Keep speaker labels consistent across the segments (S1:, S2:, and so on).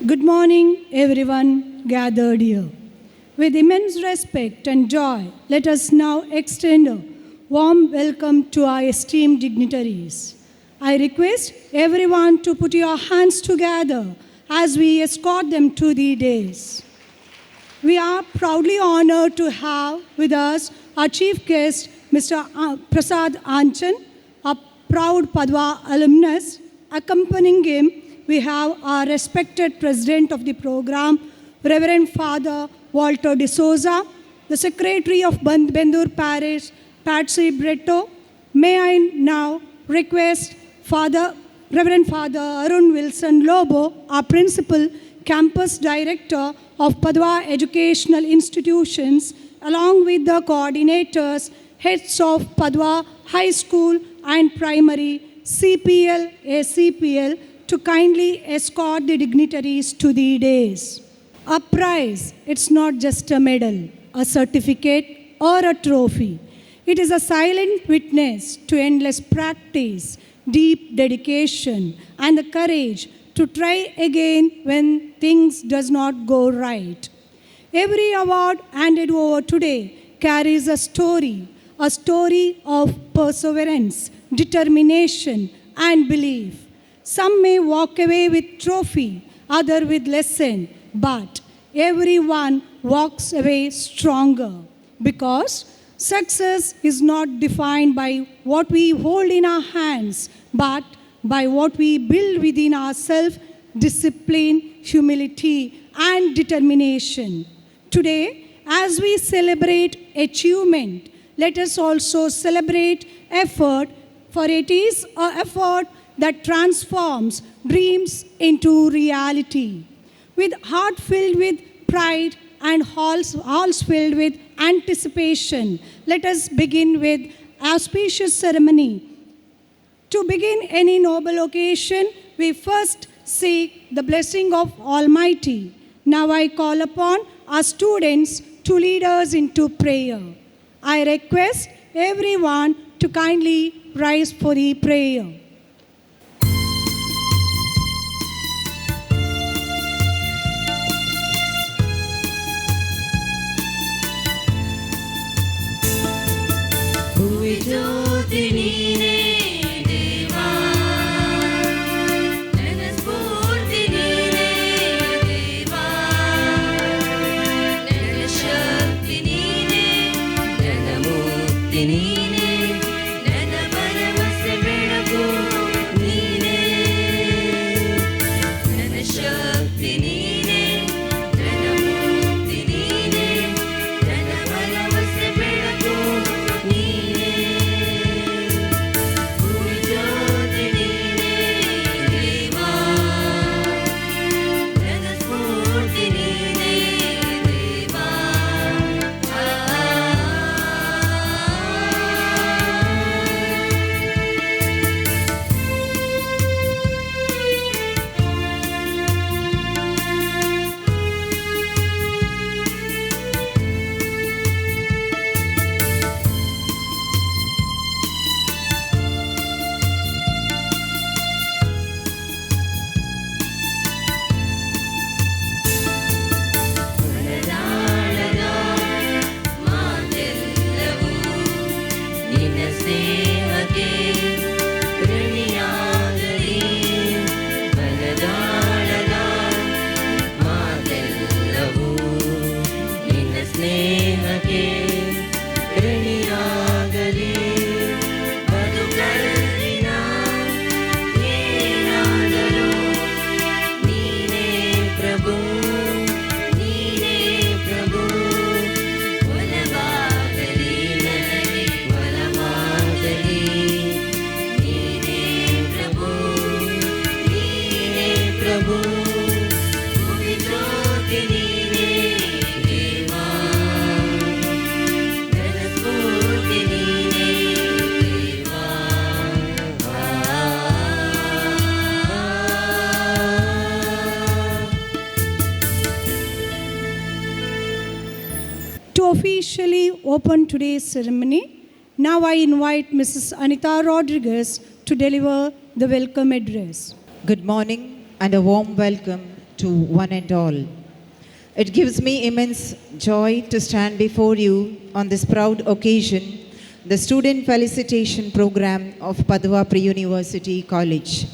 S1: Good morning, everyone gathered here. With immense respect and joy, let us now extend a warm welcome to our esteemed dignitaries. I request everyone to put your hands together as we escort them to the dais. We are proudly honored to have with us our chief guest, Mr. Prasad Anchan, a proud Padwa alumnus. Accompanying him, we have our respected president of the program, Reverend Father Walter de Souza, the secretary of Bendur Parish, Patsy Bretto. May I now request Reverend Father Arun Wilson Lobo, our principal campus director of Padwa Educational Institutions, along with the coordinators, heads of Padwa High School and Primary, CPL, ACPL, to kindly escort the dignitaries to the dais. A prize, it's not just a medal, a certificate, or a trophy. It is a silent witness to endless practice, deep dedication, and the courage to try again when things does not go right. Every award handed over today carries a story of perseverance, determination, and belief. Some may walk away with trophy, other with lesson, but everyone walks away stronger because success is not defined by what we hold in our hands, but by what we build within ourselves: discipline, humility, and determination. Today, as we celebrate achievement, let us also celebrate effort, for it is an effort that transforms dreams into reality. With heart filled with pride and halls filled with anticipation, let us begin with auspicious ceremony. To begin any noble occasion, we first seek the blessing of Almighty. Now I call upon our students to lead us into prayer. I request everyone to kindly rise for the prayer.
S2: ಭುವಿ ಜ್ಯೋತಿ ನೀನೇ ದೇವಾ, ನನ್ನ ಸ್ಫೂರ್ತಿ ನೀನೇ ದೇವಾ, ನನ್ನ ಶಕ್ತಿ ನೀನೇ, ನನ್ನ ಮುಕ್ತಿ ನೀನೇ, ನನ್ನ ಭರವಸೆ ಬೆಳಕು ನೀನೇ. ನನ್ನ ಶಕ್ತಿ ನೀನೇ, ನನ್ನ ಮುಕ್ತಿ ನೀನೇ, ನನ್ನ ಭರವಸೆ ಬೆಳಕು ನೀನೇ. ಭುವಿ ಜ್ಯೋತಿ ನೀನೇ ದೇವಾ, ನನ್ನ ಸ್ಫೂರ್ತಿ ನೀನೇ ದೇವಾ. ಆ ಮನದಾಳದ ಮಾತೆಲ್ಲವೂ ನಿನ್ನ ಸ್ನೇಹಕ್ಕೆ ಋಣಿಯಾಗಲಿ. ಮನದಾಳದ ಮಾತೆಲ್ಲವೂ ನಿನ್ನ ಸ್ನೇಹಕ್ಕೆ ಋಣಿಯಾಗಲಿ. ಬದುಕಲ್ಲಿನ ಏನಾದರೂ ನೀನೇ ಪ್ರಭು, ನೀನೇ ಪ್ರಭು. ಒಲವಾಗಲಿ ನನಗೆ, ಒಲವಾಗಲಿ. ನೀನೇ ಪ್ರಭು, ನೀನೇ ಪ್ರಭು. ಭುವಿ ಜ್ಯೋತಿ ನೀನೇ ದೇವಾ, ನನ್ನ ಸ್ಫೂರ್ತಿ ನೀನೇ ದೇವಾ. ಆ
S1: To officially open today's ceremony, now I invite Mrs. Anita Rodriguez to deliver the welcome address.
S3: Good morning and a warm welcome to one and all. It gives me immense joy to stand before you on this proud occasion, the Student Felicitation Program of Padua Pre-University College.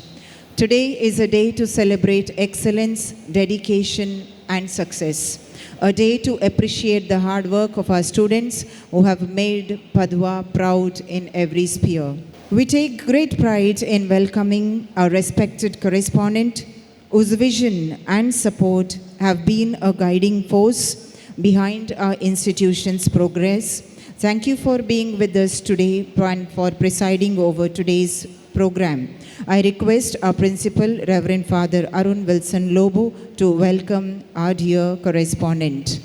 S3: Today is a day to celebrate excellence, dedication, and success. A day to appreciate the hard work of our students who have made Padua proud in every sphere. We take great pride in welcoming our respected correspondent, whose vision and support have been a guiding force behind our institution's progress. Thank you for being with us today and for presiding over today's program. I request our principal, Reverend Father Arun Wilson Lobo, to welcome our dear correspondent.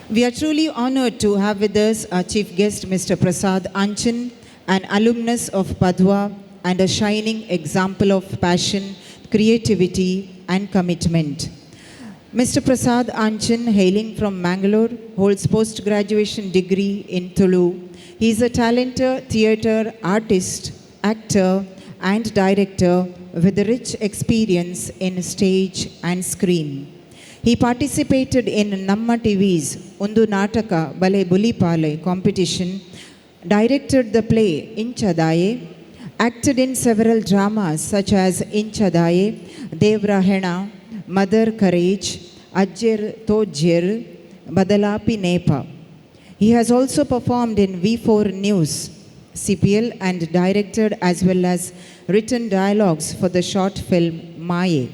S3: We are truly honored to have with us our chief guest, Mr. Prasad Anchan, an alumnus of Padua and a shining example of passion, creativity, and commitment. Mr. Prasad Anchan, hailing from Mangalore, holds post-graduation degree in Tulu. He is a talented theatre artist, actor, and director with a rich experience in stage and screen. He participated in Namma TV's Undu Nataka Bale Bulipale competition, directed the play Inchadaye, acted in several dramas such as Inchadaye, Devra Hena, Mother Courage, Ajjer Tojjer, Badalapi Nepa. He has also performed in V4 News, CPL, and directed as well as written dialogues for the short film Maye.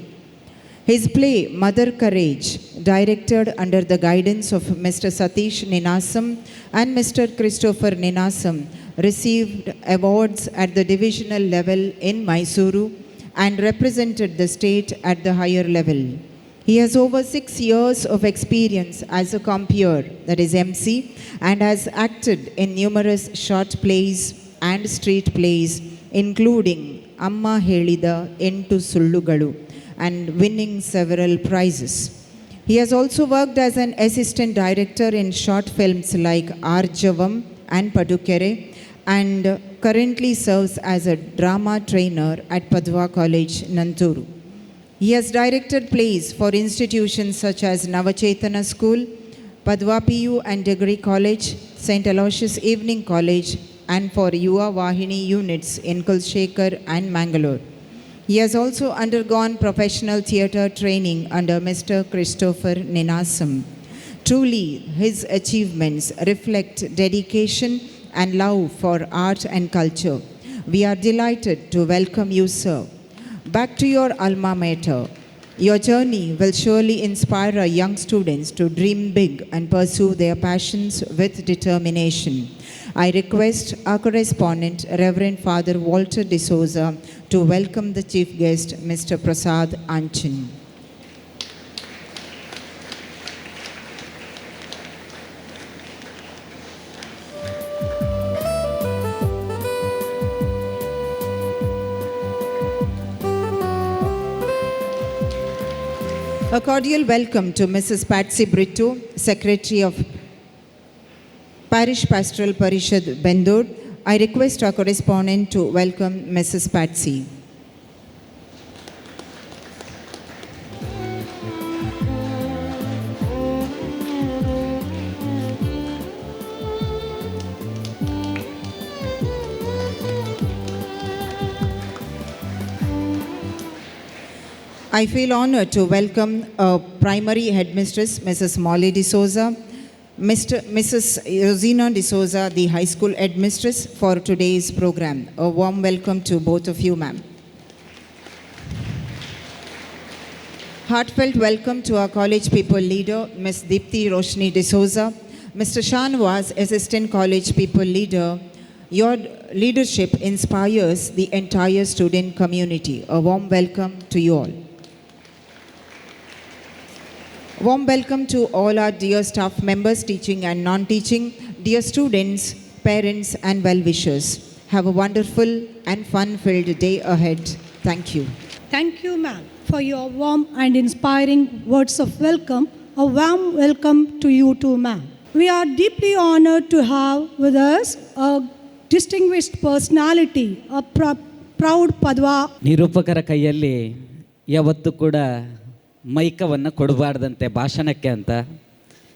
S3: His play, Mother Courage, directed under the guidance of Mr. Satish Ninasam and Mr. Christopher Ninasam, received awards at the divisional level in Mysuru and represented the state at the higher level. He has over 6 years of experience as a compeer, that is MC, and has acted in numerous short plays and street plays, including Amma Helida Entu Sullugalu, and winning several prizes. He has also worked as an assistant director in short films like Arjavam and Padukere, and currently serves as a drama trainer at Padua College, Nanturu. He has directed plays for institutions such as Navachetana School, Padua PU and Degree College, St. Aloysius Evening College, and for Yuva Vahini units in Kulshekar and Mangalore. He has also undergone professional theatre training under Mr. Christopher Ninasam. Truly, his achievements reflect dedication and love for art and culture. We are delighted to welcome you, sir, back to your alma mater. Your journey will surely inspire our young students to dream big and pursue their passions with determination. I request our correspondent, Reverend Father Walter D'Souza, to welcome the chief guest, Mr. Prasad Anchan. A cordial welcome to Mrs. Patsy Britto, Secretary of Parish Pastoral Parishad, Bendur. I request our correspondent to welcome Mrs. Patsy. I feel honored to welcome our primary headmistress, Mrs. Molly D'Souza, Mrs. Rosina D'Souza, the high school headmistress, for today's program. A warm welcome to both of you, ma'am. Heartfelt welcome to our college people leader, Ms. Deepthi Roshni D'Souza, Mr. Shanwaz, assistant college people leader. Your leadership inspires the entire student community. A warm welcome to you all. Warm welcome to all our dear staff members, teaching and non-teaching, dear students, parents, and well-wishers. Have a wonderful and fun-filled day ahead. Thank you.
S1: Thank you, ma'am, for your warm and inspiring words of welcome. A warm welcome to you too, ma'am. We are deeply honored to have with us a distinguished personality, a proud Padua.
S4: ನಿರೂಪಕರ ಕೈಯಲ್ಲಿ ಯಾವತ್ತೂ ಕೂಡ ಮೈಕವನ್ನು ಕೊಡಬಾರ್ದಂತೆ ಭಾಷಣಕ್ಕೆ ಅಂತ.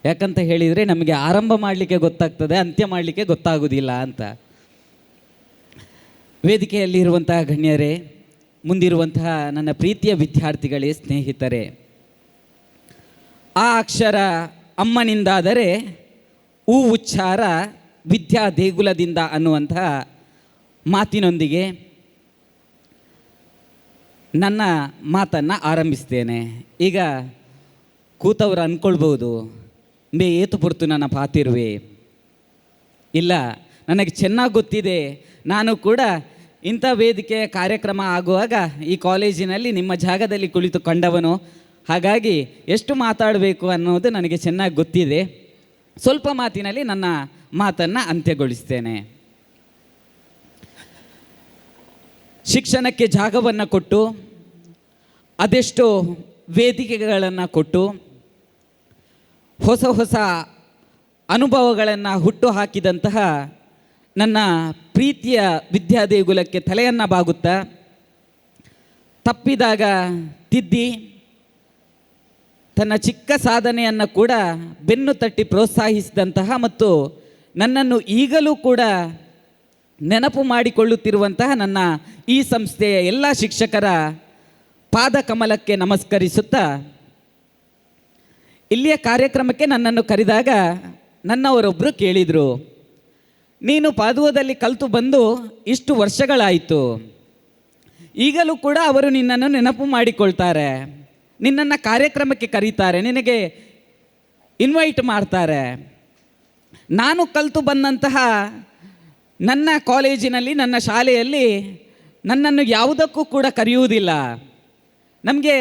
S4: ಯಾಕಂತ ಹೇಳಿದರೆ ನಮಗೆ ಆರಂಭ ಮಾಡಲಿಕ್ಕೆ ಗೊತ್ತಾಗ್ತದೆ, ಅಂತ್ಯ ಮಾಡಲಿಕ್ಕೆ ಗೊತ್ತಾಗೋದಿಲ್ಲ ಅಂತ. ವೇದಿಕೆಯಲ್ಲಿ ಇರುವಂತಹ ಗಣ್ಯರೇ, ಮುಂದಿರುವಂತಹ ನನ್ನ ಪ್ರೀತಿಯ ವಿದ್ಯಾರ್ಥಿಗಳೇ, ಸ್ನೇಹಿತರೇ, ಆ ಅಕ್ಷರ ಅಮ್ಮನಿಂದಾದರೆ ಊ ಉಚ್ಚಾರ ವಿದ್ಯಾ ದೇಗುಲದಿಂದ ಅನ್ನುವಂತಹ ಮಾತಿನೊಂದಿಗೆ ನನ್ನ ಮಾತನ್ನು ಆರಂಭಿಸ್ತೇನೆ. ಈಗ ಕೂತವರು ಅಂದ್ಕೊಳ್ಬೋದು, ಮೇ ಏತು ಪುರ್ತು ನನ್ನ ಪಾತಿರುವೆ. ಇಲ್ಲ, ನನಗೆ ಚೆನ್ನಾಗಿ ಗೊತ್ತಿದೆ. ನಾನು ಕೂಡ ಇಂಥ ವೇದಿಕೆಯ ಕಾರ್ಯಕ್ರಮ ಆಗುವಾಗ ಈ ಕಾಲೇಜಿನಲ್ಲಿ ನಿಮ್ಮ ಜಾಗದಲ್ಲಿ ಕುಳಿತು ಕಂಡವನು. ಹಾಗಾಗಿ ಎಷ್ಟು ಮಾತಾಡಬೇಕು ಅನ್ನೋದು ನನಗೆ ಚೆನ್ನಾಗಿ ಗೊತ್ತಿದೆ. ಸ್ವಲ್ಪ ಮಾತಿನಲ್ಲಿ ನನ್ನ ಮಾತನ್ನು ಅಂತ್ಯಗೊಳಿಸ್ತೇನೆ. ಶಿಕ್ಷಣಕ್ಕೆ ಜಾಗವನ್ನು ಕೊಟ್ಟು, ಅದೆಷ್ಟೋ ವೇದಿಕೆಗಳನ್ನು ಕೊಟ್ಟು, ಹೊಸ ಹೊಸ ಅನುಭವಗಳನ್ನು ಹುಟ್ಟು ಹಾಕಿದಂತಹ ನನ್ನ ಪ್ರೀತಿಯ ವಿದ್ಯಾದೇಗುಲಕ್ಕೆ ತಲೆಯನ್ನು ಬಾಗುತ್ತಾ, ತಪ್ಪಿದಾಗ ತಿದ್ದಿ, ತನ್ನ ಚಿಕ್ಕ ಸಾಧನೆಯನ್ನು ಕೂಡ ಬೆನ್ನು ತಟ್ಟಿ ಪ್ರೋತ್ಸಾಹಿಸಿದಂತಹ ಮತ್ತು ನನ್ನನ್ನು ಈಗಲೂ ಕೂಡ ನೆನಪು ಮಾಡಿಕೊಳ್ಳುತ್ತಿರುವಂತಹ ನನ್ನ ಈ ಸಂಸ್ಥೆಯ ಎಲ್ಲ ಶಿಕ್ಷಕರ ಪಾದಕಮಲಕ್ಕೆ ನಮಸ್ಕರಿಸುತ್ತಾ, ಇಲ್ಲಿಯ ಕಾರ್ಯಕ್ರಮಕ್ಕೆ ನನ್ನನ್ನು ಕರೆದಾಗ ನನ್ನವರೊಬ್ಬರು ಕೇಳಿದರು, ನೀನು ಪಾದುವದಲ್ಲಿ ಕಲಿತು ಬಂದು ಇಷ್ಟು ವರ್ಷಗಳಾಯಿತು, ಈಗಲೂ ಕೂಡ ಅವರು ನಿನ್ನನ್ನು ನೆನಪು ಮಾಡಿಕೊಳ್ತಾರೆ, ನಿನ್ನನ್ನು ಕಾರ್ಯಕ್ರಮಕ್ಕೆ ಕರೀತಾರೆ, ನಿನಗೆ ಇನ್ವೈಟ್ ಮಾಡ್ತಾರೆ. ನಾನು ಕಲಿತು ಬಂದಂತಹ ನನ್ನ ಕಾಲೇಜಿನಲ್ಲಿ, ನನ್ನ ಶಾಲೆಯಲ್ಲಿ ನನ್ನನ್ನು ಯಾವುದಕ್ಕೂ ಕೂಡ ಕರೆಯುವುದಿಲ್ಲ, ನಮಗೆ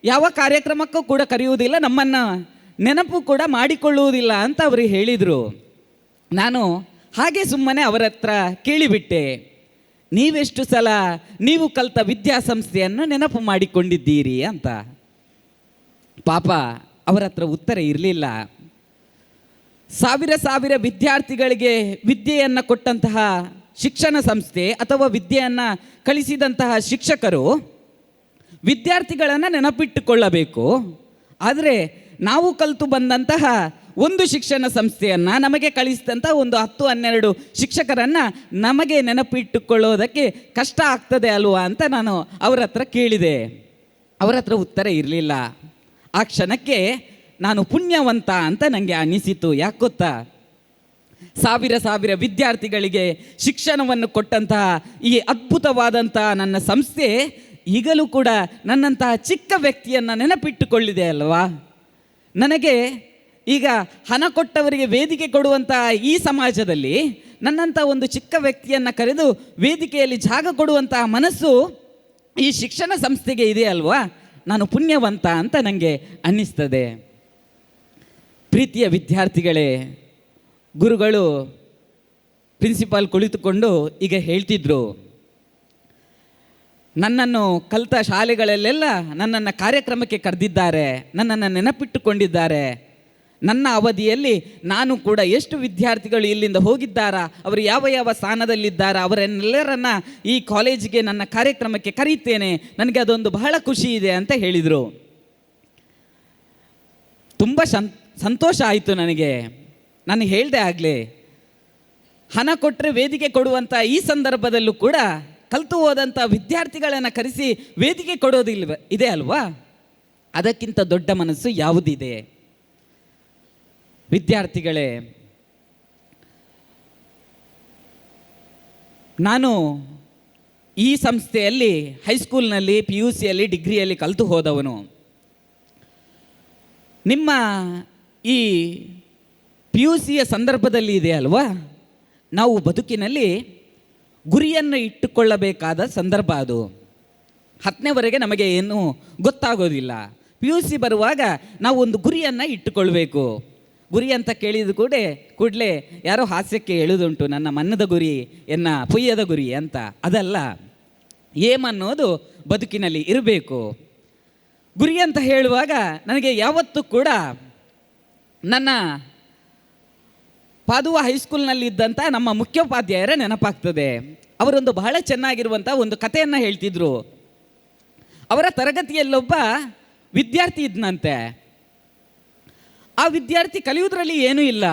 S4: ಯಾವ ಕಾರ್ಯಕ್ರಮಕ್ಕೂ ಕೂಡ ಕರೆಯುವುದಿಲ್ಲ, ನಮ್ಮನ್ನು ನೆನಪು ಕೂಡ ಮಾಡಿಕೊಳ್ಳುವುದಿಲ್ಲ ಅಂತ ಅವರು ಹೇಳಿದರು. ನಾನು ಹಾಗೆ ಸುಮ್ಮನೆ ಅವರ ಹತ್ರ ಕೇಳಿಬಿಟ್ಟೆ, ನೀವೆಷ್ಟು ಸಲ ನೀವು ಕಲಿತ ವಿದ್ಯಾಸಂಸ್ಥೆಯನ್ನು ನೆನಪು ಮಾಡಿಕೊಂಡಿದ್ದೀರಿ ಅಂತ. ಪಾಪ ಅವರ ಹತ್ರ ಉತ್ತರ ಇರಲಿಲ್ಲ. ಸಾವಿರ ಸಾವಿರ ವಿದ್ಯಾರ್ಥಿಗಳಿಗೆ ವಿದ್ಯೆಯನ್ನು ಕೊಟ್ಟಂತಹ ಶಿಕ್ಷಣ ಸಂಸ್ಥೆ ಅಥವಾ ವಿದ್ಯೆಯನ್ನು ಕಲಿಸಿದಂತಹ ಶಿಕ್ಷಕರು ವಿದ್ಯಾರ್ಥಿಗಳನ್ನು ನೆನಪಿಟ್ಟುಕೊಳ್ಳಬೇಕು. ಆದರೆ ನಾವು ಕಲಿತು ಬಂದಂತಹ ಒಂದು ಶಿಕ್ಷಣ ಸಂಸ್ಥೆಯನ್ನು, ನಮಗೆ ಕಲಿಸಿದಂಥ ಒಂದು 10-12 ಶಿಕ್ಷಕರನ್ನು ನಮಗೆ ನೆನಪಿಟ್ಟುಕೊಳ್ಳೋದಕ್ಕೆ ಕಷ್ಟ ಆಗ್ತದೆ ಅಲ್ವಾ ಅಂತ ನಾನು ಅವರ ಹತ್ರ ಕೇಳಿದೆ. ಅವರ ಹತ್ರ ಉತ್ತರ ಇರಲಿಲ್ಲ. ಆ ಕ್ಷಣಕ್ಕೆ ನಾನು ಪುಣ್ಯವಂತ ಅಂತ ನನಗೆ ಅನಿಸಿತು. ಯಾಕೆ ಗೊತ್ತಾ? ಸಾವಿರ ಸಾವಿರ ವಿದ್ಯಾರ್ಥಿಗಳಿಗೆ ಶಿಕ್ಷಣವನ್ನು ಕೊಟ್ಟಂತಹ ಈ ಅದ್ಭುತವಾದಂತಹ ನನ್ನ ಸಂಸ್ಥೆ ಈಗಲೂ ಕೂಡ ನನ್ನಂತಹ ಚಿಕ್ಕ ವ್ಯಕ್ತಿಯನ್ನು ನೆನಪಿಟ್ಟುಕೊಳ್ಳಿದೆ ಅಲ್ವಾ. ನನಗೆ ಈಗ ಹಣ ಕೊಟ್ಟವರಿಗೆ ವೇದಿಕೆ ಕೊಡುವಂತಹ ಈ ಸಮಾಜದಲ್ಲಿ ನನ್ನಂಥ ಒಂದು ಚಿಕ್ಕ ವ್ಯಕ್ತಿಯನ್ನು ಕರೆದು ವೇದಿಕೆಯಲ್ಲಿ ಜಾಗ ಕೊಡುವಂತಹ ಮನಸ್ಸು ಈ ಶಿಕ್ಷಣ ಸಂಸ್ಥೆಗೆ ಇದೆ ಅಲ್ವಾ. ನಾನು ಪುಣ್ಯವಂತ ಅಂತ ನನಗೆ ಅನ್ನಿಸ್ತದೆ. ಪ್ರೀತಿಯ ವಿದ್ಯಾರ್ಥಿಗಳೇ, ಗುರುಗಳು ಪ್ರಿನ್ಸಿಪಾಲ್ ಕುಳಿತುಕೊಂಡು ಈಗ ಹೇಳ್ತಿದ್ರು, ನನ್ನನ್ನು ಕಲಿತ ಶಾಲೆಗಳಲ್ಲೆಲ್ಲ ನನ್ನನ್ನು ಕಾರ್ಯಕ್ರಮಕ್ಕೆ ಕರೆದಿದ್ದಾರೆ, ನನ್ನನ್ನು ನೆನಪಿಟ್ಟುಕೊಂಡಿದ್ದಾರೆ. ನನ್ನ ಅವಧಿಯಲ್ಲಿ ನಾನು ಕೂಡ ಎಷ್ಟು ವಿದ್ಯಾರ್ಥಿಗಳು ಇಲ್ಲಿಂದ ಹೋಗಿದ್ದಾರಾ, ಅವರು ಯಾವ ಯಾವ ಸ್ಥಾನದಲ್ಲಿದ್ದಾರಾ, ಅವರನ್ನೆಲ್ಲರನ್ನ ಈ ಕಾಲೇಜಿಗೆ ನನ್ನ ಕಾರ್ಯಕ್ರಮಕ್ಕೆ ಕರೀತೇನೆ, ನನಗೆ ಅದೊಂದು ಬಹಳ ಖುಷಿ ಇದೆ ಅಂತ ಹೇಳಿದರು. ತುಂಬ ಸಂತೋಷ ಆಯಿತು ನನಗೆ. ನಾನು ಹೇಳಿದೆ ಆಗಲೇ, ಹಣ ಕೊಟ್ಟರೆ ವೇದಿಕೆ ಕೊಡುವಂಥ ಈ ಸಂದರ್ಭದಲ್ಲೂ ಕೂಡ ಕಲಿತು ಹೋದಂಥ ವಿದ್ಯಾರ್ಥಿಗಳನ್ನು ಕರೆಸಿ ವೇದಿಕೆ ಕೊಡೋದಿಲ್ವ ಇದೆ ಅಲ್ವಾ? ಅದಕ್ಕಿಂತ ದೊಡ್ಡ ಮನಸ್ಸು ಯಾವುದಿದೆ? ವಿದ್ಯಾರ್ಥಿಗಳೇ, ನಾನು ಈ ಸಂಸ್ಥೆಯಲ್ಲಿ ಹೈಸ್ಕೂಲ್ನಲ್ಲಿ, ಪಿ ಯು ಸಿಯಲ್ಲಿ, ಡಿಗ್ರಿಯಲ್ಲಿ ಕಲಿತು ಹೋದವನು. ನಿಮ್ಮ ಈ ಪಿ ಯು ಸಿಯ ಸಂದರ್ಭದಲ್ಲಿ ಇದೆ ಅಲ್ವಾ, ನಾವು ಬದುಕಿನಲ್ಲಿ ಗುರಿಯನ್ನು ಇಟ್ಟುಕೊಳ್ಳಬೇಕಾದ ಸಂದರ್ಭ ಅದು. 10ನೇವರೆಗೆ ನಮಗೆ ಏನೂ ಗೊತ್ತಾಗೋದಿಲ್ಲ. ಪಿ ಯು ಸಿ ಬರುವಾಗ ನಾವು ಒಂದು ಗುರಿಯನ್ನು ಇಟ್ಟುಕೊಳ್ಬೇಕು. ಗುರಿ ಅಂತ ಕೇಳಿದ ಕೂಡಲೇ ಯಾರೋ ಹಾಸ್ಯಕ್ಕೆ ಹೇಳುವುದುಂಟು, ನನ್ನ ಮನ್ನದ ಗುರಿ, ಎನ್ನ ಪೊಯ್ಯದ ಗುರಿ ಅಂತ. ಅದಲ್ಲ, ಏಮ್ ಅನ್ನೋದು ಬದುಕಿನಲ್ಲಿ ಇರಬೇಕು. ಗುರಿ ಅಂತ ಹೇಳುವಾಗ ನನಗೆ ಯಾವತ್ತೂ ಕೂಡ ನನ್ನ ಪಾದುವ ಹೈಸ್ಕೂಲ್ನಲ್ಲಿ ಇದ್ದಂಥ ನಮ್ಮ ಮುಖ್ಯೋಪಾಧ್ಯಾಯರ ನೆನಪಾಗ್ತದೆ. ಅವರೊಂದು ಬಹಳ ಚೆನ್ನಾಗಿರುವಂಥ ಒಂದು ಕಥೆಯನ್ನು ಹೇಳ್ತಿದ್ರು. ಅವರ ತರಗತಿಯಲ್ಲೊಬ್ಬ ವಿದ್ಯಾರ್ಥಿ ಇದ್ನಂತೆ. ಆ ವಿದ್ಯಾರ್ಥಿ ಕಲಿಯುವುದರಲ್ಲಿ ಏನೂ ಇಲ್ಲ,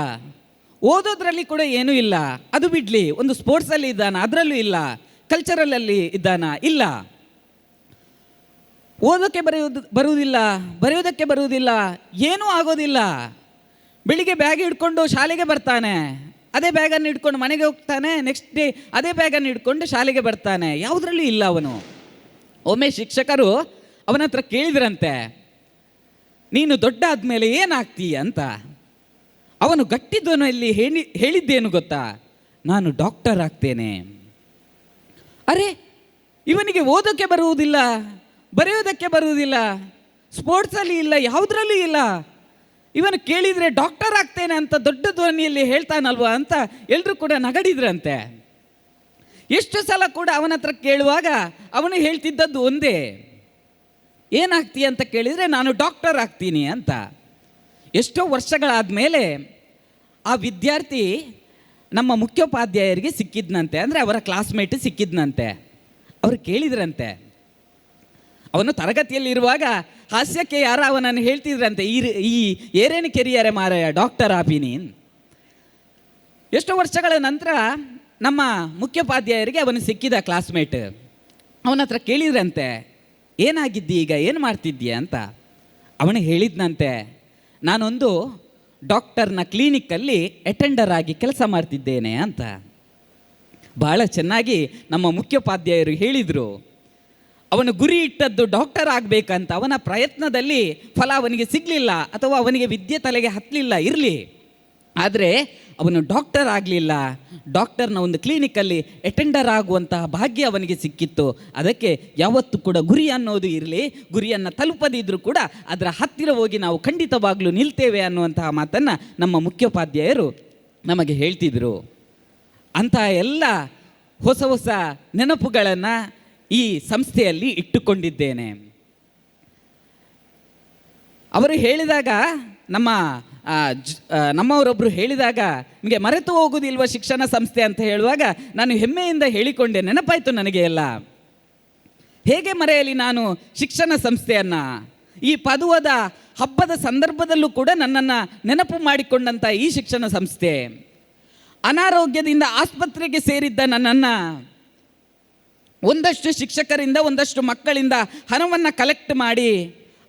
S4: ಓದೋದ್ರಲ್ಲಿ ಕೂಡ ಏನೂ ಇಲ್ಲ, ಅದು ಬಿಡಲಿ, ಒಂದು ಸ್ಪೋರ್ಟ್ಸಲ್ಲಿ ಇದ್ದಾನ, ಅದರಲ್ಲೂ ಇಲ್ಲ, ಕಲ್ಚರಲಲ್ಲಿ ಇದ್ದಾನ, ಇಲ್ಲ, ಓದೋಕ್ಕೆ ಬರುವುದಿಲ್ಲ, ಬರೆಯೋದಕ್ಕೆ ಬರುವುದಿಲ್ಲ, ಏನೂ ಆಗೋದಿಲ್ಲ. ಬೆಳಿಗ್ಗೆ ಬ್ಯಾಗ್ ಹಿಡ್ಕೊಂಡು ಶಾಲೆಗೆ ಬರ್ತಾನೆ, ಅದೇ ಬ್ಯಾಗನ್ನು ಹಿಡ್ಕೊಂಡು ಮನೆಗೆ ಹೋಗ್ತಾನೆ, ನೆಕ್ಸ್ಟ್ ಡೇ ಅದೇ ಬ್ಯಾಗನ್ನು ಹಿಡ್ಕೊಂಡು ಶಾಲೆಗೆ ಬರ್ತಾನೆ, ಯಾವುದರಲ್ಲೂ ಇಲ್ಲ ಅವನು. ಒಮ್ಮೆ ಶಿಕ್ಷಕರು ಅವನ ಹತ್ರ ಕೇಳಿದ್ರಂತೆ, ನೀನು ದೊಡ್ಡ ಆದಮೇಲೆ ಏನಾಗ್ತೀಯ ಅಂತ. ಅವನು ಗಟ್ಟಿ ಧ್ವನಿಯಲ್ಲಿ ಹೇಳಿದ್ದೇನು ಗೊತ್ತಾ? ನಾನು ಡಾಕ್ಟರ್ ಆಗ್ತೇನೆ. ಅರೆ, ಇವನಿಗೆ ಓದೋಕ್ಕೆ ಬರುವುದಿಲ್ಲ, ಬರೆಯೋದಕ್ಕೆ ಬರುವುದಿಲ್ಲ, ಸ್ಪೋರ್ಟ್ಸಲ್ಲಿ ಇಲ್ಲ, ಯಾವುದರಲ್ಲೂ ಇಲ್ಲ, ಇವನು ಕೇಳಿದರೆ ಡಾಕ್ಟರ್ ಆಗ್ತೇನೆ ಅಂತ ದೊಡ್ಡ ಧ್ವನಿಯಲ್ಲಿ ಹೇಳ್ತಾನಲ್ವ ಅಂತ ಎಲ್ಲರೂ ಕೂಡ ನಗಡಿದ್ರಂತೆ. ಎಷ್ಟು ಸಲ ಕೂಡ ಅವನ ಹತ್ರ ಕೇಳುವಾಗ ಅವನು ಹೇಳ್ತಿದ್ದದ್ದು ಒಂದೇ, ಏನಾಗ್ತೀಯ ಅಂತ ಕೇಳಿದರೆ ನಾನು ಡಾಕ್ಟರ್ ಆಗ್ತೀನಿ ಅಂತ. ಎಷ್ಟೋ ವರ್ಷಗಳಾದ ಮೇಲೆ ಆ ವಿದ್ಯಾರ್ಥಿ ನಮ್ಮ ಮುಖ್ಯೋಪಾಧ್ಯಾಯರಿಗೆ ಸಿಕ್ಕಿದ್ನಂತೆ, ಅಂದರೆ ಅವರ ಕ್ಲಾಸ್ಮೇಟ್ ಸಿಕ್ಕಿದ್ನಂತೆ. ಅವರು ಕೇಳಿದ್ರಂತೆ, ಅವನು ತರಗತಿಯಲ್ಲಿರುವಾಗ ಹಾಸ್ಯಕ್ಕೆ ಯಾರ ಅವನನ್ನು ಹೇಳ್ತಿದ್ರಂತೆ, ಈ ಏರೇನು ಕೆರಿಯರೆ ಮಾರಾಯ ಡಾಕ್ಟರ್ ಆಪಿನಿ. ಎಷ್ಟೋ ವರ್ಷಗಳ ನಂತರ ನಮ್ಮ ಮುಖ್ಯೋಪಾಧ್ಯಾಯರಿಗೆ ಅವನು ಸಿಕ್ಕಿದ ಕ್ಲಾಸ್ಮೇಟ್. ಅವನ ಹತ್ರ ಕೇಳಿದ್ರಂತೆ, ಏನಾಗಿದ್ದಿ ಈಗ, ಏನು ಮಾಡ್ತಿದ್ದೀಯ ಅಂತ. ಅವನು ಹೇಳಿದ್ನಂತೆ, ನಾನೊಂದು ಡಾಕ್ಟರ್ನ ಕ್ಲಿನಿಕ್ಕಲ್ಲಿ ಅಟೆಂಡರ್ ಆಗಿ ಕೆಲಸ ಮಾಡ್ತಿದ್ದೇನೆ ಅಂತ. ಭಾಳ ಚೆನ್ನಾಗಿ ನಮ್ಮ ಮುಖ್ಯೋಪಾಧ್ಯಾಯರು ಹೇಳಿದರು. ಅವನು ಗುರಿ ಇಟ್ಟದ್ದು ಡಾಕ್ಟರ್ ಆಗಬೇಕಂತ, ಅವನ ಪ್ರಯತ್ನದಲ್ಲಿ ಫಲ ಅವನಿಗೆ ಸಿಗಲಿಲ್ಲ ಅಥವಾ ಅವನಿಗೆ ವಿದ್ಯೆ ತಲೆಗೆ ಹತ್ತಲಿಲ್ಲ, ಇರಲಿ, ಆದರೆ ಅವನು ಡಾಕ್ಟರ್ ಆಗಲಿಲ್ಲ, ಡಾಕ್ಟರ್ನ ಒಂದು ಕ್ಲಿನಿಕಲ್ಲಿ ಅಟೆಂಡರ್ ಆಗುವಂತಹ ಭಾಗ್ಯ ಅವನಿಗೆ ಸಿಕ್ಕಿತ್ತು. ಅದಕ್ಕೆ ಯಾವತ್ತೂ ಕೂಡ ಗುರಿ ಅನ್ನೋದು ಇರಲಿ, ಗುರಿಯನ್ನು ತಲುಪದಿದ್ದರೂ ಕೂಡ ಅದರ ಹತ್ತಿರ ಹೋಗಿ ನಾವು ಖಂಡಿತವಾಗಲೂ ನಿಲ್ತೇವೆ ಅನ್ನುವಂತಹ ಮಾತನ್ನು ನಮ್ಮ ಮುಖ್ಯೋಪಾಧ್ಯಾಯರು ನಮಗೆ ಹೇಳ್ತಿದ್ರು. ಅಂತಹ ಎಲ್ಲ ಹೊಸ ಹೊಸ ನೆನಪುಗಳನ್ನು ಈ ಸಂಸ್ಥೆಯಲ್ಲಿ ಇಟ್ಟುಕೊಂಡಿದ್ದೇನೆ. ಅವರು ಹೇಳಿದಾಗ ನಮ್ಮವರೊಬ್ಬರು ಹೇಳಿದಾಗ, ನಿಮಗೆ ಮರೆತು ಹೋಗುವುದಿಲ್ವ ಶಿಕ್ಷಣ ಸಂಸ್ಥೆ ಅಂತ ಹೇಳುವಾಗ ನಾನು ಹೆಮ್ಮೆಯಿಂದ ಹೇಳಿಕೊಂಡೆ, ನೆನಪಾಯಿತು ನನಗೆ ಎಲ್ಲ. ಹೇಗೆ ಮರೆಯಲಿ ನಾನು ಶಿಕ್ಷಣ ಸಂಸ್ಥೆಯನ್ನು? ಈ ಪದುವದ ಹಬ್ಬದ ಸಂದರ್ಭದಲ್ಲೂ ಕೂಡ ನನ್ನನ್ನು ನೆನಪು ಮಾಡಿಕೊಂಡಂಥ ಈ ಶಿಕ್ಷಣ ಸಂಸ್ಥೆ, ಅನಾರೋಗ್ಯದಿಂದ ಆಸ್ಪತ್ರೆಗೆ ಸೇರಿದ್ದ ನನ್ನನ್ನು ಒಂದಷ್ಟು ಶಿಕ್ಷಕರಿಂದ ಒಂದಷ್ಟು ಮಕ್ಕಳಿಂದ ಹಣವನ್ನು ಕಲೆಕ್ಟ್ ಮಾಡಿ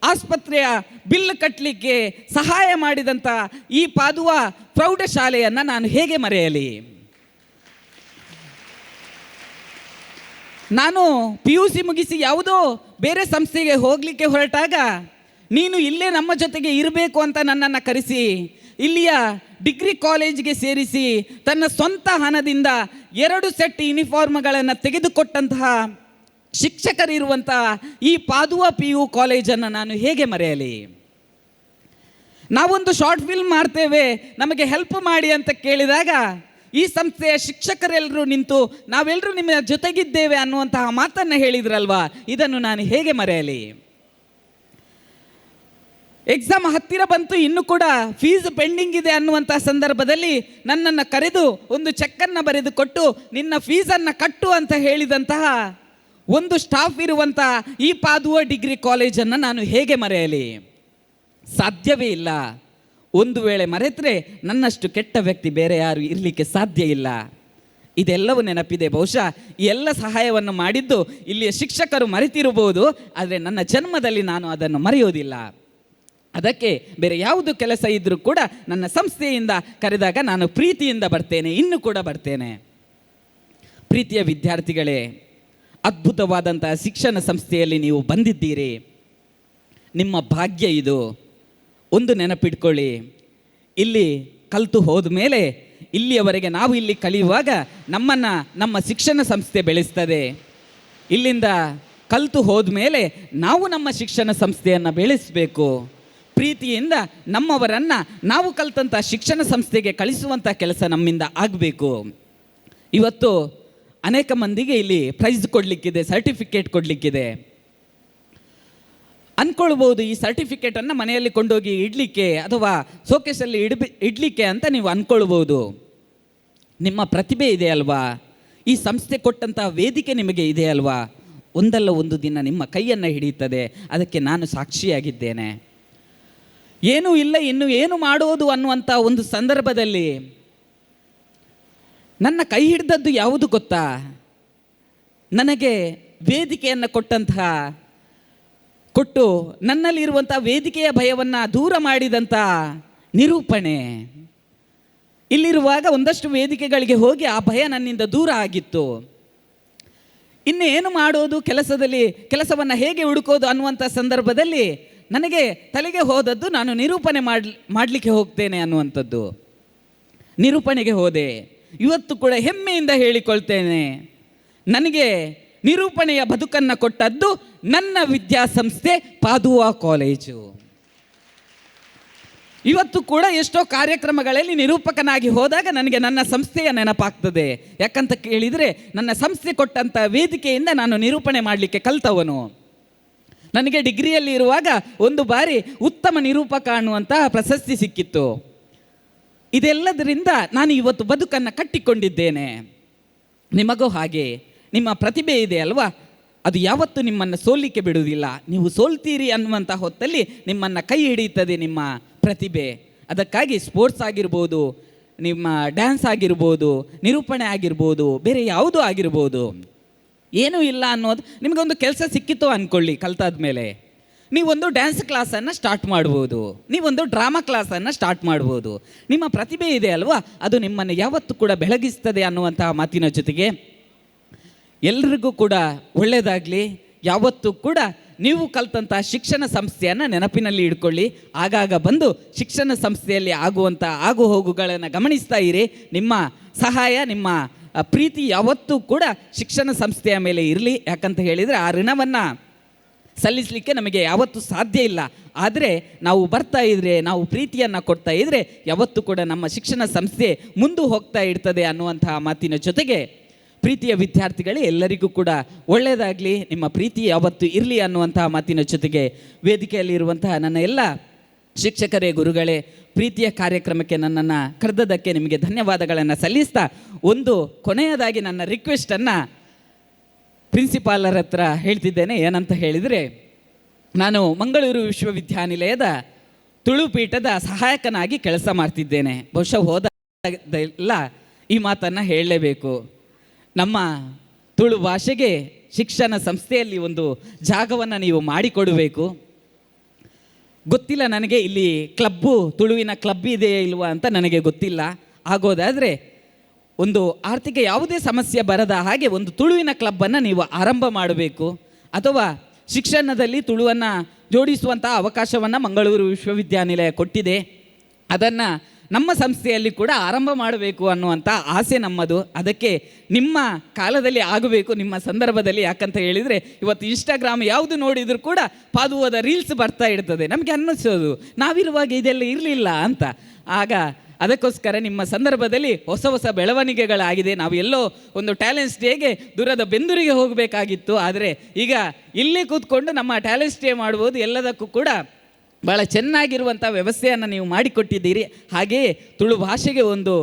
S4: ಆಸ್ಪತ್ರೆಯ ಬಿಲ್ ಕಟ್ಟಲಿಕ್ಕೆ ಸಹಾಯ ಮಾಡಿದಂಥ ಈ ಪಾದುವ ಪ್ರೌಢಶಾಲೆಯನ್ನು ನಾನು ಹೇಗೆ ಮರೆಯಲಿ? ನಾನು PUC ಮುಗಿಸಿ ಯಾವುದೋ ಬೇರೆ ಸಂಸ್ಥೆಗೆ ಹೋಗಲಿಕ್ಕೆ ಹೊರಟಾಗ ನೀನು ಇಲ್ಲೇ ನಮ್ಮ ಜೊತೆಗೆ ಇರಬೇಕು ಅಂತ ನನ್ನನ್ನು ಕರೆಸಿ ಇಲ್ಲಿಯ ಡಿಗ್ರಿ ಕಾಲೇಜಿಗೆ ಸೇರಿಸಿ ತನ್ನ ಸ್ವಂತ ಹಣದಿಂದ 2 ಸೆಟ್ ಯೂನಿಫಾರ್ಮ್ಗಳನ್ನು ತೆಗೆದುಕೊಟ್ಟಂತಹ ಶಿಕ್ಷಕರಿರುವಂತಹ ಈ ಪಾದುವ PU ಕಾಲೇಜನ್ನು ನಾನು ಹೇಗೆ ಮರೆಯಲಿ? ನಾವೊಂದು ಶಾರ್ಟ್ ಫಿಲ್ಮ್ ಮಾಡ್ತೇವೆ, ನಮಗೆ ಹೆಲ್ಪ್ ಮಾಡಿ ಅಂತ ಕೇಳಿದಾಗ ಈ ಸಂಸ್ಥೆಯ ಶಿಕ್ಷಕರೆಲ್ಲರೂ ನಿಂತು ನಾವೆಲ್ಲರೂ ನಿಮ್ಮ ಜೊತೆಗಿದ್ದೇವೆ ಅನ್ನುವಂತಹ ಮಾತನ್ನು ಹೇಳಿದ್ರಲ್ವಾ, ಇದನ್ನು ನಾನು ಹೇಗೆ ಮರೆಯಲಿ? ಎಕ್ಸಾಮ್ ಹತ್ತಿರ ಬಂತು, ಇನ್ನೂ ಕೂಡ ಫೀಸ್ ಪೆಂಡಿಂಗ್ ಇದೆ ಅನ್ನುವಂಥ ಸಂದರ್ಭದಲ್ಲಿ ನನ್ನನ್ನು ಕರೆದು ಒಂದು ಚೆಕ್ಕನ್ನು ಬರೆದುಕೊಟ್ಟು ನಿನ್ನ ಫೀಸನ್ನು ಕಟ್ಟು ಅಂತ ಹೇಳಿದಂತಹ ಒಂದು ಸ್ಟಾಫ್ ಇರುವಂಥ ಈ ಪಾದುವ ಡಿಗ್ರಿ ಕಾಲೇಜನ್ನು ನಾನು ಹೇಗೆ ಮರೆಯಲಿ? ಸಾಧ್ಯವೇ ಇಲ್ಲ. ಒಂದು ವೇಳೆ ಮರೆತರೆ ನನ್ನಷ್ಟು ಕೆಟ್ಟ ವ್ಯಕ್ತಿ ಬೇರೆ ಯಾರು ಇರಲಿಕ್ಕೆ ಸಾಧ್ಯ ಇಲ್ಲ. ಇದೆಲ್ಲವೂ ನೆನಪಿದೆ. ಬಹುಶಃ ಈ ಎಲ್ಲ ಸಹಾಯವನ್ನು ಮಾಡಿದ್ದು ಇಲ್ಲಿಯ ಶಿಕ್ಷಕರು ಮರೆತಿರಬಹುದು, ಆದರೆ ನನ್ನ ಜನ್ಮದಲ್ಲಿ ನಾನು ಅದನ್ನು ಮರೆಯೋದಿಲ್ಲ. ಅದಕ್ಕೆ ಬೇರೆ ಯಾವುದು ಕೆಲಸ ಇದ್ದರೂ ಕೂಡ ನನ್ನ ಸಂಸ್ಥೆಯಿಂದ ಕರೆದಾಗ ನಾನು ಪ್ರೀತಿಯಿಂದ ಬರ್ತೇನೆ, ಇನ್ನೂ ಕೂಡ ಬರ್ತೇನೆ. ಪ್ರೀತಿಯ ವಿದ್ಯಾರ್ಥಿಗಳೇ, ಅದ್ಭುತವಾದಂತಹ ಶಿಕ್ಷಣ ಸಂಸ್ಥೆಯಲ್ಲಿ ನೀವು ಬಂದಿದ್ದೀರಿ, ನಿಮ್ಮ ಭಾಗ್ಯ ಇದು. ಒಂದು ನೆನಪಿಟ್ಕೊಳ್ಳಿ, ಇಲ್ಲಿ ಕಲಿತು ಹೋದ ಮೇಲೆ ಇಲ್ಲಿಯವರೆಗೆ ನಾವು ಇಲ್ಲಿ ಕಲಿಯುವಾಗ ನಮ್ಮನ್ನು ನಮ್ಮ ಶಿಕ್ಷಣ ಸಂಸ್ಥೆ ಬೆಳೆಸ್ತದೆ. ಇಲ್ಲಿಂದ ಕಲಿತು ಹೋದ ಮೇಲೆ ನಾವು ನಮ್ಮ ಶಿಕ್ಷಣ ಸಂಸ್ಥೆಯನ್ನು ಬೆಳೆಸಬೇಕು. ಪ್ರೀತಿಯಿಂದ ನಮ್ಮವರನ್ನು ನಾವು ಕಲಿತಂಥ ಶಿಕ್ಷಣ ಸಂಸ್ಥೆಗೆ ಕಳಿಸುವಂಥ ಕೆಲಸ ನಮ್ಮಿಂದ ಆಗಬೇಕು. ಇವತ್ತು ಅನೇಕ ಮಂದಿಗೆ ಇಲ್ಲಿ ಪ್ರೈಸ್ ಕೊಡಲಿಕ್ಕಿದೆ, ಸರ್ಟಿಫಿಕೇಟ್ ಕೊಡಲಿಕ್ಕಿದೆ. ಅಂದ್ಕೊಳ್ಬೋದು ಈ ಸರ್ಟಿಫಿಕೇಟನ್ನು ಮನೆಯಲ್ಲಿ ಕೊಂಡೋಗಿ ಇಡಲಿಕ್ಕೆ ಅಥವಾ ಶೋಕೇಸಲ್ಲಿ ಇಡಲಿಕ್ಕೆ ಅಂತ ನೀವು ಅಂದ್ಕೊಳ್ಬೋದು. ನಿಮ್ಮ ಪ್ರತಿಭೆ ಇದೆ ಅಲ್ವಾ, ಈ ಸಂಸ್ಥೆ ಕೊಟ್ಟಂಥ ವೇದಿಕೆ ನಿಮಗೆ ಇದೆ ಅಲ್ವಾ, ಒಂದಲ್ಲ ಒಂದು ದಿನ ನಿಮ್ಮ ಕೈಯನ್ನು ಹಿಡಿಯುತ್ತದೆ. ಅದಕ್ಕೆ ನಾನು ಸಾಕ್ಷಿಯಾಗಿದ್ದೇನೆ. ಏನೂ ಇಲ್ಲ, ಇನ್ನು ಏನು ಮಾಡೋದು ಅನ್ನುವಂಥ ಒಂದು ಸಂದರ್ಭದಲ್ಲಿ ನನ್ನ ಕೈ ಹಿಡಿದದ್ದು ಯಾವುದು ಗೊತ್ತಾ? ನನಗೆ ವೇದಿಕೆಯನ್ನು ಕೊಟ್ಟು ನನ್ನಲ್ಲಿರುವಂಥ ವೇದಿಕೆಯ ಭಯವನ್ನು ದೂರ ಮಾಡಿದಂಥ ನಿರೂಪಣೆ. ಇಲ್ಲಿರುವಾಗ ಒಂದಷ್ಟು ವೇದಿಕೆಗಳಿಗೆ ಹೋಗಿ ಆ ಭಯ ನನ್ನಿಂದ ದೂರ ಆಗಿತ್ತು. ಇನ್ನೇನು ಮಾಡೋದು, ಕೆಲಸವನ್ನು ಹೇಗೆ ಹುಡುಕೋದು ಅನ್ನುವಂಥ ಸಂದರ್ಭದಲ್ಲಿ ನನಗೆ ತಲೆಗೆ ಹೋದದ್ದು ನಾನು ನಿರೂಪಣೆ ಮಾಡಲಿಕ್ಕೆ ಹೋಗ್ತೇನೆ ಅನ್ನುವಂಥದ್ದು. ನಿರೂಪಣೆಗೆ ಹೋದೆ. ಇವತ್ತು ಕೂಡ ಹೆಮ್ಮೆಯಿಂದ ಹೇಳಿಕೊಳ್ತೇನೆ, ನನಗೆ ನಿರೂಪಣೆಯ ಬದುಕನ್ನು ಕೊಟ್ಟದ್ದು ನನ್ನ ವಿದ್ಯಾಸಂಸ್ಥೆ ಪಾದುವಾ ಕಾಲೇಜು. ಇವತ್ತು ಕೂಡ ಎಷ್ಟೋ ಕಾರ್ಯಕ್ರಮಗಳಲ್ಲಿ ನಿರೂಪಕನಾಗಿ ಹೋದಾಗ ನನಗೆ ನನ್ನ ಸಂಸ್ಥೆಯ ನೆನಪಾಗ್ತದೆ. ಯಾಕಂತ ಕೇಳಿದರೆ ನನ್ನ ಸಂಸ್ಥೆ ಕೊಟ್ಟಂಥ ವೇದಿಕೆಯಿಂದ ನಾನು ನಿರೂಪಣೆ ಮಾಡಲಿಕ್ಕೆ ಕಲ್ತವನು. ನನಗೆ ಡಿಗ್ರಿಯಲ್ಲಿ ಇರುವಾಗ ಒಂದು ಬಾರಿ ಉತ್ತಮ ನಿರೂಪಕ ಅನ್ನುವಂತಹ ಪ್ರಶಸ್ತಿ ಸಿಕ್ಕಿತ್ತು. ಇದೆಲ್ಲದರಿಂದ ನಾನು ಇವತ್ತು ಬದುಕನ್ನು ಕಟ್ಟಿಕೊಂಡಿದ್ದೇನೆ. ನಿಮಗೂ ಹಾಗೆ ನಿಮ್ಮ ಪ್ರತಿಭೆ ಇದೆ ಅಲ್ವಾ, ಅದು ಯಾವತ್ತೂ ನಿಮ್ಮನ್ನು ಸೋಲಿಕ್ಕೆ ಬಿಡುವುದಿಲ್ಲ. ನೀವು ಸೋಲ್ತೀರಿ ಅನ್ನುವಂಥ ಹೊತ್ತಲ್ಲಿ ನಿಮ್ಮನ್ನು ಕೈ ಹಿಡಿಯುತ್ತದೆ ನಿಮ್ಮ ಪ್ರತಿಭೆ. ಅದಕ್ಕಾಗಿ ಸ್ಪೋರ್ಟ್ಸ್ ಆಗಿರ್ಬೋದು, ನಿಮ್ಮ ಡ್ಯಾನ್ಸ್ ಆಗಿರ್ಬೋದು, ನಿರೂಪಣೆ ಆಗಿರ್ಬೋದು, ಬೇರೆ ಯಾವುದೂ ಆಗಿರ್ಬೋದು, ಏನೂ ಇಲ್ಲ ಅನ್ನೋದು ನಿಮಗೊಂದು ಕೆಲಸ ಸಿಕ್ಕಿತು ಅಂದ್ಕೊಳ್ಳಿ, ಕಲ್ತಾದ ಮೇಲೆ ನೀವೊಂದು ಡ್ಯಾನ್ಸ್ ಕ್ಲಾಸನ್ನು ಸ್ಟಾರ್ಟ್ ಮಾಡ್ಬೋದು, ನೀವೊಂದು ಡ್ರಾಮಾ ಕ್ಲಾಸನ್ನು ಸ್ಟಾರ್ಟ್ ಮಾಡ್ಬೋದು. ನಿಮ್ಮ ಪ್ರತಿಭೆ ಇದೆ ಅಲ್ವಾ, ಅದು ನಿಮ್ಮನ್ನು ಯಾವತ್ತೂ ಕೂಡ ಬೆಳಗಿಸ್ತದೆ ಅನ್ನುವಂತಹ ಮಾತಿನ ಜೊತೆಗೆ ಎಲ್ರಿಗೂ ಕೂಡ ಒಳ್ಳೆಯದಾಗಲಿ. ಯಾವತ್ತೂ ಕೂಡ ನೀವು ಕಲ್ತಂಥ ಶಿಕ್ಷಣ ಸಂಸ್ಥೆಯನ್ನು ನೆನಪಿನಲ್ಲಿ ಇಟ್ಕೊಳ್ಳಿ. ಆಗಾಗ ಬಂದು ಶಿಕ್ಷಣ ಸಂಸ್ಥೆಯಲ್ಲಿ ಆಗುವಂಥ ಆಗು ಹೋಗುಗಳನ್ನು ಗಮನಿಸ್ತಾ ಇರಿ. ನಿಮ್ಮ ಸಹಾಯ, ನಿಮ್ಮ ಪ್ರೀತಿ ಯಾವತ್ತೂ ಕೂಡ ಶಿಕ್ಷಣ ಸಂಸ್ಥೆಯ ಮೇಲೆ ಇರಲಿ. ಯಾಕಂತ ಹೇಳಿದರೆ ಆ ಋಣವನ್ನು ಸಲ್ಲಿಸಲಿಕ್ಕೆ ನಮಗೆ ಯಾವತ್ತೂ ಸಾಧ್ಯ ಇಲ್ಲ. ಆದರೆ ನಾವು ಬರ್ತಾ ಇದ್ದರೆ, ನಾವು ಪ್ರೀತಿಯನ್ನು ಕೊಡ್ತಾ ಇದ್ದರೆ ಯಾವತ್ತೂ ಕೂಡ ನಮ್ಮ ಶಿಕ್ಷಣ ಸಂಸ್ಥೆ ಮುಂದೆ ಹೋಗ್ತಾ ಇರ್ತದೆ ಅನ್ನುವಂತಹ ಮಾತಿನ ಜೊತೆಗೆ ಪ್ರೀತಿಯ ವಿದ್ಯಾರ್ಥಿಗಳೇ, ಎಲ್ಲರಿಗೂ ಕೂಡ ಒಳ್ಳೆಯದಾಗಲಿ, ನಿಮ್ಮ ಪ್ರೀತಿ ಯಾವತ್ತೂ ಇರಲಿ ಅನ್ನುವಂತಹ ಮಾತಿನ ಜೊತೆಗೆ ವೇದಿಕೆಯಲ್ಲಿರುವಂತಹ ನನ್ನ ಎಲ್ಲ ಶಿಕ್ಷಕರೇ, ಗುರುಗಳೇ, ಪ್ರೀತಿಯ ಕಾರ್ಯಕ್ರಮಕ್ಕೆ ನನ್ನನ್ನು ಕರೆದದ್ದಕ್ಕೆ ನಿಮಗೆ ಧನ್ಯವಾದಗಳನ್ನು ಸಲ್ಲಿಸ್ತಾ ಒಂದು ಕೊನೆಯದಾಗಿ ನನ್ನ ರಿಕ್ವೆಸ್ಟನ್ನು ಪ್ರಿನ್ಸಿಪಾಲರ ಹತ್ರ ಹೇಳ್ತಿದ್ದೇನೆ. ಏನಂತ ಹೇಳಿದರೆ, ನಾನು ಮಂಗಳೂರು ವಿಶ್ವವಿದ್ಯಾನಿಲಯದ ತುಳುಪೀಠದ ಸಹಾಯಕನಾಗಿ ಕೆಲಸ ಮಾಡ್ತಿದ್ದೇನೆ. ಬಹುಶಃ ಹೋದಾಗೆಲ್ಲ ಈ ಮಾತನ್ನು ಹೇಳಲೇಬೇಕು. ನಮ್ಮ ತುಳು ಭಾಷೆಗೆ ಶಿಕ್ಷಣ ಸಂಸ್ಥೆಯಲ್ಲಿ ಒಂದು ಜಾಗವನ್ನು ನೀವು ಮಾಡಿಕೊಡಬೇಕು. ಗೊತ್ತಿಲ್ಲ ನನಗೆ ಇಲ್ಲಿ ಕ್ಲಬ್ಬು, ತುಳುವಿನ ಕ್ಲಬ್ ಇದೆಯೇ ಇಲ್ವಾ ಅಂತ ನನಗೆ ಗೊತ್ತಿಲ್ಲ. ಆಗೋದಾದರೆ ಒಂದು ಆರ್ಥಿಕ ಯಾವುದೇ ಸಮಸ್ಯೆ ಬರದ ಹಾಗೆ ಒಂದು ತುಳುವಿನ ಕ್ಲಬ್ಬನ್ನು ನೀವು ಆರಂಭ ಮಾಡಬೇಕು. ಅಥವಾ ಶಿಕ್ಷಣದಲ್ಲಿ ತುಳುವನ್ನು ಜೋಡಿಸುವಂಥ ಅವಕಾಶವನ್ನು ಮಂಗಳೂರು ವಿಶ್ವವಿದ್ಯಾನಿಲಯ ಕೊಟ್ಟಿದೆ, ಅದನ್ನು ನಮ್ಮ ಸಂಸ್ಥೆಯಲ್ಲಿ ಕೂಡ ಆರಂಭ ಮಾಡಬೇಕು ಅನ್ನುವಂಥ ಆಸೆ ನಮ್ಮದು. ಅದಕ್ಕೆ ನಿಮ್ಮ ಕಾಲದಲ್ಲಿ ಆಗಬೇಕು, ನಿಮ್ಮ ಸಂದರ್ಭದಲ್ಲಿ. ಯಾಕಂತ ಹೇಳಿದರೆ ಇವತ್ತು ಇನ್ಸ್ಟಾಗ್ರಾಮ್ ಯಾವುದು ನೋಡಿದರೂ ಕೂಡ ಪಾದುವದ ರೀಲ್ಸ್ ಬರ್ತಾ ಇರ್ತದೆ. ನಮಗೆ ಅನ್ನಿಸೋದು ನಾವಿರುವಾಗ ಇದೆಲ್ಲ ಇರಲಿಲ್ಲ ಅಂತ. ಆಗ ಅದಕ್ಕೋಸ್ಕರ ನಿಮ್ಮ ಸಂದರ್ಭದಲ್ಲಿ ಹೊಸ ಹೊಸ ಬೆಳವಣಿಗೆಗಳಾಗಿದೆ. ನಾವು ಎಲ್ಲೋ ಒಂದು ಟ್ಯಾಲೆಂಟ್ಸ್ ಡೇಗೆ ದೂರದ ಬೆಂದೂರಿಗೆ ಹೋಗಬೇಕಾಗಿತ್ತು, ಆದರೆ ಈಗ ಇಲ್ಲೇ ಕೂತ್ಕೊಂಡು ನಮ್ಮ ಟ್ಯಾಲೆಂಟ್ಸ್ ಡೇ ಮಾಡ್ಬೋದು. ಎಲ್ಲದಕ್ಕೂ ಕೂಡ ಭಾಳ ಚೆನ್ನಾಗಿರುವಂಥ ವ್ಯವಸ್ಥೆಯನ್ನು ನೀವು ಮಾಡಿಕೊಟ್ಟಿದ್ದೀರಿ. ಹಾಗೆಯೇ ತುಳು ಭಾಷೆಗೆ ಒಂದು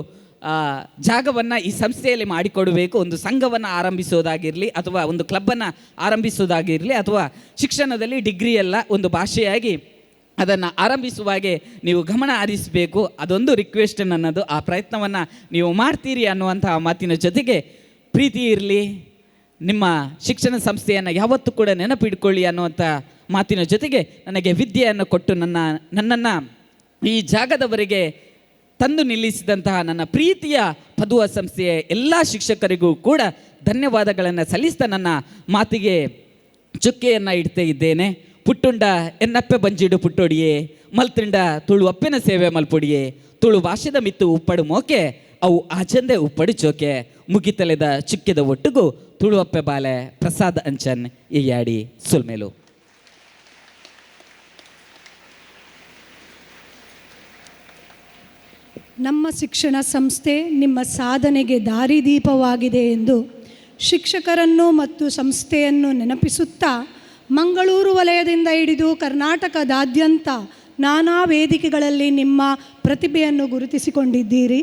S4: ಜಾಗವನ್ನು ಈ ಸಂಸ್ಥೆಯಲ್ಲಿ ಮಾಡಿಕೊಡಬೇಕು. ಒಂದು ಸಂಘವನ್ನು ಆರಂಭಿಸೋದಾಗಿರಲಿ, ಅಥವಾ ಒಂದು ಕ್ಲಬ್ಬನ್ನು ಆರಂಭಿಸೋದಾಗಿರಲಿ, ಅಥವಾ ಶಿಕ್ಷಣದಲ್ಲಿ ಡಿಗ್ರಿಯೆಲ್ಲ ಒಂದು ಭಾಷೆಯಾಗಿ ಅದನ್ನು ಆರಂಭಿಸುವಾಗೆ ನೀವು ಗಮನ ಹರಿಸಬೇಕು. ಅದೊಂದು ರಿಕ್ವೆಸ್ಟ್ ನನ್ನದು. ಆ ಪ್ರಯತ್ನವನ್ನು ನೀವು ಮಾಡ್ತೀರಿ ಅನ್ನುವಂತಹ ಮಾತಿನ ಜೊತೆಗೆ ಪ್ರೀತಿ ಇರಲಿ, ನಿಮ್ಮ ಶಿಕ್ಷಣ ಸಂಸ್ಥೆಯನ್ನು ಯಾವತ್ತೂ ಕೂಡ ನೆನಪಿಟ್ಕೊಳ್ಳಿ ಅನ್ನುವಂಥ ಮಾತಿನ ಜೊತೆಗೆ ನನಗೆ ವಿದ್ಯೆಯನ್ನು ಕೊಟ್ಟು ನನ್ನನ್ನು ಈ ಜಾಗದವರೆಗೆ ತಂದು ನಿಲ್ಲಿಸಿದಂತಹ ನನ್ನ ಪ್ರೀತಿಯ ಪದುವ ಸಂಸ್ಥೆಯ ಎಲ್ಲ ಶಿಕ್ಷಕರಿಗೂ ಕೂಡ ಧನ್ಯವಾದಗಳನ್ನು ಸಲ್ಲಿಸ್ತಾ ನನ್ನ ಮಾತಿಗೆ ಚುಕ್ಕೆಯನ್ನು ಇಡ್ತಾ ಇದ್ದೇನೆ. ಪುಟ್ಟುಂಡ ಎನ್ನಪ್ಪೆ ಬಂಜಿಡು ಪುಟ್ಟೊಡಿಯೇ, ಮಲ್ತುಂಡ ತುಳು ಅಪ್ಪೆನ ಸೇವೆ ಮಲ್ಪೊಡಿಯೇ, ತುಳು ಭಾಷೆದ ಮಿತ್ತು ಉಪ್ಪಡು ಮೋಕೆ, ಅವು ಆಚಂದೆ ಉಪ್ಪಡು ಚೋಕೆ, ಮುಗಿತಲೆದ ಚುಕ್ಕೆದ ಒಟ್ಟುಗು ತುಳುವಪ್ಪೆ ಬಾಲೆ ಪ್ರಸಾದ್ ಅಂಚನ್ ಈ ಸುಲ್ಮೇಲು.
S1: ನಮ್ಮ ಶಿಕ್ಷಣ ಸಂಸ್ಥೆ ನಿಮ್ಮ ಸಾಧನೆಗೆ ದಾರಿದೀಪವಾಗಿದೆ ಎಂದು ಶಿಕ್ಷಕರನ್ನು ಮತ್ತು ಸಂಸ್ಥೆಯನ್ನು ನೆನಪಿಸುತ್ತಾ ಮಂಗಳೂರು ವಲಯದಿಂದ ಹಿಡಿದು ಕರ್ನಾಟಕದಾದ್ಯಂತ ನಾನಾ ವೇದಿಕೆಗಳಲ್ಲಿ ನಿಮ್ಮ ಪ್ರತಿಭೆಯನ್ನು ಗುರುತಿಸಿಕೊಂಡಿದ್ದೀರಿ.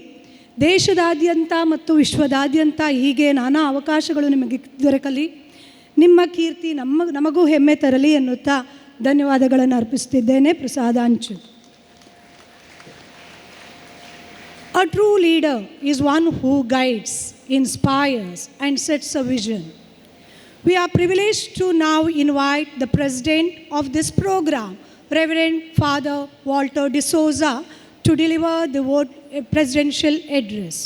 S1: ದೇಶದಾದ್ಯಂತ ಮತ್ತು ವಿಶ್ವದಾದ್ಯಂತ ಹೀಗೆ ನಾನಾ ಅವಕಾಶಗಳು ನಿಮಗೆ ದೊರಕಲಿ, ನಿಮ್ಮ ಕೀರ್ತಿ ನಮ್ಮ ನಮಗೂ ಹೆಮ್ಮೆ ತರಲಿ ಎನ್ನುತ್ತಾ ಧನ್ಯವಾದಗಳನ್ನು ಅರ್ಪಿಸುತ್ತಿದ್ದೇನೆ. Prasad Anchan. A true leader is one who guides, inspires, and sets a vision. We are privileged to now invite the president of this program, Reverend Father Walter D'Souza, to deliver the presidential address.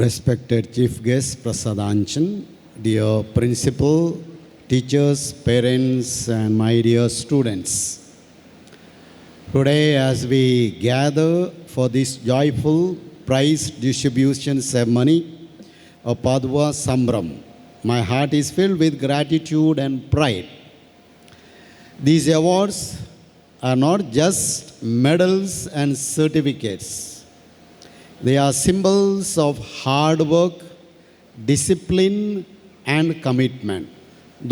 S5: Respected Chief Guest Prasad Anchan, dear principal, teachers, parents, and my dear students. Today, as we gather for this joyful prize distribution ceremony of Padwa Sambhram, my heart is filled with gratitude and pride. These awards are not just medals and certificates. They are symbols of hard work, discipline, and commitment.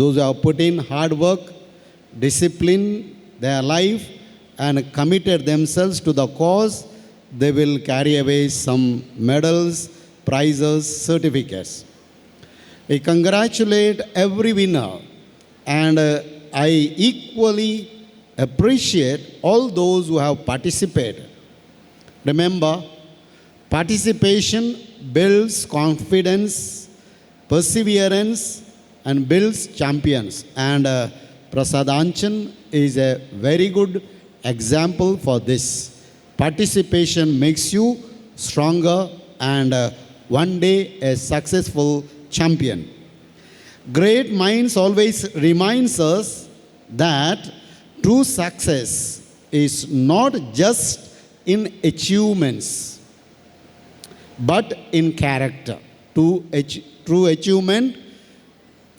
S5: Those who have put in hard work, discipline their life, and committed themselves to the cause, they will carry away some medals, prizes, certificates. I congratulate every winner, and I equally appreciate all those who have participated. Remember, participation builds confidence, perseverance, and builds champions. And Prasad Anchan is a very good example for this. Participation makes you stronger and one day a successful champion. Great minds always reminds us that true success is not just in achievements, but in character. True achievement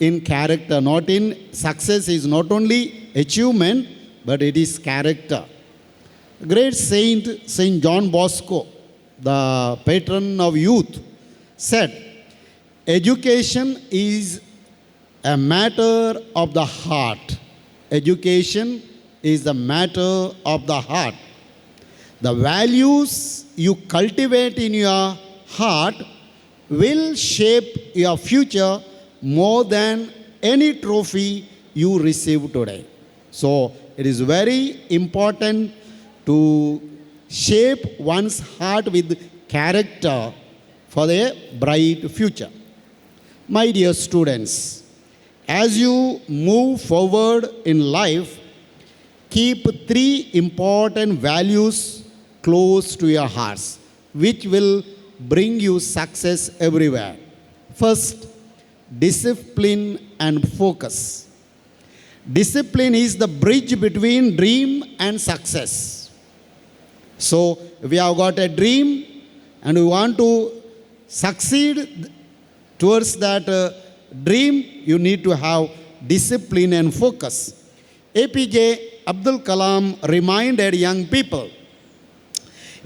S5: in character, not in success is not only achievement, but it is character. Great saint, Saint John Bosco, the patron of youth, said, "Education is a matter of the heart." Education is the matter of the heart. The values you cultivate in your heart will shape your future more than any trophy you receive today. So it is very important to shape one's heart with character for a bright future. My dear students, as you move forward in life, keep three important values close to your hearts, which will bring you success everywhere. First, discipline and focus. Discipline is the bridge between dream and success. So, if we have got a dream and we want to succeed towards that dream, you need to have discipline and focus. APJ Abdul Kalam reminded young people,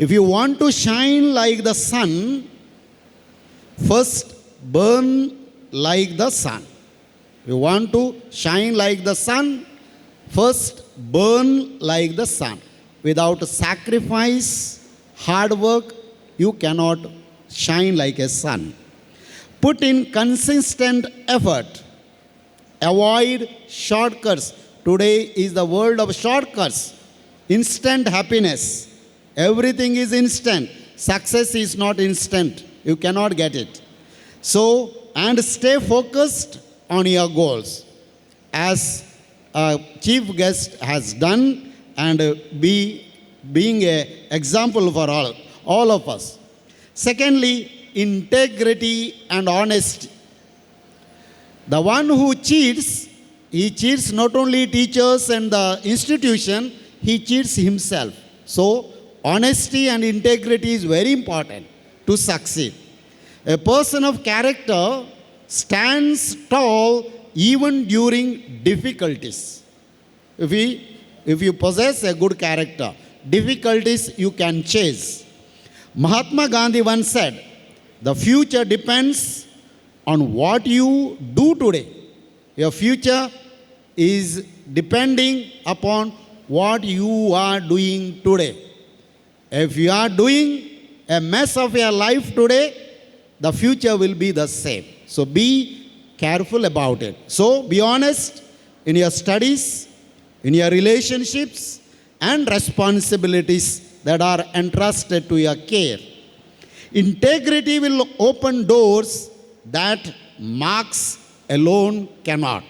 S5: "If you want to shine like the sun, first burn like the sun." You want to shine like the sun, first burn like the sun. Without sacrifice, hard work, you cannot shine like a sun. Put in consistent effort. Avoid shortcuts. Today is the world of shortcuts. Instant happiness. Everything is instant. Success is not instant. You cannot get it. And stay focused on your goals. As a chief guest has done, and being an example for all of us. Secondly, integrity and honesty. The one who cheats, he cheats not only teachers and the institution, he cheats himself. So, honesty and integrity is very important to succeed. A person of character stands tall even during difficulties. If you possess a good character, difficulties you can chase. Mahatma Gandhi once said, "The future depends on what you do today. Your future is depending upon what you are doing today. If you are doing a mess of your life today, the future will be the same. So be careful about it. So be honest in your studies, in your relationships, and responsibilities that are entrusted to your care. Integrity will open doors that marks alone cannot.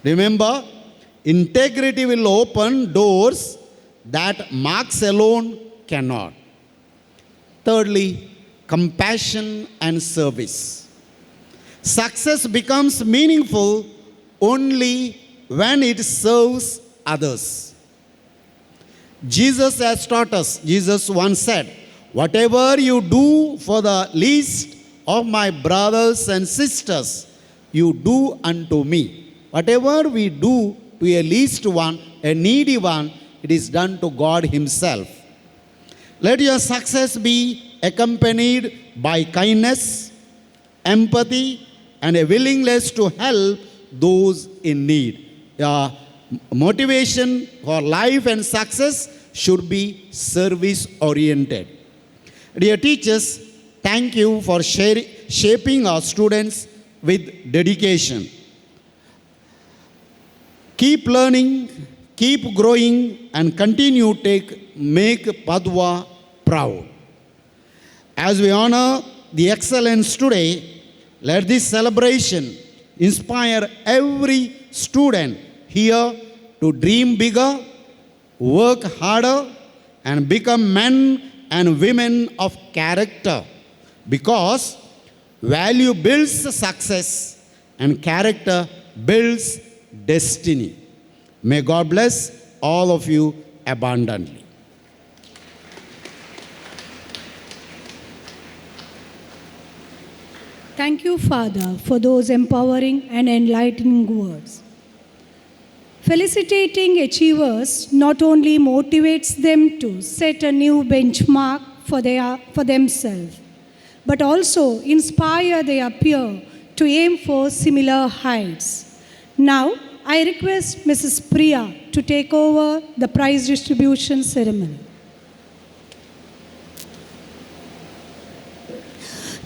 S5: Remember, integrity will open doors that marks alone cannot. Thirdly, compassion and service. Success becomes meaningful only when it serves others. Jesus has taught us, Jesus once said, whatever you do for the least of my brothers and sisters, you do unto me. Whatever we do to a least one, a needy one, it is done to God Himself. Let your success be accompanied by kindness, empathy, and a willingness to help those in need. Your motivation for life and success should be service oriented. Dear teachers, thank you for shaping our students with dedication. Keep learning, keep growing, and continue to make Padua proud. As we honor the excellence today, let this celebration inspire every student here to dream bigger, work harder, and become men and women of character. Because value builds success and character builds destiny. May God bless all of you abundantly.
S1: Thank you, Father, for those empowering and enlightening words. Felicitating achievers not only motivates them to set a new benchmark for themselves, but also inspire their peer to aim for similar heights. Now, I request Mrs. Priya to take over the prize distribution ceremony.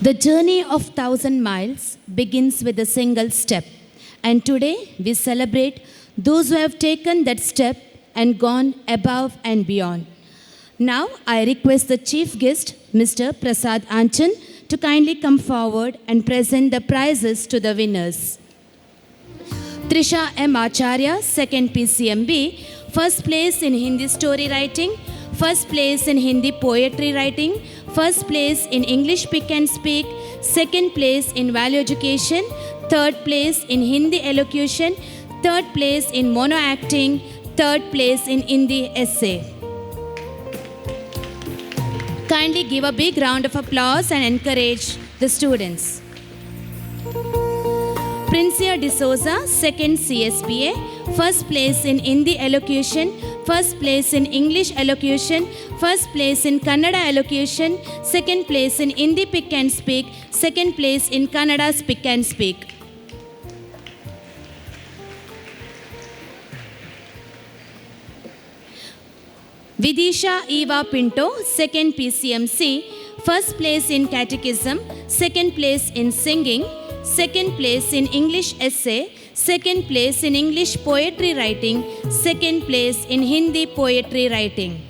S6: The journey of 1,000 miles begins with a single step. And today we celebrate those who have taken that step and gone above and beyond. Now I request the chief guest, Mr. Prasad Anchan, to kindly come forward and present the prizes to the winners. Trisha M. Acharya, 2nd PCMB, first place in Hindi story writing, first place in Hindi poetry writing, first place in English pick and speak, second place in value education, third place in Hindi elocution, third place in mono acting, third place in Hindi essay. Kindly give a big round of applause and encourage the students. Princia D'Souza, 2nd CSBA, first place in Hindi elocution, first place in English elocution, first place in Kannada elocution, second place in Hindi pick and speak, second place in Kannada speak and speak. Vidisha Eva Pinto, 2nd PCMC, first place in catechism, second place in singing, second place in English essay, second place in English poetry writing, second place in Hindi poetry writing.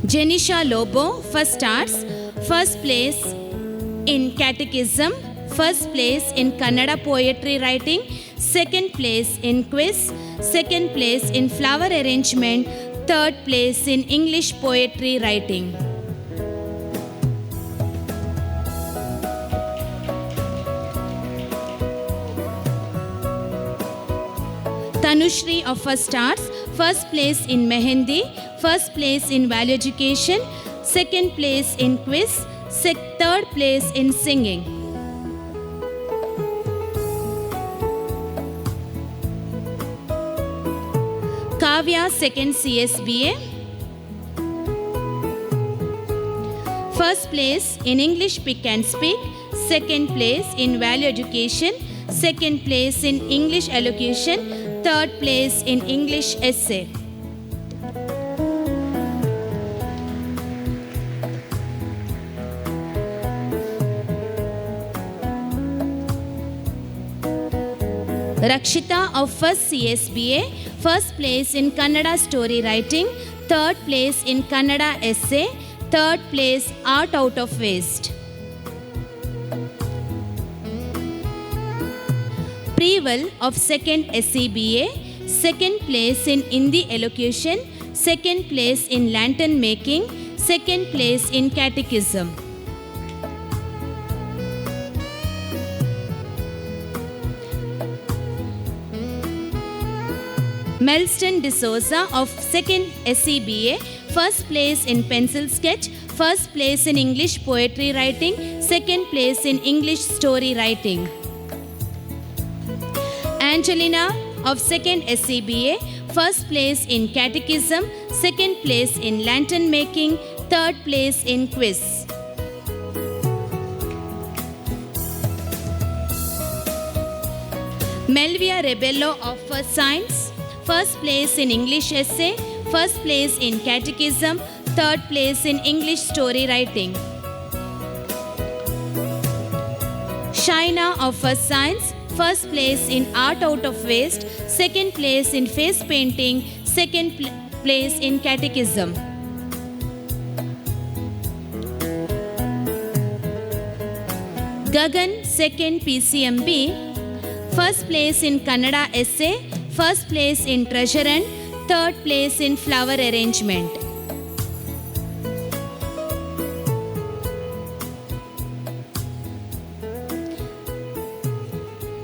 S6: Jenisha Lobo, first arts, first place in catechism, first place in Kannada poetry writing, second place in quiz, second place in flower arrangement, third place in English poetry writing. Tanushri of First Arts, first place in Mehendi, first place in value education, second place in quiz, third place in singing. Kavya, 2nd CSBA, First place in English Pick and Speak, second place in Value Education, second place in English Elocution, third place in English Essay. Rakshita of first CSBA, first place in Kannada story writing, third place in Kannada essay, third place art out of waste. Preval of second SCBA, second place in Hindi elocution, second place in lantern making, second place in catechism. Melston D'Souza of second SCBA, first place in pencil sketch, first place in English poetry writing, second place in English story writing. Angelina of second SCBA, first place in catechism, second place in lantern making, third place in quiz. Melvia Rebello of First Science, first place in English essay, first place in catechism, third place in English story writing. Shaina of First Science, first place in art out of waste, second place in face painting, second place in catechism. Gagan, second PCMB, first place in Kannada essay, first place in treasure and third place in flower arrangement.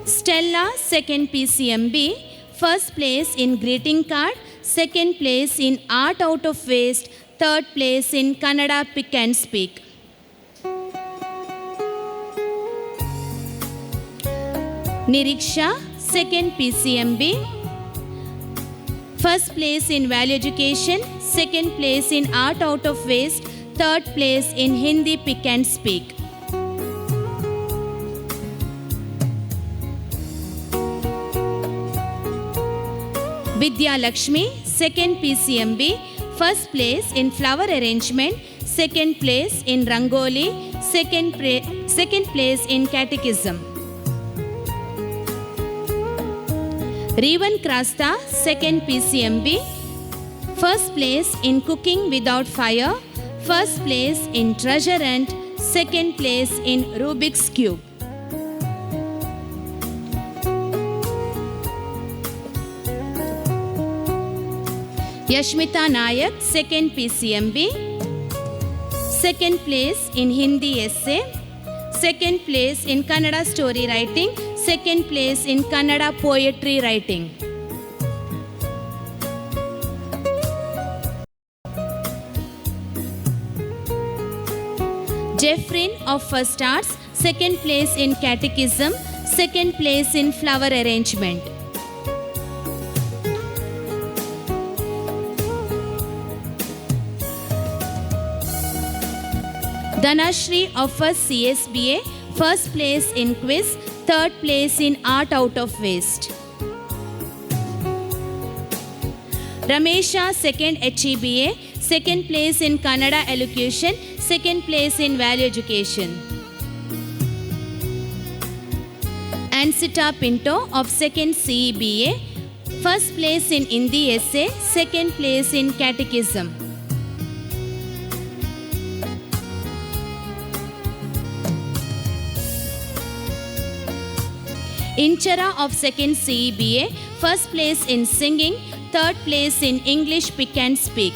S6: Stella, second PCMB, first place in greeting card, second place in art out of waste, third place in Kannada pick and speak. Niriksha, second PCMB, first place in value education, second place in art out of waste, third place in Hindi pick and speak. Vidya Lakshmi, second PCMB, first place in flower arrangement, second place in Rangoli, second place in catechism. Revan Krasta, second PCMB, first place in cooking without fire, first place in treasure hunt, second place in Rubik's Cube. Yashmita Nayak, second PCMB, second place in Hindi essay, second place in Kannada story writing, second place in Kannada poetry writing. Jeffrin of First Arts, second place in catechism, second place in flower arrangement. Dhanashri of First CSBA, first place in quiz, third place in art out of waste. Ramesha, second HEBA, second place in Kannada elocution, second place in value education. Ansita Pinto of second CEBA, first place in Hindi essay, second place in catechism. Inchara of second CEBA, first place in singing, third place in English pick and speak.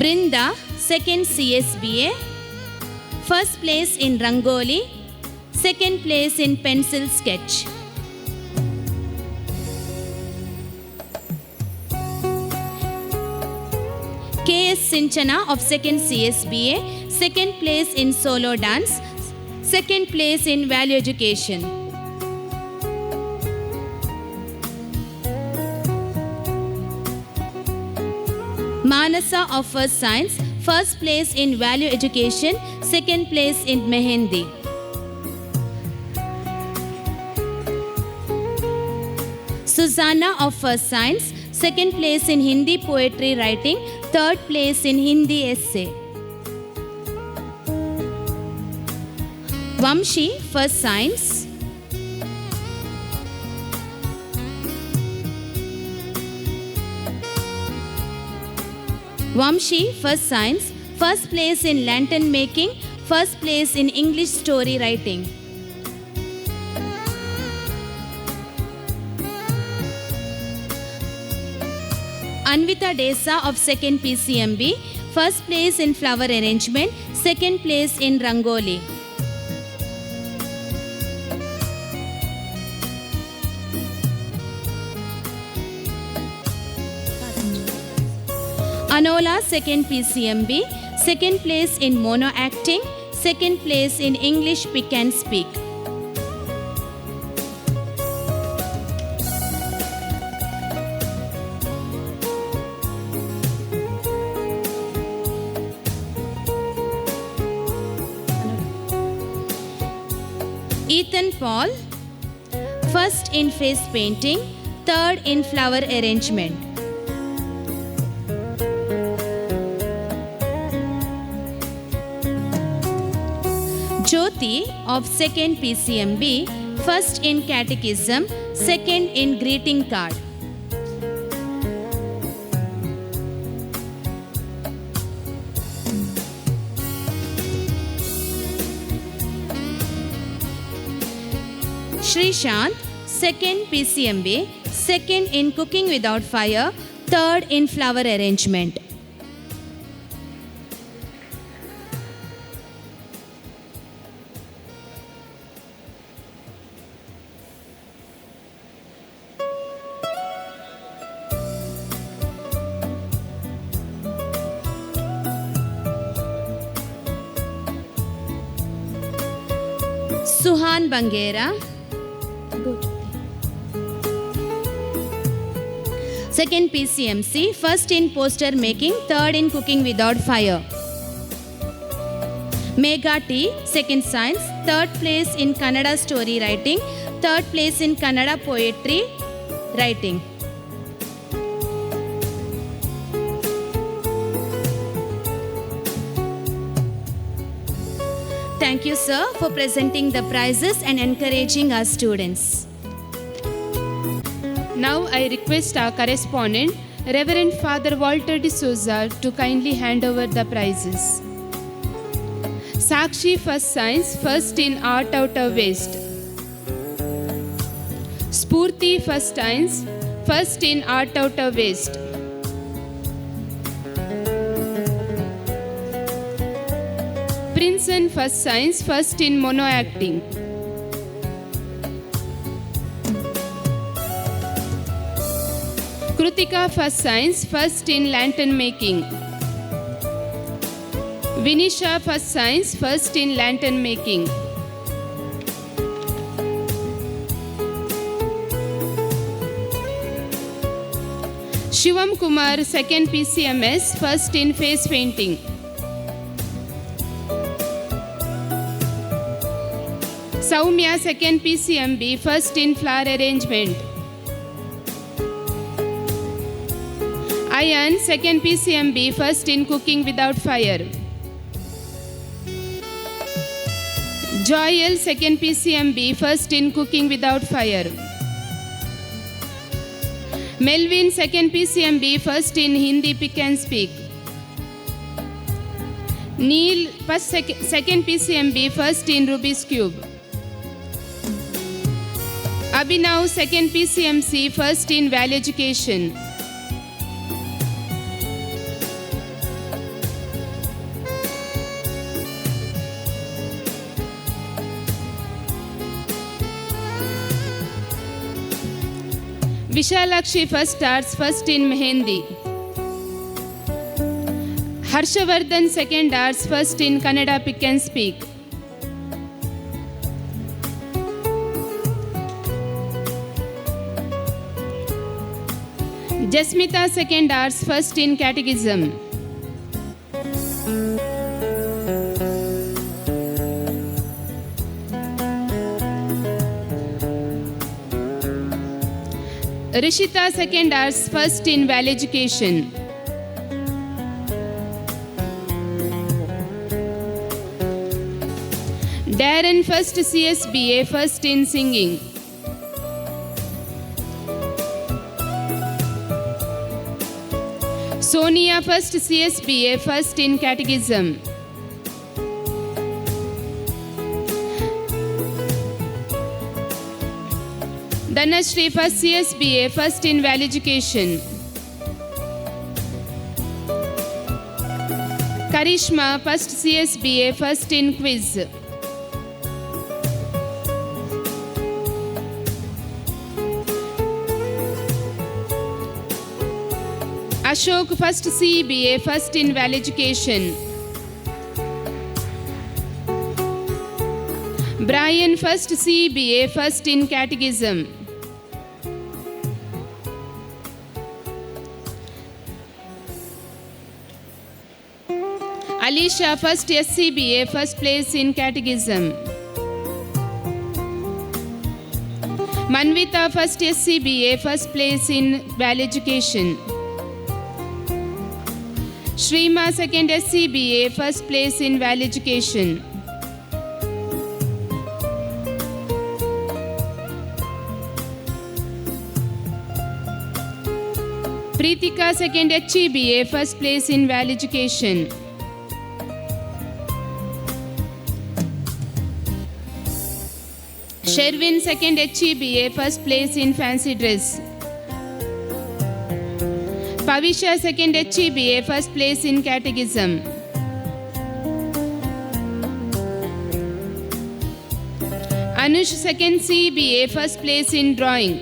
S6: Brinda, second CSBA, first place in Rangoli, second place in pencil sketch. K.S. Sinchana of second CSBA, second place in solo dance, second place in value education. Manasa of First Science, first place in Value Education, second place in Mehendi. Susanna of First Science, second place in Hindi Poetry Writing, third place in Hindi Essay. Vamshi, First Science. Vamshi, First Science, first place in lantern making, first place in English story writing. Anvita Desa of 2nd PCMB, first place in flower arrangement, second place in Rangoli. Anola, 2nd PCMB, second place in mono acting, second place in English Pick and Speak. Ethan Paul, first in face painting, third in flower arrangement. Jyoti of 2nd PCMB, first in catechism, second in greeting card. Shrishant, 2nd PCMB, second in cooking without fire, third in flower arrangement. Suhan Bangera. Second PCMC, first in poster making, third in cooking without fire. Megha T, second science, third place in Kannada story writing, third place in Kannada poetry writing. Thank you, sir, for presenting the prizes and encouraging our students.
S7: Now I request our correspondent, Reverend Father Walter D'Souza, to kindly hand over the prizes. Sakshi First Science, first in Art Out of Waste. Spurti First Science, first in Art Out of Waste. Princeton First Science, first in Mono Acting. Krutika First Science, first in Lantern Making. Vinisha First Science, first in Lantern Making. Shivam Kumar, second PCMS, first in Face Painting. Soumya, second PCMB, first in Flower Arrangement. Ayan, second PCMB, first in Cooking Without Fire. Joyel, second PCMB, first in Cooking Without Fire. Melvin, second PCMB, first in Hindi Pick and Speak. Neil, first second PCMB, first in Rubik's Cube. Abhinav, second PCMC, first in Value Education. Vishalakshi First Arts, first in Mehendi. Harshavardhan Second Arts, first in Kannada Pick and Speak. Jasmita second Arts first in Catechism. Rishita second Arts first in Well Education. Darren first CSBA first in singing. Sonia first CSBA first in Catechism. Dhanashree first CSBA first in Well Education. Karishma first CSBA first in quiz. Ashok first CBA first in Well Education. Brian first CBA first in Catechism. Alicia first SCBA first place in Catechism. Manvita first SCBA first place in Well Education. Shrima second SCBA first place in Well Education. Preetika second HEBA first place in Well Education. Sherwin second HEBA first place in fancy dress. Pavisha second HEBA first place in Catechism. Anush second CBA first place in drawing.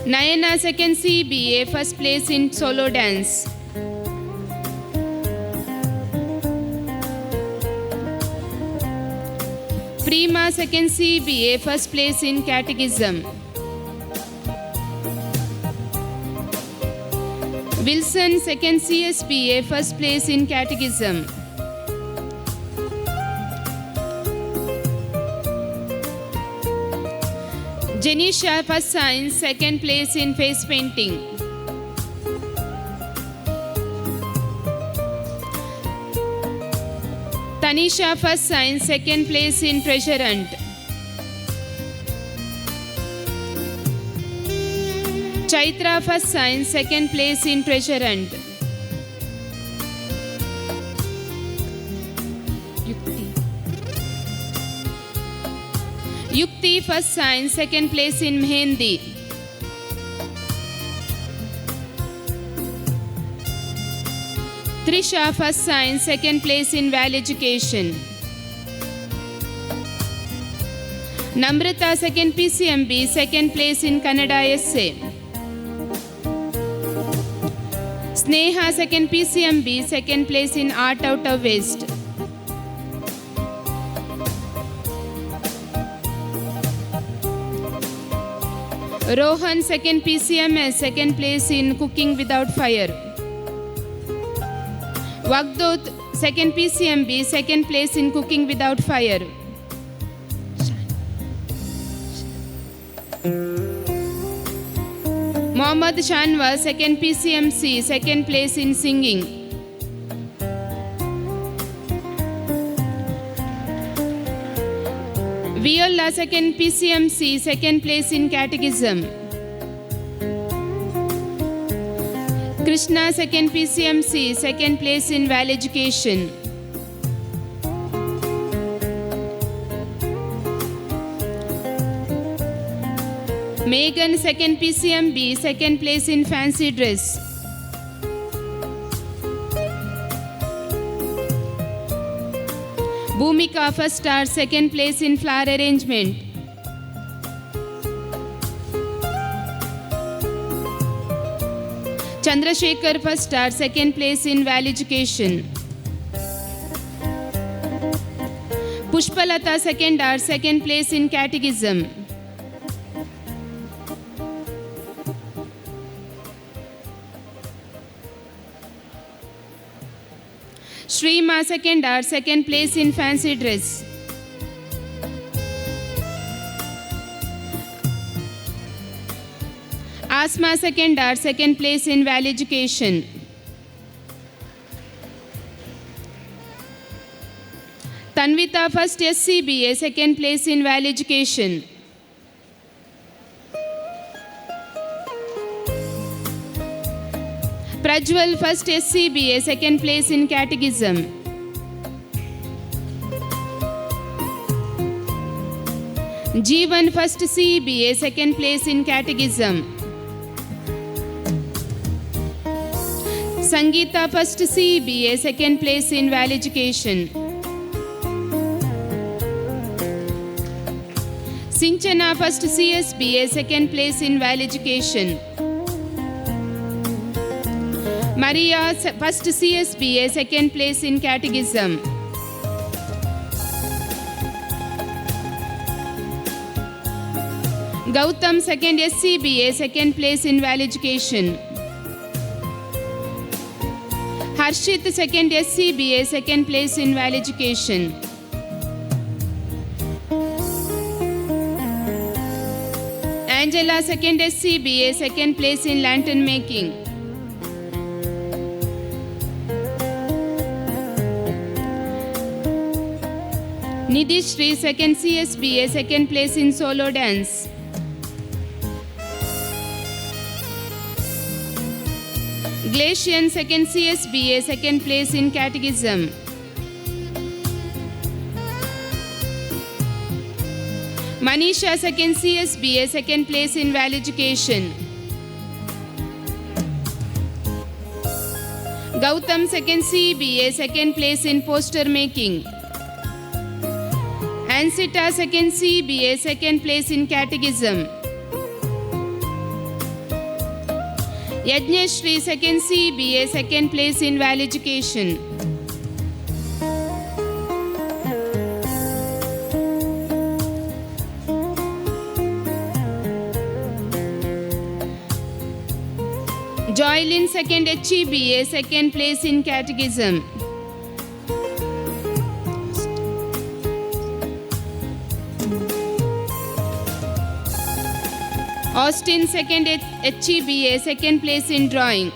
S7: Nayana second CBA first place in solo dance. Prima second CBA first place in Catechism. Wilson second CSBA first place in Catechism. Janisha first science second place in face painting. Tanisha first science second place in treasure hunt. Chaitra first science second place in treasure hunt. Yukti first science second place in Mehendi. Trisha first science second place in Well Education. Namrata second PCMB second place in Kannada essay. Sneha second PCMB second place in Art Out of Waste. Rohan second PCMS second place in Cooking Without Fire. Vagdot second PCMB second place in Cooking Without Fire. Mohammad Shanwa second PCMC second place in singing. Viola second PCMC second place in Catechism. Krishna second PCMC second place in Well Education. Megan second PCMB second place in fancy dress. Bhumika first star second place in flower arrangement. Chandrasekhar first star second place in Well Education. Pushpalata second R second place in Catechism. Shrima second R, second place in fancy dress. Asma second R, second place in value education. Tanvita first SCBA, second place in value education. Prajwal first SCBA, second place in catechism. Jeevan first CBA, second place in catechism. Sangeeta first CBA, second place in value education. Sinchana first CSBA, second place in value education. Maria first CSBA, second place in catechism. Gautam second SCBA, second place in value education. Harshit second SCBA, second place in value education. Angela second SCBA, second place in lantern making. Nidhishri second CSBA, second place in solo dance. Glacian second CSBA, second place in catechism. Manisha second CSBA, second place in value education. Gautam second CBA, second place in poster making. Ansita second CBA, second place in catechism. Yajneshri second CBA, second place in value education. Joylin second HEBA, second place in catechism. Austin second HEBA, second place in drawing.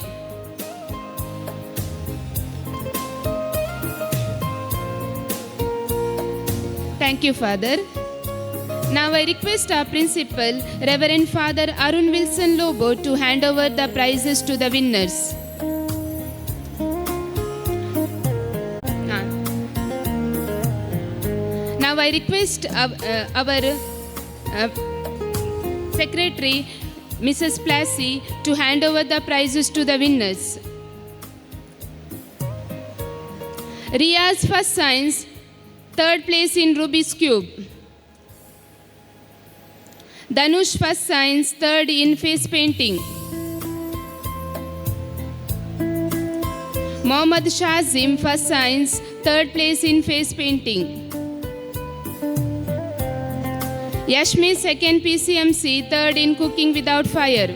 S7: Thank you, Father. Now I request our principal, Reverend Father Arun Wilson Lobo, to hand over the prizes to the winners. Now I request our secretary, Mrs. Plassey, to hand over the prizes to the winners. Riaz first science, third place in Rubik's Cube. Dhanush first science, third in face painting. Mohammad Shazim first science, third place in face painting. Yashmi second PCMC, third in cooking without fire.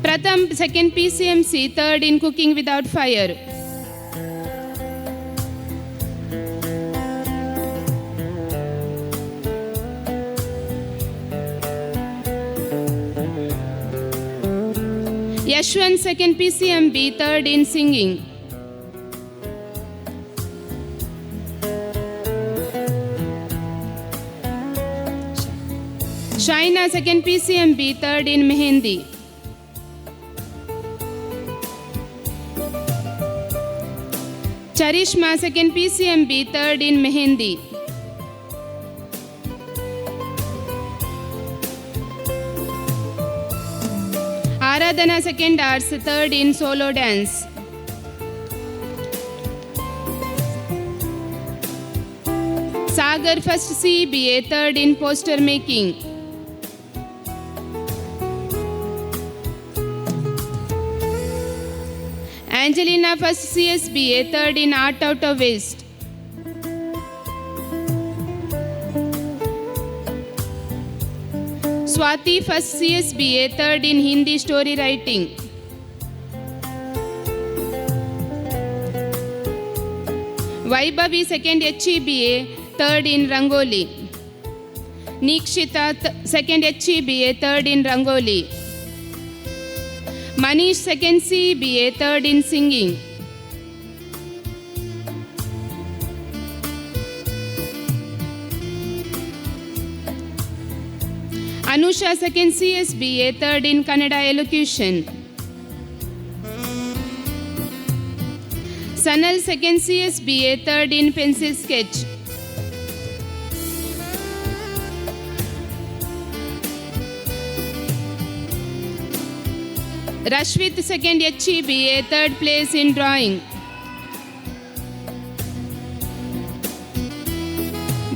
S7: Pratham second PCMC, third in cooking without fire. Yashwant second PCMB, third in singing. Shaina second PCMB, third in Mehendi. Charishma second PCMB, third in Mehendi. Aradhana second arts, third in solo dance. Sagar first CBA, third in poster making. Angelina first CSBA, third in art out of waste. Swati first CSBA, third in Hindi story writing. Vaibhavi second HEBA, third in Rangoli. Nikshita second HEBA, third in Rangoli. Manish second CBA, third in singing. Anusha second CSBA, third in Kannada elocution. Sanal second CSBA, third in pencil sketch. Rashwit second HEBA, third place in drawing.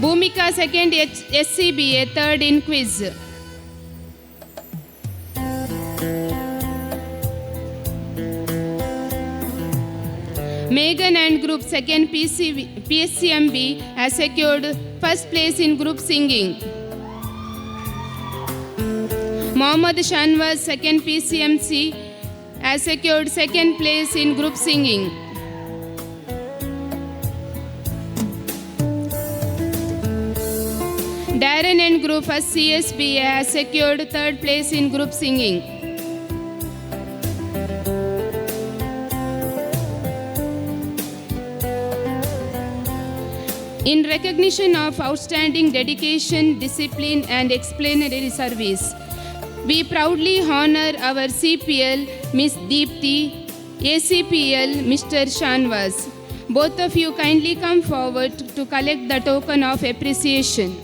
S7: Bhumika second SCBA, third in quiz. Megan and group second PSCMB has secured first place in group singing. Mohammad Shanwaz second PCMC has secured second place in group singing. Darren and group first CSB has secured third place in group singing. In recognition of outstanding dedication, discipline, and explanatory service, we proudly honor our CPL, Ms. Deepthi, ACPL, Mr. Shanwaz. Both of you kindly come forward to collect the token of appreciation.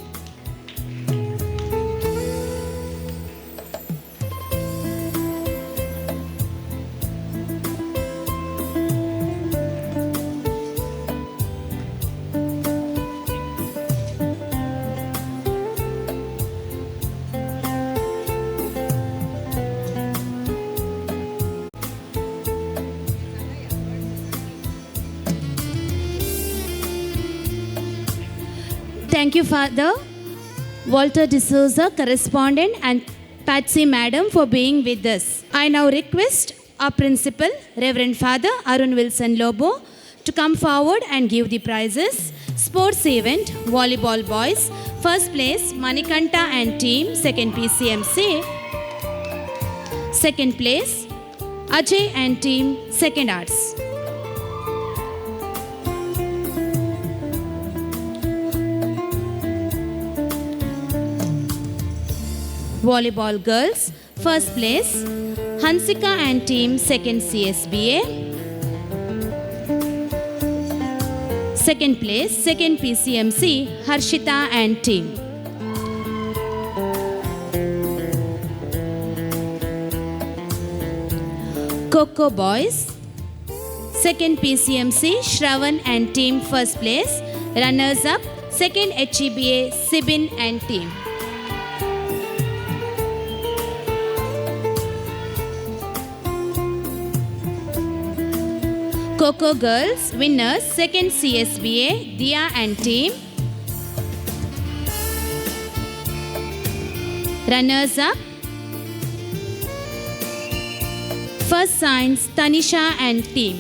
S6: Thank you, Father Walter D'Souza, correspondent, and Patsy Madam for being with us. I now request our principal, Reverend Father Arun Wilson Lobo, to come forward and give the prizes. Sports event, volleyball boys, first place, Manikanta and team, second PCMC. Second place, Ajay and team, second arts. Volleyball girls, first place, Hansika and team, second CSBA. Second place, second PCMC, Harshita and team. Coco boys, second PCMC, Shravan and team, first place. Runners up, second HEBA, Sibin and team. Coco girls, winners, second CSBA, Dia and team. Runners up, first science, Tanisha and team.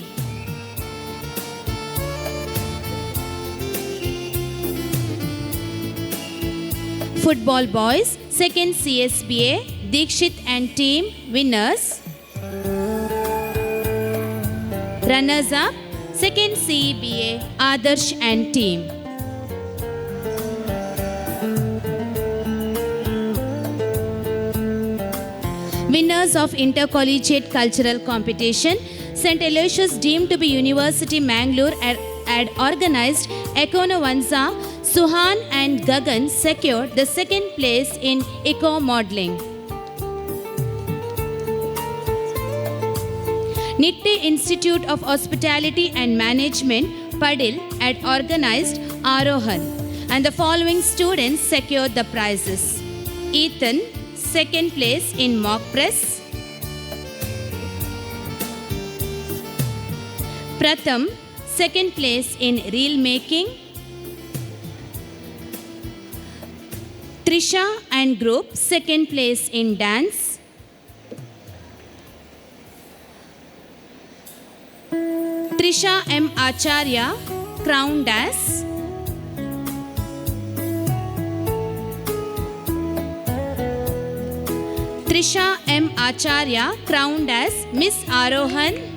S6: Football boys, second CSBA, Dikshit and team, winners. Runners up, second CBA, Adarsh and team. Winners of Intercollegiate Cultural Competition, St. Aloysius deemed to be University Mangalore had organized Econowanza, Suhan and Gagan secured the second place in eco modeling. Nitte Institute of Hospitality and Management, Padil, had organized Arohan, and the following students secured the prizes. Ethan, second place in mock press. Pratham, second place in reel making. Trisha and group, second place in dance. Trisha M. Acharya, crowned as Trisha M. Acharya, crowned as Miss Arohan.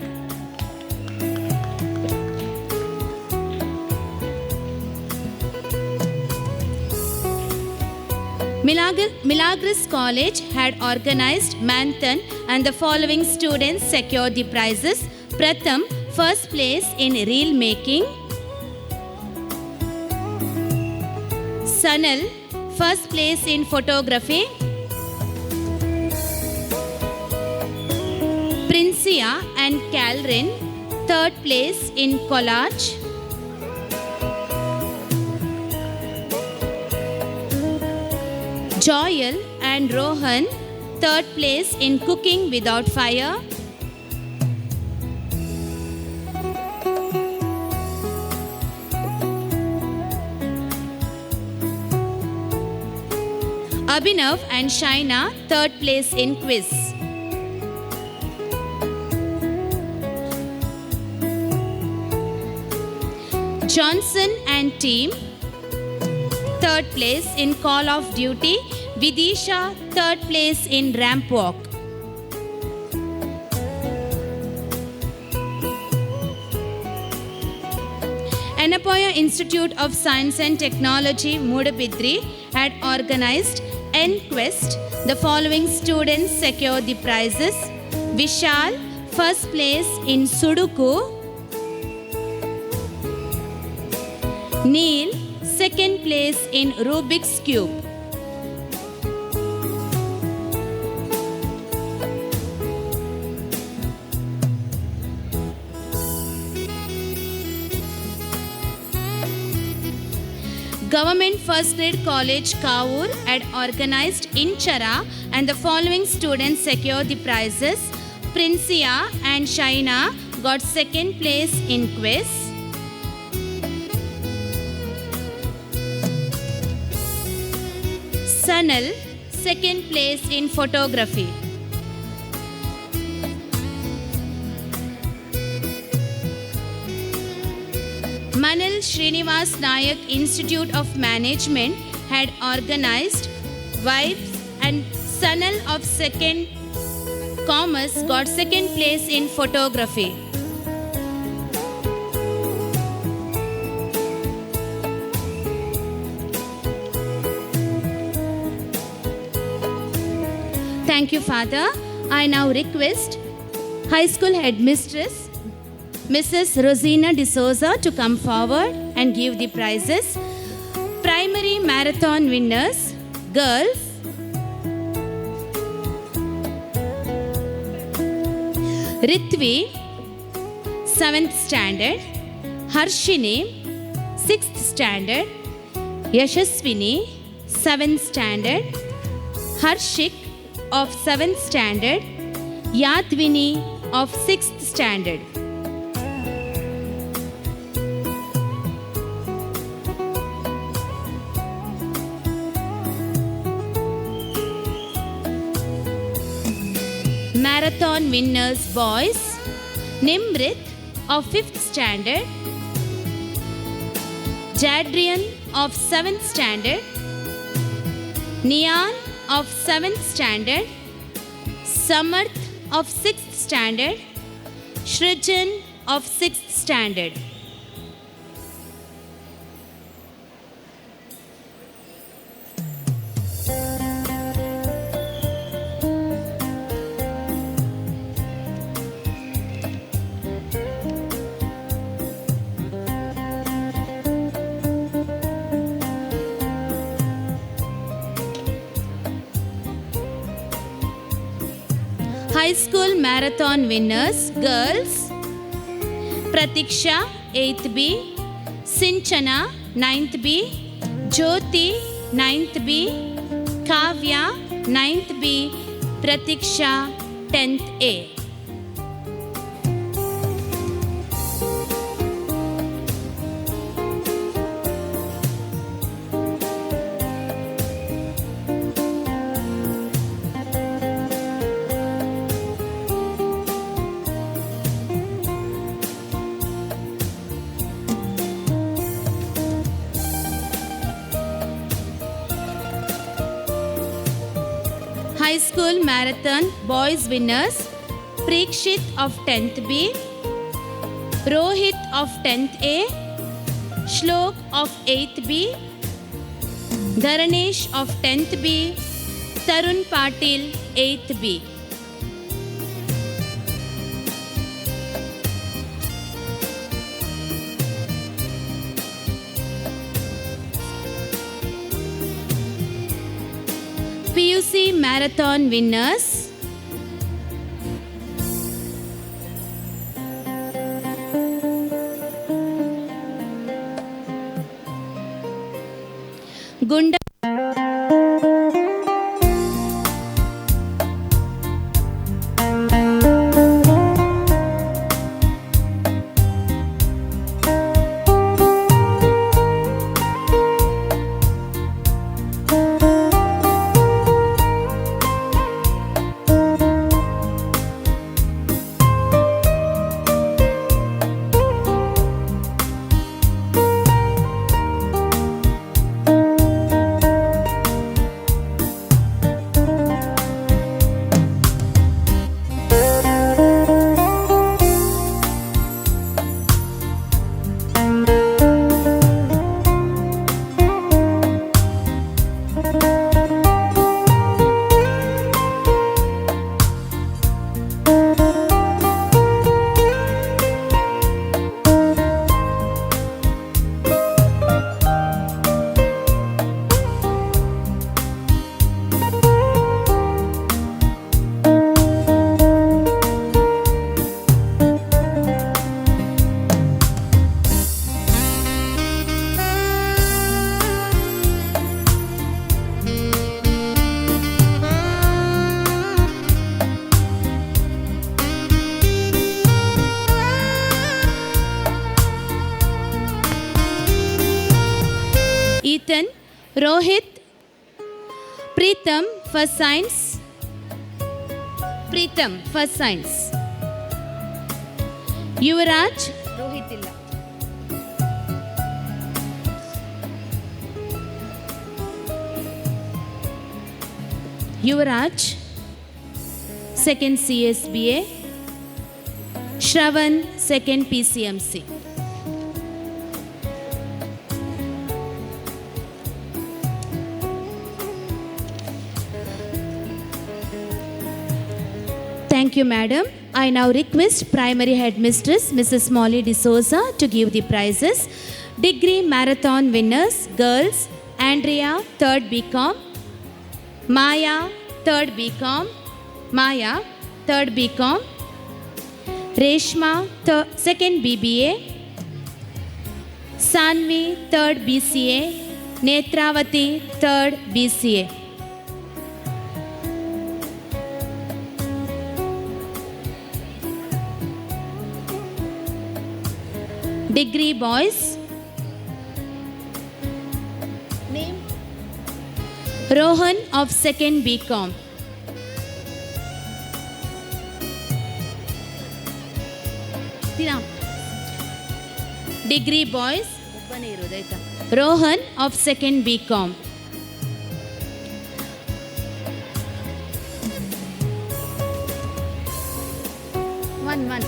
S6: Milagres College had organized Manthan, and the following students secured the prizes. Pratham, first place in reel making. Sanal, first place in photography. Princia and Calrin, third place in collage. Joyal and Rohan, third place in cooking without fire. Abhinav and Shaina, third place in quiz. Johnson and team, third place in Call of Duty. Vidisha, third place in ramp walk. Yenepoya Institute of Science and Technology, Moodabidri, had organized N-Quest. The following students secured the prizes. Vishal, first place in Sudoku. Neil, second place in Rubik's Cube. Government First Grade College, Kavoor, had organized Inchara, and the following students secured the prizes. Princia and Shaina got second place in quiz. Sanal, second place in photography. Manal Srinivas Nayak Institute of Management had organized Vibes, and Sanal of second Commerce got second place in photography. Thank you, Father. I now request High School Headmistress, Mrs. Rosina D'Souza, to come forward and give the prizes. Primary Marathon winners, girls. Ritvi, 7th standard. Harshini, 6th standard. Yashaswini, 7th standard. Harshik of 7th standard. Yadvini of 6th standard. Marathon winners boys, Nimrit of 5th standard, Jadrian of 7th standard, Nian of 7th standard, Samarth of 6th standard, Shrijan of 6th standard. High School Marathon winners, girls, Pratiksha, 8th B, Sinchana, 9th B, Jyoti, 9th B, Kavya, 9th B, Pratiksha, 10th A. High School Marathon Boys Winners, Prekshit of 10th B, Rohit of 10th A, Shlok of 8th B, Dharanesh of 10th B, Tarun Patil 8th B. PUC Marathon winners, Gunda Ethan, Rohit, Preetham first science, Preetham first science, Yuvaraj, Rohit illa. Yuvaraj, second CSBA, Shravan, second PCMC. Thank you, madam. I now request Primary Headmistress, Mrs. Molly D'Souza, to give the prizes. Degree Marathon winners, girls, Andrea, 3rd BCom, Maya, 3rd BCom, Maya, 3rd BCom, Reshma, 2nd BBA, Sanvi, 3rd BCA, Netravati, 3rd BCA. Degree boys. Name? Rohan of 2nd BCom. Degree boys. Rohan of 2nd BCom. One.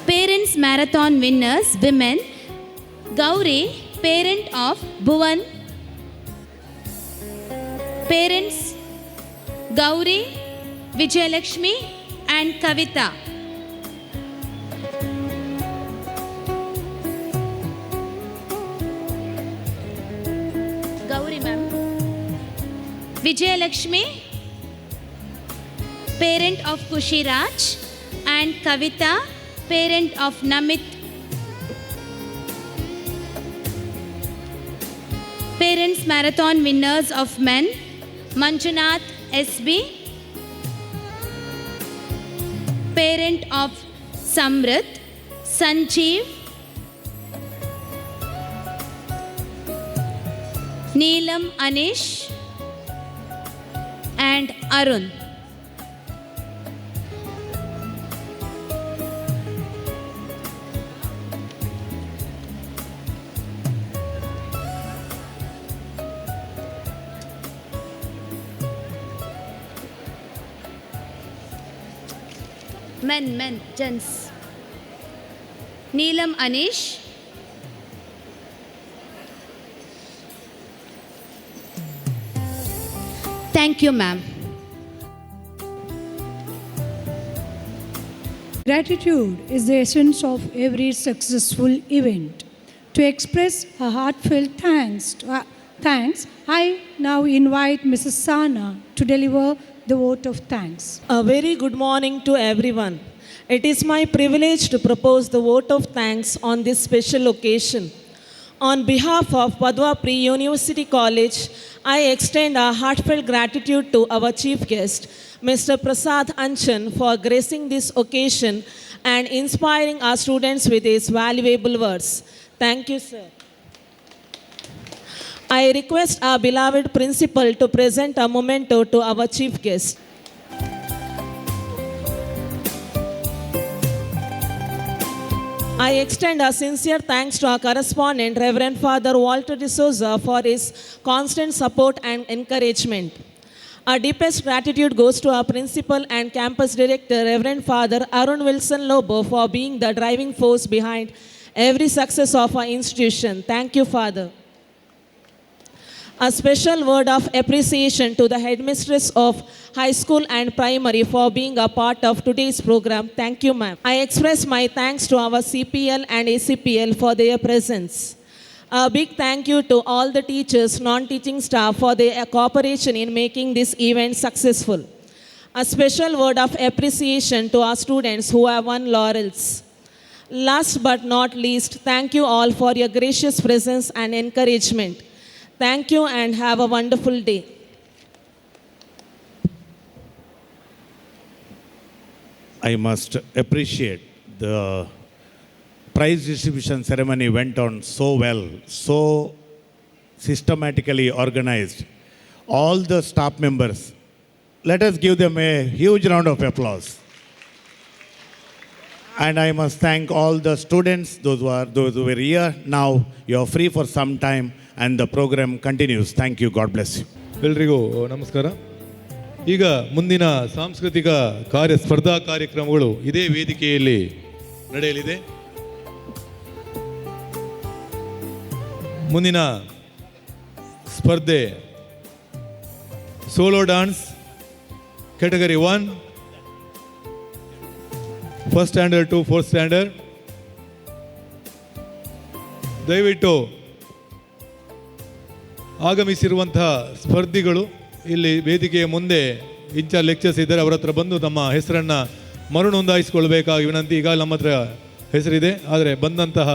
S6: Parents Marathon winners, women, Gauri, parent of Bhuvan. Parents, Gauri, Vijayalakshmi and Kavita. Gauri ma'am. Vijayalakshmi, parent of Kushi Raj, and Kavita, parent of Namit. Parents Marathon winners of men, Manjunath SB, parent of Samrit, Sanjeev, Neelam Anish and Arun. Men, men, gents. Neelam Anish. Thank you, ma'am.
S1: Gratitude is the essence of every successful event. To express a heartfelt thanks, I now invite Mrs. Sana to deliver the vote of thanks.
S8: A very good morning to everyone. It is my privilege to propose the vote of thanks on this special occasion. On behalf of Padua Pre-University College, I extend our heartfelt gratitude to our chief guest, Mr. Prasad Anchan, for gracing this occasion and inspiring our students with his valuable words. Thank you, sir. I request our beloved principal to present a memento to our chief guest. I extend our sincere thanks to our correspondent, Reverend Father Walter D'Souza, for his constant support and encouragement. Our deepest gratitude goes to our principal and campus director, Reverend Father Arun Wilson Lobo, for being the driving force behind every success of our institution. Thank you, Father. A special word of appreciation to the headmistress of high school and primary for being a part of today's program. Thank you, ma'am. I express my thanks to our CPL and ACPL for their presence. A big thank you to all the teachers, non-teaching staff for their cooperation in making this event successful. A special word of appreciation to our students who have won laurels. Last but not least, thank you all for your gracious presence and encouragement. Thank you and have a wonderful day.
S9: I must appreciate the prize distribution ceremony went on so well, so systematically organized. All the staff members, let us give them a huge round of applause. And I must thank all the students, those who were here. Now you are free for some time and the program continues. Thank you. God bless you.
S10: ಎಲ್ರಿಗೂ ನಮಸ್ಕಾರ. ಈಗ ಮುಂದಿನ ಸಾಂಸ್ಕೃತಿಕ ಕಾರ್ಯ ಸ್ಪರ್ಧಾ ಕಾರ್ಯಕ್ರಮಗಳು ಇದೇ ವೇದಿಕೆಯಲ್ಲಿ ನಡೆಯಲಿದೆ. ಮುಂದಿನ ಸ್ಪರ್ಧೆ solo dance category 1, first standard to fourth standard. ದಯವಿಟ್ಟು ಆಗಮಿಸಿರುವಂತಹ ಸ್ಪರ್ಧಿಗಳು ಇಲ್ಲಿ ವೇದಿಕೆಯ ಮುಂದೆ ಇನ್ಚಾರ್ಜ್ ಲೆಕ್ಚರ್ಸ್ ಇದ್ದಾರೆ, ಅವರ ಹತ್ರ ಬಂದು ತಮ್ಮ ಹೆಸರನ್ನು ಮರುನೋಂದಾಯಿಸಿಕೊಳ್ಬೇಕಾಗಿ ವಿನಂತಿ. ಈಗ ನಮ್ಮ ಹತ್ರ ಹೆಸರಿದೆ, ಆದರೆ ಬಂದಂತಹ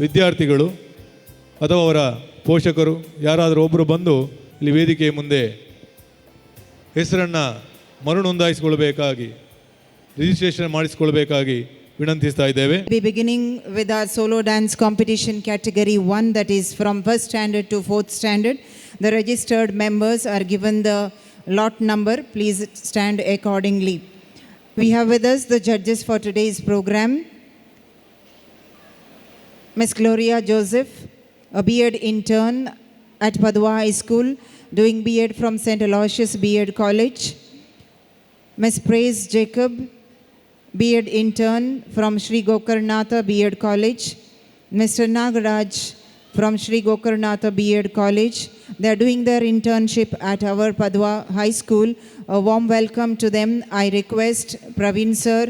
S10: ವಿದ್ಯಾರ್ಥಿಗಳು ಅಥವಾ ಅವರ ಪೋಷಕರು ಯಾರಾದರೂ ಒಬ್ಬರು ಬಂದು ಇಲ್ಲಿ ವೇದಿಕೆಯ ಮುಂದೆ ಹೆಸರನ್ನು ಮರುನೋಂದಾಯಿಸಿಕೊಳ್ಬೇಕಾಗಿ, ರಿಜಿಸ್ಟ್ರೇಷನ್ ಮಾಡಿಸಿಕೊಳ್ಬೇಕಾಗಿ ವಿನಂತಿಸ್ತಾ ಇದ್ದೇವೆ.
S3: We beginning with our solo dance competition category 1, that is from first standard to fourth standard. The registered members are given the lot number. Please stand accordingly. We have with us the judges for today's program. Miss Gloria Joseph, a B.Ed intern at Padua High School, doing B.Ed from St. Aloysius B.Ed College. Miss Praise Jacob, B.Ed intern from Sri Gokarnatha B.Ed College. Mr. Nagaraj from Sri Gokarnatha B.Ed College. They are doing their internship at our Padua High School. A warm welcome to them. I request Praveen sir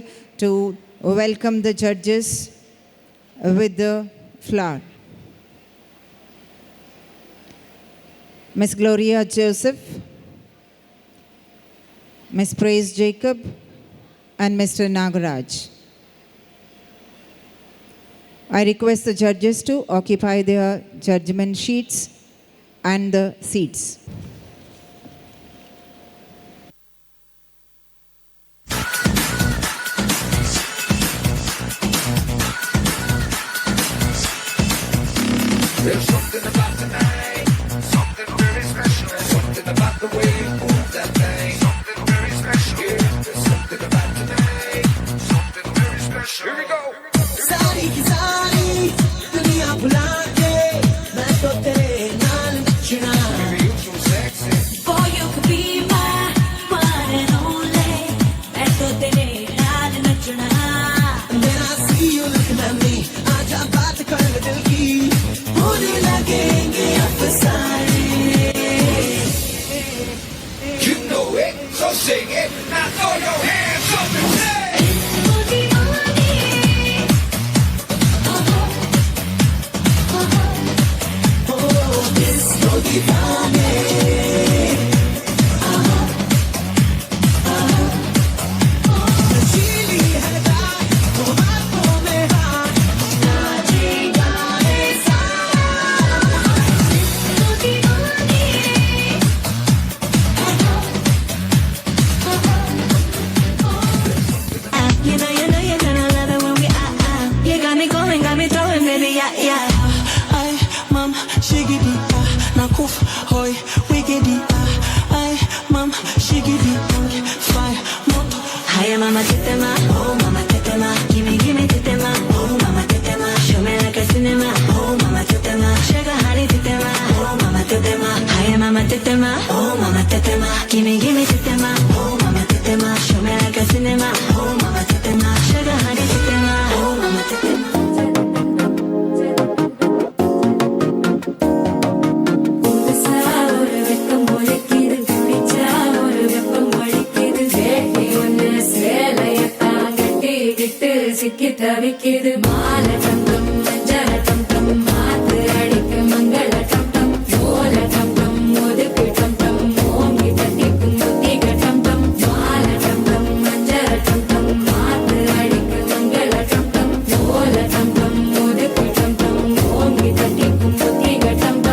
S3: to welcome the judges with the flower. Miss Gloria Joseph, Miss Praise Jacob, and Mr. Nagaraj. I request the judges to occupy their judgment sheets and the seats.
S11: There's something about tonight, something very special, something about the way you move that thing, something very special. Yeah, there's something about tonight, something very special. Here we go.
S12: सारी की सारी दुनिया भुला K मैं तो तेरे नाल नचना.
S11: Baby, you too sexy.
S2: Boy, you could be my one and only. मैं तो तेरे नाल नचना.
S12: yeah, yeah.
S13: Ay, mam, shigidi, ah, na kuf, hoi, wigidi, ah, ay, mam, shigidi, fire, moto.
S12: Hi, mama tetema, oh mama tetema, gimme gimme tetema, oh mama tetema, show me like a cinema, oh mama tetema, sugar honey tetema, oh mama tetema, hi mama tetema, oh mama tetema, gimme gimme tetema, oh mama tetema, show me like a cinema, oh mama tetema, sugar honey tetema, oh mama tetema.
S14: சிக்கி தவிக்கிது மாலை டம் மஞ்சள டம் மாத்து அடிக்கு மங்கள டம் ஓல டம் ஒதுக்கு டம் ஓங்கி தட்டிக்கும் முத்திக டம் மாலை டம் மஞ்சள டம் மாத்து அடிக்கு மங்கள டம் ஓல டம் ஒதுக்கு டம் ஓங்கி தட்டிக்கும் முத்திக டம்.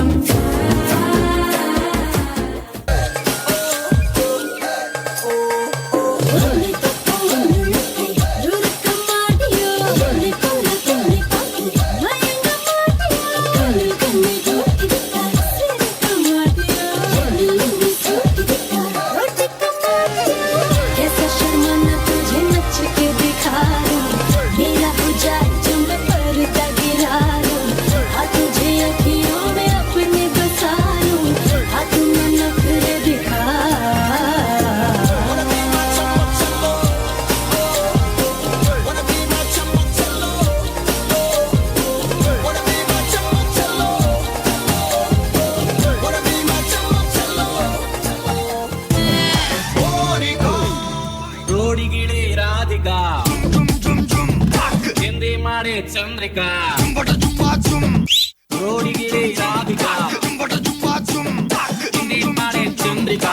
S15: Chandrika ರೋಡಿಗಿಳಿ ರಾಧಿಕಾ ಹಿಂದಿ ಮಾಡೆ Chandrika.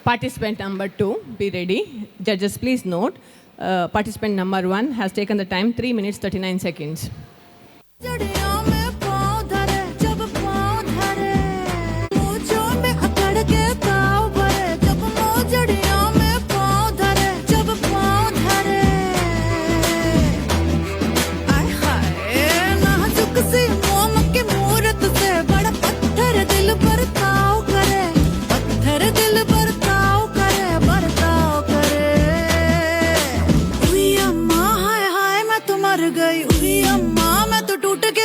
S16: Participant number 2, be ready. Judges, please note, participant number 1 has taken the time 3 minutes 39 seconds.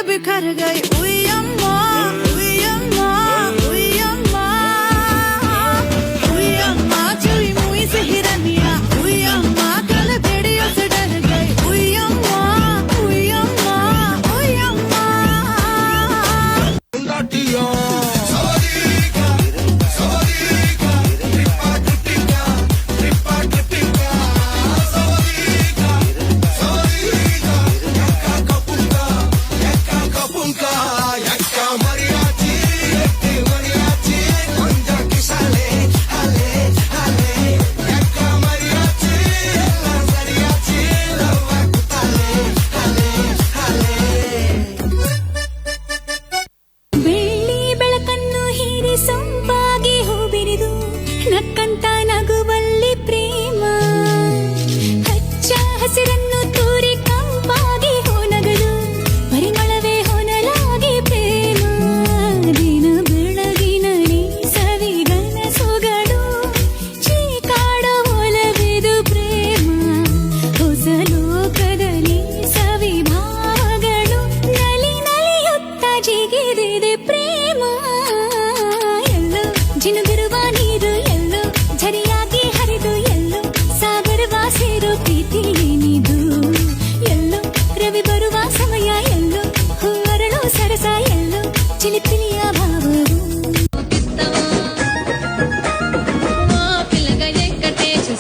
S17: बिखर गई उई अम्मा उई अम्मा उई अम्मा उई अम्मा चुई मुई से हिरनिया उई अम्मा कल भेड़ियों से डर गई उई अम्मा उई अम्मा उई अम्मा.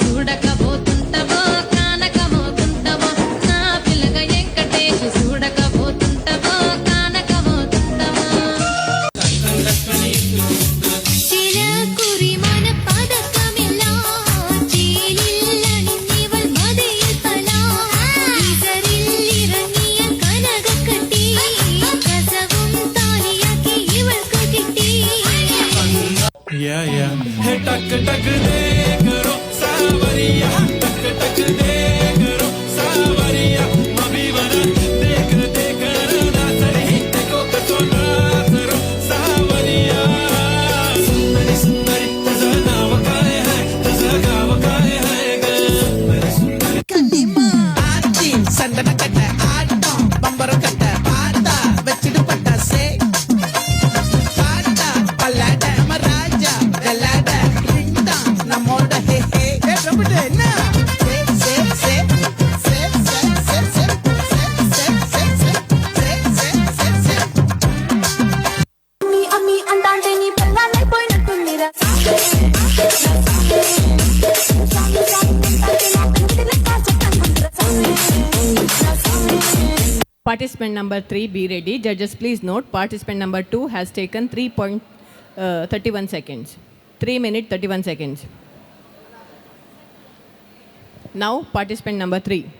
S14: చూడకపోతుంటవో కానకమోతుంటవో నా పిల్లగ Venkatesu చూడకపోతుంటవో.
S16: Participant number 3, be ready. Judges, please note, participant number 2 has taken 3.31 seconds. 3 minutes, 31 seconds. Now, participant number 3.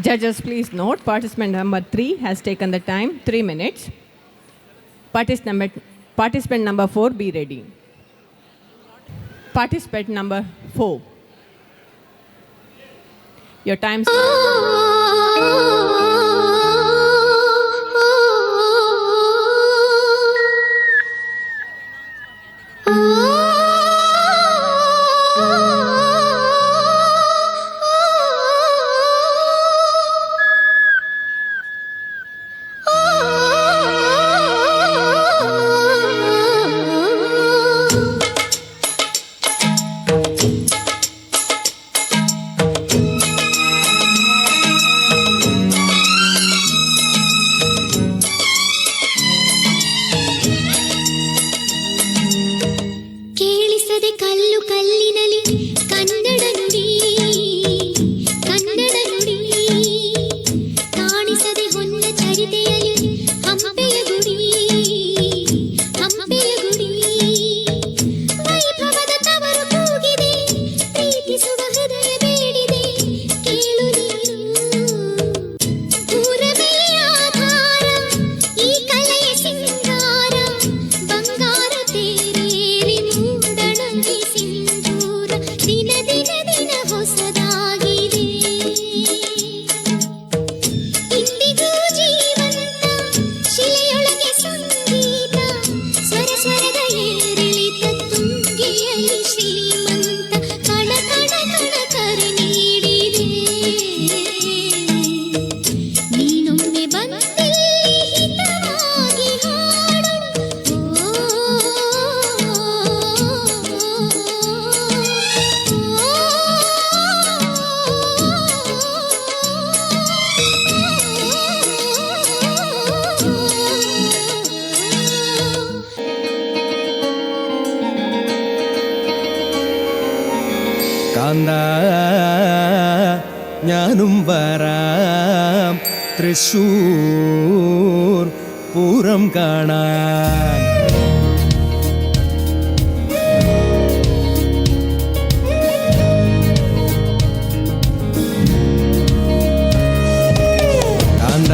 S16: Judges, please note, participant number 3 has taken the time, 3 minutes. Participant number 4, be ready. Participant number 4. Your time starts.
S18: ಬಂಗಾರ ತೇರೇರಿ ಮೂಡ കാന്ത ഞാനും വരാം തൃശ്ശൂർ പൂരം കാണാൻ. കാന്ത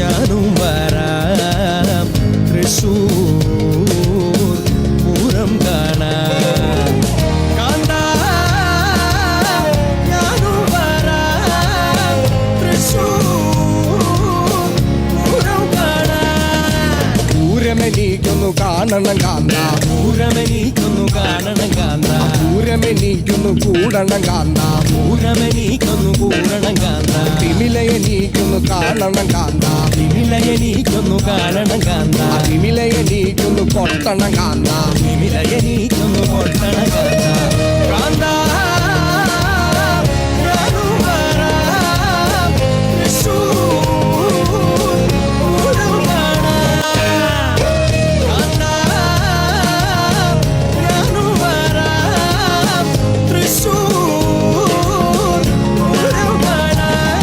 S18: ഞാനും വരാം തൃശ്ശൂർ പൂരം കാണാൻ. കാന്ത ഞാനും വരാം തൃശ്ശൂർ പൂരം കാണാൻ.
S19: പൂരമെനിക്കൊന്നു കാണണം കാന്ത,
S18: പൂരമെനിക്കൊന്നു കാണണം കാന്ത,
S19: പൂരമെനിക്കൊന്നു കൂടണം കാന്ത,
S18: പൂരമെനിക്കൊന്നു കൂടണം കാന്ത,
S19: തിമിലയെനിക്കൊന്നു കാണണം കാന്ത,
S18: തിമിലയെനിക്കൊന്നു കാണണം കാന്ത,
S19: തിമിലയെനിക്കൊന്നു കൊട്ടണം കാന്ത,
S18: തിമിലയെനിക്കൊന്നു കൊട്ടണം കാന്ത. കാന്ത ഞാനും വരാം തൃശ്ശൂർ പൂരം കാണാൻ. കാന്ത ഞാനും വരാം തൃശ്ശൂർ പൂരം കാണാൻ.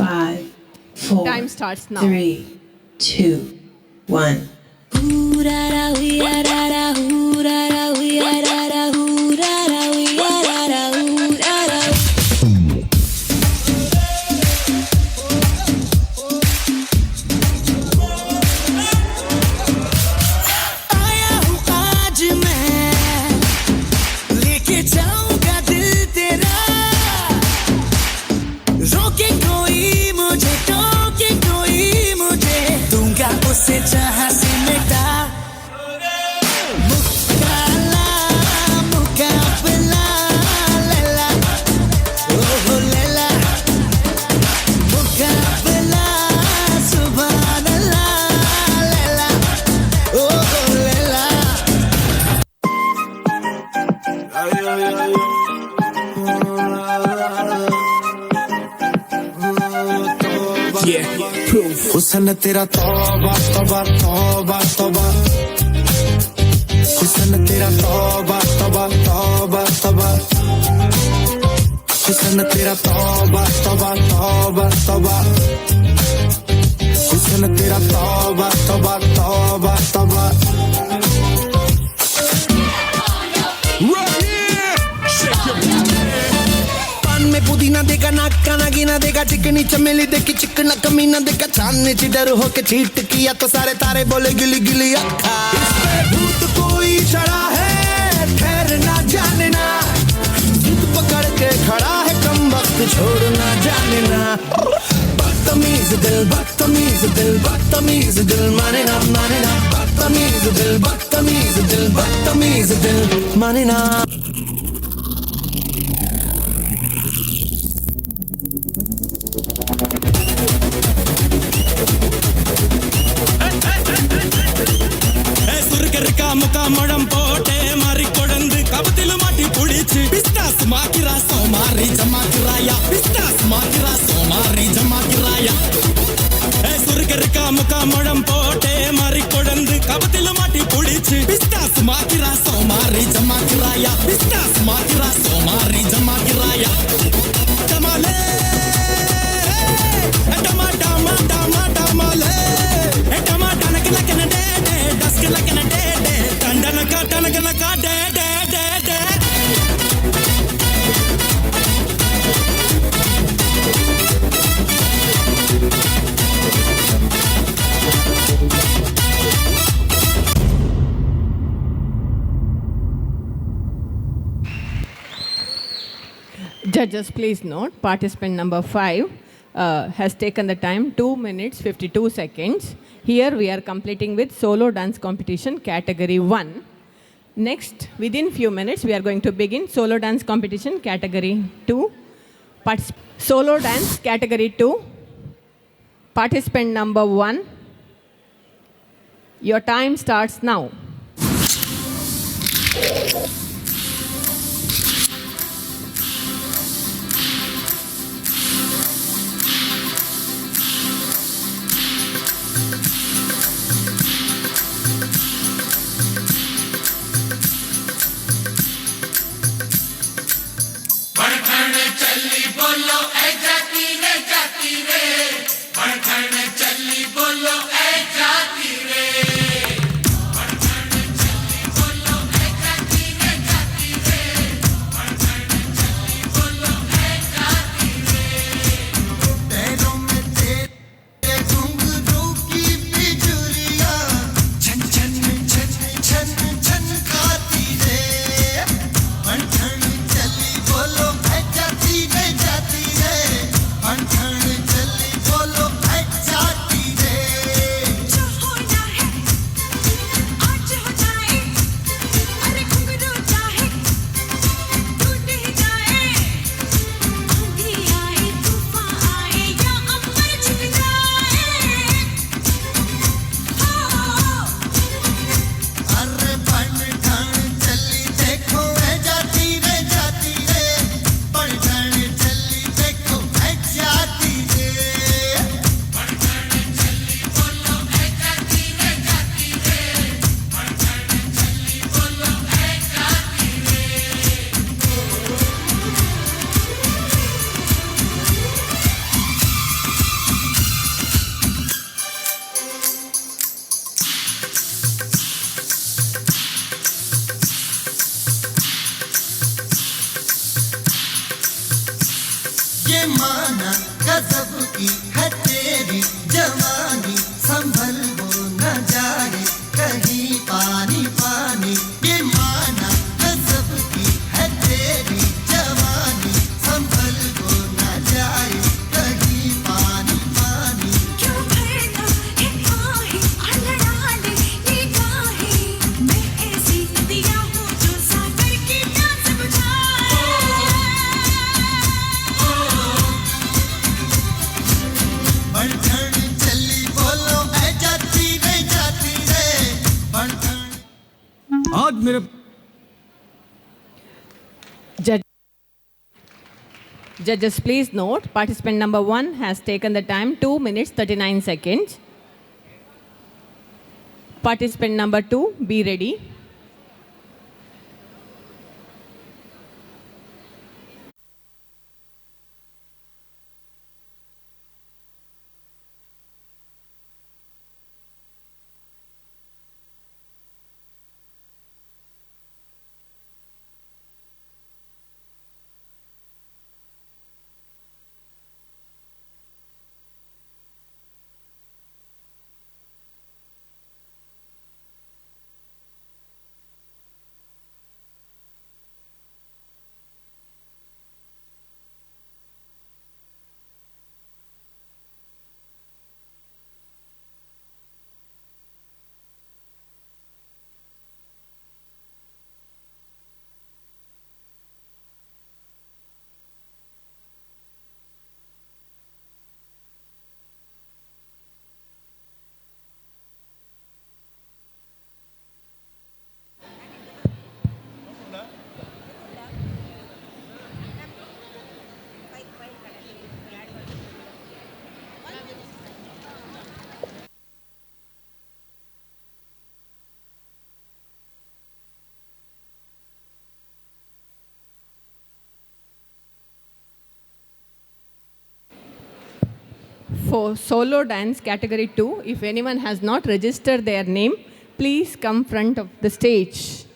S20: 5, 4,
S16: Time starts now.
S20: 3, 2, 1.
S13: आया हूँ आज मैं लेके जाऊंगा दिल तेरा, रोके कोई मुझे टोके कोई मुझे, दूंगा उसे जहां से मिटा। मुकाला मुकाबला लैला, ओहो लैला, मुकाबला सुभान अल्लाह लैला, ओहो लैला।
S11: Yeah, proof. हुस्न तेरा तौबा तौबा तौबा तौबा, हुस्न तेरा तौबा तौबा तौबा तौबा, हुस्न तेरा तौबा तौबा तौबा तौबा, हुस्न तेरा तौबा तौबा तौबा तौबा।
S21: Right here. Shake your
S11: पान में पुदीना देगा, नाक का नगीना देगा, चिकनी चमेली देखी चिकना कमीना देखा, चांदनी चिडर होके चीट किया तो सारे तारे बोले गिली गिली अक्खा। इस पे भूत कोई चढ़ा है ठहर ना जाने ना, जिद पकड़ के खड़ा है कम वक्त छोड़ना जाने ना। बदतमीज दिल बदतमीज दिल बदतमीज दिल माने ना माने ना, बदतमीज दिल बदतमीज दिल बदतमीज दिल माने ना।
S15: முழம் போட்டே மாறி கொழந்து கபத்தில மாட்டி புடிச்சு பிஸ்தாஸ் மாக்கிறா சோமாரி ஜமாக்கிறாயா, பிஸ்தாஸ் மாக்கிறா சோமாரி ஜமாக்கிறாயா. சுருக்கருக்கா முக்கா முழம் போட்டே மாறி கொழந்து கபத்தில மாட்டி புடிச்சு பிஸ்தாஸ் மாக்கிறா சோமாரி ஜமாக்கிறாயா, பிஸ்தாஸ் மாக்கிறா சோமாரி ஜமாக்கிறாயா. டமாலே டமா டமா டமா டமாலே டமா டனக்கு லக்கன டே டே டஸ்க்கு லக்கன டே டே டண்டனக்கா டனக்கனக்கா டே டே டே டே.
S16: Judges, please note, participant number 5 has taken the time 2 minutes 52 seconds. Here we are completing with solo dance competition category 1. Next, within few minutes, we are going to begin solo dance competition category 2. Solo dance category 2, participant number 1, your time starts now.
S18: Mere
S16: Judges, please note, participant number 1 has taken the time 2 minutes 39 seconds. Participant number 2, be ready. For solo dance category 2, if anyone has not registered their name, please come front of the stage.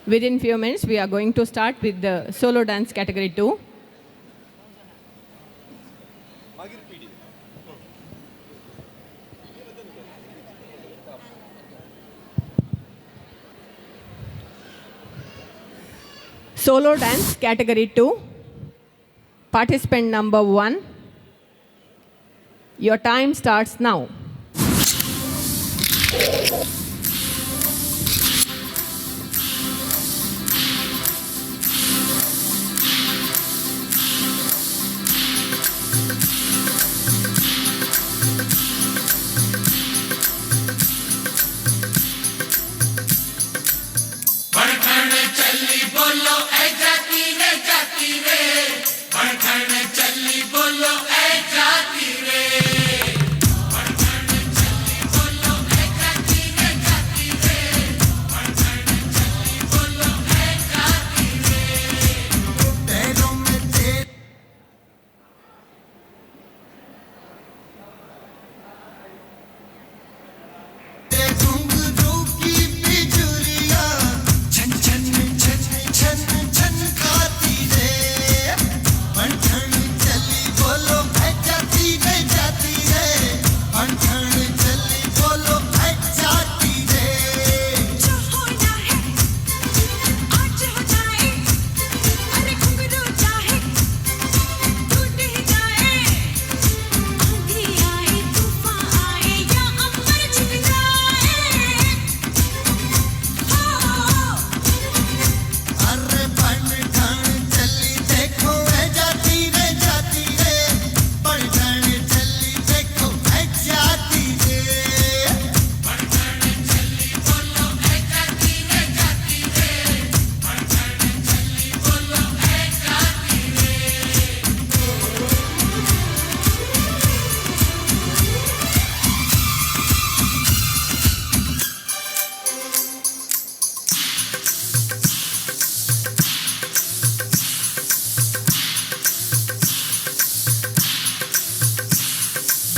S16: Within few minutes, we are going to start with the solo dance category 2. Solo dance category 2, participant number 1, your time starts now.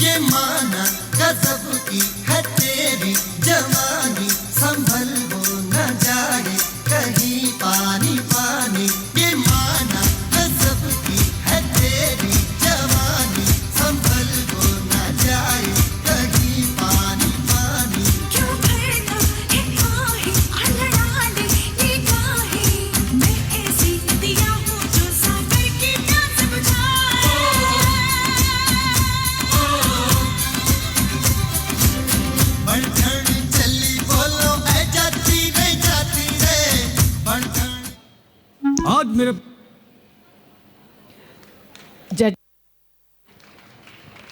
S4: ये माना गजब की है तेरी जवानी, संभल वो न जाए कहीं पानी पानी। ये माना गजब की है तेरी जवानी, संभल वो न जाए कहीं पानी पानी।
S14: क्यों भरता है आहे अनड़ाले निगाहें, मैं ऐसी नदिया हूँ जो सागर की प्यास बुझाए।
S4: बनठन चली बोलो ऐ जाती रे जाती रे बनठन।
S18: आज मेरे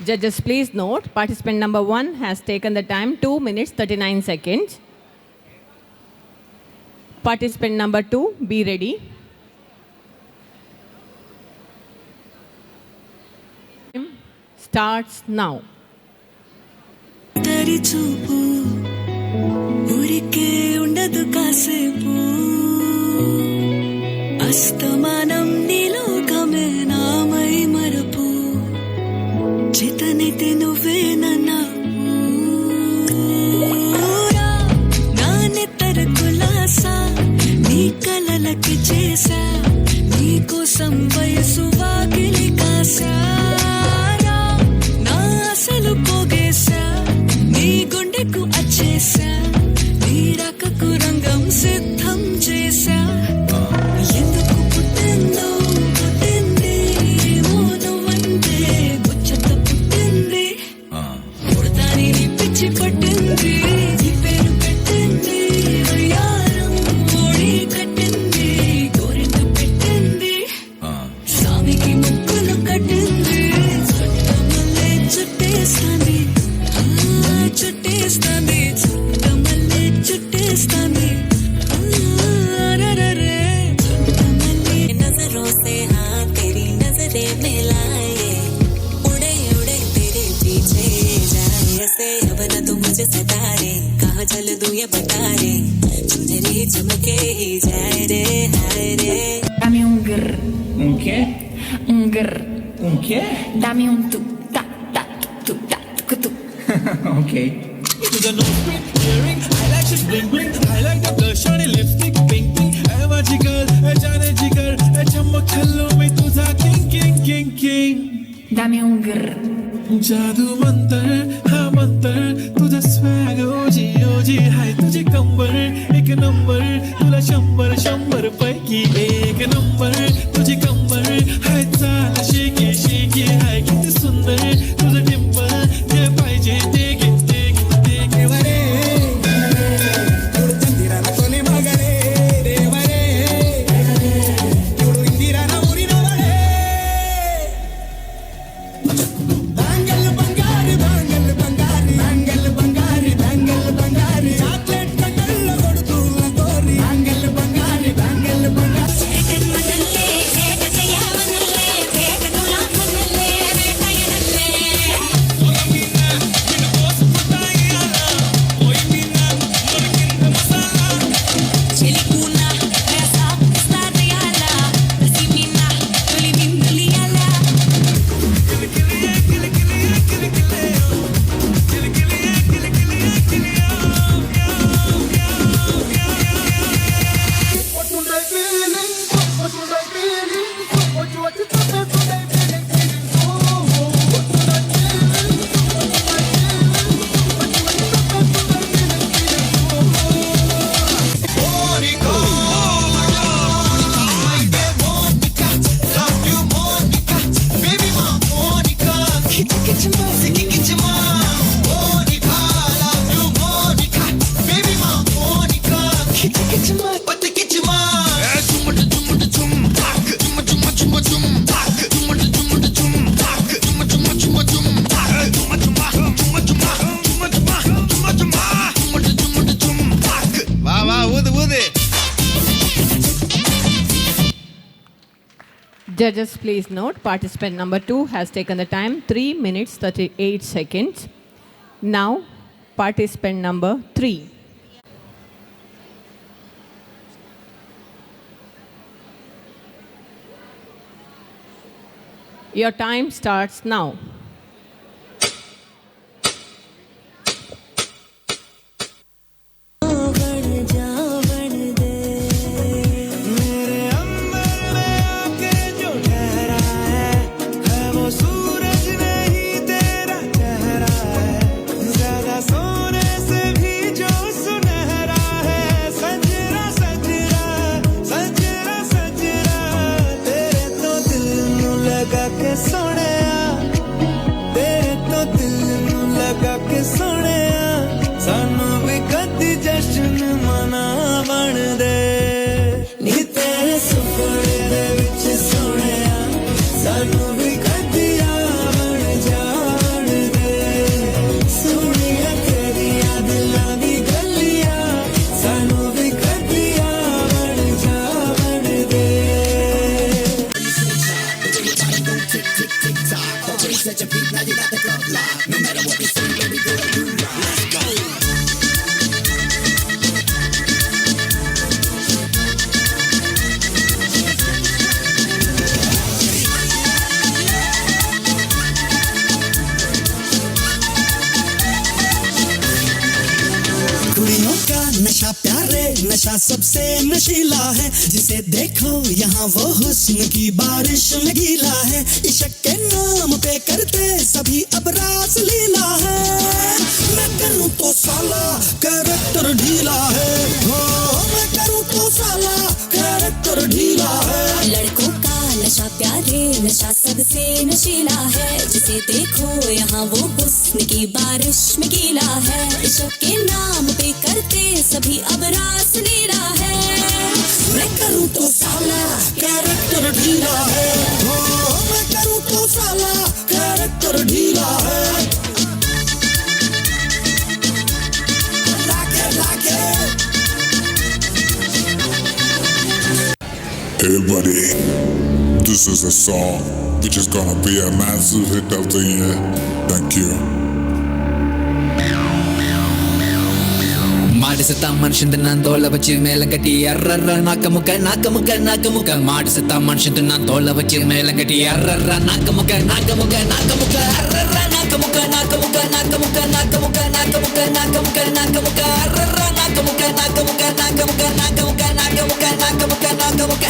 S16: Judges, please note, participant number 1 has taken the time 2 minutes 39 seconds. Participant number 2, be ready. Starts now.
S14: తరి చూపు ఊరికే ఉండదు కాసేపు అస్తమానం నీలోకమే నామై మరపు చేతనైతే నువ్వే నా నాన్నెత్తర కులాసా నీ కలలకి చేసా నీకోసం వయసు వాకిలి కాసా నా అసలు పోగేశా నీ గుండెకు అచ్చేసా నీ రాకకు రంగం సిద్ధం చేశా ఎందుకు పుట్టిందో పుట్టింది ఏమో నువ్వంటే ముచ్చట పుట్టింది పుడతాని నీ పిచ్చి పట్టింది నీ పేరు పెట్టింది వయ్యారం ఓడి కట్టింది గోరింట పెట్టింది స్వామికి ముక్కులు కట్టింది చుట్టమల్లే చుట్టేస్తాంది చుట్టేస్తాంది చుట్టమల్లే చుట్టేస్తాంది అరరరే చుట్టమల్లే
S12: नजरों से हाँ तेरी नजरें मिलाए उड़े उड़े तेरे पीछे जाए ऐसे अब न तू मुझे सतारे कहाँ चल दूं ये बता रे चुनरी चमके ही जाए रे हाय रे
S5: Dame un grr.
S22: ¿Un qué?
S5: Un grr.
S22: ¿Un qué?
S5: Dame un tu, ta, ta, tu, ta, tu, tu.
S22: Okay.
S18: तुझा nose pin, earring, eyelashes bling bling. I like the blush आणि lipstick pink pink. ऐ माझी girl, ऐ जाने जिगर, ऐ चमक छल्लो मी तुझा king king king king.
S5: Dame un grr.
S18: जादू मंतर हा मंतर तुझा स्वॅग ओजी ओजी हाय तुझी कंबर एक नंबर तुला 100 100 पैकी एक नंबर तुझी कंबर हाय चाल शेकी शेकी हाय किती सुंदर तुझं डिंपल जे पाहिजे ते घे ते घे ते घे
S23: देवरे ಚಂದಿರನ ಕೊನೆ ಮಗಳೇ ದೇವರೇ ಇವಳು ಇಂದಿರನ ಊರಿನವಳೇ ಬ್ಯಾಂಗಲ್ ಬಂಗಾರಿ ಬ್ಯಾಂಗಲ್ ಬಂಗಾರಿ ಬ್ಯಾಂಗಲ್ ಬಂಗಾರಿ ಬ್ಯಾಂಗಲ್ ಬಂಗಾರಿ ಚಾಕ್ಲೇಟ್ ಕಣ್ಣಲ್ಲ ಕೊಡುತ್ತು ಗೋರಿ ಬ್ಯಾಂಗಲ್ ಬಂಗಾರಿ ಬ್ಯಾಂಗಲ್ ಬಂಗಾರಿ
S4: வா வா ஊது ஊது.
S16: Judges, please note, participant number 2 has taken the time 3 minutes 38 seconds. Now, participant number 3. Your time starts now.
S18: मेरे अंबर में आके जो ठहरा है वो सूरज नहीं तेरा चेहरा है ज्यादा सोने से भी जो सुनहरा है सजरा सजरा सजरा सजरा तेरे तो दिल नू लगा के सोने।
S23: Set your feet, now you got the club locked. No matter what they say, baby girl, you rock. Let's go.
S15: कुड़ियों का नशा प्यारे नशा सबसे नशीला है, जिसे देखो यहाँ वो हुस्न की बारिश में गीला है। इश्क के नाम पे करते सभी अब रास लीला है। मैं करूँ तो साला कैरेक्टर ढीला है, हो मैं करूँ तो साला कैरेक्टर ढीला है।
S14: लड़कों का नशा प्यारे नशा सबसे नशीला है, जिसे देखो यहाँ वो हुस्न की बारिश में गीला है। इश्क के नाम पे करते सभी अब रास लीला है।
S15: मैं करूँ तो साला कैरेक्टर ढीला है, हो मैं करूँ तो साला कैरेक्टर ढीला है। लाके लाके
S1: Hey buddy, this is a song which is gonna be a massive hit of the year. Thank you.
S6: மாடு செத்தா மனுஷன் நான் தோலை வச்சு மேல கட்டி அர்ற நாக்க முக்க நாக்க முக்க நாக்க முக்க. மாடு செத்தா மனுஷன் நான் தோலை வச்சு மேல கட்டி அர்ற நாக்க முக்க நாக்க முக்க நாக்க முக்க அர்ற நாக்க முக்க நாக்க முக்க நாக்க முக்க நாக்க முக்க நாக்க முக்க நாக்க முக்க நாக்க முக்க அர்ற நாக்க முக்க நாக்க முக்க நாக்க முக்க நாக்க முக்க நாக்க முக்க நாக்க முக்க நாக்க முக்க.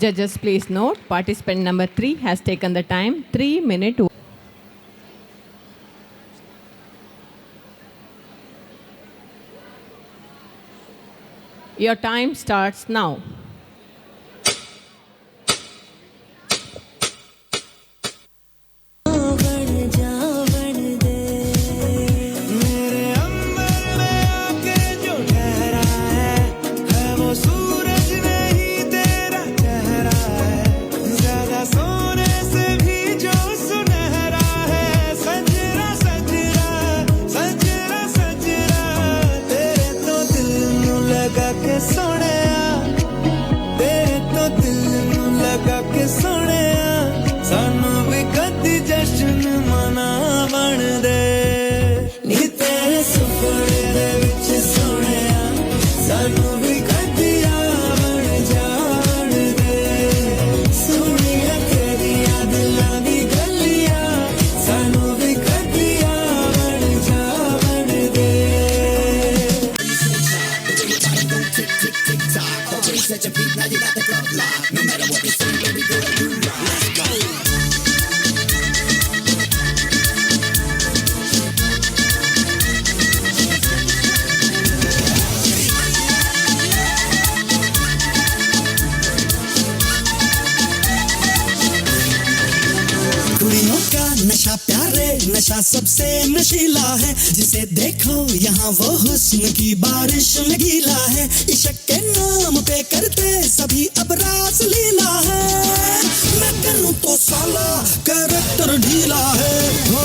S16: Judges, please note, participant number 3 has taken the time 3 minutes. Your time starts now.
S23: Set your feet, now you got the club locked. No matter what they say, baby girl, you rock. Let's go.
S15: कुड़ियों का नशा प्यारे नशा सबसे नशीला है, जिसे देखो यहाँ वो हुस्न की बारिश में गीला है। इश्क के नाम पे करते सभी अब रास लीला है। मैं करूँ तो साला कैरेक्टर ढीला है, हो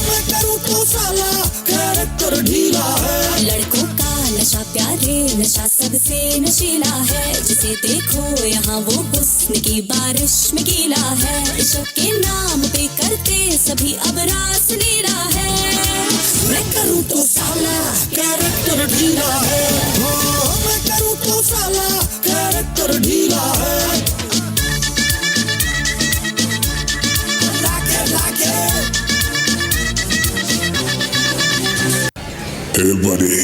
S15: मैं करूँ तो साला कैरेक्टर ढीला है।
S14: लड़कों का नशा प्यारे नशा सबसे नशीला है, जिसे देखो यहाँ वो हुस्न की बारिश में गीला है। इश्क के नाम पे करते सभी अब रास लीला है।
S15: मैं करूँ तो साला कैरेक्टर ढीला है, हो मैं करूँ तो साला कैरेक्टर ढीला है। लाके लाके
S1: Hey buddy,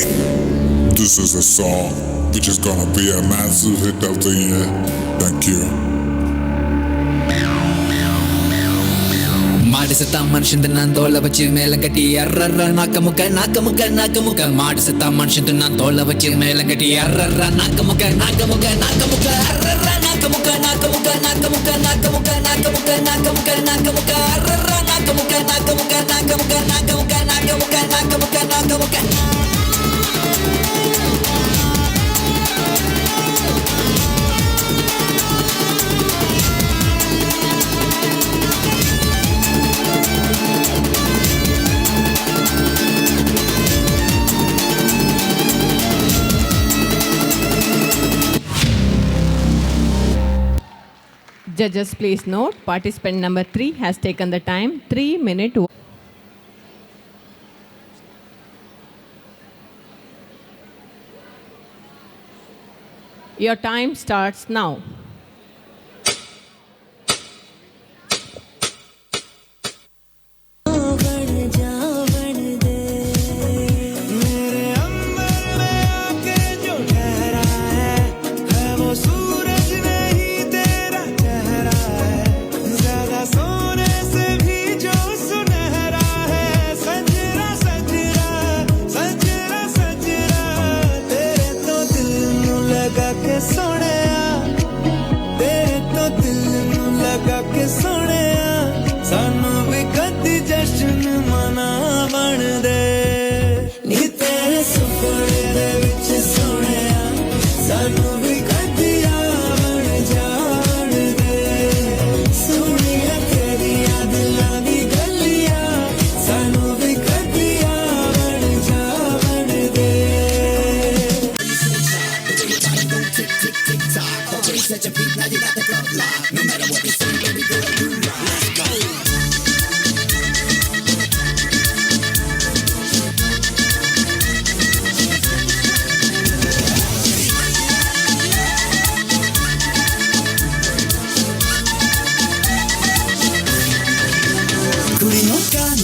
S1: this is a song which is gonna be a massive hit of the year. Thank you.
S6: மாடு செத்தா மனுஷன் நான் தோலை வச்சு மேல கட்டி அர்ற நாக்க முக்க நாக்க முக்க நாக்க முக்க. மாடு செத்தா மனுஷன் நான் தோலை வச்சு மேல கட்டி அர்ற நாக்க முக்க நாக்க முக்க நாக்க முக்க அர்ற நாக்க முக்க நாக்க முக்க நாக்க முக்க நாக்க முக்க நாக்க முக்க நாக்க முக்க நாக்க முக்க அர்ற நாக்க முக்க நாக்க முக்க நாக்க முக்க நாக்க முக்க நாக்க முக்க நாக்க முக்க நாக்க முக்க.
S16: Judges, please note, participant number 3 has taken the time 3 minute. Your time starts now.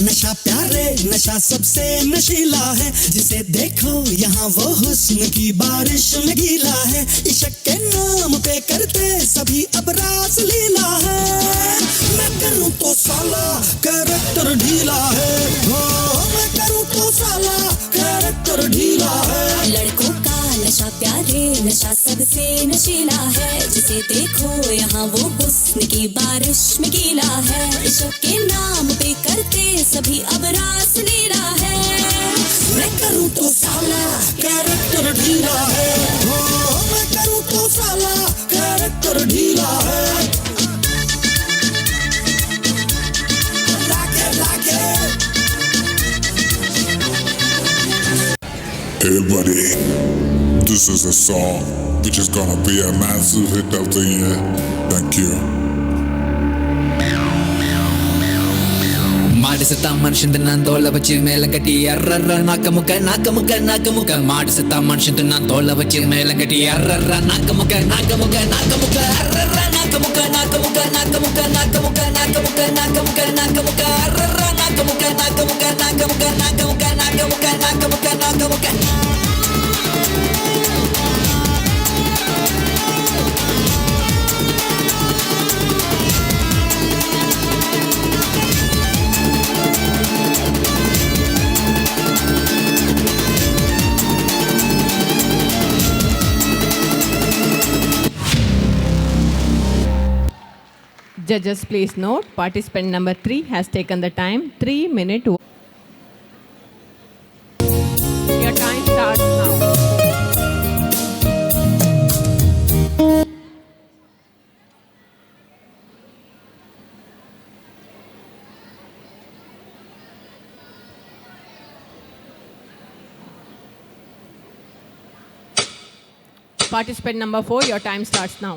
S15: नशा प्यारे नशा सबसे नशीला है, जिसे देखो यहाँ वो हुस्न की बारिश में गीला है। इश्क के नाम पे करते सभी अब रास लीला है। मैं करूँ तो साला कैरेक्टर ढीला है, हो मैं करूँ तो साला कैरेक्टर ढीला है।
S7: लड़कों का नशा प्यारे नशा सबसे नशीला है, जिसे देखो यहाँ वो हुस्न की बारिश में गीला है। इश्क के नाम पे करते सभी अब रास लीला है।
S15: मैं करूँ तो साला कैरेक्टर ढीला है, हो मैं करूँ तो साला कैरेक्टर ढीला है। लाके लाके।
S1: Hey buddy, this is a song which is gonna be a massive hit of the year. Thank you.
S6: மாடு செத்தா மனுஷன் தின்னான் தோலை வச்சு மேல கட்டி அர்ரர்ற நாக்க முக்க நாக்க முக்க நாக்க முக்க. மாடு செத்தா மனுஷன் தின்னான் தோலை வச்சு மேல கட்டி அர்ரர்ற நாக்க முக்க நாக்க முக்க நாக்க முக்க அர்ரர்ற நாக்க முக்க நாக்க முக்க நாக்க முக்க நாக்க முக்க நாக்க முக்க நாக்க முக்க நாக்க முக்க அர்ரர்ற நாக்க முக்க நாக்க முக்க நாக்க முக்க நாக்க முக்க நாக்க முக்க நாக்க முக்க நாக்க முக்க.
S16: Judges, please note, participant number 3 has taken the time 3 minute. Your time starts now. Participant number 4, your time starts now.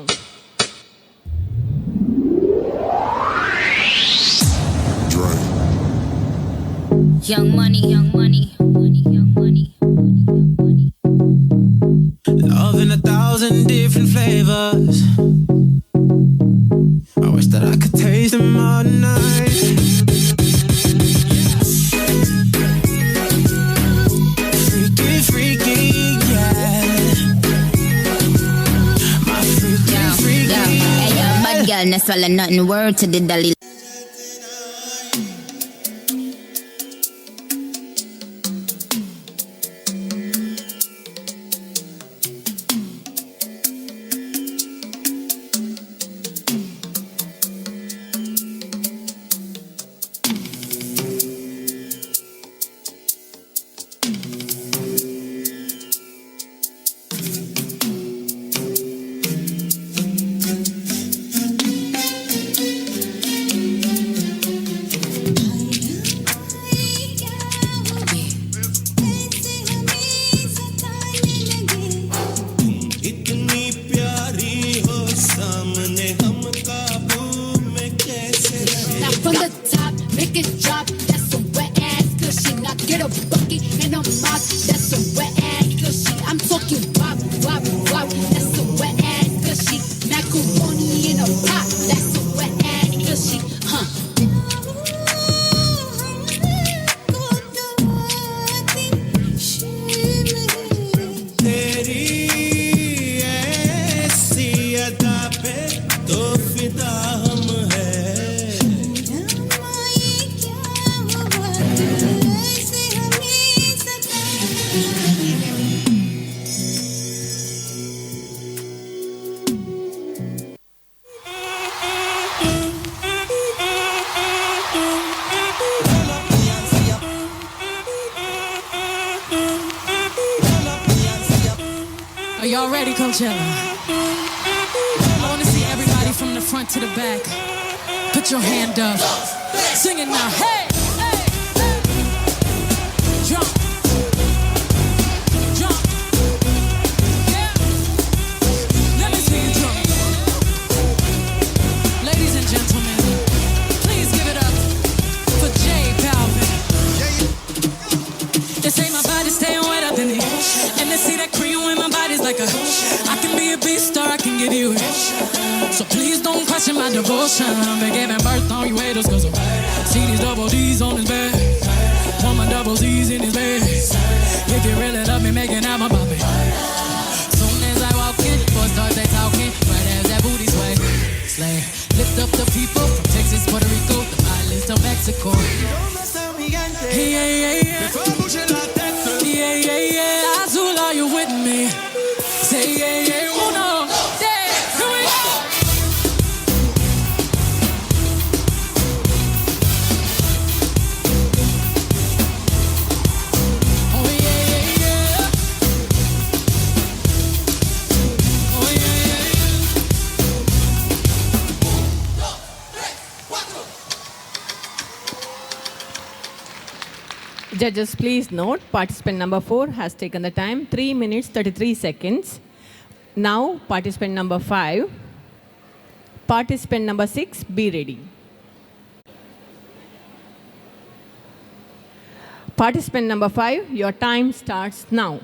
S7: Young money, young money, money, young money, young money.
S8: Love in 1,000 different flavors. I wish that I could taste them all night. Freaky, freaky, yeah. My freaky,
S9: yeah,
S8: freaky.
S9: Yeah. Hey, yo, bad girl, no swallow nothing. Word to the dolly.
S2: Coachella. I wanna see everybody from the front to the back. Put your hand up. Sing it now. Hey! Hey! Hey! Jump. Jump. Yeah. Let me see you jump. Ladies and gentlemen, please give it up for J Balvin. They say my body's staying wet up in here. And they see that cream when my body's like a. I can be a beast or I can give you it. So please don't question my devotion. Been giving birth on you haters cause I'm. See these double D's on his bed. Want my double Z's in his bed. If you really love me, make an album about me. Soon as I walk in, boys start they talking. Right as that booty sway. Slay. Lift up the people from Texas, Puerto Rico, the islands to Mexico. Yeah, yeah, yeah. Yeah, yeah, yeah. Azul, are you with me? Say yeah, yeah, uno, yeah, here we go. Oh yeah, yeah, yeah. Oh yeah, yeah, yeah. 1, 2, 3, 4.
S16: Judges, please note, participant number 4 has taken the time 3 minutes 33 seconds. Now, participant number 5. Participant number 6, be ready. Participant number 5, your time starts now.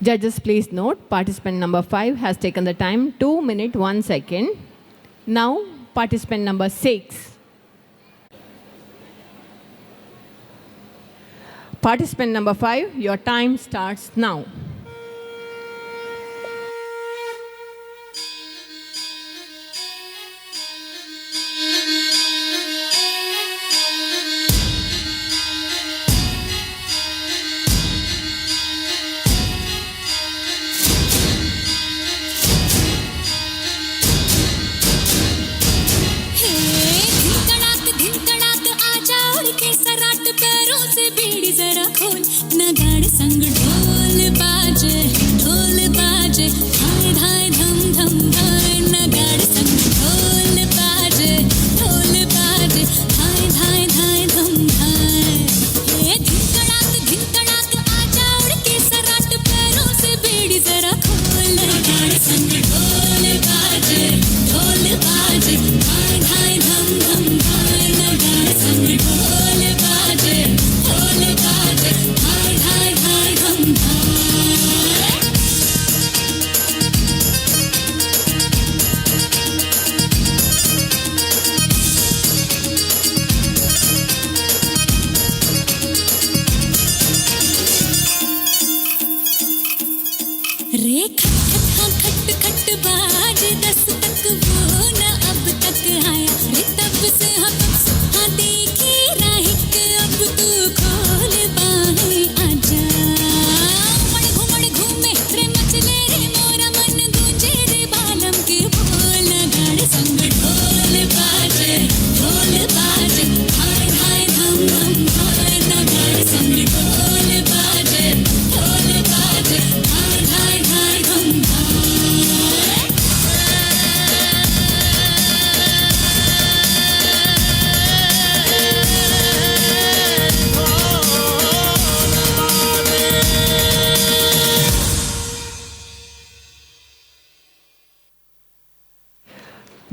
S16: Judges, please note, participant number 5 has taken the time 2 minutes 1 second. Now, participant number 6. Participant number 5, your time starts now.
S7: ढोल बाजे, ढोल बाजे, धाय धाय धम धम धाय।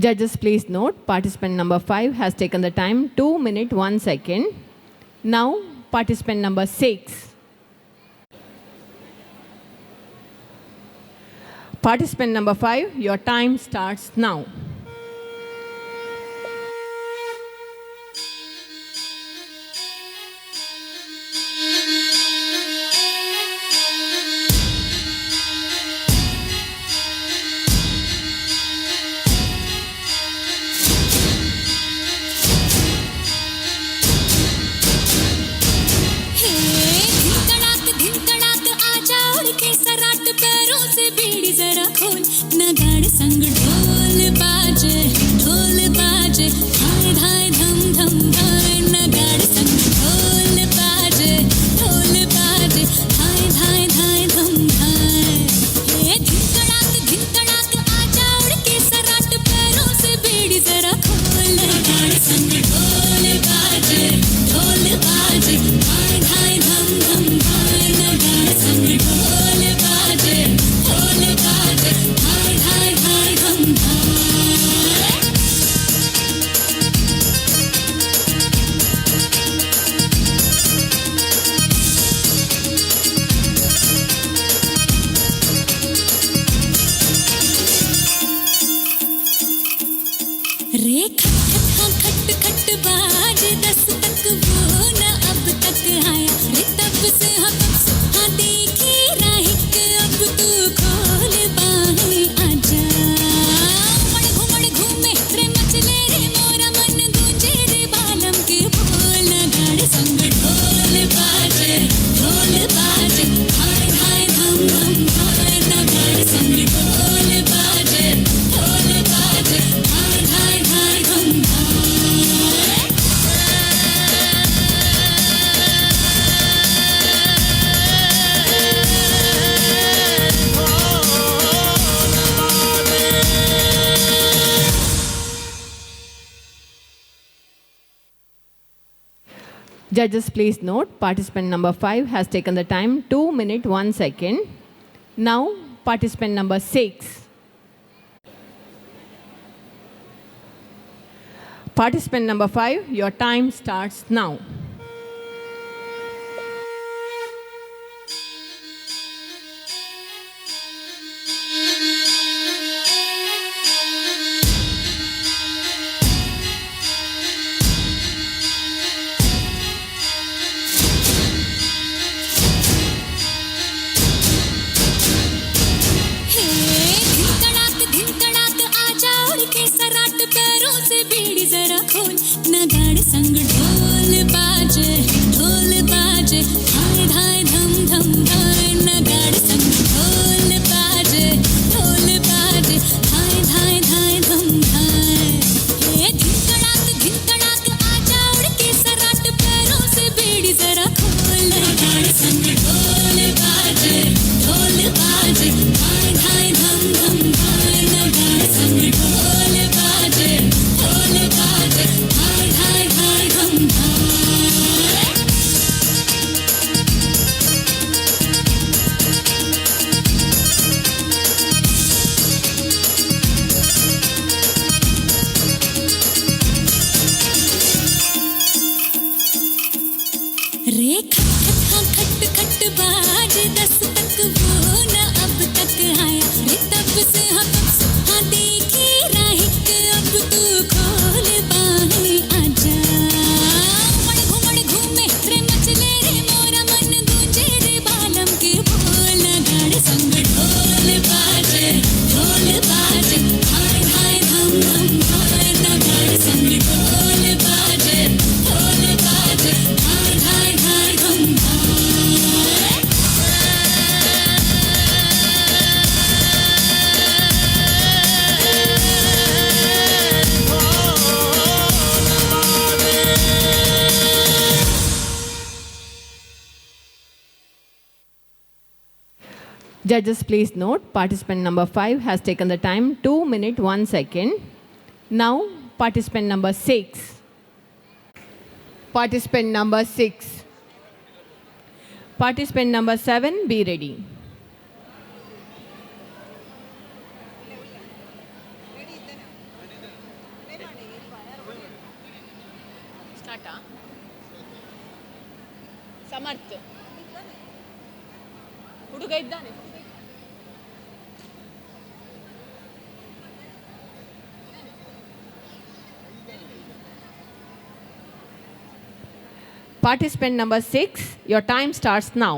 S16: Judges, please note, participant number 5 has taken the time 2 minutes 1 second. Now, participant number 6. Participant number 5, your time starts now.
S7: संग ढोल बाजे धाय धाय धम धम धाय नगाड़ संग ढोल बाजे धाय धाय धाय धम धाय। हे धिन तड़ाक आजा उड़ के सराट पैरों से बेड़ी जरा खोल नगाड़ संग ढोल बाजे धाय धाय धम धम धाय नगाड़ संग ढोल बाजे धाय धाय धाय धम धाय। रे खट खट हाँ खट खट बाज 10 तक वो न अब तक आया रे तब से हाँ तब से हाँ देखी राहिक अब तू खोल बाहें आजा। घुमड़ घुमड़ घूमे रे मचले रे मोरा मन गूंजे रे बालम के बोल नगाड़ संग ढोल बाजे धाय धाय धम धम धाय नगाड़ संग ढोल बाजे धाय धाय धाय धम धाय।
S16: Judges, please note, participant number 5 has taken the time 2 minutes 1 second. Now, participant number 6. Participant number 5, your time starts now.
S7: धिन तड़ाक आजा उड़ के सराट पैरों से बेड़ी जरा खोल नगाड़ संग ढोल बाजे धाय धाय धम धम धाय नगाड़ संग ढोल बाजे धाय धाय धाय धम धाय। हे धिन तड़ाक आजा उड़ के सराट पैरों से बेड़ी जरा खोल नगाड़ संग ढोल बाजे धाय धाय धम धम धाय नगाड़ संग ढोल बाजे धाय धाय धाय धम धाय। रे खट खट हाँ खट खट बाज 10 तक वो न अब तक आया रे तब से हाँ तब से हाँ देखी राहिक अब तू खोल बाहें आजा। घुमड़ घुमड़ घूमे रे मचले रे मोरा मन गूंजे रे बालम के बोल नगाड़ संग ढोल बाजे धाय धाय धम धम धाय नगाड़ संग ढोल बाजे धाय धाय धाय धम धाय।
S16: Judges, please note, participant number 5 has taken the time 2 minutes 1 second. Now, participant number 6. Participant number 6. Participant number 7, be ready. ಹುಡುಗ ಇದ್ದಾನೆ. Participant number 6, your time starts now.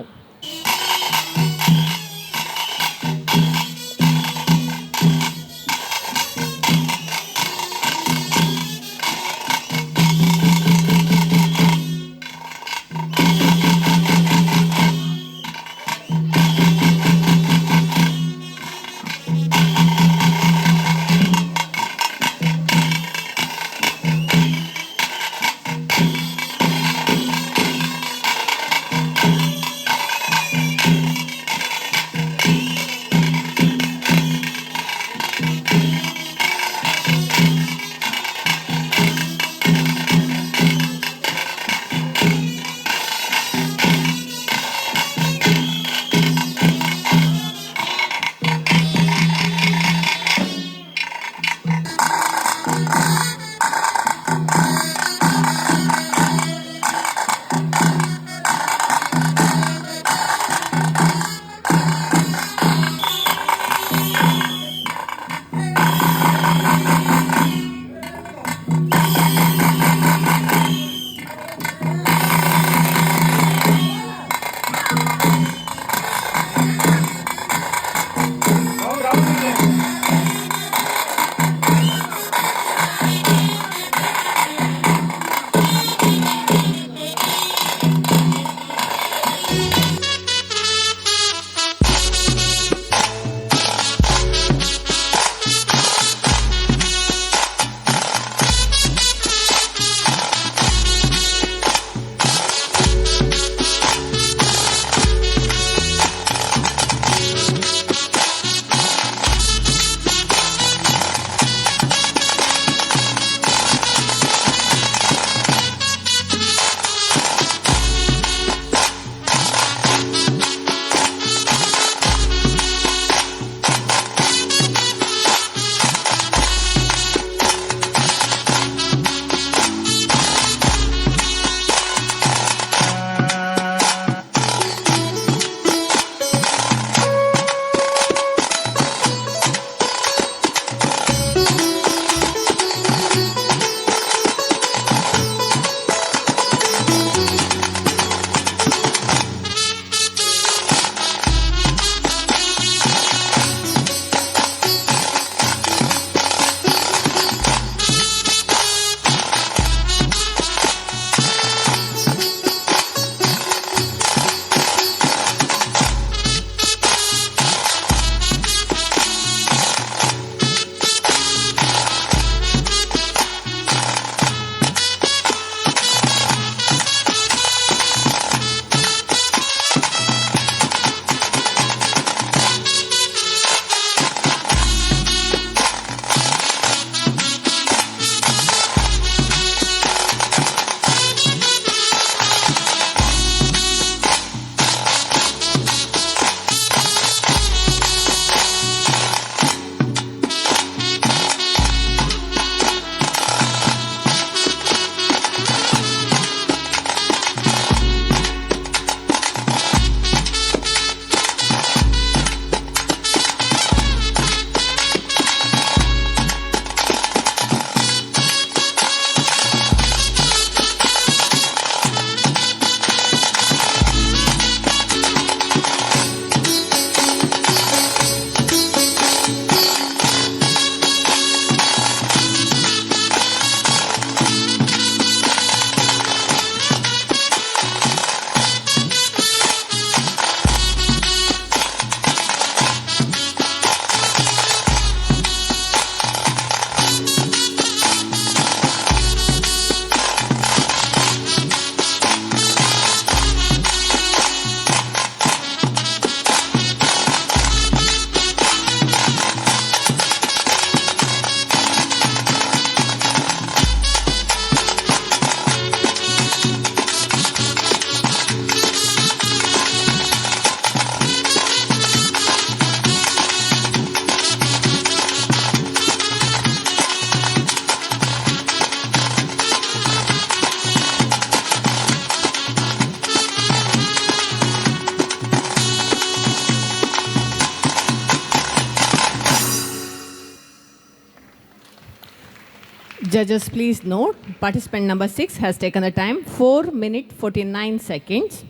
S16: Judges, please note, participant number 6 has taken the time 4 minutes 49 seconds.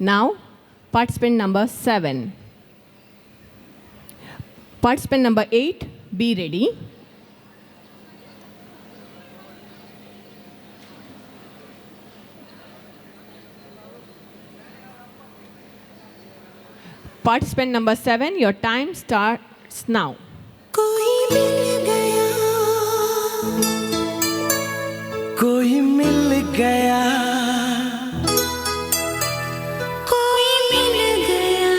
S16: Now, participant number 7. Participant number 8, be ready. Participant number 7, your time starts now.
S3: कोई मिल गया,
S13: कोई मिल गया,
S3: कोई मिल गया।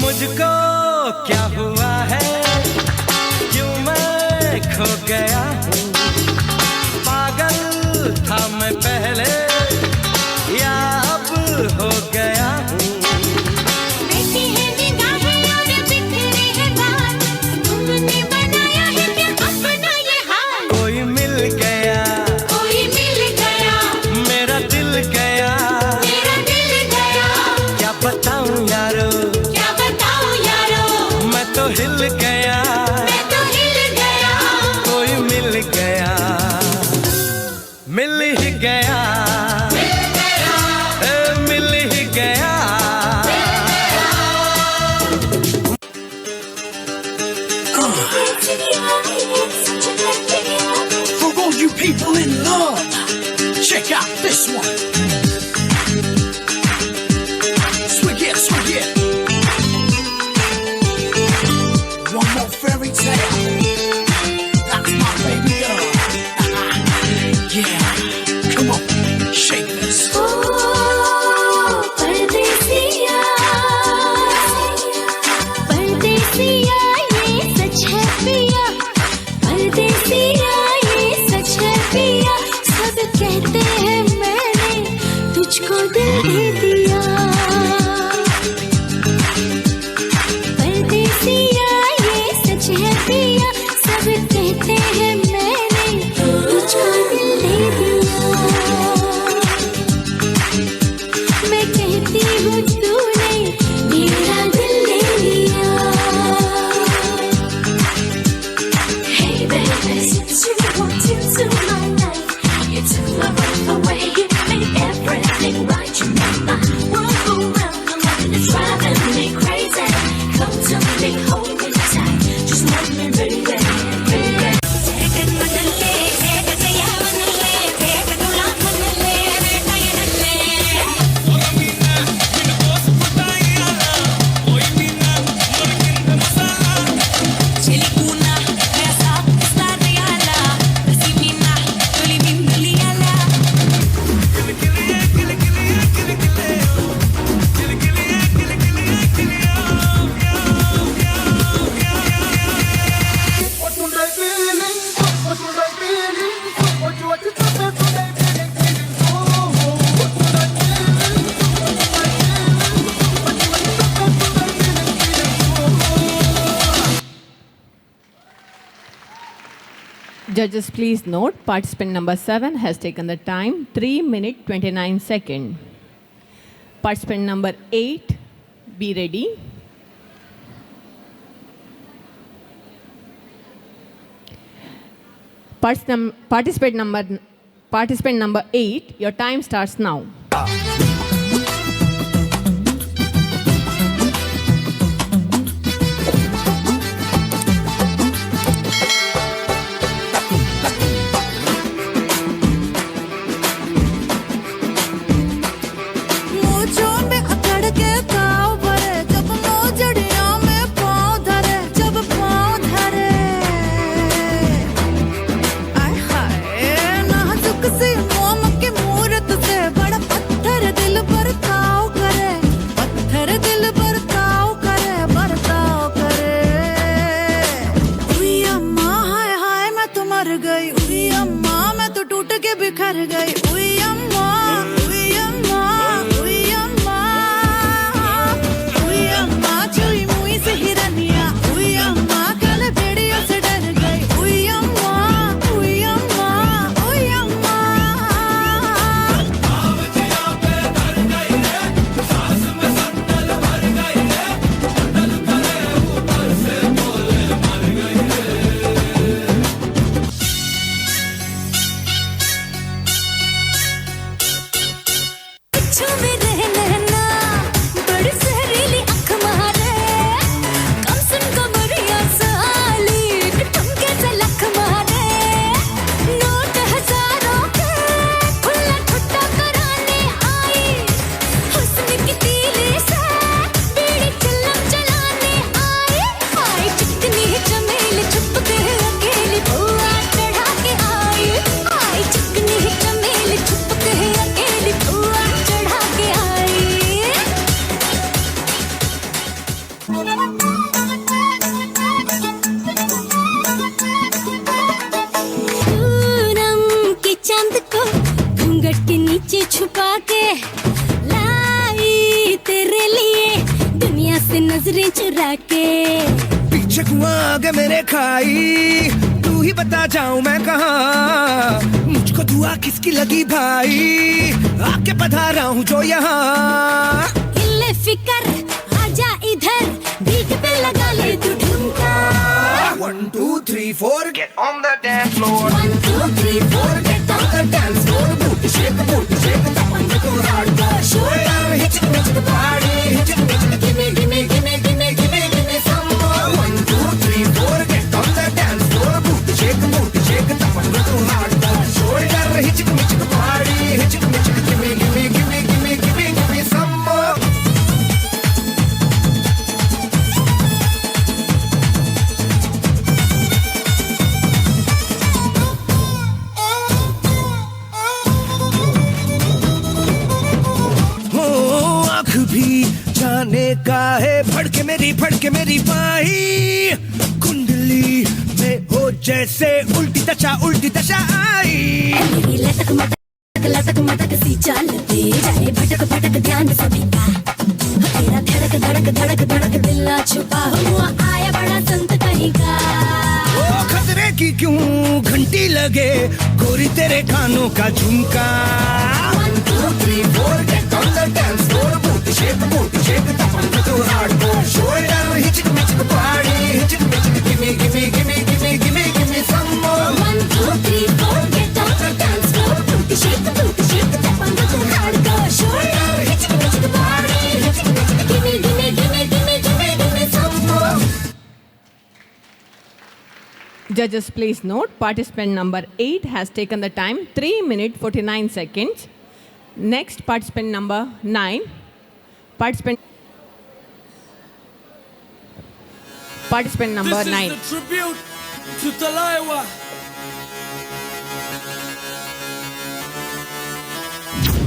S13: मुझको क्या हुआ है, क्यों मैं खो गया हूँ? पागल था मैं पहले या अब हो गया हूँ?
S3: बैठी है निगाहें और बिखरे हैं बाल, तुमने बनाया है क्या अपना ये हाल?
S13: कोई मिल गया,
S3: कोई मिल गया,
S13: मेरा दिल गया,
S3: मेरा दिल गया।
S13: क्या बताऊँ यारो,
S3: क्या बताऊँ यारो,
S13: मैं तो हिल गया,
S3: मैं तो हिल गया।
S13: कोई मिल गया, मिल ही गया,
S3: मिल गया,
S13: ए, मिल ही Gaya.
S21: For all you people in love, check out this one. Swing it, swing it. One more fairy tale. That's my baby girl. Yeah, come on, shake this.
S3: ओ परदेसिया, परदेसिया ये सच है पिया, परदेसिया ये सच है पिया, सब कहते हैं मैंने तुझको दिल दे दिया। परदेसिया ये सच है पिया, सब कहते हैं मैंने तुझको दिल दे दिया। मैं कहती हूँ तूने मेरा दिल ले लिया। Hey baby, since you walked into my life, you took my breath away, you made everything right. You made my world go round, I'm loving it's driving me crazy. Come to me, hold me tight, just love me, baby, baby.
S16: Judges, please note, participant number 7 has taken the time 3 minutes 29 seconds. Participant number 8, be ready. Participant number 8, your time starts now.
S10: मूछों में अकड़ K ताव भरे, जब मोजड़ियों में पाँव धरे, जब पाँव धरे, आय हाय नाजुक सी मोम की मूरत से, बड़ा पत्थर दिल
S7: मुझसे नजरें चुरा के।
S23: पीछे कुआं आगे मेरे खाई, तू ही बता जाऊं मैं कहाँ। मुझको दुआ किसकी लगी भाई, आके पधारा हूँ जो यहाँ।
S7: हिले फिकर आजा इधर, बीट पे लगा ले तू ठुमका।
S23: 1 2 3 4 get on the dance floor.
S7: 1 2 3 4 get on the dance floor.
S23: Booty shake tapan to hardcore. Shoulder hitch hitch party hitch hitch gimme gimme gimme gimme gimme gimme some more. 1 2 3 4 get on the dance floor. Booty shake tapan to hardcore. Shoulder hitch hitch party hitch hitch gimme gimme gimme gimme gimme gimme some more. भी जाने का है Phadke Mary पाई, कुंडली में हो जैसे उल्टी दशा आई।
S7: Mary लटक मटक मटक सी चाल पे जाए भटक भटक ध्यान सभी का। तेरा धड़क धड़क धड़क धड़क दिल ना छुपा हुआ आया बड़ा संत कहीं का।
S23: ओ खतरे की क्यों घंटी लगे, गोरी तेरे कानों का झुमका। 1 2 3 4 get on the dance floor. Booty shake tapan to hardcore. Shoulder hitch hitch party hitch hitch gimme gimme gimme gimme gimme gimme some more.
S7: 1 2 3 4 get on the dance floor. Booty shake tapan to hardcore. Shoulder hitch hitch party hitch hitch gimme gimme gimme gimme gimme gimme some more.
S16: Judges, please note, participant number 8 has taken the time 3 minutes 49 seconds. Next, participant number 9. Participant number 9.
S17: This is the tribute to Talaiwa.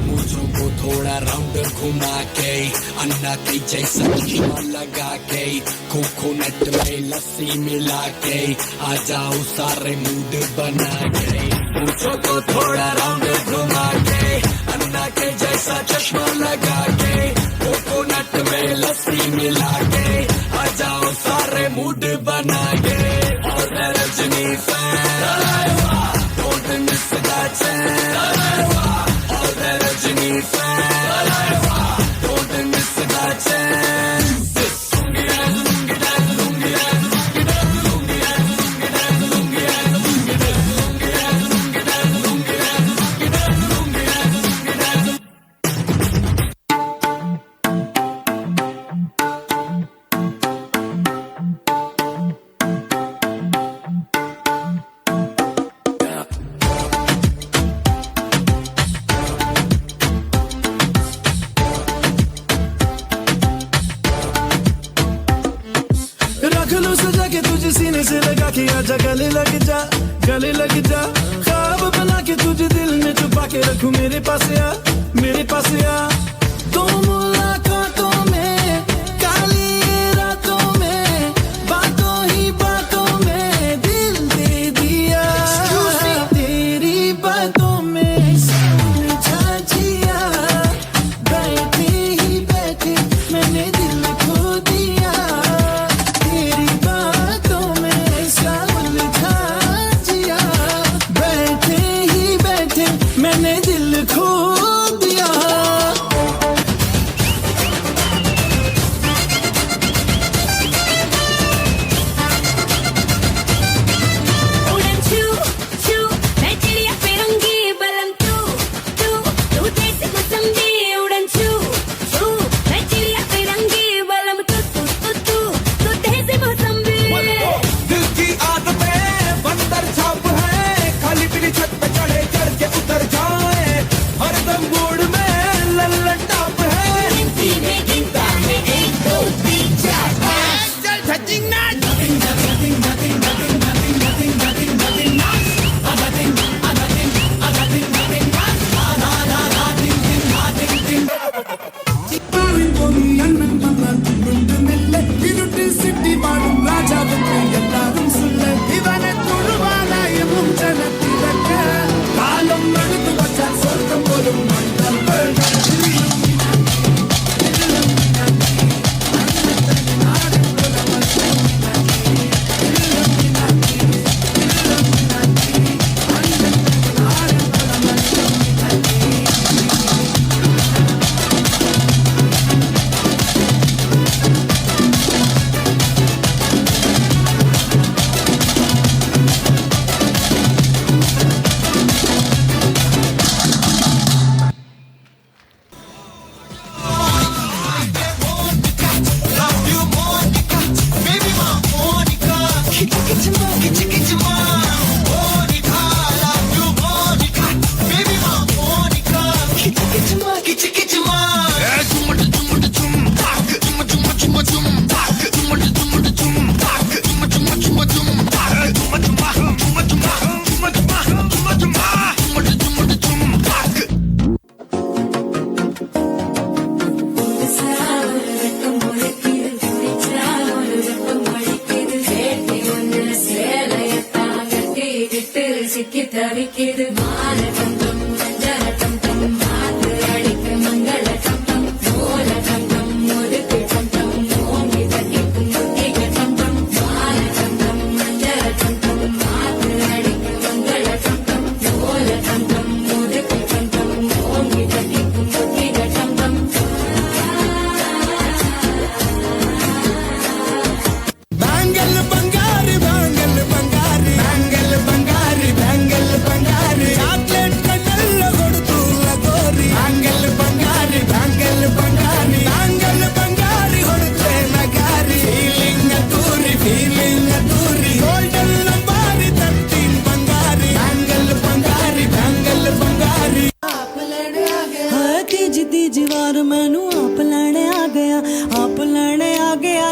S6: मूछों को थोड़ा round घुमा K, अन्ना K जैसा चश्मा लगा K, coconut में लस्सी मिला K, आ जाओ सारे mood बना K. मूछों को थोड़ा राउंड घुमा के, अन्ना के जैसा चश्मा लगा के, कोकोनट में लस्सी मिला के, आ जाओ सारे मूड बना K. Aur Rajini fan, don't miss that chance. Aur Rajani fan, don't miss that chance.
S18: सीने से लगा के आजा गले लग जा, गले लग जा। ख्वाब बना के तुझे दिल में छुपा के रखूं, मेरे पास आ, मेरे पास आ। दो मुलाकातों में, काली रातों में, बातों ही बातों में दिल दे दिया। तेरी बातों में समझा जिया, बैठे ही बैठे मैंने दिल खो दिया। तेरी बातों में समझा जिया, बैठे ही बैठे मैंने दिल खो दिया।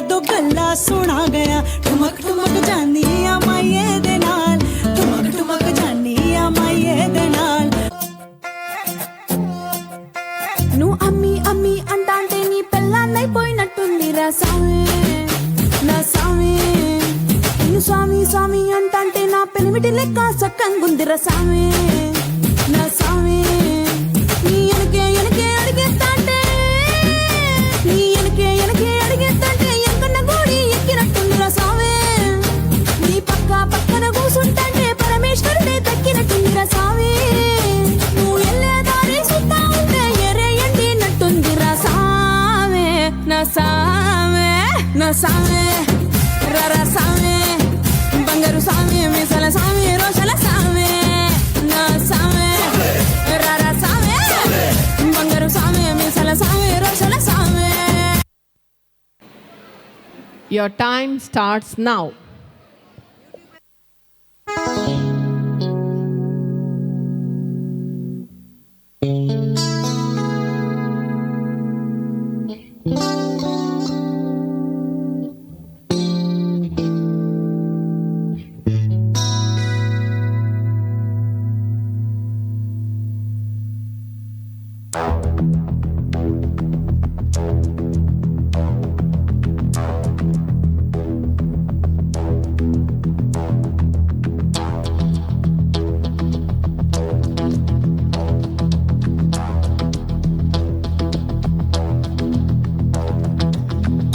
S11: ਦੋ ਗੱਲਾਂ ਸੁਣਾ ਗਿਆ। ਠੁਮਕ ਠੁਮਕ ਜਾਨੀ ਆ ਮਾਈਏ ਦੇ ਨਾਲ, ਠੁਮਕ ਠੁਮਕ ਜਾਨੀ ਆ ਮਾਈਏ ਦੇ ਨਾਲ।
S10: నువ్వు అమ్మి అమ్మి అంటాంటే నీ పెళ్ళాన్నైపోయినట్టుందిరా సామి, నా సామి. నిన్ను స్వామి స్వామి అంటాంటే నా పెనిమిటి లెక్క సక్కంగుందిరా సామి, నా సామి. నీ ఎనకే ఎనకే అడిగేస్తాంటే, నీ ఎనకే ఎనకే అడిగేస్తాంటే ఎంకన్న గోడి ఎక్కినట్టుందిరా సామి. నీ పక్క పక్కన కూసుంటాంటే పరమేశ్వరుడే తక్కినట్టుందిరా సామి. నువ్వు ఎల్లే దారి సుత్తా ఉంటే ఎరే ఎండినట్టుందిరా సామే, నా సామే, నా సామే. రరా సామే, బంగారు సామి, మీసాల సామి, రోషల సామే, నా సామే. రరా సామే, బంగారు సామి, మీసాల సామి, రోషల సామే.
S16: Your time starts now.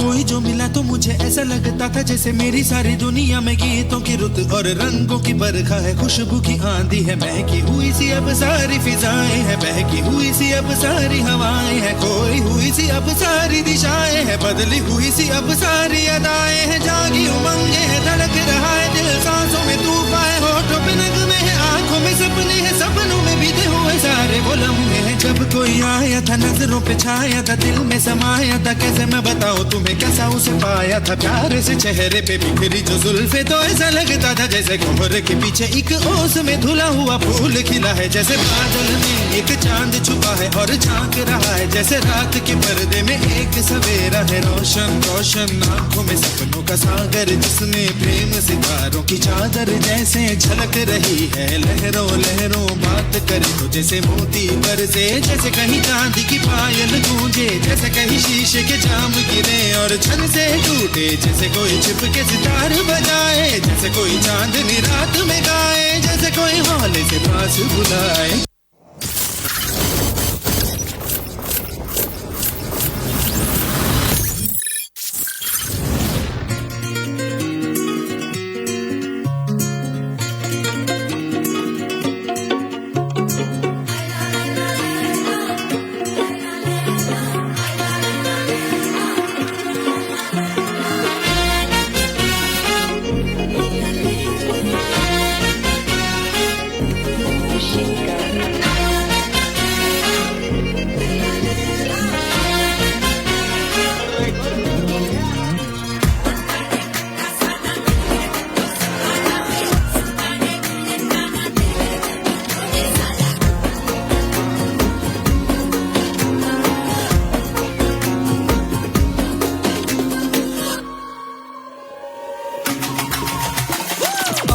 S18: कोई जो मिला तो मुझे ऐसा लगता था जैसे मेरी सारी दुनिया में गीतों की रुत और रंगों की बरखा है, खुशबू की आंधी है, महकी हुई सी अब सारी फिजाएं हैं, बहकी हुई सी अब सारी हवाएं हैं, खोई हुई सी अब सारी दिशाएं हैं, बदली हुई सी अब सारी अदाएं हैं, जागी उमंगे हैं, धड़क रहा है दिल, सांसों में तूफान है, होठों पे नगमे हैं, आंखों में सपने हैं, सपनों में बीते हुए सारे वो लम्हे हैं। जब कोई आया था नजरों पे छाया था, दिल में समाया था, कैसे मैं बताऊं तुम्हें कैसा उसे पाया था, प्यार से चेहरे पे बिखरी जो जुल्फे तो ऐसा लगता था जैसे कोहरे के पीछे एक ओस में धुला हुआ फूल खिला है, जैसे बादल में एक चांद छुपा है और झांक रहा है, जैसे रात के पर्दे में एक सवेरा है, रोशन रोशन आंखों में सपनों का सागर, जिसमें प्रेम सितारों की चादर जैसे झलक रही है, लहरों लहरों बात करे तो जैसे मोती बरसे, जैसे कहीं चांदी की पायल गूंजे, जैसे कहीं शीशे के जाम गिरे और छन से टूटे, जैसे कोई छिपके सितार बजाए, जैसे कोई चांदनी रात में गाए, जैसे कोई हौले से पास बुलाए।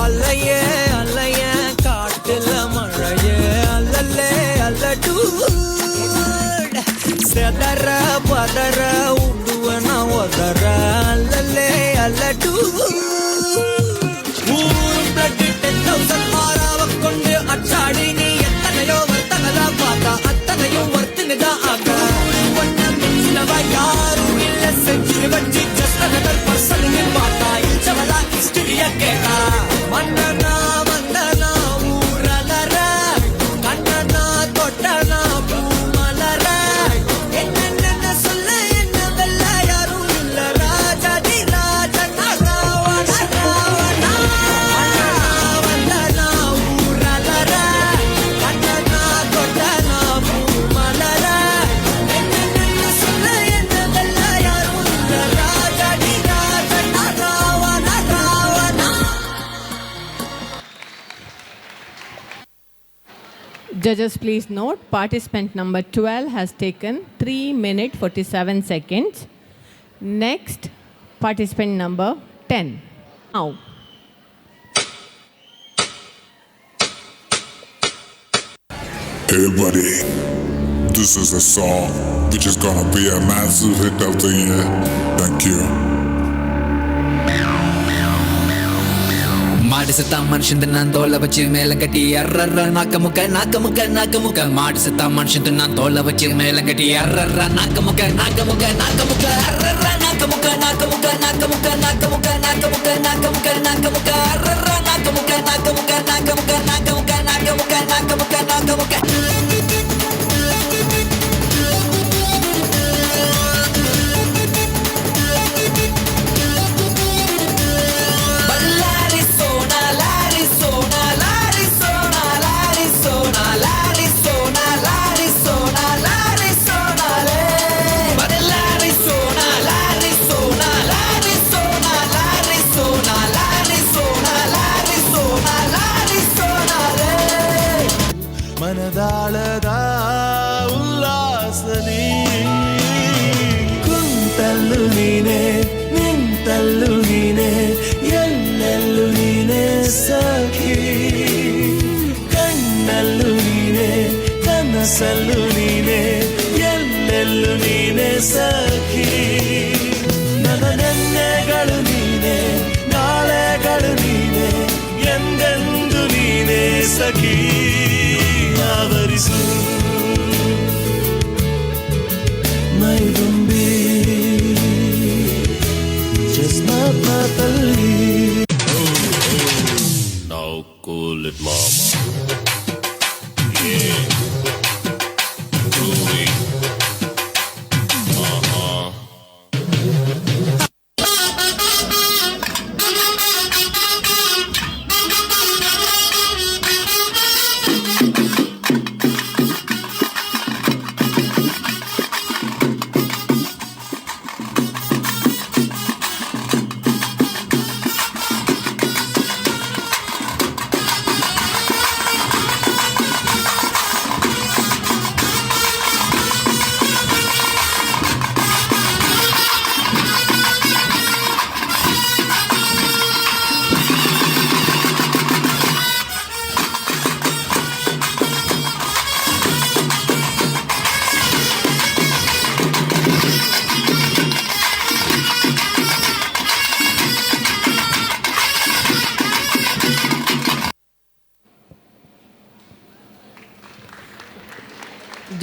S17: அலையே அலையே காட்டுல மழையே அல்லல்லே அல்லடூ செதற பதற உடுவன உதற அல்லல்லே அல்லடூ ஊரும் பிளட் 10,000 ஆறாவ கொண்டு அச்சாடி நீ எத்தனையோ வர்த்தங்களா பார்த்தா அத்தனையும் வர்த்துனுதான் ஆக ஒன்ன மிச்சினவ யாரும் இல்ல செஞ்சு வச்சு ஜஸ்ட் அனதர் பர்சன் பார்த்தா இச்சவளா ஹிஸ்டரிய கேட்டா மன்னனா வந்தனா ஊரலற கண்ணனா தொட்டனா பூமலற என்னென்ன சொல்ல என்ன வெல்ல யாரும் இல்ல ராஜாதி ராஜனா ராவண ராவணா மன்னனா வந்தனா ஊரலற கண்ணனா தொட்டனா பூமலற என்னென்ன சொல்ல என்ன வெல்ல யாரும் இல்ல ராஜாதி ராஜனா Ravana Ravana.
S16: Judges, please note, participant number 12 has taken 3 minutes 47 seconds. Next, Participant number 10. Now.
S1: Hey buddy, this is a song which is gonna be a massive hit of the year. Thank you.
S6: மாடு செத்தா மனுஷன் தின்னான் தோலை வச்சு மேல கட்டி அர்ரர்ற நாக்க முக்க நாக்க முக்க நாக்க முக்க. மாடு செத்தா மனுஷன் தின்னான் தோலை வச்சு மேல கட்டி அர்ரர்ற நாக்க முக்க நாக்க முக்க நாக்க முக்க அர்ரர்ற நாக்க முக்க நாக்க முக்க நாக்க முக்க நாக்க முக்க நாக்க முக்க நாக்க முக்க நாக்க முக்க அர்ரர்ற நாக்க முக்க நாக்க முக்க நாக்க முக்க நாக்க முக்க நாக்க முக்க நாக்க முக்க நாக்க முக்க.
S18: ಮನದಾಳದ ಉಲ್ಲಾಸನಿ ಕುಂತಲ್ಲು ನೀನೆ ನಿಂತಲ್ಲು ನೀನೆ ಎಲ್ಲೆಲ್ಲೂ ನೀನೆ ಸಖಿ ಕಣ್ಣಲ್ಲೂ ನೀನೆ ಕನಸಲ್ಲೂ ನೀನೆ ಎಲ್ಲೆಲ್ಲೂ ನೀನೆ ಸಖಿ ನನ್ನ ನೆನ್ನೆಗಳು ನೀನೆ ನಾಳೆಗಳು ನೀನೆ ಎಂದೆಂದು ನೀನೆ ಸಖಿ ಆವರಿಸು ಮೈದುಂಬಿ ಜಸ್ಮಾತಲ್ಲಿ.
S12: Now cool it, mama. Yeah. Groovy. Uh-huh.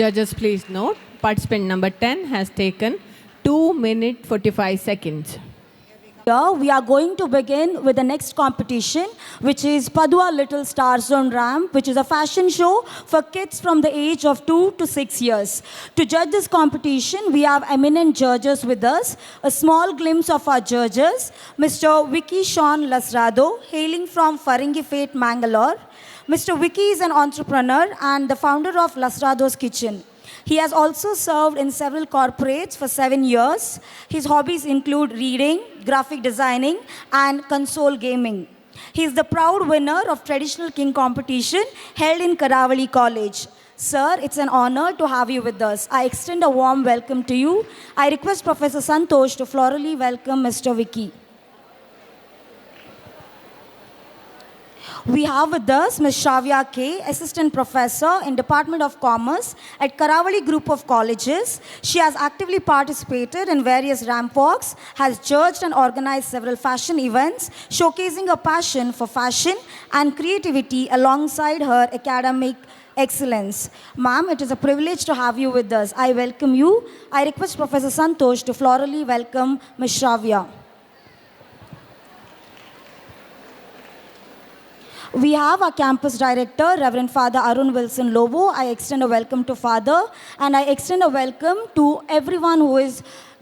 S16: Judges, please note, participant number 10 has taken 2 minutes 45 seconds.
S19: Here we are going to begin with the next competition, which is Padua Little Stars on Ramp, which is a fashion show for kids from the age of 2 to 6 years. To judge this competition, we have eminent judges with us. A small glimpse of our judges, Mr. Vicky Sean Lasrado, hailing from Faringi Fate, Mangalore. Mr. Vicky is an entrepreneur and the founder of Lasrado's Kitchen. He has also served in several corporates for 7 years. His hobbies include reading, graphic designing, and console gaming. He is the proud winner of Traditional King competition held in Karavali College. Sir, it's an honor to have you with us. I extend a warm welcome to you. I request Professor Santosh to florally welcome Mr. Vicky. We have with us Ms. Shavya K, Assistant Professor in Department of Commerce at Karavali Group of Colleges. She has actively participated in various ramp walks, has judged and organized several fashion events, showcasing her passion for fashion and creativity alongside her academic excellence. Ma'am, it is a privilege to have you with us. I welcome you. I request Professor Santosh to florally welcome Ms. Shavya. We have our campus director, Reverend Father Arun Wilson Lobo. I extend a welcome to Father, and I extend a welcome to everyone who is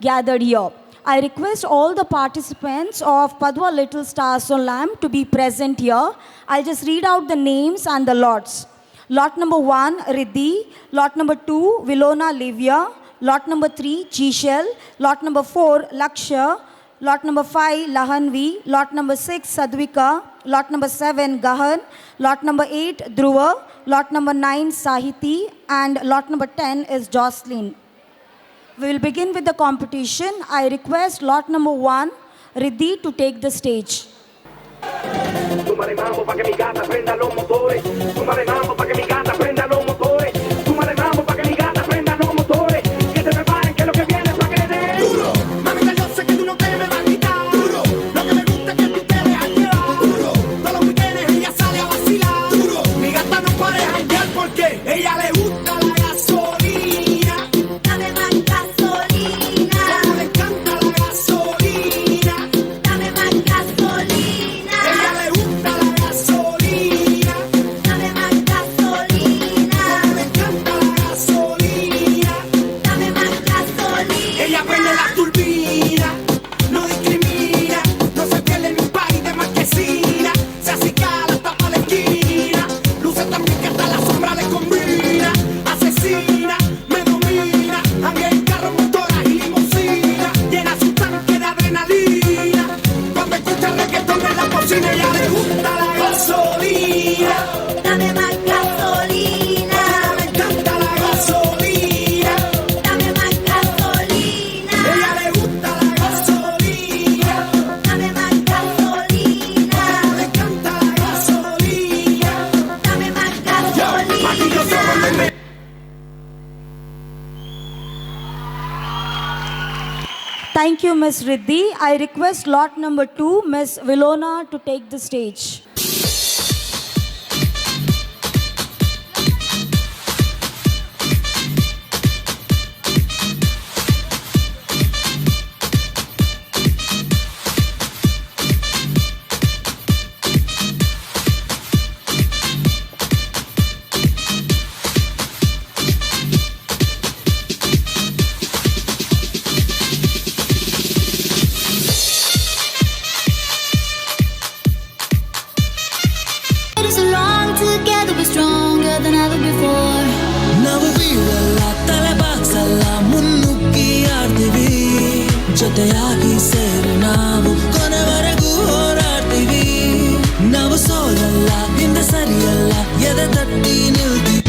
S19: gathered here. I request all the participants of Padua Little Stars on Lamp to be present here. I'll just read out the names and the lots. Lot number 1, Riddhi. Lot number 2, Vilona Livia. Lot number 3, Chishel. Lot number 4, Lakshya. Lot number 5, Lahanvi. Lot number 6, Sadvika. Lot number 7, Gahan. Lot number 8, Dhruva. Lot number 9, Sahiti. And lot number 10 is Jocelyn. We will begin with the competition. I request lot number 1 Riddhi to take the stage.
S5: Súmale mambo pa' que mi gata prenda los motores. Súmale mambo pa' que mi gata prenda los motores. Súmale mambo pa' que mi gata prenda los motores. Que se preparen que lo que viene es pa' que le den.
S23: Duro, mamita, yo sé que tú no te me vas a quitar. Duro, lo que me gusta es que tú te dejas llevar. Duro, todos los weekends ella sale a vacilar. Duro, mi gata no puede janguear porque ella le gusta la gasolina.
S3: Dame más gasolina.
S23: Como le encanta la gasolina.
S3: Dame más gasolina.
S23: Ella le gusta la gasolina.
S3: Dame más gasolina.
S23: Como le encanta la gasolina.
S3: Dame más gasolina.
S23: Ella prende la turbina, no discrimina, no se pierde ni un party de marquesina, se acicala hasta pa' la esquina, luce tan bien que hasta la sombra le combina, asesina, me domina, janguea en carro, motoras y limusina, llena su tanque de adrenalina, cuando escucha reggaetón en la bocina, ella le gusta la gasolina.
S3: Dame más gasolina.
S23: Como le encanta la gasolina.
S3: Dame más gasolina.
S23: Ella le gusta la gasolina.
S3: Dame más gasolina.
S23: Como le encanta la gasolina.
S3: Dame más gasolina.
S5: Aquí yo solo me
S19: Thank you, Ms. Riddhi. I request lot number 2, Ms. Vilona, to take the stage.
S3: So long together we're stronger than ever before.
S20: ನಾವು ಬೀಳಲ್ಲ ತಲೆ ಬಾಗ್ಸಲ್ಲ ಮುನ್ನುಗ್ಗಿ ಆಡ್ತೀವಿ ಜೊತೆಯಾಗಿ ಸೇರಿ ನಾವು ಕೊನೆವರೆಗೂ ಹೋರಾಡ್ತೀವಿ ನಾವು ಸೋಲಲ್ಲ ಹಿಂದೆ ಸರಿಯಲ್ಲ ಎದೆ ತಟ್ಟಿ ನಿಲ್ತೀವಿ.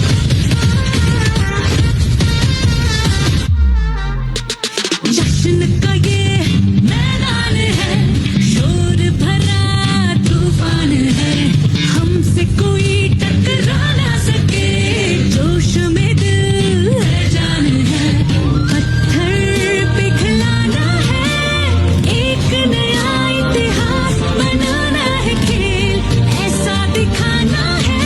S14: जश्न का ये मैदान है, शोर भरा तूफान है, हमसे कोई टकरा ना सके, जोश में दिल है जान है, पत्थर पिघलाना है, एक नया इतिहास बनाना है, खेल ऐसा दिखाना है,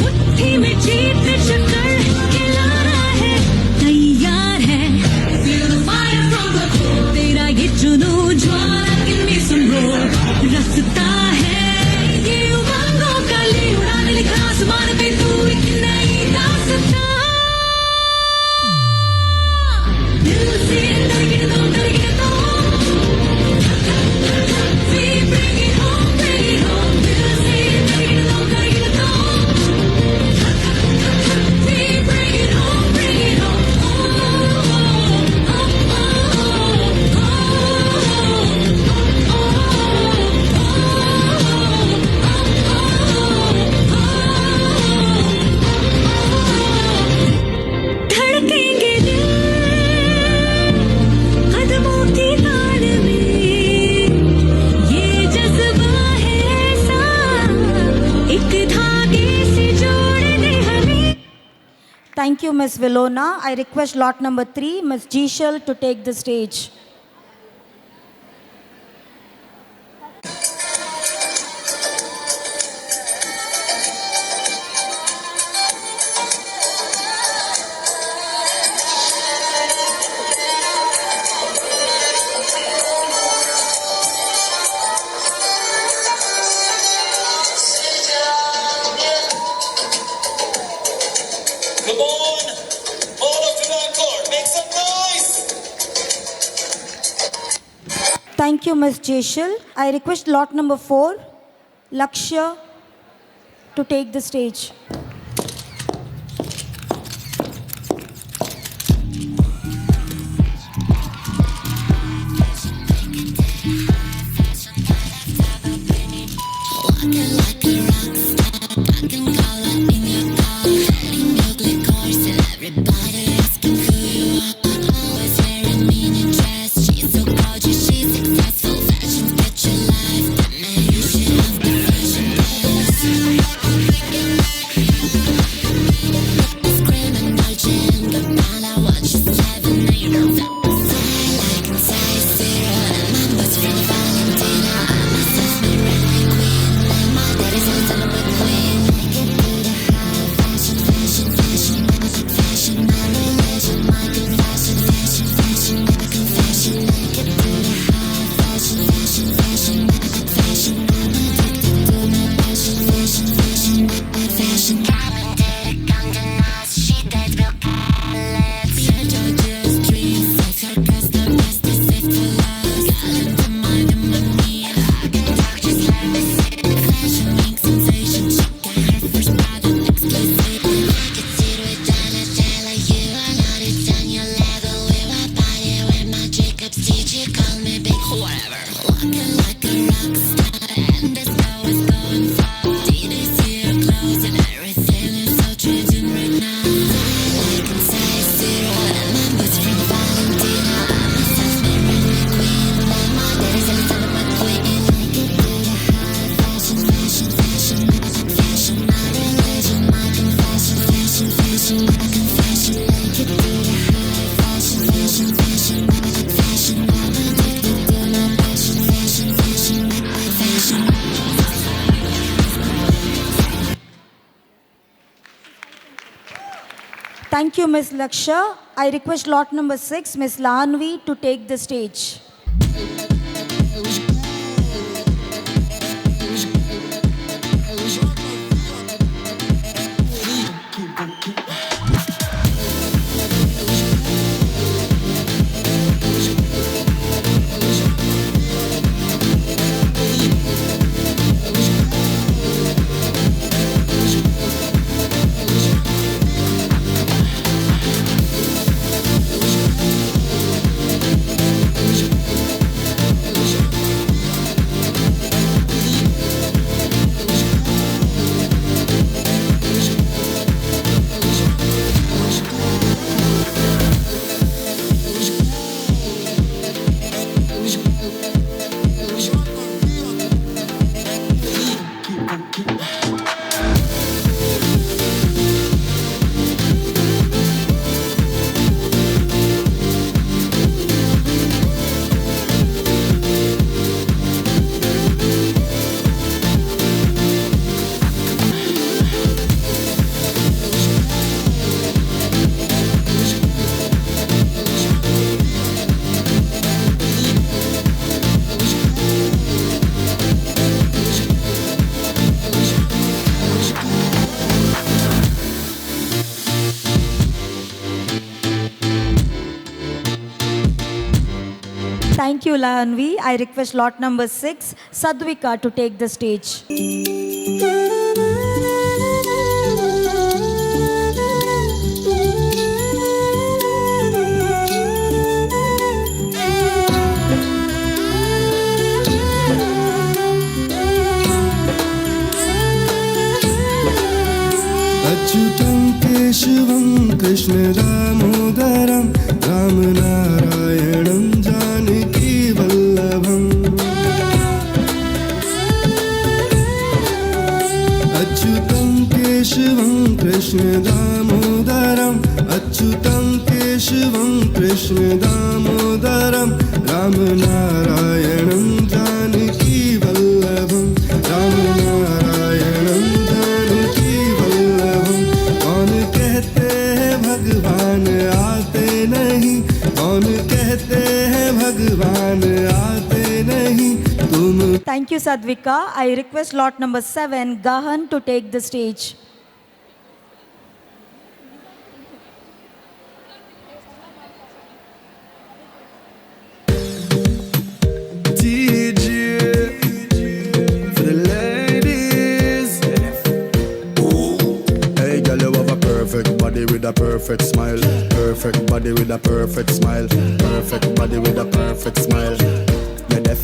S14: मुट्ठी में जीत चक्कर खिलाना है, तैयार है। Feel the fire from the core. तेरा ये जुनून ज्वाला give me some roar. रास्ता है ये उमंगों का ले उड़ाने लिखा आसमान पे तू एक नई दास्तां। दिल से धड़कन दो धड़कन दो। We bring it home, bring it home. दिल से धड़कन दो धड़कन दो। We bring it home, bring it home. धड़केंगे दिल कदमों की ताल में, ये जज्बा है ऐसा, एक धागे से जोड़ दे हमें।
S19: Thank you, Ms. Vilona. I request lot number 3, Ms. Jishal, to take the stage.
S22: Come on! All of Travancore, make some noise!
S19: Thank you, Ms. Jeshil. I request lot number 4, Lakshya, to take the stage.
S3: Everybody asking who you are, always wearing mini dress. She's so gorgeous, she's successful, fashion. fashion, fashion. I'm addicted to my fashion, fashion, fashion, fashion.
S19: Thank you, Ms. Laksha. I request lot number 6, Ms. Lanvi, to take the stage. Thank you, Lahanvi. I request lot number 6, Sadvika, to take the stage.
S4: Achyutam Keshavam Krishna Damodaram Ram Narayanam Janaki Vallabham. Achyutam Keshavam Krishna Damodaram Achyutam Keshavam Krishna Damodaram Ram Narayanam Janaki Vallabham Ram Narayanam Janaki Vallabham. कौन कहते हैं भगवान आते नहीं, कौन कहते हैं भगवान आते नहीं तुम।
S19: Thank you, Sadvika. I request lot number 7, Gahan, to take the stage.
S4: DJ for the ladies. Hey girl, you have a perfect body with a perfect smile. Perfect body with a perfect smile. Perfect body with a perfect smile. You're deaf.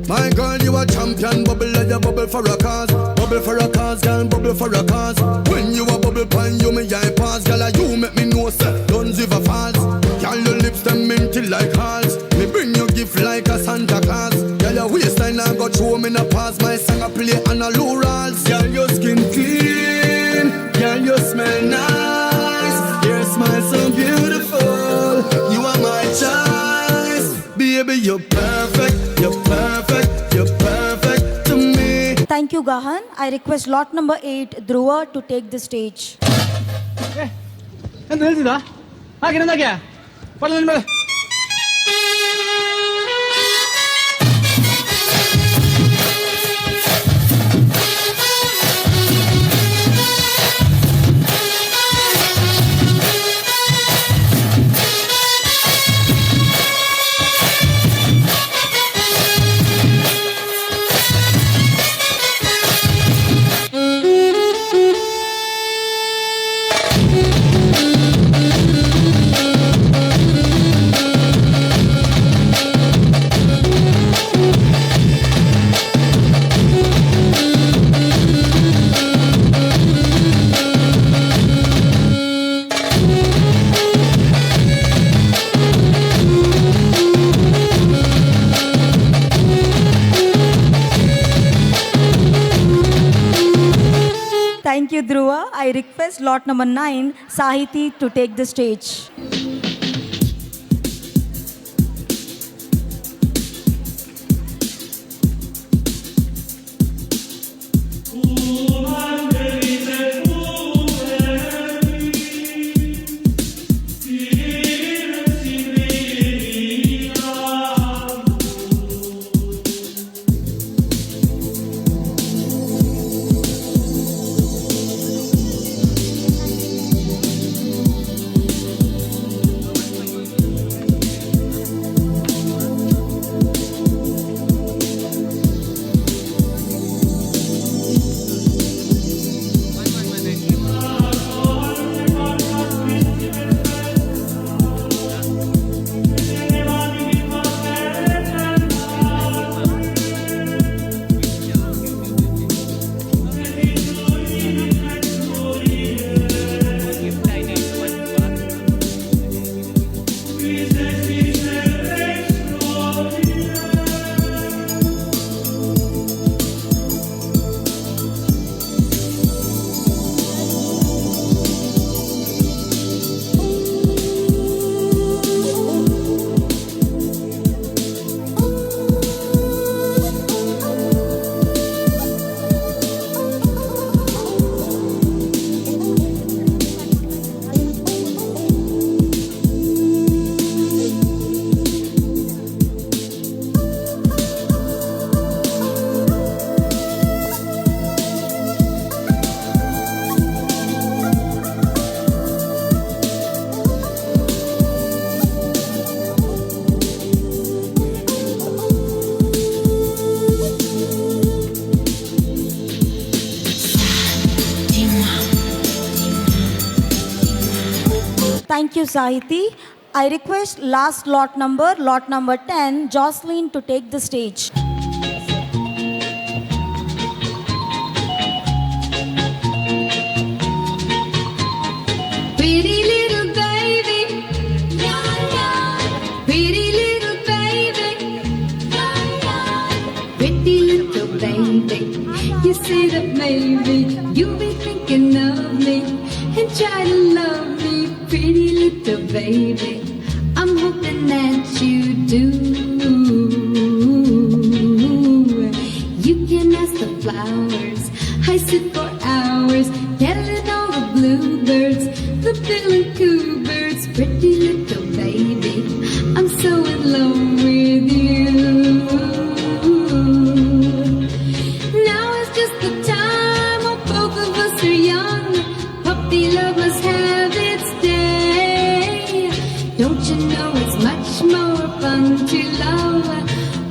S4: My girl, you a champion. Bubble like a bubble for a cause. Bubble for a cause, girl, bubble for a cause. When you a bubble pan, you me eye pass. Girl, you make me know, sir, don't river falls. Girl, your lips them minty like halls. Me bring you gift like a Santa Claus. Girl, your waistline I got through me no pass. My song I play on a laurels. Girl, your skin clean. Girl, you smell nice. Your smile so beautiful. You are my choice. Baby, you're perfect. You're perfect. You're perfect to me.
S19: Thank you, Gahan. I request lot number 8, Dhruva, to take the stage.
S8: ಎಂತ ಹೇಳ್ತಿದ್ದ ಹಾಗೆ ನಂದಾಗೆ ಪಡಲ ಮೇಲೆ.
S19: Thank you, Dhruva. I request lot number 9, Sahiti, to take the stage. Thank you, Sahiti. I request last lot number 10, Jocelyn, to take the stage.
S14: Pretty little baby, pretty little baby, pretty little baby. You say that maybe you'll be thinking of me and try to love me. Pretty little baby, I'm hoping that you do. You can ask the flowers, I sit for hours telling all the bluebirds, the bill and coo birds. Pretty little baby, I'm so in love with you. Now is just the time when both of us are young. Puppy love must have its day. Don't you know it's much more fun to love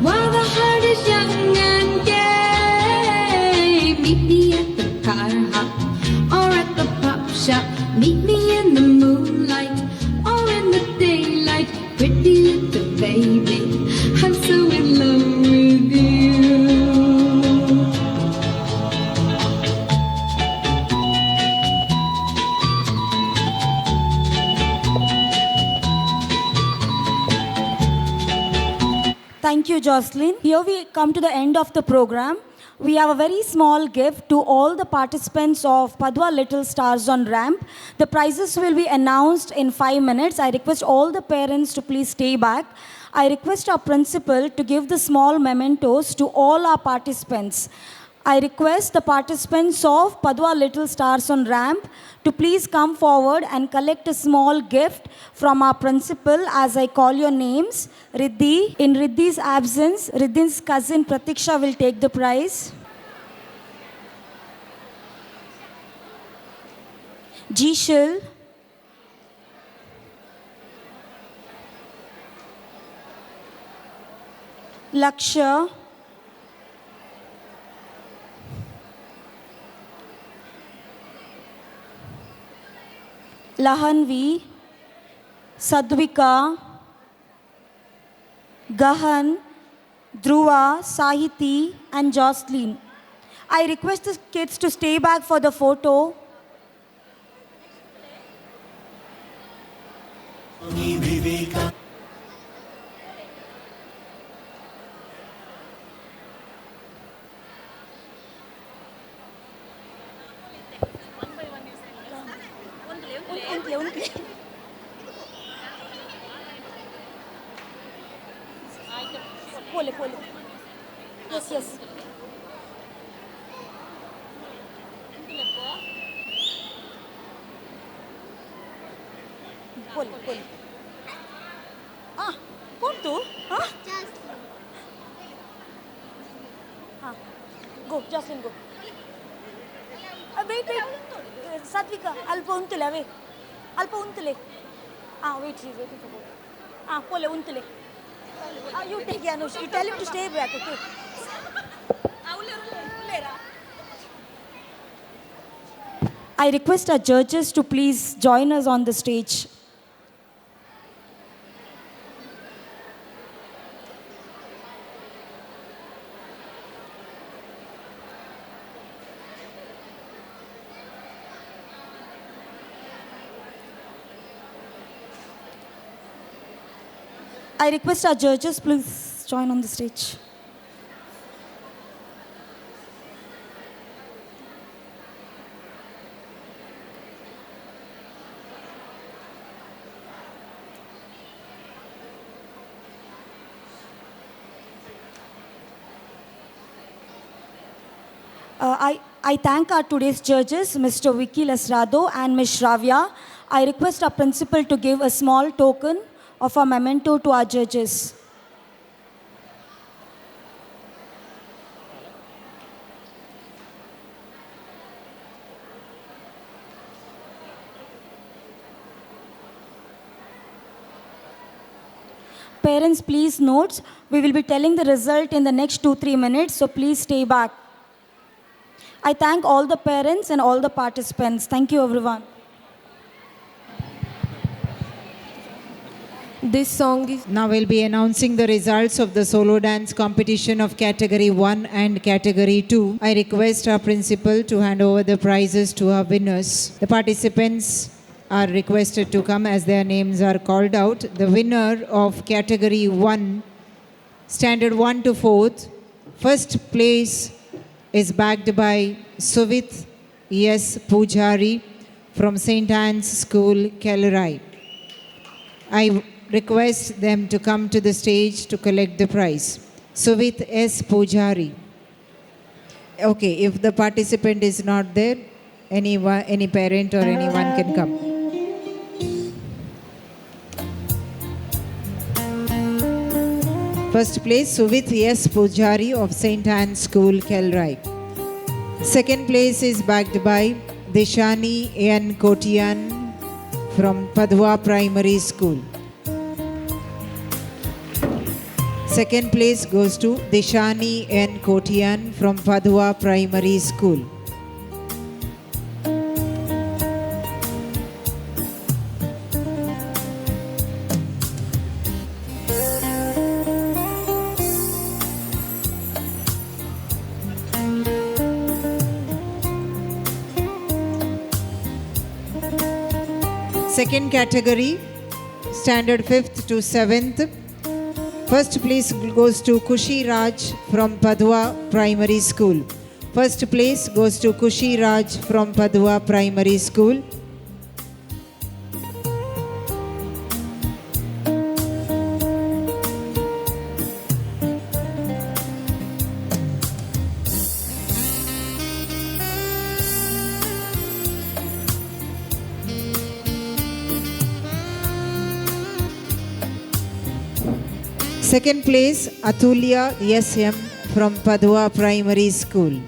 S14: while the heart is young and gay? Meet me at the car hop or at the pop shop. Meet me in the moonlight or in the daylight. Pretty little baby, I'm so in love with you.
S19: Thank you, Jocelyn. Here we come to the end of the program. We have a very small gift to all the participants of Padwa Little Stars on Ramp. The prizes will be announced in 5 minutes. I request all the parents to please stay back. I request our principal to give the small mementos to all our participants. I request the participants of Padwa Little Stars on Ramp to please come forward and collect a small gift from our principal as I call your names. Riddhi, in Riddhi's absence, Riddhi's cousin Pratiksha will take the prize. Jishil. Lakshya. Lahanvi, Sadvika, Gahan, Dhruva, Sahiti, and Jocelyn. I request the kids to stay back for the photo. yes. Pole, pole. Ah, कोण तू? हाँ? हाँ, go, Jocelyn, go. Wait, wait. Satvika, ಅಲ್ಪ ಉಂತುಲೆ ಅವೇ. ಅಲ್ಪ ಉಂತುಲೆ. Ah, wait, she's waiting for go. Ah, pole, ಉಂತುಲೆ. Ah, you take Anush. You tell him to stay back, okay? I request our judges to please join us on the stage. I request our judges, please join on the stage. I thank our today's judges, Mr. Vicky Lasrado and Ms. Shravya. I request our principal to give a small token of a memento to our judges. Parents, please note, we will be telling the result in the next 2-3 minutes, so please stay back. I thank all the parents and all the participants. Thank you, everyone.
S2: This song is...
S9: Now we'll be announcing the results of the solo dance competition of Category 1 and Category 2. I request our principal to hand over the prizes to our winners. The participants are requested to come as their names are called out. The winner of Category 1, Standard 1 to 4th, first place is backed by Suvit S. Pujari from St. Anne's School, Kelarai. I request them to come to the stage to collect the prize. Suvit S. Pujari. Okay, if the participant is not there, anyone, any parent or anyone can come. First place, Suvit S. Pujari of St. Anne's School, Kelrai. Second place is backed by Dishani N. Kotian from Padwa Primary School. Second place goes to Dishani N. Kotian from Padwa Primary School. Second category, standard 5th to 7th. First place goes to Kushi Raj from Padwa Primary School. First place goes to Kushi Raj from Padwa Primary School. Second place, Atulya S.M. from Padwa Primary School.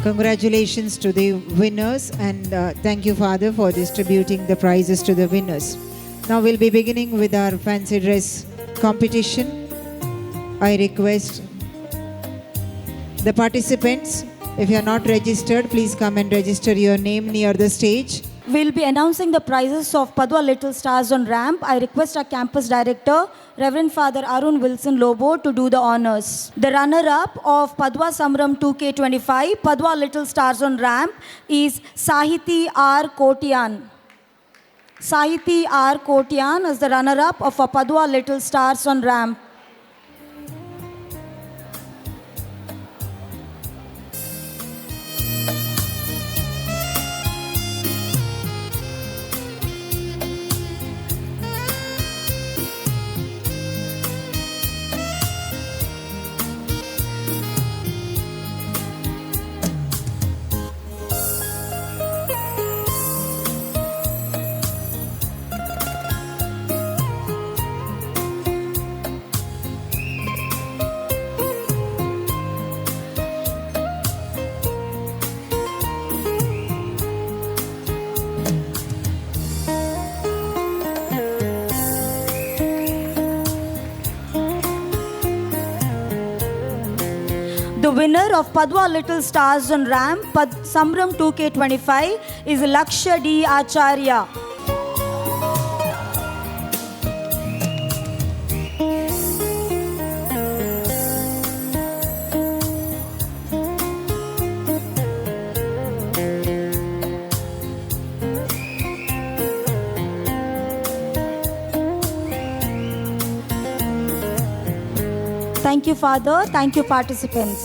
S9: Congratulations to the winners, and thank you, Father, for distributing the prizes to the winners. Now we'll be beginning with our fancy dress competition. I request the participants, if you are not registered, please come and register your name near the stage.
S19: We'll be announcing the prizes of Padwa Little Stars on ramp. I request our campus director, Reverend Father Arun Wilson Lobo, to do the honors. The runner-up of Padwa Sambhram 2K25, Padwa Little Stars on ramp, is Sahiti R. Kotian. Sahiti R. Kotian is the runner-up of Padwa Little Stars on ramp. The winner of Padwa Little Stars on Ramp, Sambhram 2K25 is Lakshya D. Acharya. Thank you, Father. Thank you, participants.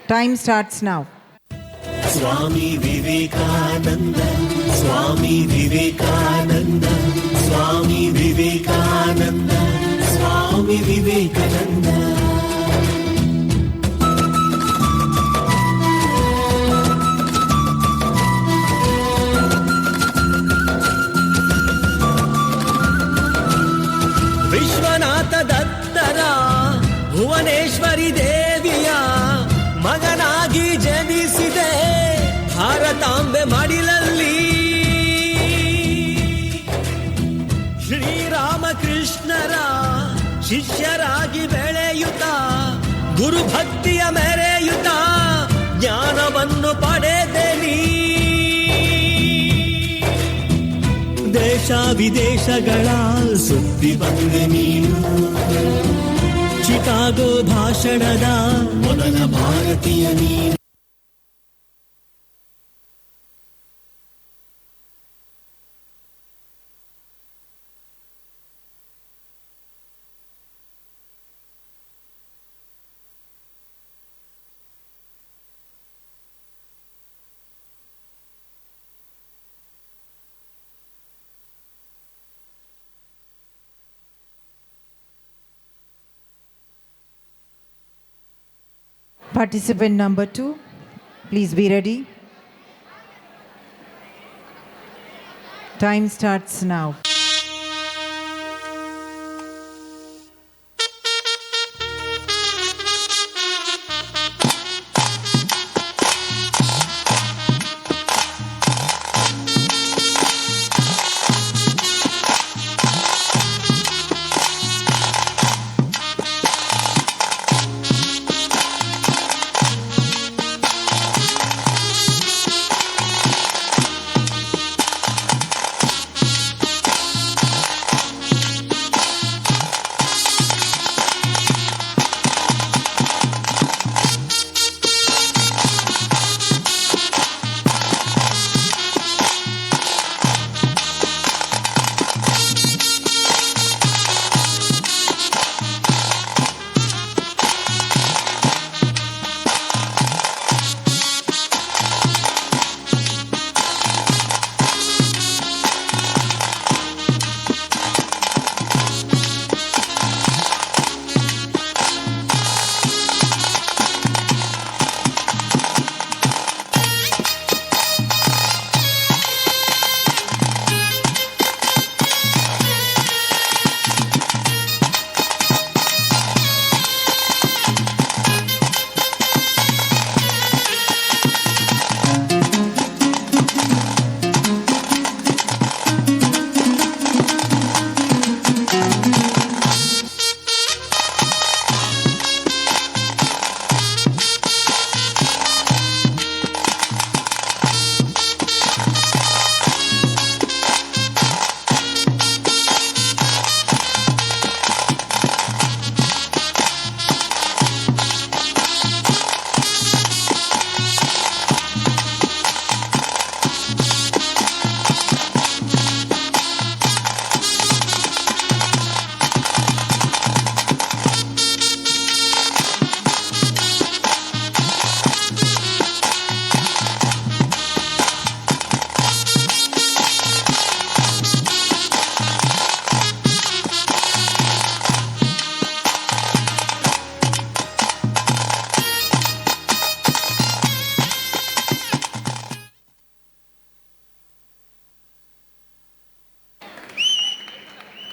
S9: Time starts now.
S2: Swami Vivekananda, Swami Vivekananda, Swami Vivekananda, Swami Vivekananda.
S17: Vishwanatha ದತ್ತರ Bhuvaneshwari ದೇವಿಯ ಮಗನಾಗಿ ಜನಿಸಿದೆ ಭಾರತಾಂಬೆ ಮಡಿಲಲ್ಲಿ. ಶ್ರೀರಾಮಕೃಷ್ಣರ ಶಿಷ್ಯರಾಗಿ ಬೆಳೆಯುತ್ತ ಗುರುಭಕ್ತಿಯ ಮೆರೆಯುತ್ತ ಜ್ಞಾನವನ್ನು ಪಡೆದೆ ನೀ.
S2: ದೇಶ ವಿದೇಶಗಳ ಸುತ್ತಿ ಬಂದೆ ನೀನು, ಚಿಕಾಗೋ ಭಾಷಣದ ಮೊದಲ ಭಾರತೀಯ ನೀನು.
S9: Participant number 2, please be ready. Time starts now.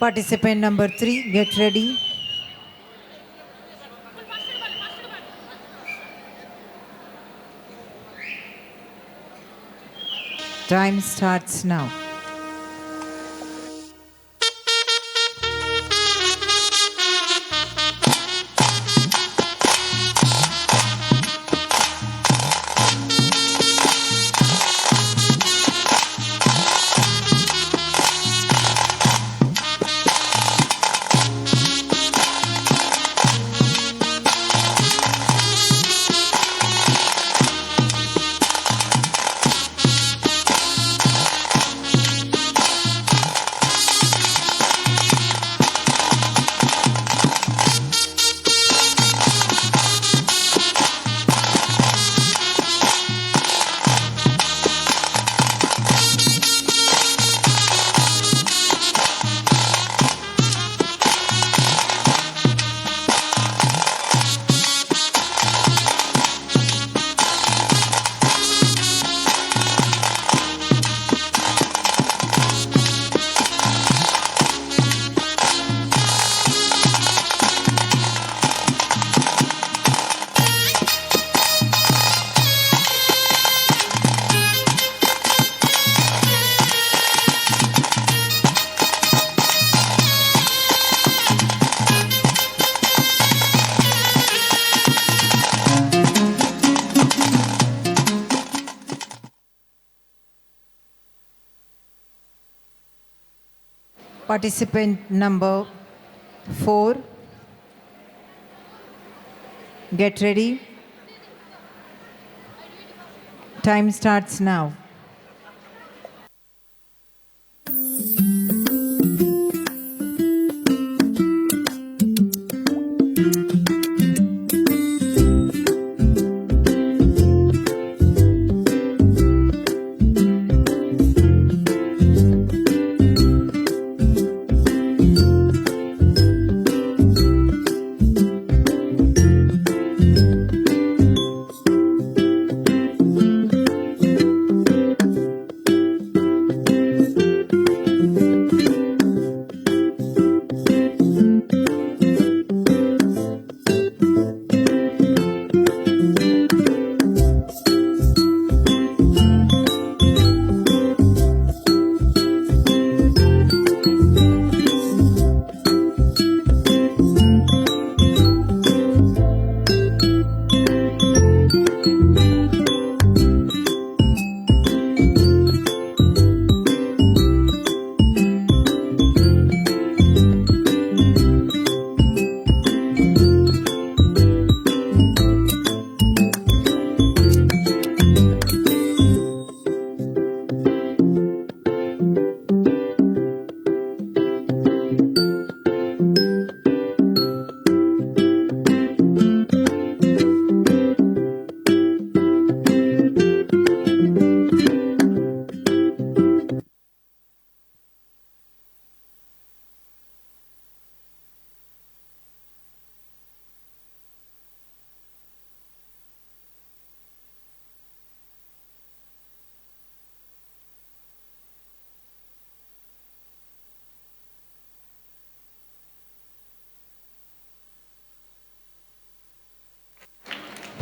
S9: Participant number 3, get ready. Time starts now. Participant number 4, get ready. Time starts now.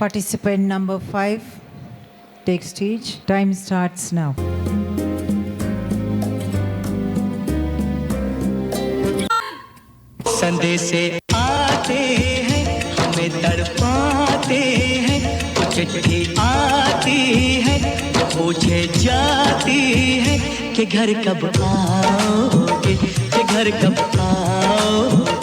S9: Participant number 5, take stage. Time starts now.
S2: संदेशे आते हैं हमें तड़पाते हैं, वो चिट्ठी आती है तो पूछे जाती है कि घर कब आओगे, कि घर कब आओगे।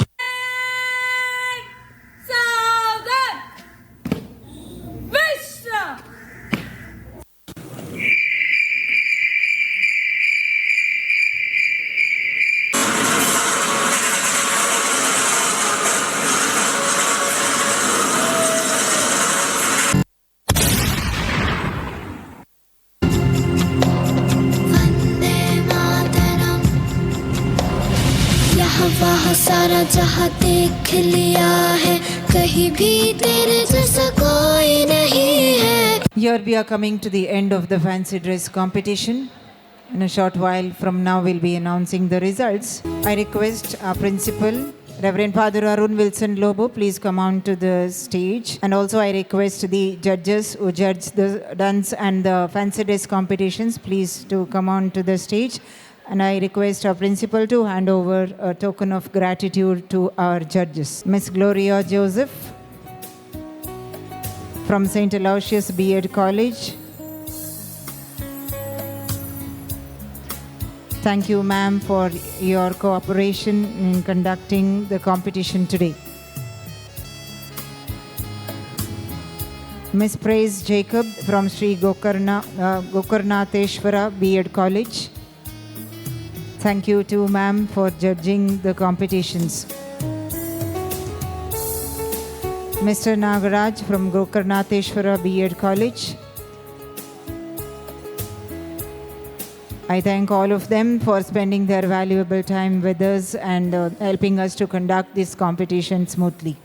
S3: सारा जहां देख लिया है, कहीं भी तेरे जैसा कोई नहीं है।
S9: Here we are coming to the end of the fancy dress competition. In a short while from now we'll be announcing the results. I request our principal, Reverend Father Arun Wilson Lobo, please come on to the stage. And also I request the judges who judge the dance and the fancy dress competitions, please to come on to the stage. And I request our principal to hand over a token of gratitude to our judges. Miss Gloria Joseph from St. Aloysius B.Ed College. Thank you, ma'am, for your cooperation in conducting the competition today. Miss Praise Jacob from Sri Gokarnateshwara B.Ed College. Thank you too, ma'am, for judging the competitions. Mr. Nagaraj from Gokarnateshwara B.Ed College. I thank all of them for spending their valuable time with us and helping us to conduct this competition smoothly.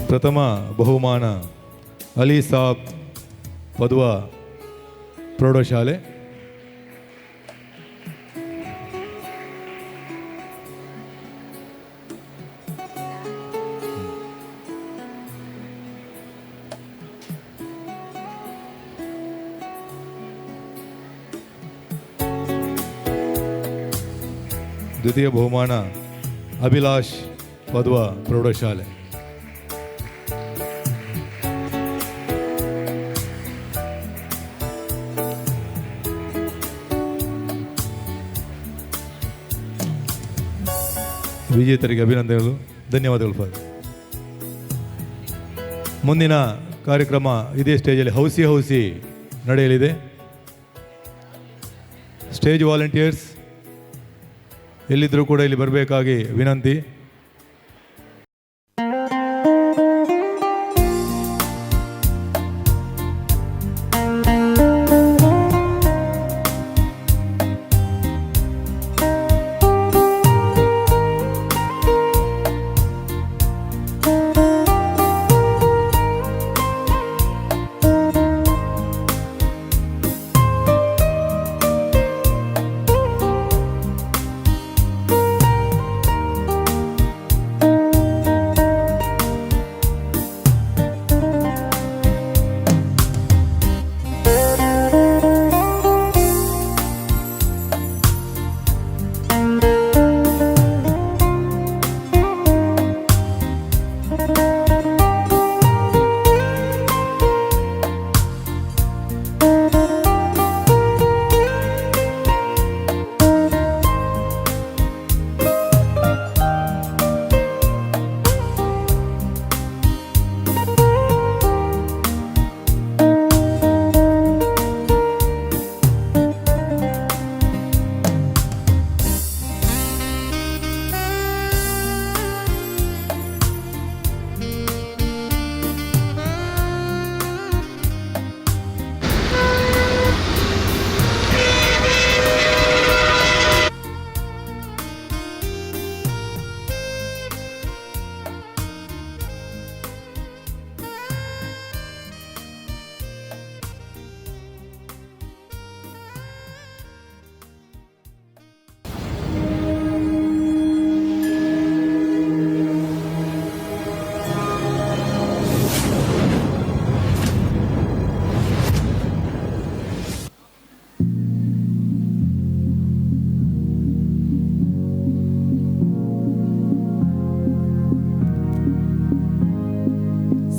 S13: ಪ್ರಥಮ ಬಹುಮಾನ ಅಲಿ ಸಾಬ್ ಪದುವ ಪ್ರೌಢಶಾಲೆ. ದ್ವಿತೀಯ ಬಹುಮಾನ ಅಭಿಲಾಷ್ ಪದುವ ಪ್ರೌಢಶಾಲೆ. ವಿಜೇತರಿಗೆ ಅಭಿನಂದನೆಗಳು, ಧನ್ಯವಾದಗಳು father. ಮುಂದಿನ ಕಾರ್ಯಕ್ರಮ ಇದೇ ಸ್ಟೇಜಲ್ಲಿ ಹೌಸಿ ಹೌಸಿ ನಡೆಯಲಿದೆ. ಸ್ಟೇಜ್ ವಾಲಂಟಿಯರ್ಸ್ ಎಲ್ಲಿದ್ದರೂ ಕೂಡ ಇಲ್ಲಿ ಬರಬೇಕಾಗಿ ವಿನಂತಿ.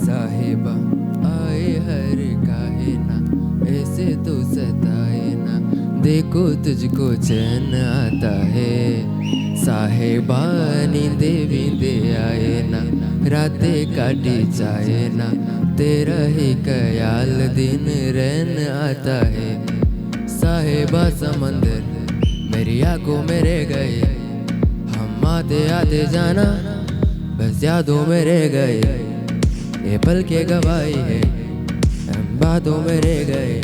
S7: साहिबा आए हर काहे ना, ऐसे तो सताए ना, देखो तुझको चैन आता है। साहिबा नींदे वींदे आए ना, रातें काटी जाए ना, तेरा ही ख्याल दिन रैन आता है। साहिबा समंदर मेरी आंखों में रह गए, हम आते आते जाना बस यादों में रह गए। ये पल के गवाही है हम बातों में रह गए,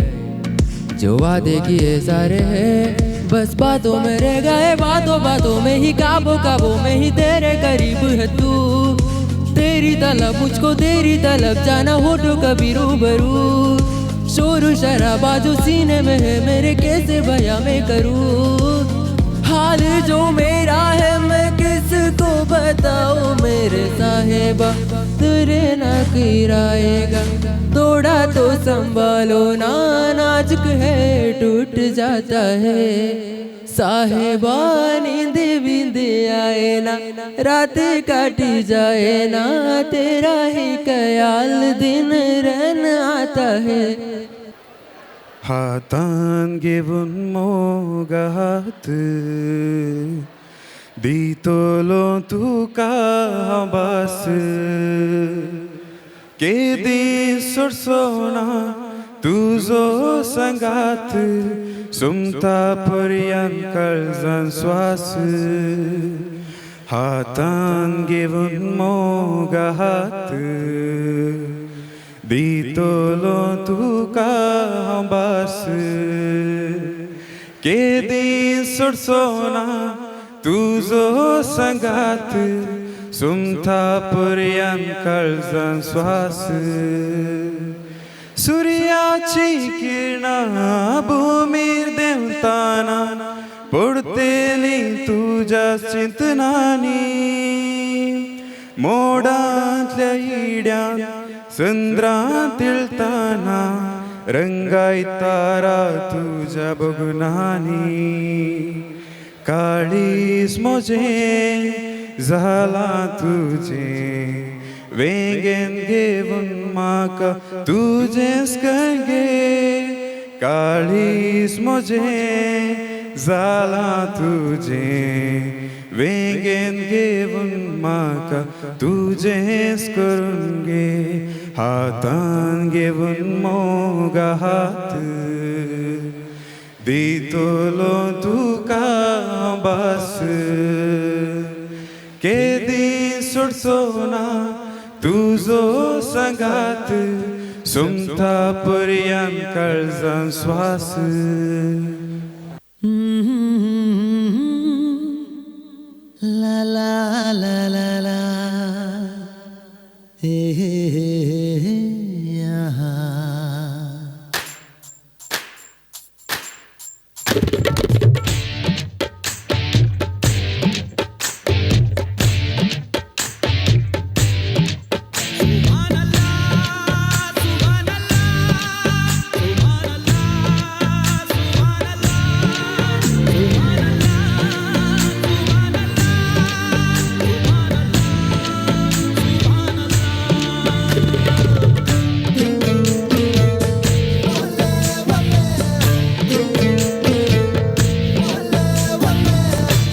S7: जो वादे किए सारे हैं बस बातों में रह गए। बातों बातों में ही काबू काबू में ही तेरे करीब है तू, तेरी तलब मुझको तेरी तलब, जाना होठों कभी रूबरू। शोर शराबा जो सीने में है मेरे कैसे बयां मैं करूँ, हाल जो मेरा है मैं किसको बताऊँ। मेरे साहिबा तुरे ना किराएगा, थोड़ा तो संभालो ना, नाजुक है टूट जाता है। साहिबा नींद बींद आए ना, रात काटी जाए ना, तेरा ही ख्याल दिन रैन आता है।
S15: हातान घेवन मोगात दितलो तुका भास, केदी सोडसोना तुजो संगात, सुमता पर्यंत काळजान श्वास। हातान घेवन मोगात दितलो तुका भास, केदी सोडसोना तुजो संगात, सुमता पर्यंत काळजान श्वास। सूर्याची किरणां भूमीर देंवताना पडतेली तुज्या चिंतनांनी, मोडांतल्या इड्यान चंद्रां तिळताना रंगाय तारा तुज्या बगुनांनी। काळीज म्हजें जालां तुजें, वेंगेन घेवन म्हाका तुजेंच कर गे। काळीज म्हजें जालां तुजें, वेंगेन घेवन म्हाका तुजेंच करून घे हातान घेवन मोगा हात दितलो तुका भास केदी सोडचो ना तुजो सांगात सुमता पर्यंत काळजान श्वास.
S20: La la la la la, hey hey hey hey, यहाँ.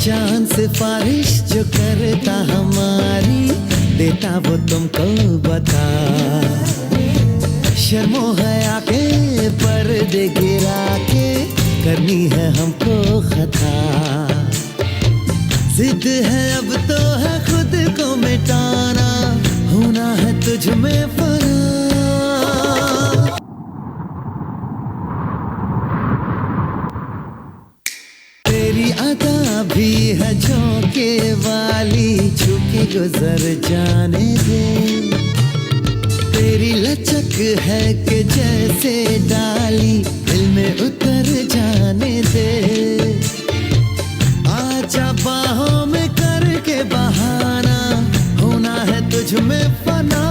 S20: चांद सिफारिश जो करता हमारी देता वो तुमको बता, शर्मो हया के पर्दे गिरा के करनी है हमको खता, जिद है अब तो है खुद को मिटाना, होना है तुझ में फना. तेरी अदा भी है झोंके वाली, झुके गुजर जाने दे, तेरी लचक है कि जैसे डाली दिल में उतर जाने दे, आजा बाहों में करके बहाना, होना है तुझ में फना.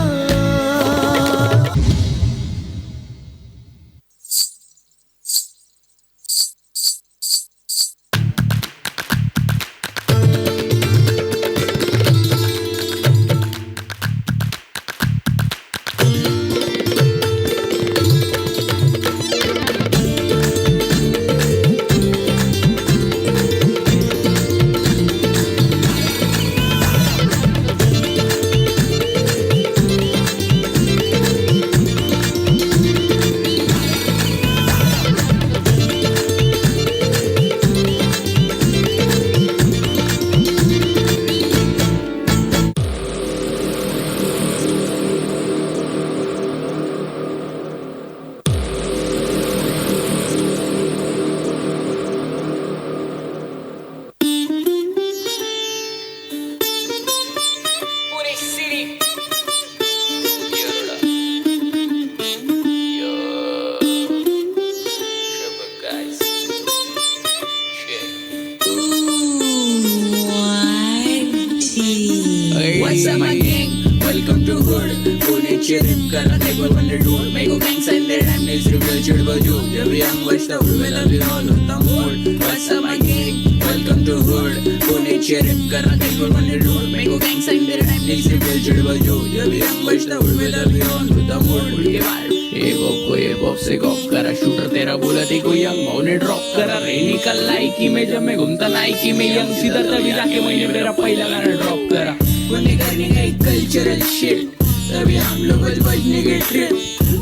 S6: What's up my gang? Welcome to Hood. Pune chirip kara देखो बंदे डूड. मेरे को gang sign दे टाइम नहीं सिर्फ चिड़ बजू. जब भी हम बजता हुड में लव you all होता mood. What's up my gang? Welcome to Hood. Pune chirip kara देखो बंदे डूड. मेरे को gang sign दे टाइम नहीं सिर्फ चिड़ बजू. जब भी हम बजता हुड में लव you all होता mood. के बाद ये बॉप को ये बॉप से गॉप करा शूटर तेरा बोला देखो यंग मौने ड्रॉप करा रे निकल लाइकी में जब मैं घूमता नाइकी में यंग सीधा तभी जाके मैंने मेरा पहला गाना ड्रॉप करा. पुणे करने का एक कल्चरल शिट तभी हम लोग बजने के ट्रिप.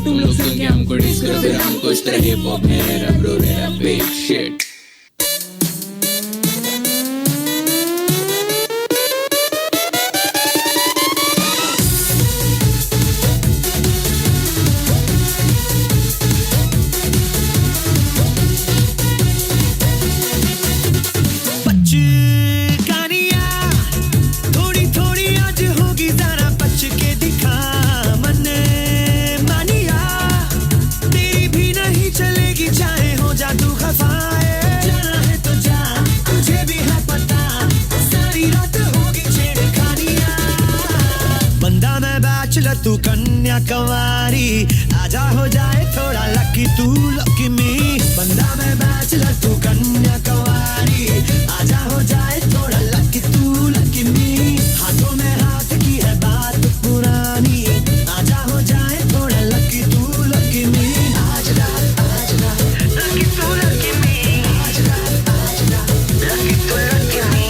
S6: तुम लोग सुन के हमको डिस करो फिर हमको इस तरह हिप हॉप में रहा ब्रो रहा बिग शिट.
S20: तू कन्या कुंवारी आजा हो जाए थोड़ा लकी तू लकी मी, बंदा मैं बैचलर तू कन्या कुंवारी आजा हो जाए थोड़ा लकी तू लकी मी, हाथों में हाथ की है बात पुरानी, आजा हो जाए थोड़ा लकी तू लकी मी, आज रात लकी तू लकी मी, आज रात लकी तू लकी मी.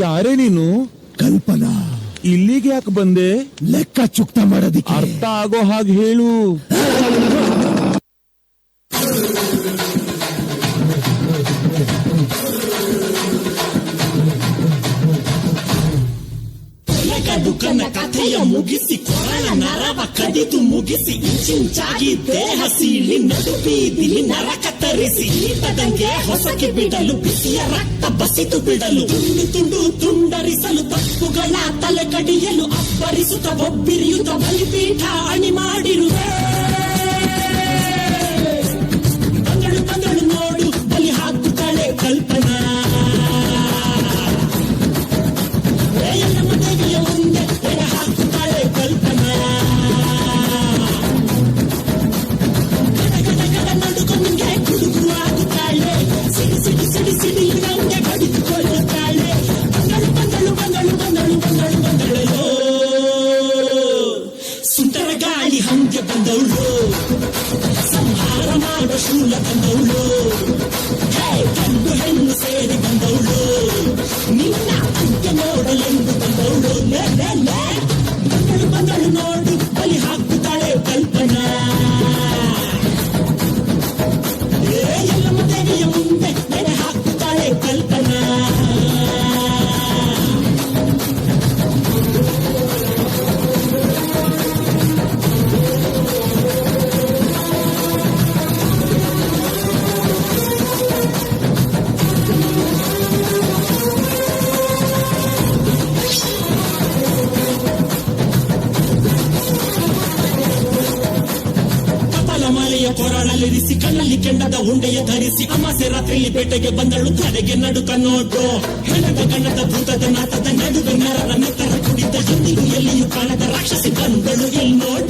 S10: ಯಾರೇ ನೀನು?
S11: ಕಲ್ಪನಾ.
S10: ಇಲ್ಲಿಗೆ ಯಾಕೆ ಬಂದೆ?
S11: ಲೆಕ್ಕ ಚುಕ್ತ ಮಾಡೋದಿಕ್ಕೆ.
S10: ಅರ್ಥ ಆಗೋ ಹಾಗೆ ಹೇಳು.
S21: ದುಃಖನ ಕಥೆಯ ಮುಗಿಸಿ, ಕೊರಳ ನರವ ಕಡಿದು ಮುಗಿಸಿ, ಇಂಚಿಂಚಾಗಿ ದೇಹ ಸೀಳಿ ನಡು ಬೀದಿಲಿ ನರಕ ತರಿಸಿ, ಈತದಂಗೆ ಹೊಸಕಿ ಬಿಡಲು, ಬಿಸಿಯ ರಕ್ತ ಬಸಿದು ಬಿಡಲು, ತುಂಡು ತುಂಡು ತುಂಡರಿಸಲು, ತಪ್ಪುಗಳ ತಲೆ ಕಡಿಯಲು, ಅಬ್ಬರಿಸುತ್ತ ಒಬ್ಬಿರಿಯುತ್ತ ಬಲಿಪೀಠ ಅಣಿ ಮಾಡಿರುವೆ. ಬಂದಳು ಬಂದಳು ನೋಡು, ಬಲಿ ಹಾಕುತ್ತಾಳೆ ಕಲ್ಪನಾ. ನಮ್ಮ ದೇವಿಯ ಮುಂದೆ ಎಡ ಹಾಕುತ್ತಾಳೆ ಕಲ್ಪನಾ. ಗಡ ಗಡ ಗಡ ನಡುಕು ನಿಂಗೆ ಗುಡುಗು ಆಗುತ್ತಾಳೆ, ಸಿಡಿ ಸಿಡಿ ಸಿಡಿ ಸಿಡಿ ನಂಗೆ ಬಡಿದುಕೊಳ್ಳುತ್ತಾಳೆ. ಬಂದಳು ಬಂದಳು ಬಂದಳು ಬಂದಳು ಬಂದಳು ಬಂದಳು, ಸುಂದರ ಗಾಳಿ ಹಂಗೆ ಬಂದವಳು, ಸಂಹಾರ ಮಾಡೋ ಶೂಲ ಬಂದವಳು, ಗಂಡು ಹೆಣ್ಣು ಸೇರಿ ಬಂದವಳು, ನಿನ್ನ ಅಂತ್ಯ ನೋಡಲೆಂದು ಬಂದವಳು. ಬಂದಳು ಬಂದಳು ನೋಡು, ಬಲಿ ಹಾಕುತ್ತಾಳೆ ಕಲ್ಪನಾ. ಎಲ್ಲಮ್ಮ ದೇವಿಯ ಮುಂದೆ ನೆನೆ ಹಾಕುತ್ತಾಳೆ ಕಲ್ಪನಾ. ಕೊರಳಲ್ಲಿರಿಸಿ, ಕಣ್ಣಲ್ಲಿ ಕೆಂಡದ ಉಂಡೆಯ ಧರಿಸಿ, ಅಮಾಸೆ ರಾತ್ರಿಯಲ್ಲಿ ಬೇಟೆಗೆ ಬಂದಳು, ತಲೆಗೆ ನಡುಕ ನೋಡು. ಹೆಣದ ಗಣದ ಭೂತದ ನಾಥದ ನಡುವೆ ನರರ ನೆತ್ತರ ಕುಡಿದ, ಎಂದಿಗೂ ಎಲ್ಲಿಯೂ ಕಾಣದ ರಾಕ್ಷಸಿ ಬಂದಳು ಇಲ್ಲಿ ನೋಡ.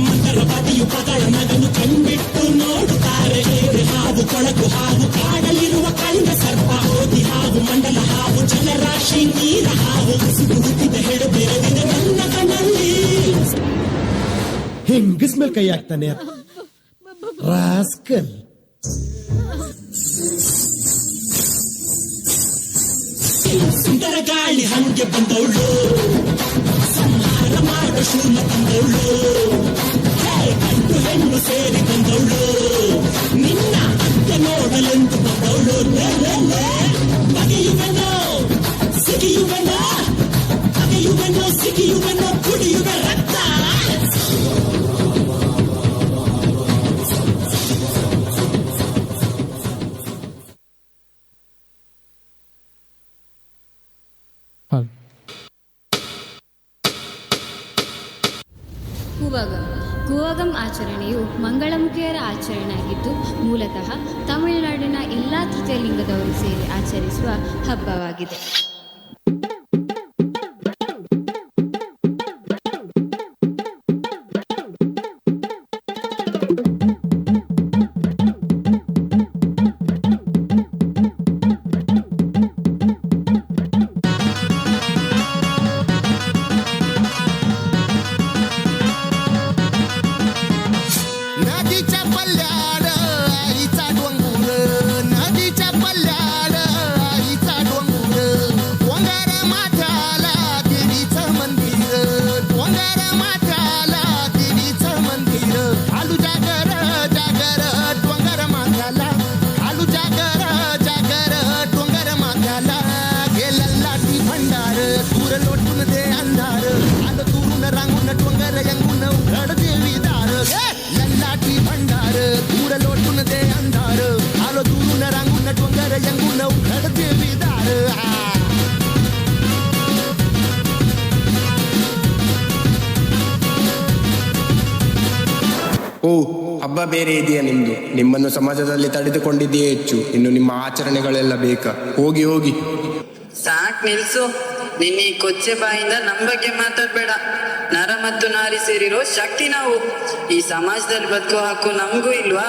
S21: ಮಂತ್ರವಾದಿಯು ಪಾತಾಳ ನಗನು ಕಣ್ಬಿಟ್ಟು ನೋಡುತ್ತಾರೆ. ಹಾವು ಕೊಳಕು ಹಾವು, ಕಾಡಲ್ಲಿರುವ ಕಾಳಿಂಗ ಸರ್ಪ, ಓದಿ ಹಾವು, ಮಂಡಲ ಹಾವು, ಜಲರಾಶಿ ನೀರ ಹಾವು, ಹುಟ್ಟಿದ ಹೆಡು ಬೆರೆದಿದೆ ನನ್ನ ಕಣ್ಣಲ್ಲಿ.
S11: ಹೆಂಗಸ್ ಮೇಲೆ ಕೈ ಹಾಕ್ತಾನೆ ರಾಸ್ಕಲ್.
S21: ಸುಂದರ ಗಾಳಿ ಹಂಗೆ ಬಂದವಳು, ಸಂಹಾರ ಮಾಡೋ ಶೂಲ ತಂದವಳು, ಗಂಡು ಹೆಣ್ಣು ಸೇರಿ ಬಂದವಳು, ನಿನ್ನ ಅಂತ್ಯ ನೋಡಲೆಂದು ಬಂದವಳು. ಬಗೆಯುವೆನೋ ಸಿಗಿಯುವೆನೋ, ಬಗೆಯುವೆನೋ ಸಿಗಿಯುವೆನೋ, ಕುಡಿಯುವೆ ರಕ್ತ.
S24: ಕೂವಗಂ. ಕೂವಗಂ ಆಚರಣೆಯು ಮಂಗಳಮುಖಿಯರ ಆಚರಣೆಯಾಗಿದ್ದು, ಮೂಲತಃ ತಮಿಳುನಾಡಿನ ಎಲ್ಲ ತೃತೀಯ ಲಿಂಗದವರು ಸೇರಿ ಆಚರಿಸುವ ಹಬ್ಬವಾಗಿದೆ.
S25: ಓ, ಹಬ್ಬ ಬೇರೆ ಇದೆಯಾ ನಿಮ್ದು? ನಿಮ್ಮನ್ನು ಸಮಾಜದಲ್ಲಿ ತಡೆದುಕೊಂಡಿದೆಯೇ ಹೆಚ್ಚು, ಇನ್ನು ನಿಮ್ಮ ಆಚರಣೆಗಳೆಲ್ಲ ಬೇಕಾ? ಹೋಗಿ ಹೋಗಿ.
S26: ಸಾಕ್ ನಿಲ್ಸು. ನಿನ್ನ ಈ ಕೊಚ್ಚೆ ಬಾಯಿಂದ ನಮ್ ಬಗ್ಗೆ ಮಾತಾಡ್ಬೇಡ. ನರ ಮತ್ತು ನಾರಿ ಸೇರಿರೋ ಶಕ್ತಿ ನಾವು. ಈ ಸಮಾಜದಲ್ಲಿ ಬದುಕೋ ಹಕ್ಕು ನಮಗೂ ಇಲ್ವಾ?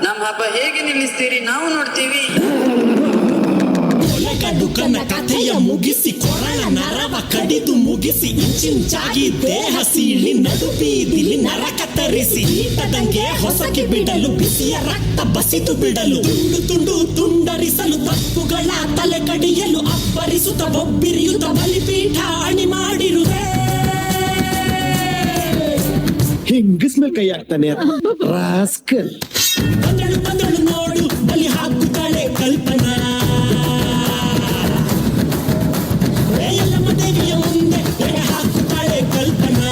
S26: ನಮ್ ಹಬ್ಬ ಹೇಗೆ ನಿಲ್ಲಿಸ್ತೀರಿ ನಾವು ನೋಡ್ತೀವಿ.
S21: ದುಃಖನ ಕಥೆಯ ಮುಗಿಸಿ, ಕೊರಳ ನರವ ಕಡಿದು ಮುಗಿಸಿ, ಇಂಚಿಂಚಾಗಿ ದೇಹ ಸೀಳಿ ನಡು ಬೀದಿಲಿ ನರಕ ತರಿಸಿ, ಈಟದಂಗೆ ಹೊಸಕಿ ಬಿಡಲು, ಬಿಸಿಯ ರಕ್ತ ಬಸಿದು ಬಿಡಲು, ತುಂಡು ತುಂಡು ತುಂಡರಿಸಲು, ತಪ್ಪುಗಳ ತಲೆ ಕಡಿಯಲು, ಅಬ್ಬರಿಸುತ್ತ ಬೊಬ್ಬಿರಿಯುತ್ತ ಬಲಿಪೀಠ ಅಣಿ ಮಾಡಿರುವೆ.
S11: ಹೆಂಗಸ್ ಮೇಲೆ ಕೈ ಹಾಕ್ತಾನೆ ರಾಸ್ಕಲ್.
S21: ಬಂದಳು ಬಂದಳು ನೋಡು, ಬಲಿ ಹಾಕುತ್ತಾಳೆ ಕಲ್ಪನಾ. ಎಲ್ಲಮ್ಮ ದೇವಿಯ ಮುಂದೆ ಎಡೆ ಹಾಕುತ್ತಾಳೆ ಕಲ್ಪನಾ.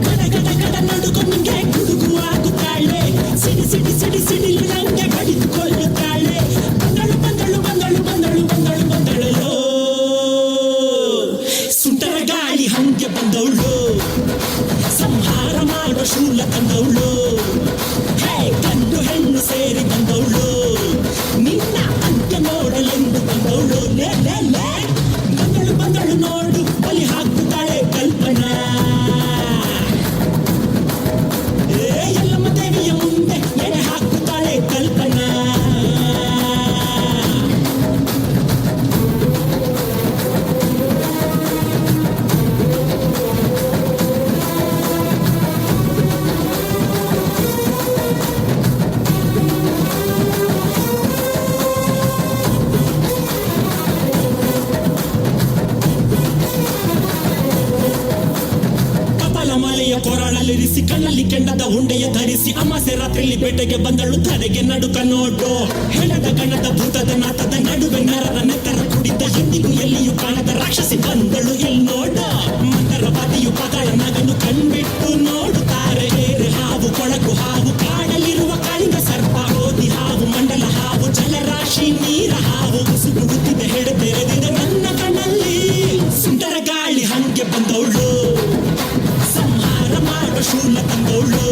S21: ಗಡ ಗಡ ಗಡ ನಡುಗು ನಿಂಗೆ ಗುಡುಗು ಆಗುತ್ತಾಳೆ, ಸಿಡಿ ಸಿಡಿ ಸಿಡಿ ಸಿಡಿಲು ನಂಗೆ ಬಡಿದುಕೊಳ್ಳುತ್ತಾಳೆ. ಬಂದಳು ಬಂದಳು ಬಂದಳು ಬಂದಳು ಬಂದಳು ಬಂದಳು, ಸುಂಟರ ಗಾಳಿ ಹಂಗೆ ಬಂದವಳು, ಸಂಹಾರ ಮಾಡೋ ಶೂಲ ತಂದವಳು, ಹೇ ಗಂಡು ಹೆಣ್ಣು ಸೇರಿ ಬಂದವಳು, ನಿನ್ನ ಅಂತ್ಯ ನೋಡಲೆಂದು ಬಂದವಳು. ಲೇ ಲೇ ಲೇ, ಬಂದಳು ಬಂದಳು ನೋಡು, ಬಲಿ ಹಾಕುತ್ತಾಳೆ ಕಲ್ಪನಾ. ಏ ಎಲ್ಲಮ್ಮ ದೇವಿಯ ಮುಂದೆ ಎಡೆ ಹಾಕುತ್ತಾಳೆ ಕಲ್ಪನಾ. ಕೊರಳಲ್ಲಿರಿಸಿ, ಕಣ್ಣಲ್ಲಿ ಕೆಂಡದ ಉಂಡೆಯ ಧರಿಸಿ, ಅಮಾಸೆ ರಾತ್ರಿಲಿ ಬೇಟೆಗೆ ಬಂದಳು, ತಡೆಗೆ ನಡುಕ ನೋಡು. ಹೆಣದ ಗಣದ ಭೂತದ ನಾತದ ನಡುವೆ ನರರ ನೆತ್ತರ ಕುಡಿದ, ಎಂದಿಗೂ ಎಲ್ಲಿಯೂ ಕಾಣದ ರಾಕ್ಷಸಿ ಬಂದಳು ಇಲ್ಲಿ ನೋಡ. ಮಂದರವಾದಿಯು ಪಾತಾಳ ನಗನು ಕಣ್ಬಿಟ್ಟು ನೋಡುತ್ತಾರೆ. ಏರೆ ಹಾವು, ಕೊಳಕು ಹಾವು, ಕಾಡಲಿರುವ ಕಾಳಿಂಗ ಸರ್ಪ, ಗೋಧಿ ಹಾವು, ಮಂಡಲ ಹಾವು, ಜಲರಾಶಿ ನೀರ ಹಾವು, ಉಸುಗುಡುತ್ತಿದೆ ಹೆಡೆದೆರೆದಿದೆ ನನ್ನ ಕಣ್ಣಲ್ಲಿ. ಸುಂದರ ಗಾಳಿ ಹಂಗೆ ಬಂದವಳು, ಸಂಹಾರ ಮಾಡೋ ಶೂಲ ತಂದವಳು,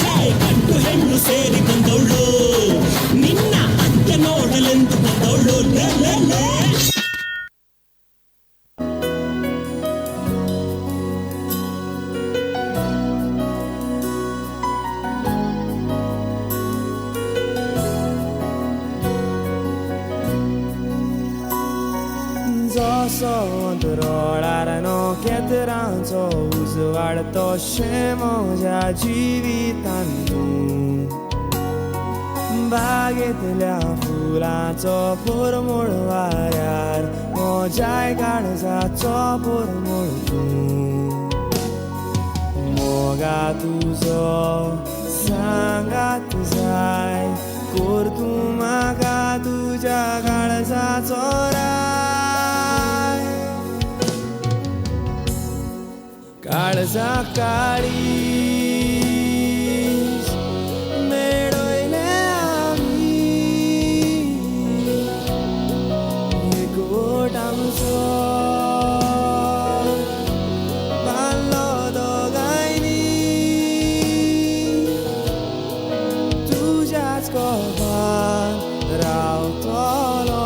S21: ಹೇ ಗಂಡು ಹೆಣ್ಣು ಸೇರಿ ಬಂದವಳು, ನಿನ್ನ ಅಂತ್ಯ ನೋಡಲೆಂದು ಬಂದವಳು. ಲೇ ಲೇ ಲೇ.
S15: केतरांचो उजवाड तशें म्हज्या जिवितान तूं, बागेंतल्या फुलांचो परमळ वाऱ्यार म्हज्याय काळजाचो परमळ तूं, मोगा तुजो सांगात जाय, कोर तूं म्हाका तुज्या काळजाचो राय. काळजा काळीज मेळयले आमी, एकवट आमचो बांदलो दोगांयनी, तुज्याच कोपान रावतलो.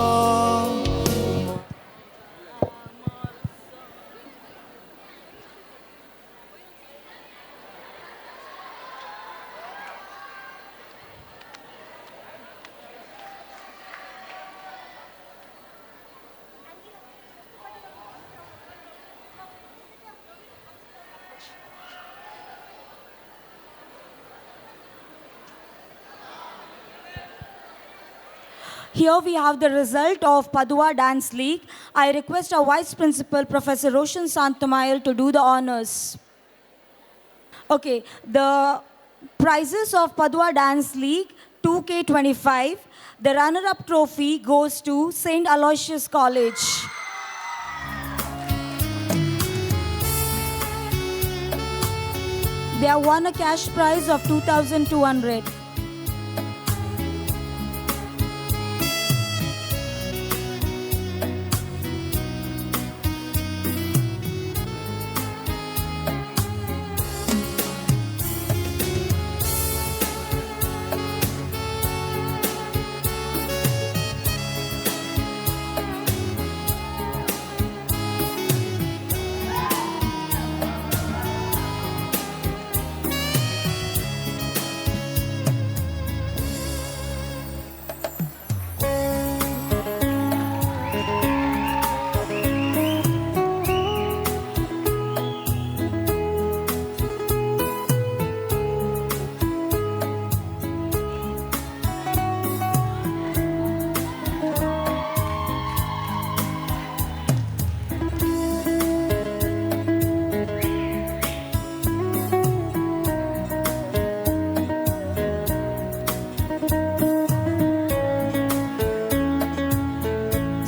S19: Here we have the result of Padua Dance League. I request our Vice Principal, Professor Roshan Santamayal, to do the honors. Okay, the prizes of Padua Dance League 2K25, the runner-up trophy goes to St. Aloysius College. They have won a cash prize of 2,200.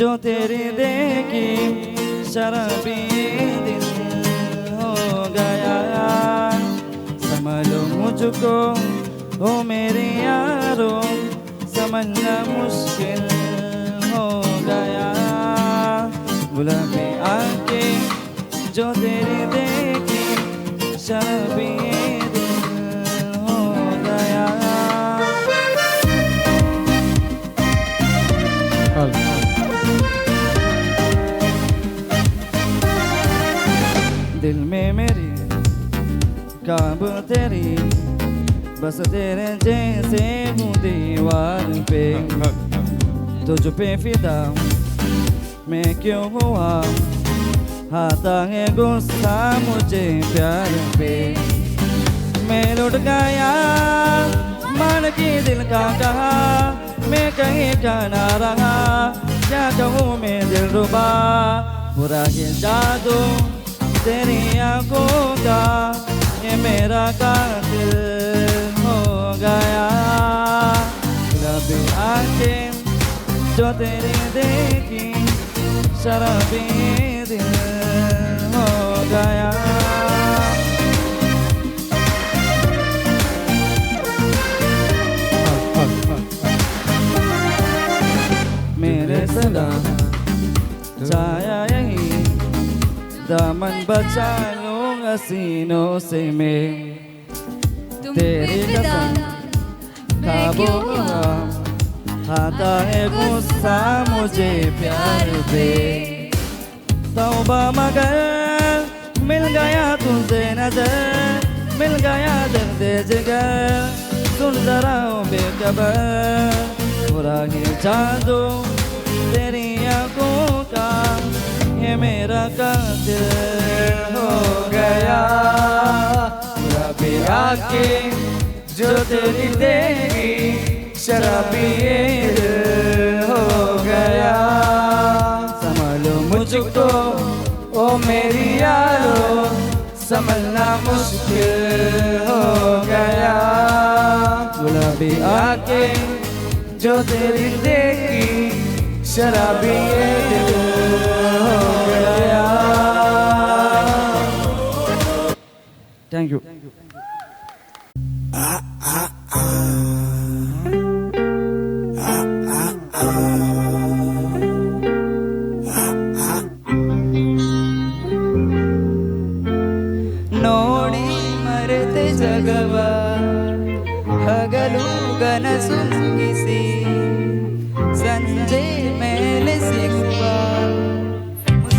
S5: जो तेरी देखी शराबी दिल हो गया। संभालो मुझको ओ मेरे यारो, समझना मुश्किल हो गया। गुलाबी आंखें जो तेरी देखी शराबी दिल हो गया। दिल में मेरी काब तेरी, बस तेरे जैसे हूँ दीवार पे, तुझ पे फिदा मैं क्यों हुआ, आता है गुस्सा मुझे प्यार पे। मैं लुट गया मान के दिल का कहा, मैं कहीं का ना रहा, क्या कहूँ मैं दिल रुबा। बुरा है जादू तेरी आंखों का, ये मेरा कातिल हो गया। गुलाबी आंखें जो तेरी देखी शराबी दिल हो गया। मेरे सदा छाया यही, दामन बचा लूंगा सीनों से मैं, तेरी कसम ख्वाबों का आता है गुस्सा मुझे प्यार पे। तौबा मगर मिल गया तुझे नजर, मिल गया दर्द जिगर, सुन जरा बेखबर। बुरा है जादू तेरी आंखों का, ये मेरा कातिल हो गया। गुलाबी आंखें जो तेरी देखी शराबी दिल हो गया। संभालो मुझको ओ मेरी यारो, संभलना मुश्किल हो गया। गुलाबी आंखें जो तेरी देखी शराबी दिल हो गया। Thank you.
S12: ನೋಡಿ ಮರೆತೆ ಜಗವ ಹಗಲು ಕನಸುಂಗಿಸಿ ಸಂಜೆ ಮೇಲೆ ಸಿಗುವ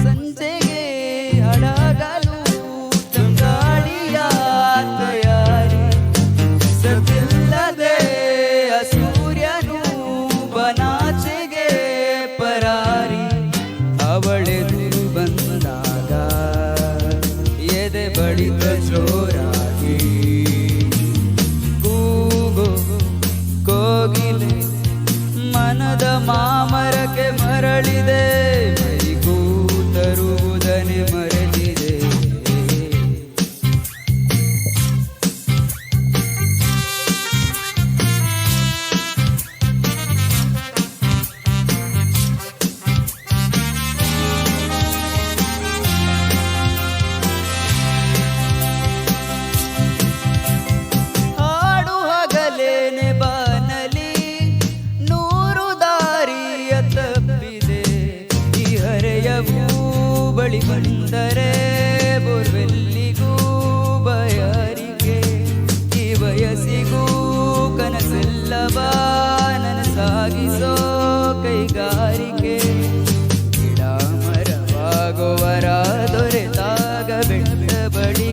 S12: ಸಂಜೆಗೆ ಅಡಗಲು ತಂಗಾಳಿಯ ತಯಾರಿ ಸದಿಲ್ಲದೆ ಸೂರ್ಯನು ಬನಾಚೆಗೆ ಪರಾರಿ ಅವಳೆದುರು ಬಂದಾಗ ಎದೆ ಬಡಿತ ಜೋರಾಗಿ ಕೂಗು ಕೋಗಿಲೆ ಮನದ ಮಾಮರಕ್ಕೆ ಮರಳಿದೆ ಮೈಗೂ ತರುವುದನೆ ಮರೆತಿದೆ. ಹಾಡು ಹಗಲೇನೆ ಬಾನಲಿ ನೂರು ದಾರಿಯ ತಪ್ಪಿದೆ ಈ ಹರೆಯವು ಬಳಿ ಬಂದರೆ ಬೋರ್ವೆಲ್ಲಿಗೂ ಬಯಾರಿಗೆ ಈ ವಯಸ್ಸಿಗೂ ಕನಸೆಲ್ಲವ ನನಸಾಗಿಸೋ ಕೈಗಾರಿಕೆ ಗಿಡ ಮರವಾಗುವರ ದೊರೆತಾಗ ಬೆಟ್ಟ ಬಳಿ.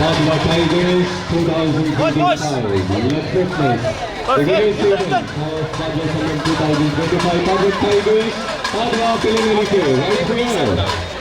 S4: Padwa Tigers 2025. Let's witness the greatest event of Padwa Sambhram 2025. Padwa Tigers, Padwa Pilinganike, right here.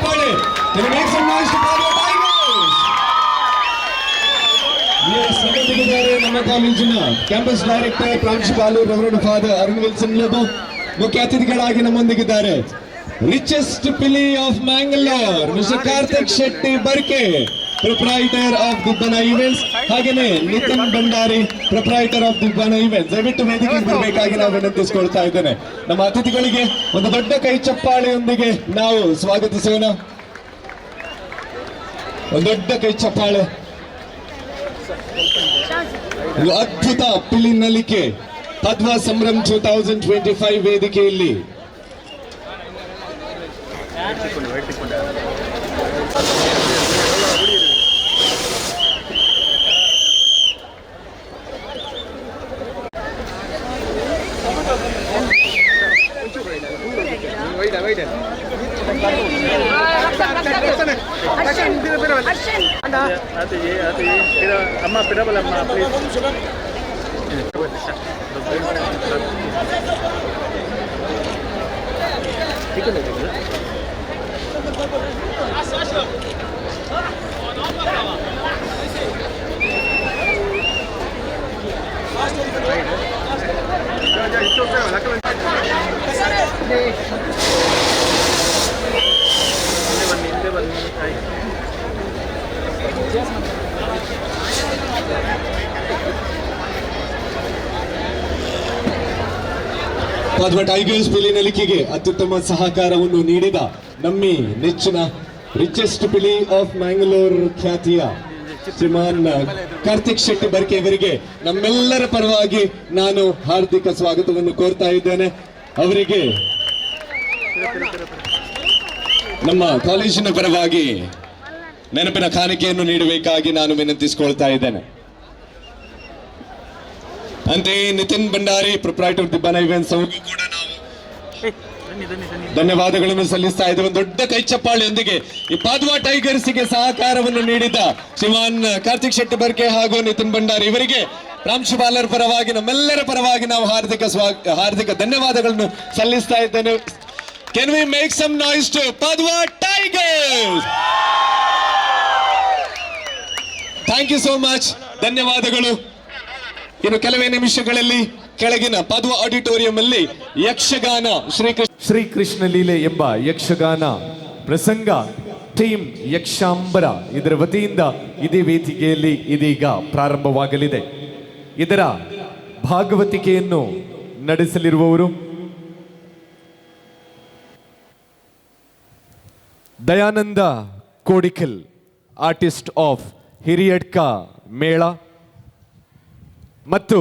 S4: ಚಪ್ಪಾಳೆ. Make some noise to Padwa Tigers. Yes, ನಮ್ಮೊಂದಿಗಿದ್ದಾರೆ ನಮ್ಮ ಕಾಲೇಜಿನ ಕ್ಯಾಂಪಸ್ ಡೈರೆಕ್ಟರ್ ಪ್ರಾಂಶುಪಾಲರು reverend father Arun Wilson Lobo. ಮುಖ್ಯ ಅತಿಥಿಗಳಾಗಿ ನಮ್ಮೊಂದಿಗಿದ್ದಾರೆ richest Pili of Mangalore mister Karthik Shetty Barke, proprietor of Dibbana events, ಹಾಗೇನೆ Nitin Bhandari, proprietor of Dibbana events. ದಯವಿಟ್ಟು ವೇದಿಕೆಗೆ ಬರಬೇಕಾಗಿ ನಾವು ವಿನಂತಿಸಿಕೊಳ್ತಾ ಇದ್ದೇನೆ. ನಮ್ಮ ಅತಿಥಿಗಳಿಗೆ ಒಂದು ದೊಡ್ಡ ಕೈ ಚಪ್ಪಾಳೆಯೊಂದಿಗೆ ನಾವು ಸ್ವಾಗತಿಸೋಣ. ಒಂದು ದೊಡ್ಡ ಕೈ ಚಪ್ಪಾಳೆ. ಒಂದು ಅದ್ಭುತ ಪಿಲಿ ನಲಿಕೆ ಪದ್ಮ ಸಂಭ್ರಮ್ 2025 ವೇದಿಕೆಯಲ್ಲಿ. ಪದ್ಮ ಟೈಗರ್ಸ್ ಪಿಲಿ ನಲಿಕೆಗೆ ಅತ್ಯುತ್ತಮ ಸಹಕಾರವನ್ನು ನೀಡಿದ ನಮ್ಮಿ ನೆಚ್ಚಿನ ರಿಚೆಸ್ಟ್ ಪಿಲಿ ಆಫ್ ಮ್ಯಾಂಗ್ಳೂರ್ ಖ್ಯಾತಿಯ ಶ್ರೀಮಾನ್ ಕಾರ್ತಿಕ್ ಶೆಟ್ಟಿ ಬರ್ಕೆ ಇವರಿಗೆ ನಮ್ಮೆಲ್ಲರ ಪರವಾಗಿ ನಾನು ಹಾರ್ದಿಕ ಸ್ವಾಗತವನ್ನು ಕೋರ್ತಾ ಇದ್ದೇನೆ. ಅವರಿಗೆ ನಮ್ಮ ಕಾಲೇಜಿನ ಪರವಾಗಿ ನೆನಪಿನ ಕಾಣಿಕೆಯನ್ನು ನೀಡಬೇಕಾಗಿ ನಾನು ವಿನಂತಿಸಿಕೊಳ್ತಾ ಇದ್ದೇನೆ. ಅಂತೆಯೇ ನಿತಿನ್ ಭಂಡಾರಿ, ಪ್ರೊಪ್ರೈಟರ್ ದಿಬ್ಬನ ಇವೆಂಟ್ಸ್ ಅವರಿಗೂ ಕೂಡ ನಾವು ಧನ್ಯವಾದಗಳನ್ನು ಸಲ್ಲಿಸ್ತಾ ಇದ್ದೇವೆ. ಒಂದು ದೊಡ್ಡ ಕೈ ಚಪ್ಪಾಳೆಯೊಂದಿಗೆ ಈ ಪಾದ್ವಾ ಟೈಗರ್ಸ್ಗೆ ಸಹಕಾರವನ್ನು ನೀಡಿದ ಶ್ರೀಮಾನ್ ಕಾರ್ತಿಕ್ ಶೆಟ್ಟಿ ಬರ್ಕೆ ಹಾಗೂ ನಿತಿನ್ ಭಂಡಾರಿ ಇವರಿಗೆ ಪ್ರಾಂಶುಪಾಲರ ಪರವಾಗಿ, ನಮ್ಮೆಲ್ಲರ ಪರವಾಗಿ ನಾವು ಹಾರ್ದಿಕ ಧನ್ಯವಾದಗಳನ್ನು ಸಲ್ಲಿಸ್ತಾ ಇದ್ದೇನೆ. Can we make some noise to Padwa Tigers? Thank you so much. ಧನ್ಯವಾದಗಳು. ಇನ್ನು ಕೆಲವೇ ನಿಮಿಷಗಳಲ್ಲಿ ಕೆಳಗಿನ ಪದ್ವ ಆಡಿಟೋರಿಯಂ ಅಲ್ಲಿ ಯಕ್ಷಗಾನ
S1: ಶ್ರೀಕೃಷ್ಣ ಲೀಲೆ ಎಂಬ ಯಕ್ಷಗಾನ ಪ್ರಸಂಗ ಟೀಮ್ ಯಕ್ಷಾಂಬರ ಇದರ ವತಿಯಿಂದ ಇದೇ ವೇದಿಕೆಯಲ್ಲಿ ಇದೀಗ ಪ್ರಾರಂಭವಾಗಲಿದೆ. ಇದರ ಭಾಗವತಿಕೆಯನ್ನು ನಡೆಸಲಿರುವವರು ದಯಾನಂದ ಕೋಡಿಕಲ್, ಆರ್ಟಿಸ್ಟ್ ಆಫ್ ಹಿರಿಯಡ್ಕ ಮೇಳ, ಮತ್ತು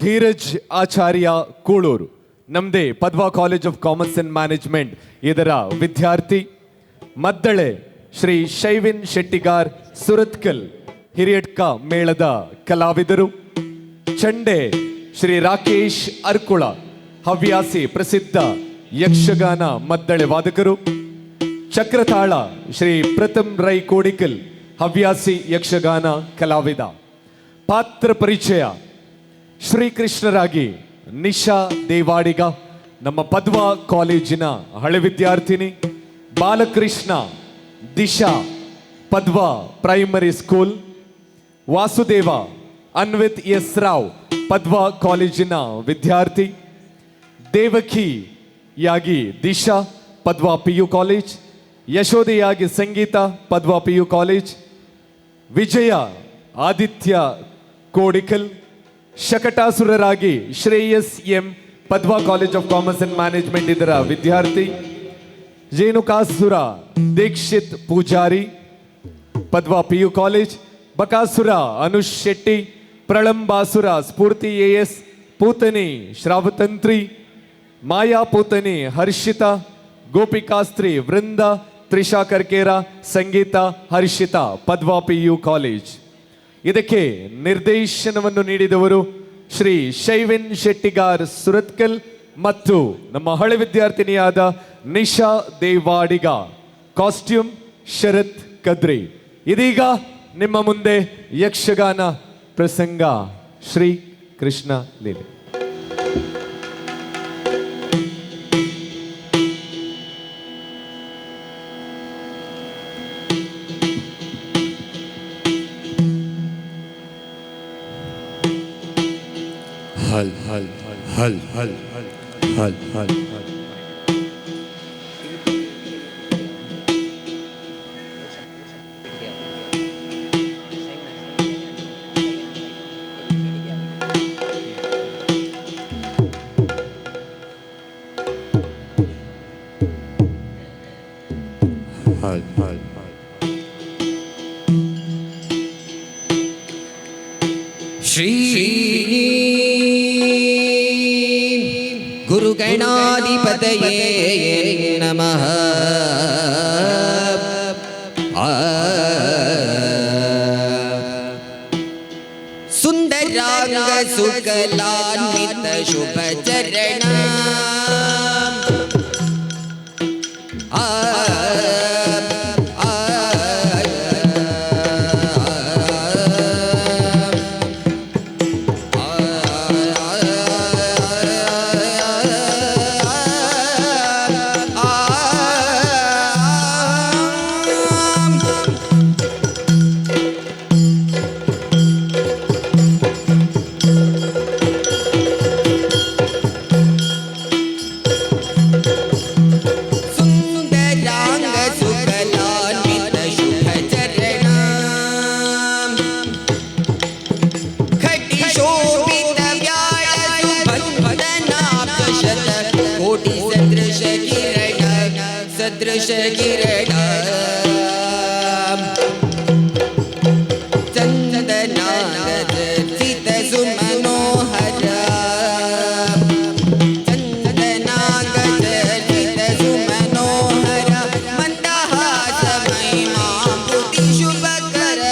S1: ಧೀರಜ್ ಆಚಾರ್ಯ ಕೂಳೂರು, ನಮ್ಮದೇ Padwa college of commerce and management ಇದರ ವಿದ್ಯಾರ್ಥಿ. ಮದ್ದಳೆ ಶ್ರೀ ಶೈವಿನ್ ಶೆಟ್ಟಿಗಾರ್ ಸುರತ್ಕಲ್, ಹಿರಿಯಡ್ಕ ಮೇಳದ ಕಲಾವಿದರು. ಚಂಡೆ ಶ್ರೀ ರಾಕೇಶ್ ಅರ್ಕುಳ, ಹವ್ಯಾಸಿ ಪ್ರಸಿದ್ಧ ಯಕ್ಷಗಾನ ಮದ್ದಳೆ ವಾದಕರು. ಚಕ್ರತಾಳ ಶ್ರೀ ಪ್ರಥಮ್ ರೈ ಕೋಡಿಕಲ್, ಹವ್ಯಾಸಿ ಯಕ್ಷಗಾನ ಕಲಾವಿದ. ಪಾತ್ರ ಪರಿಚಯ ಶ್ರೀಕೃಷ್ಣರಾಗಿ ನಿಶಾ ದೇವಾಡಿಗ, ನಮ್ಮ ಪದ್ವಾ ಕಾಲೇಜಿನ ಹಳೆ ವಿದ್ಯಾರ್ಥಿನಿ. Balakrishna Disha, Padwa primary school. Vasudeva Anvith S Rao, Padwa ಕಾಲೇಜಿನ ವಿದ್ಯಾರ್ಥಿ. ದೇವಕಿಯಾಗಿ Disha, Padwa P U college. ಯಶೋದೆಯಾಗಿ Sangeetha, Padwa P U college. Vijaya Aditya Kodikal. ಶಕಟಾಸುರರಾಗಿ Shreyas M, Padwa college of commerce and management ಇದರ ವಿದ್ಯಾರ್ಥಿ. Dhenukasura Dikshit Poojary, Padwa P U college. Bakasura Anush Shetty. Pralambasura Spoorthi A S. Putani Shravatantri. Maya Putani Harshita. Gopikastri Vrinda. Trisha Karkera Sangeetha Harshita, Padwa P U college. ಇದಕ್ಕೆ ನಿರ್ದೇಶನವನ್ನು ನೀಡಿದವರು ಶ್ರೀ ಶೈವಿನ್ ಶೆಟ್ಟಿಗಾರ್ ಸುರತ್ಕಲ್ ಮತ್ತು ನಮ್ಮ ಹಳೆ ವಿದ್ಯಾರ್ಥಿನಿಯಾದ Nisha Devadiga. Costume ಶರತ್ ಕದ್ರಿ. ಇದೀಗ ನಿಮ್ಮ ಮುಂದೆ ಯಕ್ಷಗಾನ ಪ್ರಸಂಗ ಶ್ರೀ ಕೃಷ್ಣ ಲೀಲೆ.
S7: ಹಲ್ ಹಲ್ ಹಲ್ ಹಲ್ ಹಲ್ ಹಲ್. ಹಲ್ ಹಲ್.
S8: ಶ್ರೀ ಗುರುಗಣಾಧಿಪತಯೇ ನಮಃ. ಸುಂದರಾಂಗ ಸುಕಲಾನ್ವಿತ ಶುಭ ಚರಣ सदृश किरण चंदनागचित सुमनोहर चंदनागचित सुमनोहर मंदहास महिमापुति शुभकर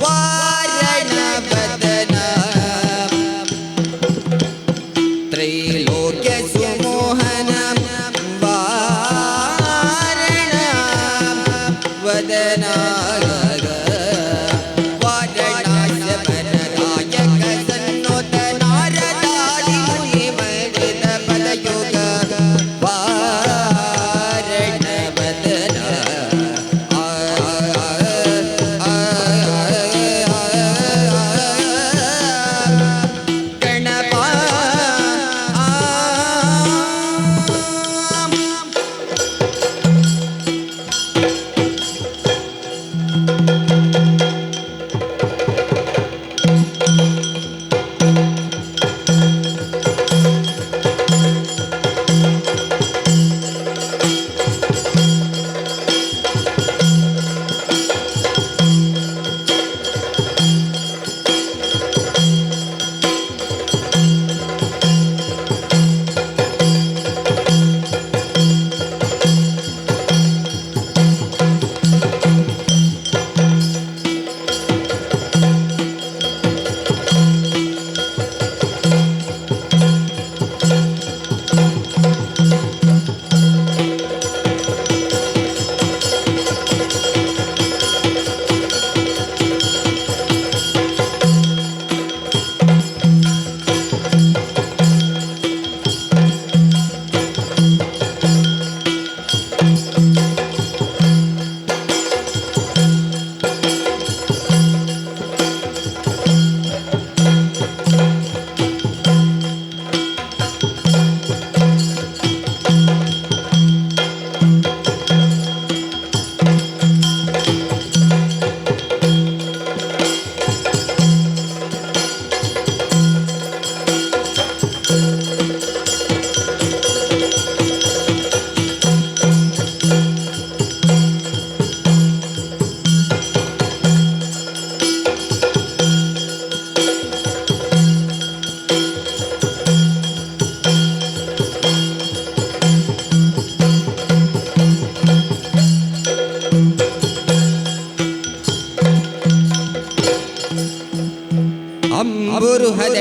S8: वारण बदन त्रैलोक्य सुमोहन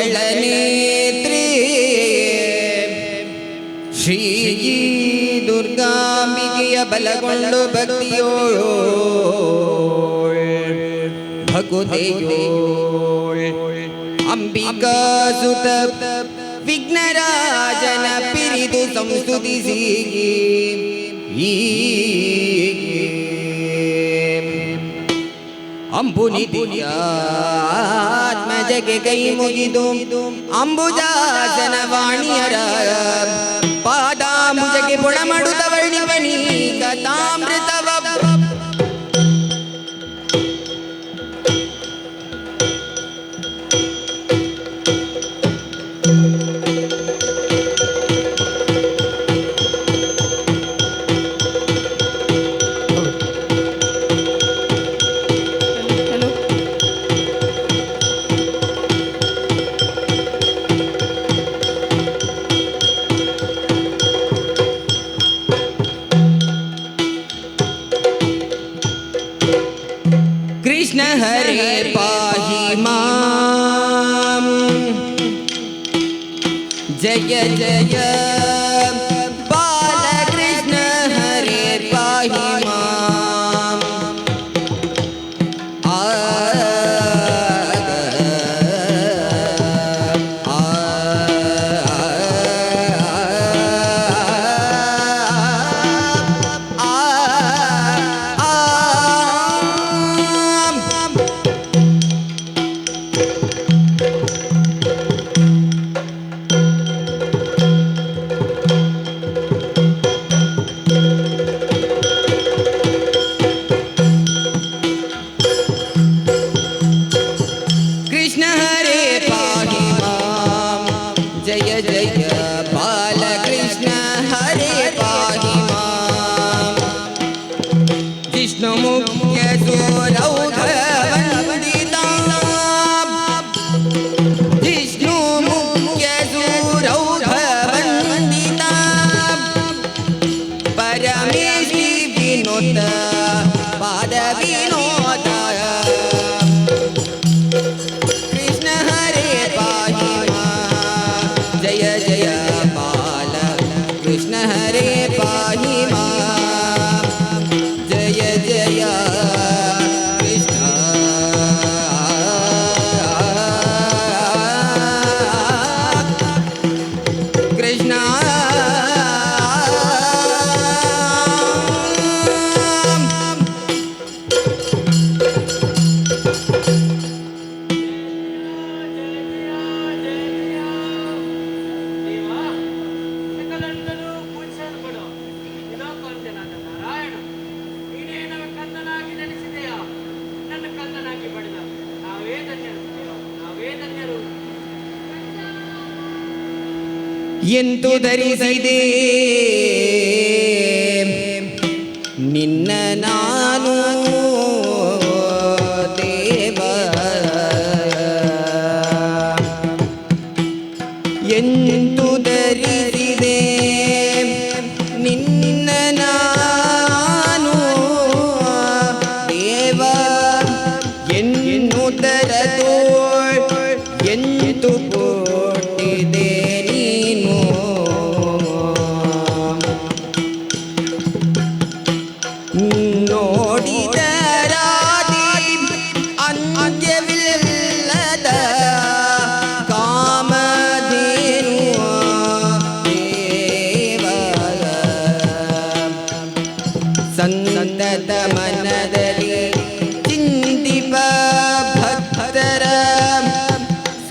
S8: ಅಂಬುರುಹದಳನೇತ್ರಿ ಶ್ರೀ ದುರ್ಗಾಂಬಿಕೆಯ ಬಲಗೊಂಡು ಭಕ್ತಿಯೋಳು ಭಕುತೆಯೋಳ್ ಅಂಬಿಕಾ ಸುತ ವಿಘ್ನರಾಜನ ಪಿರಿದು ಸಂಸ್ತುತಿಸಿ ಅಂಬುನಿಧಿಯ ಪಾದಾತ್ಮಜಗೆ ಕೈ ಮುಗಿದು ಅಂಬುಜಾಸನ ವಾಣಿಯರ ಪಾದಾಂಬುಜಗೆ ಪೊಣಮಡುತ್ತ ವರ್ಣಿಪನಿ ಕಥಾಮೃತವ. कृष्ण हरे पाहि मां, जय जय बालकृष्ण हरे पाहि मां। आ आ आ आ कृष्ण हरे पाहि मां, जय जय बालकृष्ण हरे पाहि मां। विष्णुमुख्य सुरौघ वन्दिता, विष्णुमुख्य सुरौघ वन्दिता, परमेश्वरी विनोद पाद विनोद। कृष्ण हरे पाहि मां, जय जय बाल कृष्ण हरे पाहि मां, जय जय कृष्ण। कृष्ण
S14: ಸಕಲರಿಂದಲೂ ಪೂಜಿಸಲ್ಪಡು ತ್ರಿಲೋಕವಂದ್ಯನಾದ ನಾರಾಯಣ, ನೀನೇ ನಮ್ಮ ಕಂದನಾಗಿ ಜನಿಸಿದೆಯಾ? ನನ್ನ ಕಂದನಾಗಿ ಪಡೆದ ನಾವೇ ಧನ್ಯರು ದೇವ, ನಾವೇ ಧನ್ಯರು.
S8: ಎಂತು ಧರಿಸಿದೆ ನಿನ್ನ ನಾನು ದೇವ, ಎಂತು ಧರಿಸಿದೆ ನಿನ್ನ ನಾನು ದೇವ, ಎನ್ನುತ್ತರ ತೋಳ್ ಎಂತು ಪುಟ್ಟಿದೆ ನೀನು. ನೋಡಿದರಾದಿ ಅಂತ್ಯವಿಲ್ಲದ ಕಾಮಧೇನು ದೇವ, ಸಂತತ ಮನದಲ್ಲಿ ಚಿಂತಿಪ ಭಕ್ತರ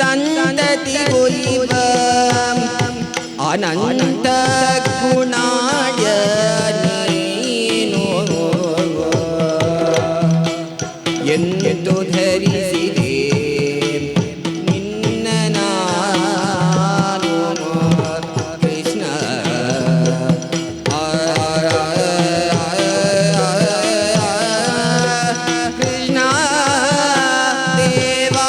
S8: ಸಂತತಿ ಒಲಿವ ಅನಂತ ಗುಣಾಯ ನೀನು. ಎಂದು ಧರಿಸಿದೆ ನಿನ್ನ ನಾನು ಕೃಷ್ಣ. ಕೃಷ್ಣ ದೇವಾ.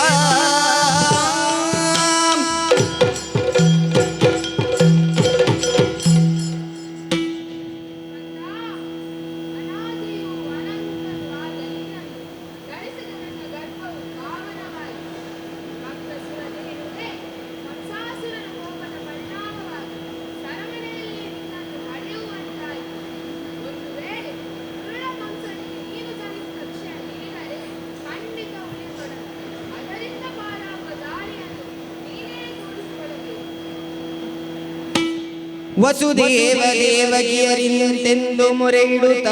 S8: ವಸುದೇವ ದೇವಕಿಯರಿಂತೆಂದು ಮೊರೆಯಿಡುತ್ತ,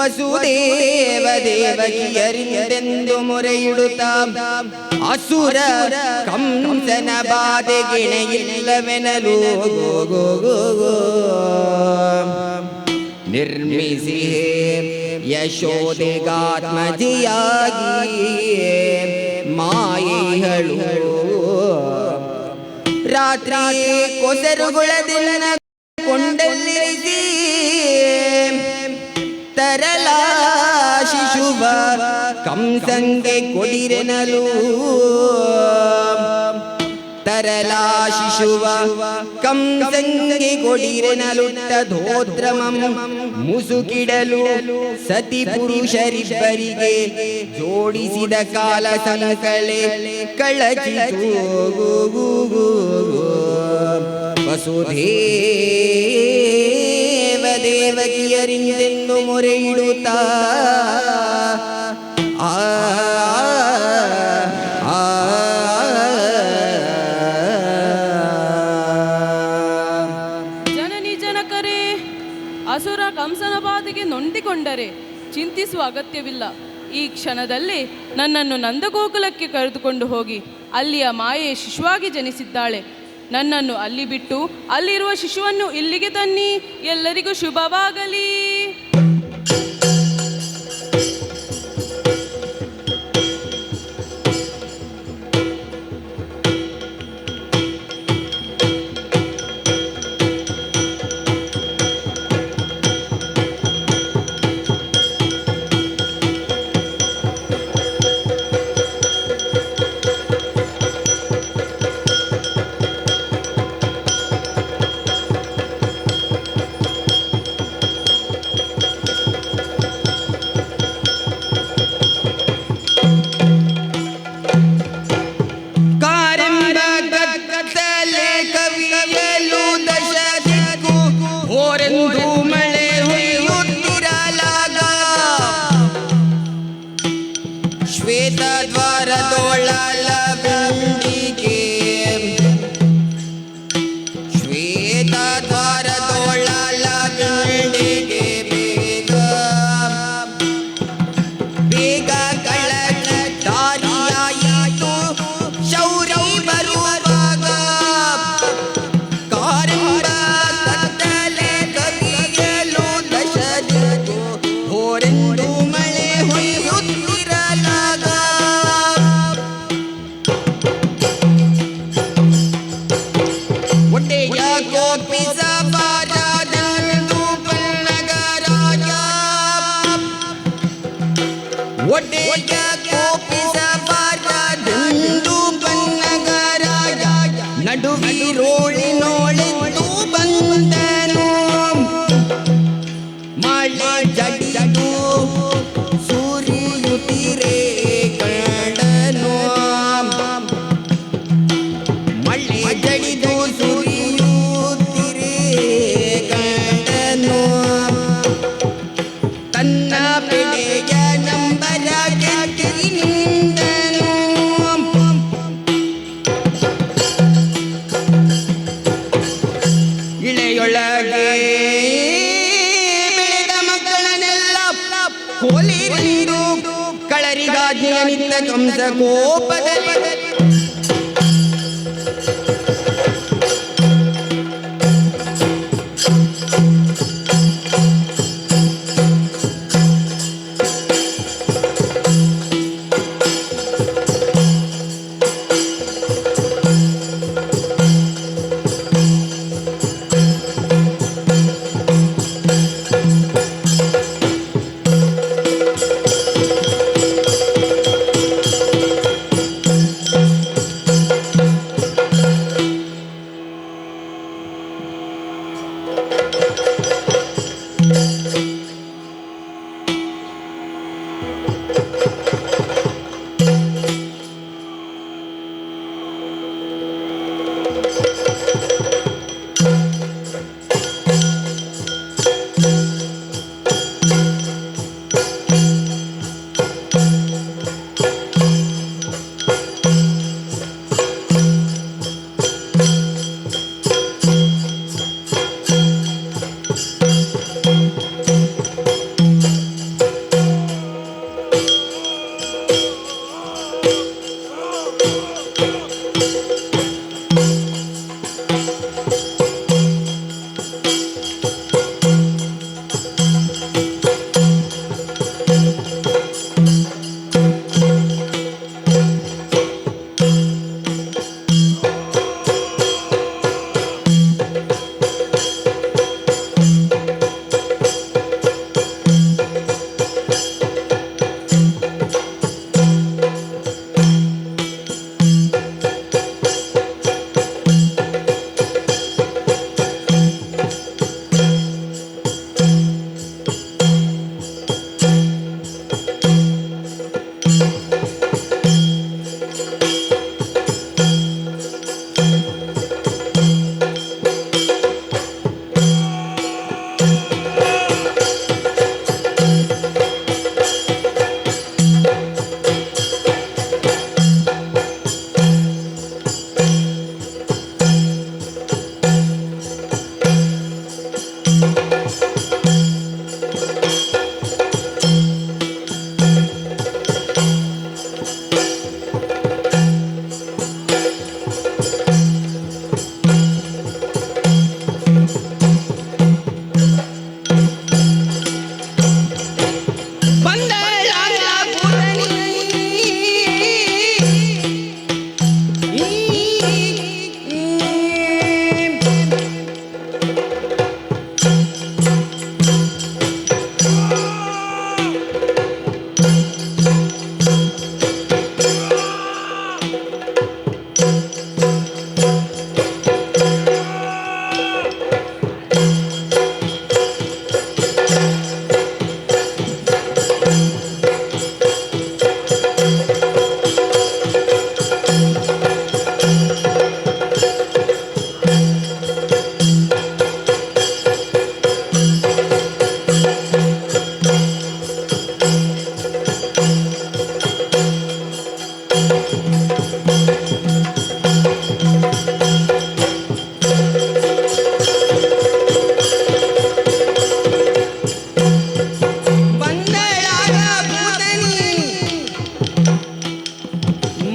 S8: ವಸುದೇವ ದೇವಕಿಯರಿಂದೆಂದು ಮೊರೆಯಿಡುತ್ತ ಅಸುರ ಕಂಸನ ಬಾಧೆಗಿಣೆಯಿಲ್ಲವೆನಲು ನಿರ್ಮಿಸಿ ಯಶೋದೆಗಾತ್ಮಜಿಯಾಗಿ ಮಾಯೆಗಳು ರಾತ್ರಿ ಕೊಸರುಗುಳದಿಲ್ಲನ ಕೊಂಡಲ್ಲಿರಿಸಿ ತರಲಾ ಶಿಶುವ ಕಂಸಂಗೆ ಕೊಡಿರೆನಲು ತರಲಾ ಶಿಶುವ ಕಂಸಂಗೆ ಕೊಡಿರೆನಲುಟ್ಟ ಧೋತ್ರಮಂ ಮುಸುಕಿಡಲು ಸತಿ ಪುರುಷರಿಬ್ಬರಿಗೆ ಜೋಡಿಸಿದ ಕಾಲ ಸಂಕಳೆ ಕಳಚಿತು ವಸುದೇವ ದೇವಕಿಯರಿಂದೆಂದು ಮೊರೆಯಿಡುತ್ತಾ ಆ ಆ
S2: ಜನನಿ ಜನಕರೇ, ಅಸುರ ಕಂಸನ ಬಾಧೆಗೆ ನೊಂದಿಕೊಂಡರೆ ಚಿಂತಿಸುವ ಅಗತ್ಯವಿಲ್ಲ. ಈ ಕ್ಷಣದಲ್ಲಿ ನನ್ನನ್ನು ನಂದಗೋಕುಲಕ್ಕೆ ಕರೆದುಕೊಂಡು ಹೋಗಿ. ಅಲ್ಲಿಯ ಮಾಯೆ ಶಿಶುವಾಗಿ ಜನಿಸಿದ್ದಾಳೆ. ನನ್ನನ್ನು ಅಲ್ಲಿ ಬಿಟ್ಟು ಅಲ್ಲಿರುವ ಶಿಶುವನ್ನು ಇಲ್ಲಿಗೆ ತನ್ನಿ. ಎಲ್ಲರಿಗೂ ಶುಭವಾಗಲಿ.
S8: ನಡುವಿರೋಳಿನೋಳೆಂದು ಬಂದನು ಮಳೆ ಜಡಿದು ಸುರಿಯುತ್ತಿರೆ ಕಂಡನು ಮಳೆ ಜಡಿದು ಸುರಿಯುತ್ತಿರೆ ಕಂಡನು ತನ್ನ ಪೆಡೆಯ ನಂಬರ ಕೆತ್ತಿ ನಿಂದನು ಇಳೆಯೊಳಗೆ ಬೆಳೆದ ಮಕ್ಕಳನ್ನೆಲ್ಲ ಕೋಲಿರೆಂದು ಕಳರಿಗಾಜ್ಞೆಯ ನಿತ್ತ ಕಂಸ ಕೋಪದಲ್ಲಿ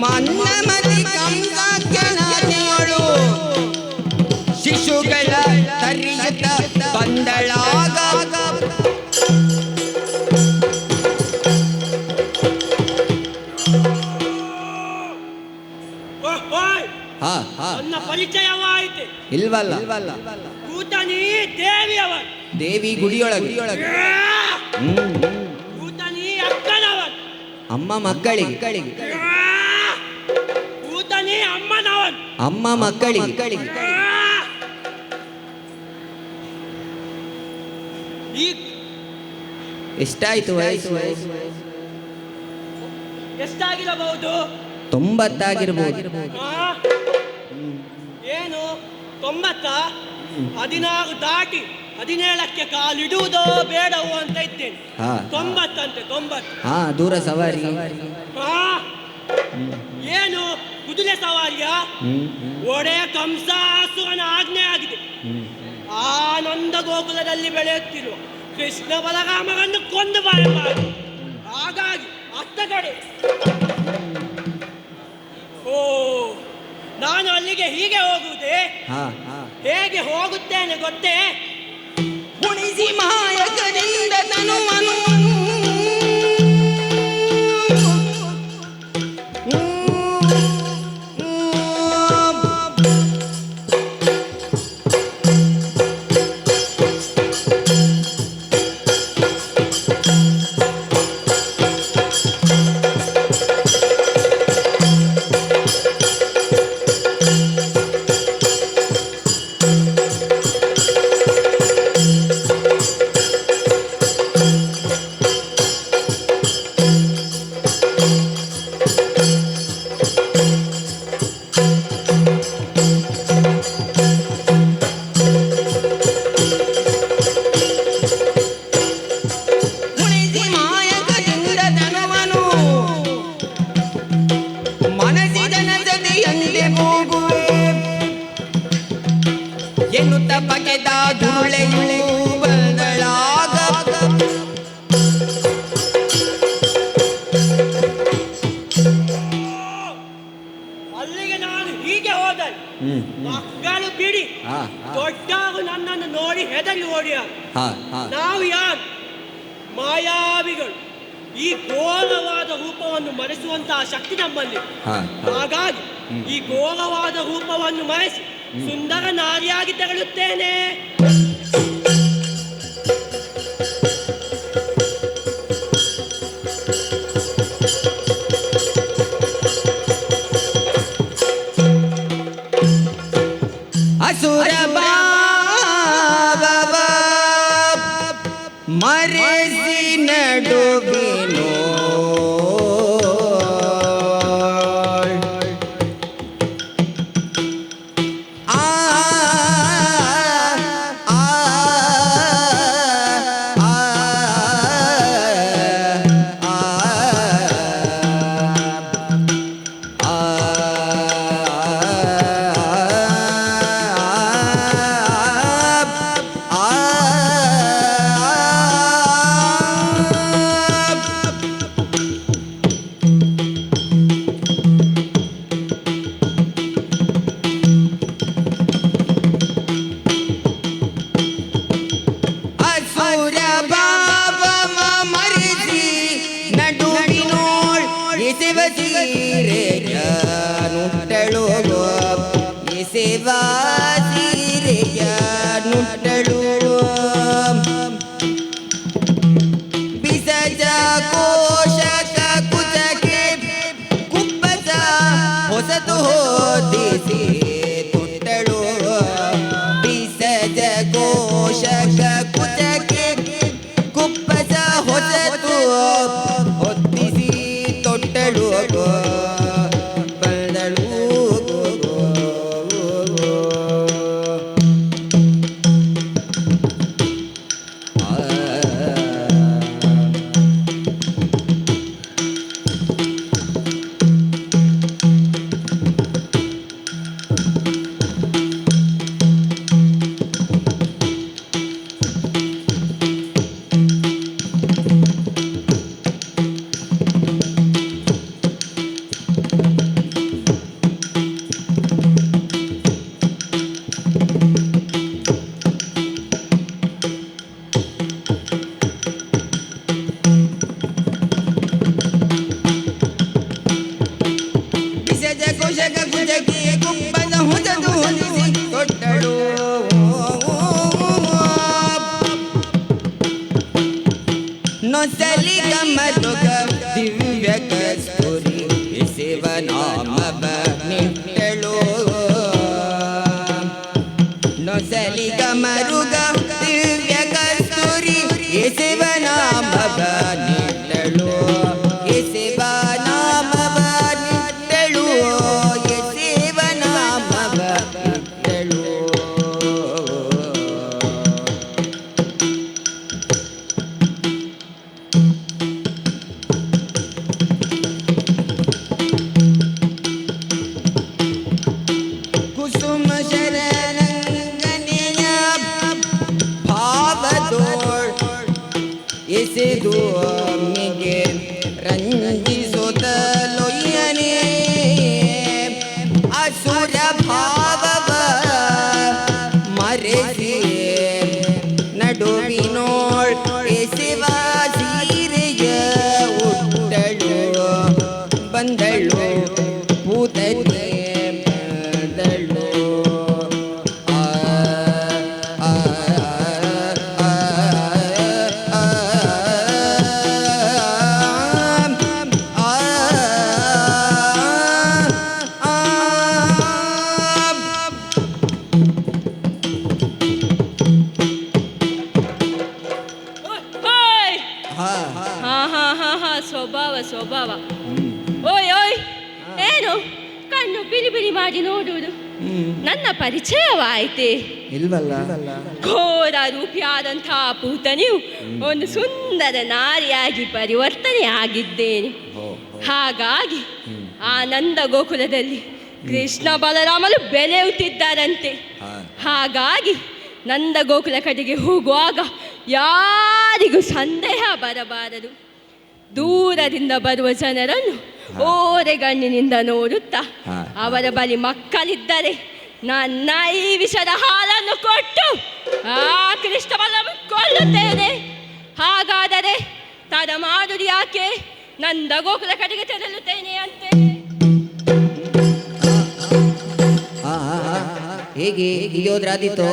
S8: ಮನ್ನಮತಿ ಕಂಸಾಖ್ಯನಾಜ್ಞೆಯೊಳು ಶಿಶುಗಳ ತರಿಯುತ್ತ ಬಂದಳಾಗ.
S3: ಹಾ ಹಾ,
S14: ನನ್ನ ಪರಿಚಯವಾಯಿತೆ?
S3: ಇಲ್ವಲ್ಲ.
S14: ಕೂತನಿ ದೇವಿಯವನ್.
S3: ದೇವಿ ಗುಡಿಯೊಳಗೆ.
S14: ಕೂತನಿ ಅಕ್ಕನವನ್.
S3: ಅಮ್ಮ ಮಕ್ಕಳಿಗೆ.
S14: ಕೂತನಿ ಅಮ್ಮನವನ್.
S3: ಅಮ್ಮ ಮಕ್ಕಳಿಗೆ.
S14: ಈ
S3: ಎಷ್ಟಾಯ್ತು ವಯಸ್ಸು?
S14: ಎಷ್ಟಾಗಿರಬಹುದು?
S3: 90 ಆಗಿರ್ಬೋದು.
S14: ಏನು 90? 16 ದಾಟಿ 17ಕ್ಕೆ ಕಾಲಿಡುವುದೋ ಬೇಡವೋ ಅಂತ ಇದ್ದೇನೆ. 90 ಅಂತೆ, 90.
S3: ಹಾ, ದೂರ ಸವಾರಿ.
S14: ಏನು ಕುದುರೆ ಸವಾರಿಯ? ಒಡೆಯ ಕಂಸಾಸುರನ ಆಜ್ಞೆ ಆಗಿದೆ. ಆನಂದ ಗೋಕುಲದಲ್ಲಿ ಬೆಳೆಯುತ್ತಿರುವ ಕೃಷ್ಣ ಬಲರಾಮರನ್ನು ಕೊಂದು ಬಾರಬಾರದು. ಹಾಗಾಗಿ ಅತ್ತ ಕಡೆ. ಓ, ನಾನು ಅಲ್ಲಿಗೆ ಹೀಗೆ ಹೋಗುವುದೇ? ಹೇಗೆ ಹೋಗುತ್ತೇನೆ ಗೊತ್ತೇ?
S8: ಉಣಿಸಿ ಮಾಯಕದಿಂದ ತನುವನು ಎನ್ನುತ್ತ ಬಗೆದ ದುರುಳೆಯು ಬಂದಳಾಗ.
S14: ಅಲ್ಲಿಗೆ ನಾನು ಹೀಗೆ ಹೋದರೆ ಮಕ್ಕಳು ಬಿಡಿ, ದೊಡ್ಡವರು ನನ್ನನ್ನು ನೋಡಿ ಹೆದರಿ ಓಡಿಯ. ನಾವು ಯಾರು? ಮಾಯಾವಿಗಳು. ಈ ಘೋರವಾದ ರೂಪವನ್ನು ಮರೆಸುವಂತಹ ಶಕ್ತಿ ನಮ್ಮಲ್ಲಿ. ಹಾಗಾಗಿ ಈ ಘೋರವಾದ ರೂಪವನ್ನು ಮರೆಸಿ ಸುಂದರ ನಾರಿಯಾಗಿ ತೆರಳುತ್ತೇನೆ.
S8: ಅಸುರ ಭಾವ ಮರೆಸಿ ನಡುವಿನೋ ಆ ಆ ಆ ಆ ಆ ಆ. ಸೀರೆಯ ನುಟ್ಟಳು, ಎಸೆವ ಸೀರೆಯ ನುಟ್ಟಳು. ಬಿಸಜ ಕೋಶಕ ಕುಚಕೆ ಕುಪ್ಪಸ ಹೊಸತು ಹೊದಿಸಿ ತೊಟ್ಟಳು, ಬಿಸಜ ಕೋಶಕ ಕುಚಕೆ ಕುಪ್ಪಸ ಹೊಸತು ಹೊತ್ತಿಸಿ ತೊಟ್ಟಳು ಬಂದಳು. ಬಿಸಜ ಕೋಶಕ ಕುಚಕೆ ಕುಪ್ಪಸ ಹೊಸತು ಹೊದಿಸಿ ತೊಟ್ಟಳು. ನೊಸಲಿ ಕಮಲುಗ ದಿವ್ಯ ಕಸ್ತೂರಿ ಶಿವನಾಮವ ನಿಟ್ಟಳು, ನೊಸಲಿ ಕಮರುಗ ದಿವ್ಯ ಕಸ್ತೂರಿ ಶಿವನಾಮವ ನಿಟ್ಟಳು, ಶಿವನಾಮವ ನಿಟ್ಟಳು, ಶಿವನಾಮವ ನಿಟ್ಟಳು. ಕುಸುಮ ಶರಣಂಗನೆಯ ಭಾವದೋಳ್ ಎಸೆದು ಮಿಗೆ ರಂಜಿಸುತ್ತಲೊಯ್ಯನೆ, ಅಸುರ ಭಾವವ ಮರೆಸಿ ನಡುವಿನೋಳ್ ಎಸೆವ ಸೀರೆಯ ಉಟ್ಟಳು ಬಂದಳು ಪೂತನೆ ಬಂದಳು. ಆ ಆ ಆ ಆ ಆ ಆ.
S2: ಓಯ್!
S8: ಹಾ
S2: ಹಾ ಹಾ ಹಾ ಹಾ, ಸ್ವಭಾವ ಸ್ವಭಾವ. ಓಯ್ ಓಯ್, ಏನು ಕಣ್ಣು ಬಿಳಿ ಬಿಳಿ ಮಾಡಿ ನೋಡುವುದು? ನನ್ನ ಪರಿಚಯವಾಯಿತೆ?
S8: ಇಲ್ವಲ್ಲ.
S2: ಘೋರ ರೂಪಿಯಾದಂತಹ ಪೂತನಿಯು ಒಂದು ಸುಂದರ ನಾರಿಯಾಗಿ ಪರಿವರ್ತನೆ ಆಗಿದ್ದೇನೆ. ಹಾಗಾಗಿ ಆ ನಂದ ಗೋಕುಲದಲ್ಲಿ ಕೃಷ್ಣ ಬಲರಾಮರು ಬೆಳೆಯುತ್ತಿದ್ದಾರಂತೆ. ಹಾಗಾಗಿ ನಂದ ಗೋಕುಲ ಕಡೆಗೆ ಹೋಗುವಾಗ ಯಾರಿಗೂ ಸಂದೇಹ ಬರಬಾರದು. ದೂರದಿಂದ ಬರುವ ಜನರನ್ನು ಓರೆಗಣ್ಣಿನಿಂದ ನೋಡುತ್ತಾ ಅವರ ಬಳಿ ಮಕ್ಕಳಿದ್ದರೆ ನನ್ನ ಈ ವಿಷದ ಹಾಲನ್ನು ಕೊಟ್ಟು ಆ ಕೃಷ್ಣ ಬಲರಾಮ ಕೊಲ್ಲುತ್ತೇನೆ. ಹಾಗಾದರೆ ತಡ ಮಾಡುವುದು ಯಾಕೆ? ನಂದ ಗೋಕುಲ ಕಡೆಗೆ ತೆರಳುತ್ತೇನೆ ಅಂತೆ.
S8: ಹೇಗೆ ಹೀಗೆ ಹೋದ್ರಾದೀತು?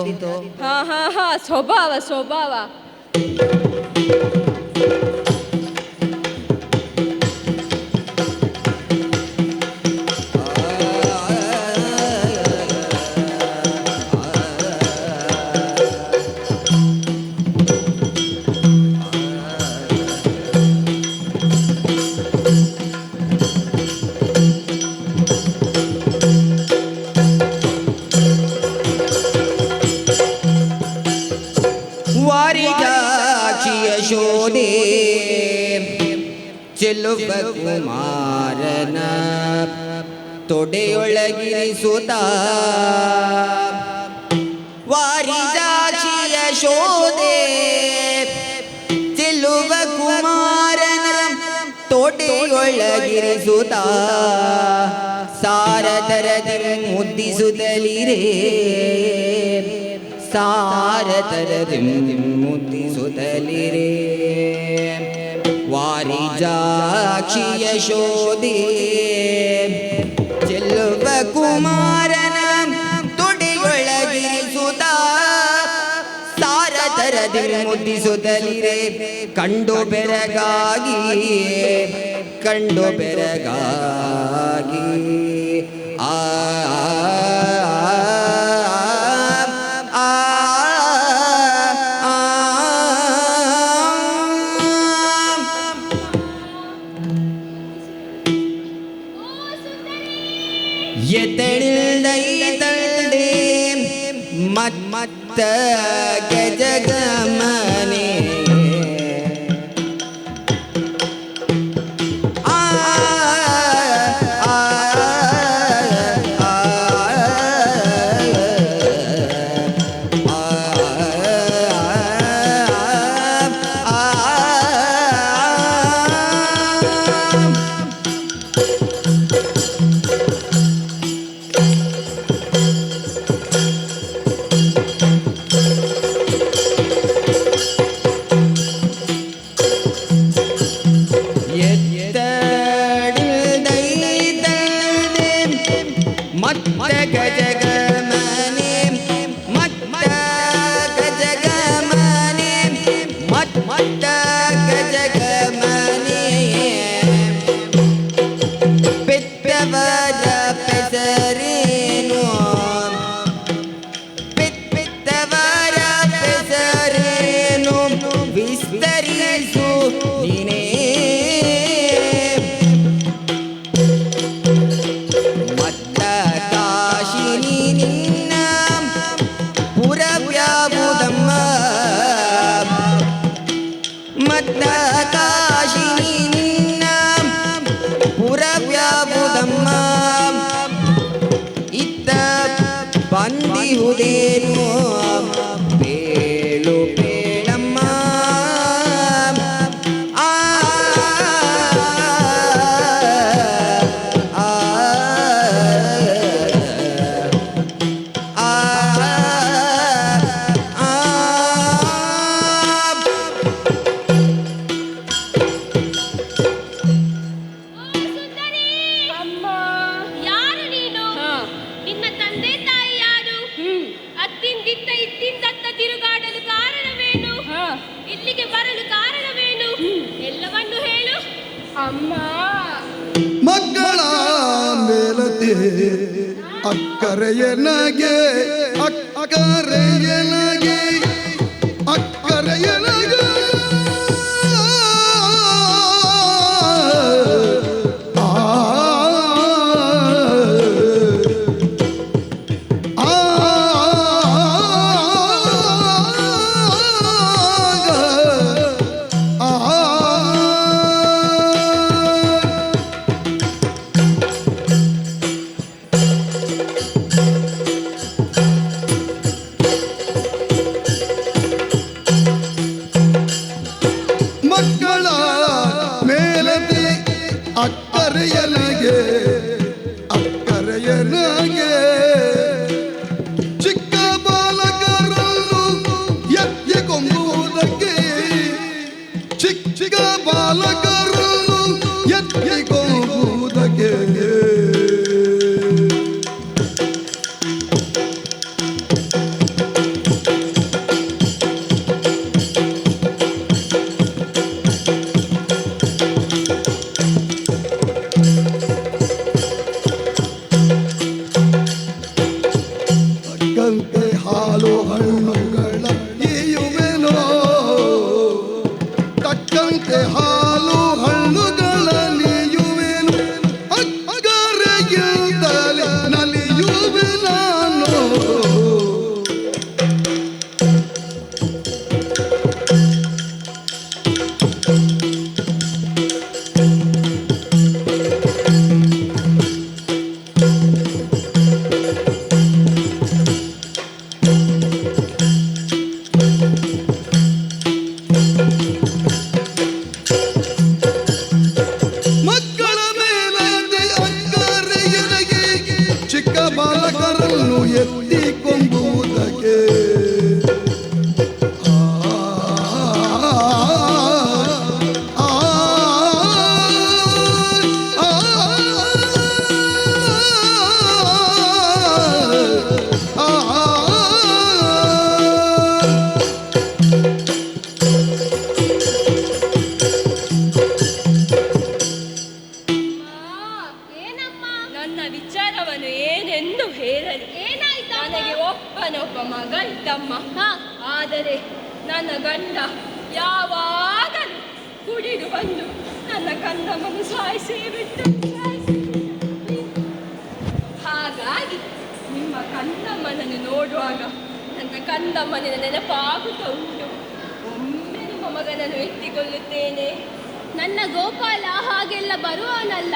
S2: ಹಾ ಹಾ ಹಾ, ಸ್ವಭಾವ ಸ್ವಭಾವ.
S8: ವಾರಿಜಾಕ್ಷಿ ಯಶೋದೆ ಚೆಲುವ ಕುಮಾರನ ತೊಡೆಯೊಳಗಿರಿಸುತ್ತ, ವಾರಿಜಾಕ್ಷಿ ಯಶೋದೆ ಚೆಲುವ ಕುಮಾರನ ತೊಡೆಯೊಳಗಿರಿಸುತ್ತ ಸಾರದರದಿ ಮುದ್ದಿಸುತ್ತಲಿರೇ, ಸಾರದರದಿ ಮುದ್ದಿಸುತ್ತಲಿರೇ. ವಾರಿಜಾಕ್ಷಿ ಯಶೋದೆ ಗೋಪಕುಮಾರನ ತುಡಿಯೊಳಗಿರಿಸುತ್ತ ಸಾರಥರದಿ ಮುದ್ದಿಸುತ್ತಲಿರೆ ಕಂಡು ಬೆರಗಾಗಿ, ಕಂಡು ಬೆರಗಾಗಿ. ಆ ಆ ಆ ಎತ್ತಳಿಲ್ದೈತಲ್ದೆ ಮತ್ತ ಗಜಗಮನೆ ಆ ಆ ಆ ಆ ಎತ್ತಡಿಲ್ದೈತಲ್ದೆ ಮತ್ತ ಗಜಗಮನೆ, ಮತ್ತ ಗಜಗಮನೆ, ಮತ್ತ ಗಜಗಮನೆ. ಪೆತ್ತವರ ಪೆಸರೇನು, ಪೆತ್ತವರ ಪೆಸರೇನು ವಿಸ್ತರಿಸು ನೀನೇ. ಮತ್ತ ಕಾಶಿನಿ ನಿನ್ನ ಪುರವ್ಯಾವುದಮ್ಮ, ಮತ್ತ ಕಾಶಿನಿ ನಿನ್ನ ಪುರವ್ಯಾವುದಮ್ಮ. ಇತ್ತ ಬಂದಿಹುದೇನು ಬೇಳು ಬೇಳಮ್ಮ. ಆ ಆ ಆ ಆ
S9: ಅಮ್ಮ, ಯಾರು ನೀನು? ನಿನ್ನ ತಂದೆ ತಾಯಿ ಯಾರು? ಅತ್ತಿಂದಿತ್ತ ಇತ್ತಿಂದತ್ತ ತಿರುಗಾಡಲು ಕಾರಣವೇನು? ಇಲ್ಲಿಗೆ ಬರಲು ಕಾರಣವೇನು? ಎಲ್ಲವನ್ನು ಹೇಳು.
S2: ಅಮ್ಮ,
S16: ಮಕ್ಕಳ ಮೇಲತೆ ಅಕ್ಕರೆಯನಗೆ, ಅಕ್ಕರೆಯನಗೆ, ಅಕ್ಕರೆಯನಗೆ. ಆ ಆ ಆ ಮಕ್ಕಳ ಮೇಲತೆ ಅಕ್ಕರೆಯನಗೆ, ಅಕ್ಕರೆಯನಗೆ. ಚಿಕ್ಕ ಬಾಲಕರನ್ನು ಎತ್ತಿಕೊಂಬುದಕ್ಕೆ, ಚಿಕ್ಕ ಬಾಲಕರನ್ನು ಎತ್ತಿಕೊಂಬುದಕ್ಕೆ. ತಕ್ಕಂತೆ ಹಾಲು ಹಣ್ಣುಗಳ ಈಯುವೆನೋ, ತಕ್ಕಂತೆ ಹಾಲು ಹಣ್ಣುಗಳ ನೀಯುವೆನು. ಅಕ್ಕರೆಗಿಂತಲೇ ನಲಿಯುವೆ ನಾನು.
S9: ನನ್ನ ಗಂಡ ಯಾವಾಗಲೂ ಕುಡಿದು ಬಂದು ನನ್ನ ಕಂದಮ್ಮನ್ನು ಸಾಯಿಸಿ ಬಿಟ್ಟು ಹಾಗಾಗಿ ನಿಮ್ಮ ಕಂದಮ್ಮನನ್ನು ನೋಡುವಾಗ ನನ್ನ ಕಂದಮ್ಮನ ನೆನಪಾಗುತ್ತಾ ಉಂಟು. ಒಮ್ಮೆ ನಿಮ್ಮ ಮಗನನ್ನು ಎತ್ತಿಕೊಳ್ಳುತ್ತೇನೆ.
S6: ನನ್ನ ಗೋಪಾಲ ಹಾಗೆಲ್ಲ ಬರುವವನಲ್ಲ,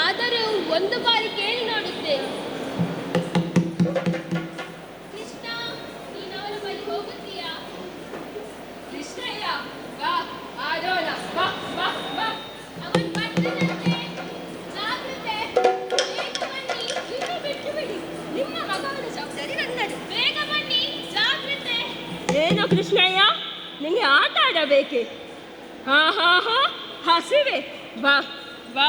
S6: ಆದರೂ ಒಂದು ಬಾರಿ ಕೇಳಿ ನೋಡುತ್ತೇನೆ. ಕೃಷ್ಣ, ನೀನು ಅವನ ಬಳಿ ಹೋಗುತ್ತೀಯಾ?
S9: ಕೃಷ್ಣಯ್ಯ, ಬಾ ಆಡೋಣ, ಬಾ ಬಾ ಬಾ.
S6: ಅವನು ಬರ್ತಾನಂತೆ, ಜಾಗ್ರತೆ, ಬೇಗ ಬನ್ನಿ.
S9: ಇನ್ನು ಬಿಟ್ಟು ಬಿಡಿ, ನಿಮ್ಮ ಮಗನ ಜವಾಬ್ದಾರಿ ನನ್ನದು.
S6: ಬೇಗ ಬನ್ನಿ, ಜಾಗ್ರತೆ.
S9: ಏನೋ ಕೃಷ್ಣಯ್ಯ, ನಿಂಗೆ ಆಟ ಆಡಬೇಕೆ? ಹಾ ಹಾ ಹಾ, ಹಸಿವೆ, ಬಾ ಬಾ.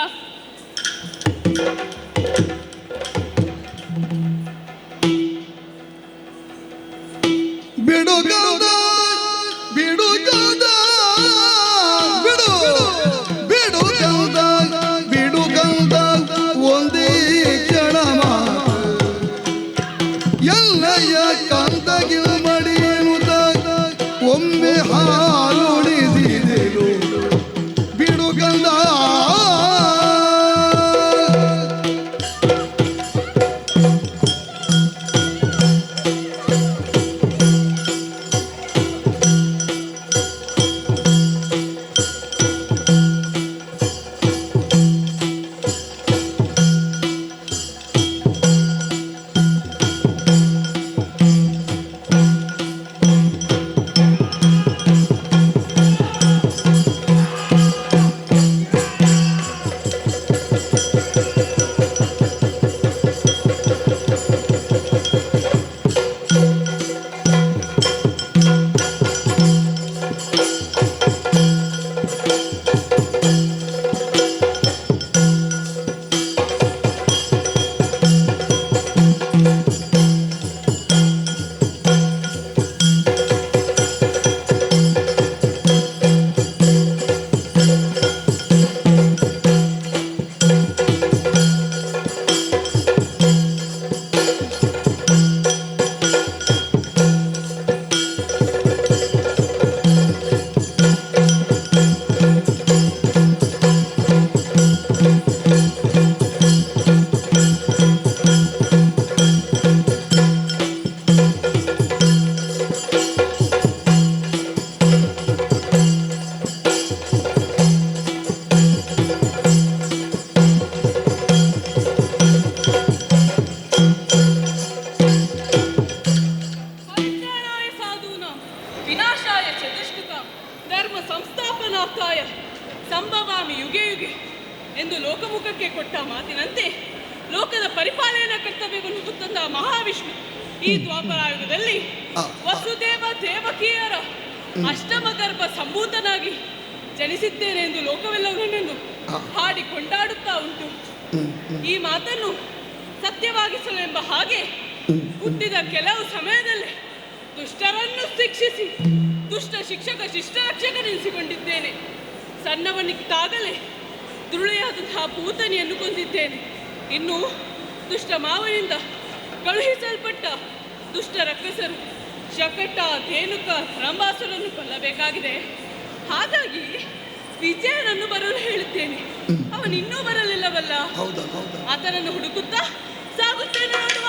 S19: ಬಿಡು ಗೌಡ, ಬಿಡು ಗೌಡ, ಬಿಡು ಬಿಡು ಗೌಡ, ಬಿಡು ಗೌಡ, ಒಂದೇ ಕ್ಷಣ ಮಾತು. ಎಲ್ಲಯ್ಯ ಕಾಂತಗಿಲ್ ಮಡಿಯೇನುತ ಒಮ್ಮೆ ಹಾಲುಣಿಸಿದೆನು ಬಿಡು ಗಂಧ.
S2: ಪರಿತ್ರಾಣಾಯ ಸಾಧೂನಾಂ ವಿನಾಶಾಯ ಚ ದುಷ್ಕೃತಾಂ ಧರ್ಮ ಸಂಸ್ಥಾಪನಾರ್ಥಾಯ ಸಂಭವಾಮಿ ಯುಗೆ ಯುಗೆ ಎಂದು ಲೋಕಮುಖಕ್ಕೆ ಕೊಟ್ಟ ಮಾತಿನಂತೆ ಲೋಕದ ಪರಿಪಾಲನಾ ಕರ್ತವ್ಯವನ್ನು ಹೊತ್ತಂದ ಮಹಾವಿಷ್ಣು ಈ ದ್ವಾಪರಾಯುಗದಲ್ಲಿ ವಸುದೇವ ದೇವಕಿಯರ ಅಷ್ಟಮ ಗರ್ಭ ಸಂಭೂತನಾಗಿ ಜನಿಸಿದ್ದೇನೆ ಎಂದು ಲೋಕವೆಲ್ಲವೂ ನನ್ನನ್ನು ಹಾಡಿ ಕೊಂಡಾಡುತ್ತಾ ಉಂಟು. ಈ ಮಾತನ್ನು ಸತ್ಯವಾಗಿಸಲು ಎಂಬ ಹಾಗೆ ಹುಟ್ಟಿದ ಕೆಲವು ಸಮಯದಲ್ಲಿ ದುಷ್ಟರನ್ನು ಶಿಕ್ಷಿಸಿ ದುಷ್ಟ ಶಿಕ್ಷಕ ಶಿಷ್ಟ ರಕ್ಷಕ ನೆನೆಸಿಕೊಂಡಿದ್ದೇನೆ. ಸಣ್ಣವನಿದ್ದಾಗಲೇ ದುರುಳೆಯಾದಂತಹ ಪೂತನಿಯನ್ನು ಕೊಂದಿದ್ದೇನೆ. ಇನ್ನು ದುಷ್ಟ ಮಾವನಿಂದ ಕಳುಹಿಸಲ್ಪಟ್ಟ ದುಷ್ಟ ರಕ್ಕಸರು ಶಕಟ ಧೇನುಕ ರಂಭಾಸುರನ್ನು ಕೊಲ್ಲಬೇಕಾಗಿದೆ. ಹಾಗಾಗಿ ವಿಜಯನನ್ನು ಬರಲು ಹೇಳುತ್ತೇನೆ. ಅವನಿನ್ನೂ ಬರಲಿಲ್ಲವಲ್ಲ, ಆತನನ್ನು ಹುಡುಕುತ್ತಾ ಸಾಗುತ್ತೇನೆ ನೋಡುವ.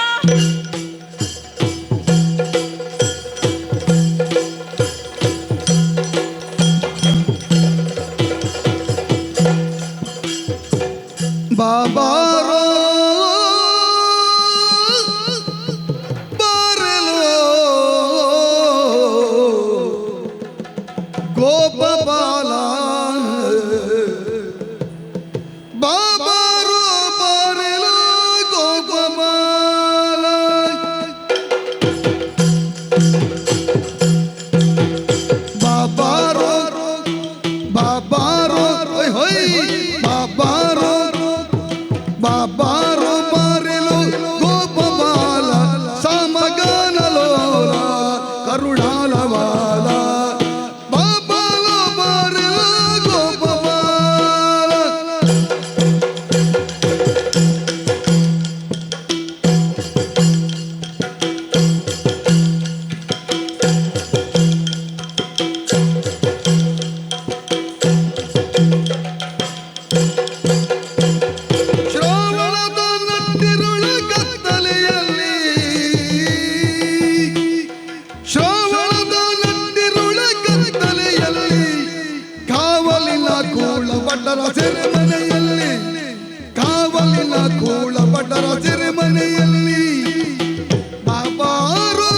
S19: ಬಾಬಾರೋ ಬಾರಲೋ ಗೋಪಾಲ, ಬಾಬಾರೋ ಬಾರಲೋ ಗೋಪಾಲ, ಬಾಬಾರೋ ಬಾಬಾರೋ ಹೋಯ್ ಬಾಬಾರೋ ಬಾಬಾರೋ ಬಾರೆಲು ಗೋಪಾಲ, ಸಮಗಾನ ಲೋಲ ಕರುಣಾಲವಾಲ, ಬಾಬಾರೋ ಬಾರೆಲು
S16: ಭಟ್ಟರ ಸೆರೆಮನೆಯಲ್ಲಿ, ಕಾವಲಿನ ಕೂಳ ಭಟ್ಟರ ಸೆರೆಮನೆಯಲ್ಲಿ ಬಾಬಾರೋ.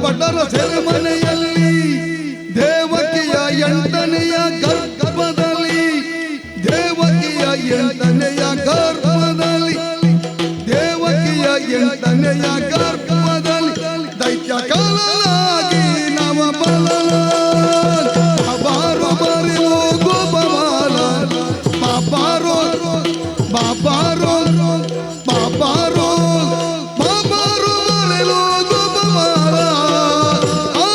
S16: ಭಟ್ಟರ ಸೆರೆಮನೆಯಲ್ಲಿ, ದೇವಕಿಯ ಎಂಟನೆಯ ಗರ್ಭದಲ್ಲಿ, ದೇವಕಿಯ ಎಂಟನೆಯ ಗರ್ಭದಲ್ಲಿ, ದೇವಕಿಯ ಎಂಟನೆಯ ಗರ್ಭದಲ್ಲಿ ದೈತ್ಯ ಕಾಲನಾಗಿ ನವ ಬಲನ ಬಾಬಾರೋ ಬರಿಲೋ ಗೋಪಮಾಲ, ಬಾಬಾರೋ ಬಾಬಾರೋ ಬಾಬಾರೋ ಬಾಬಾರೋ ಬರಿಲೋ ಗೋಪಮಾಲ.
S9: ಓ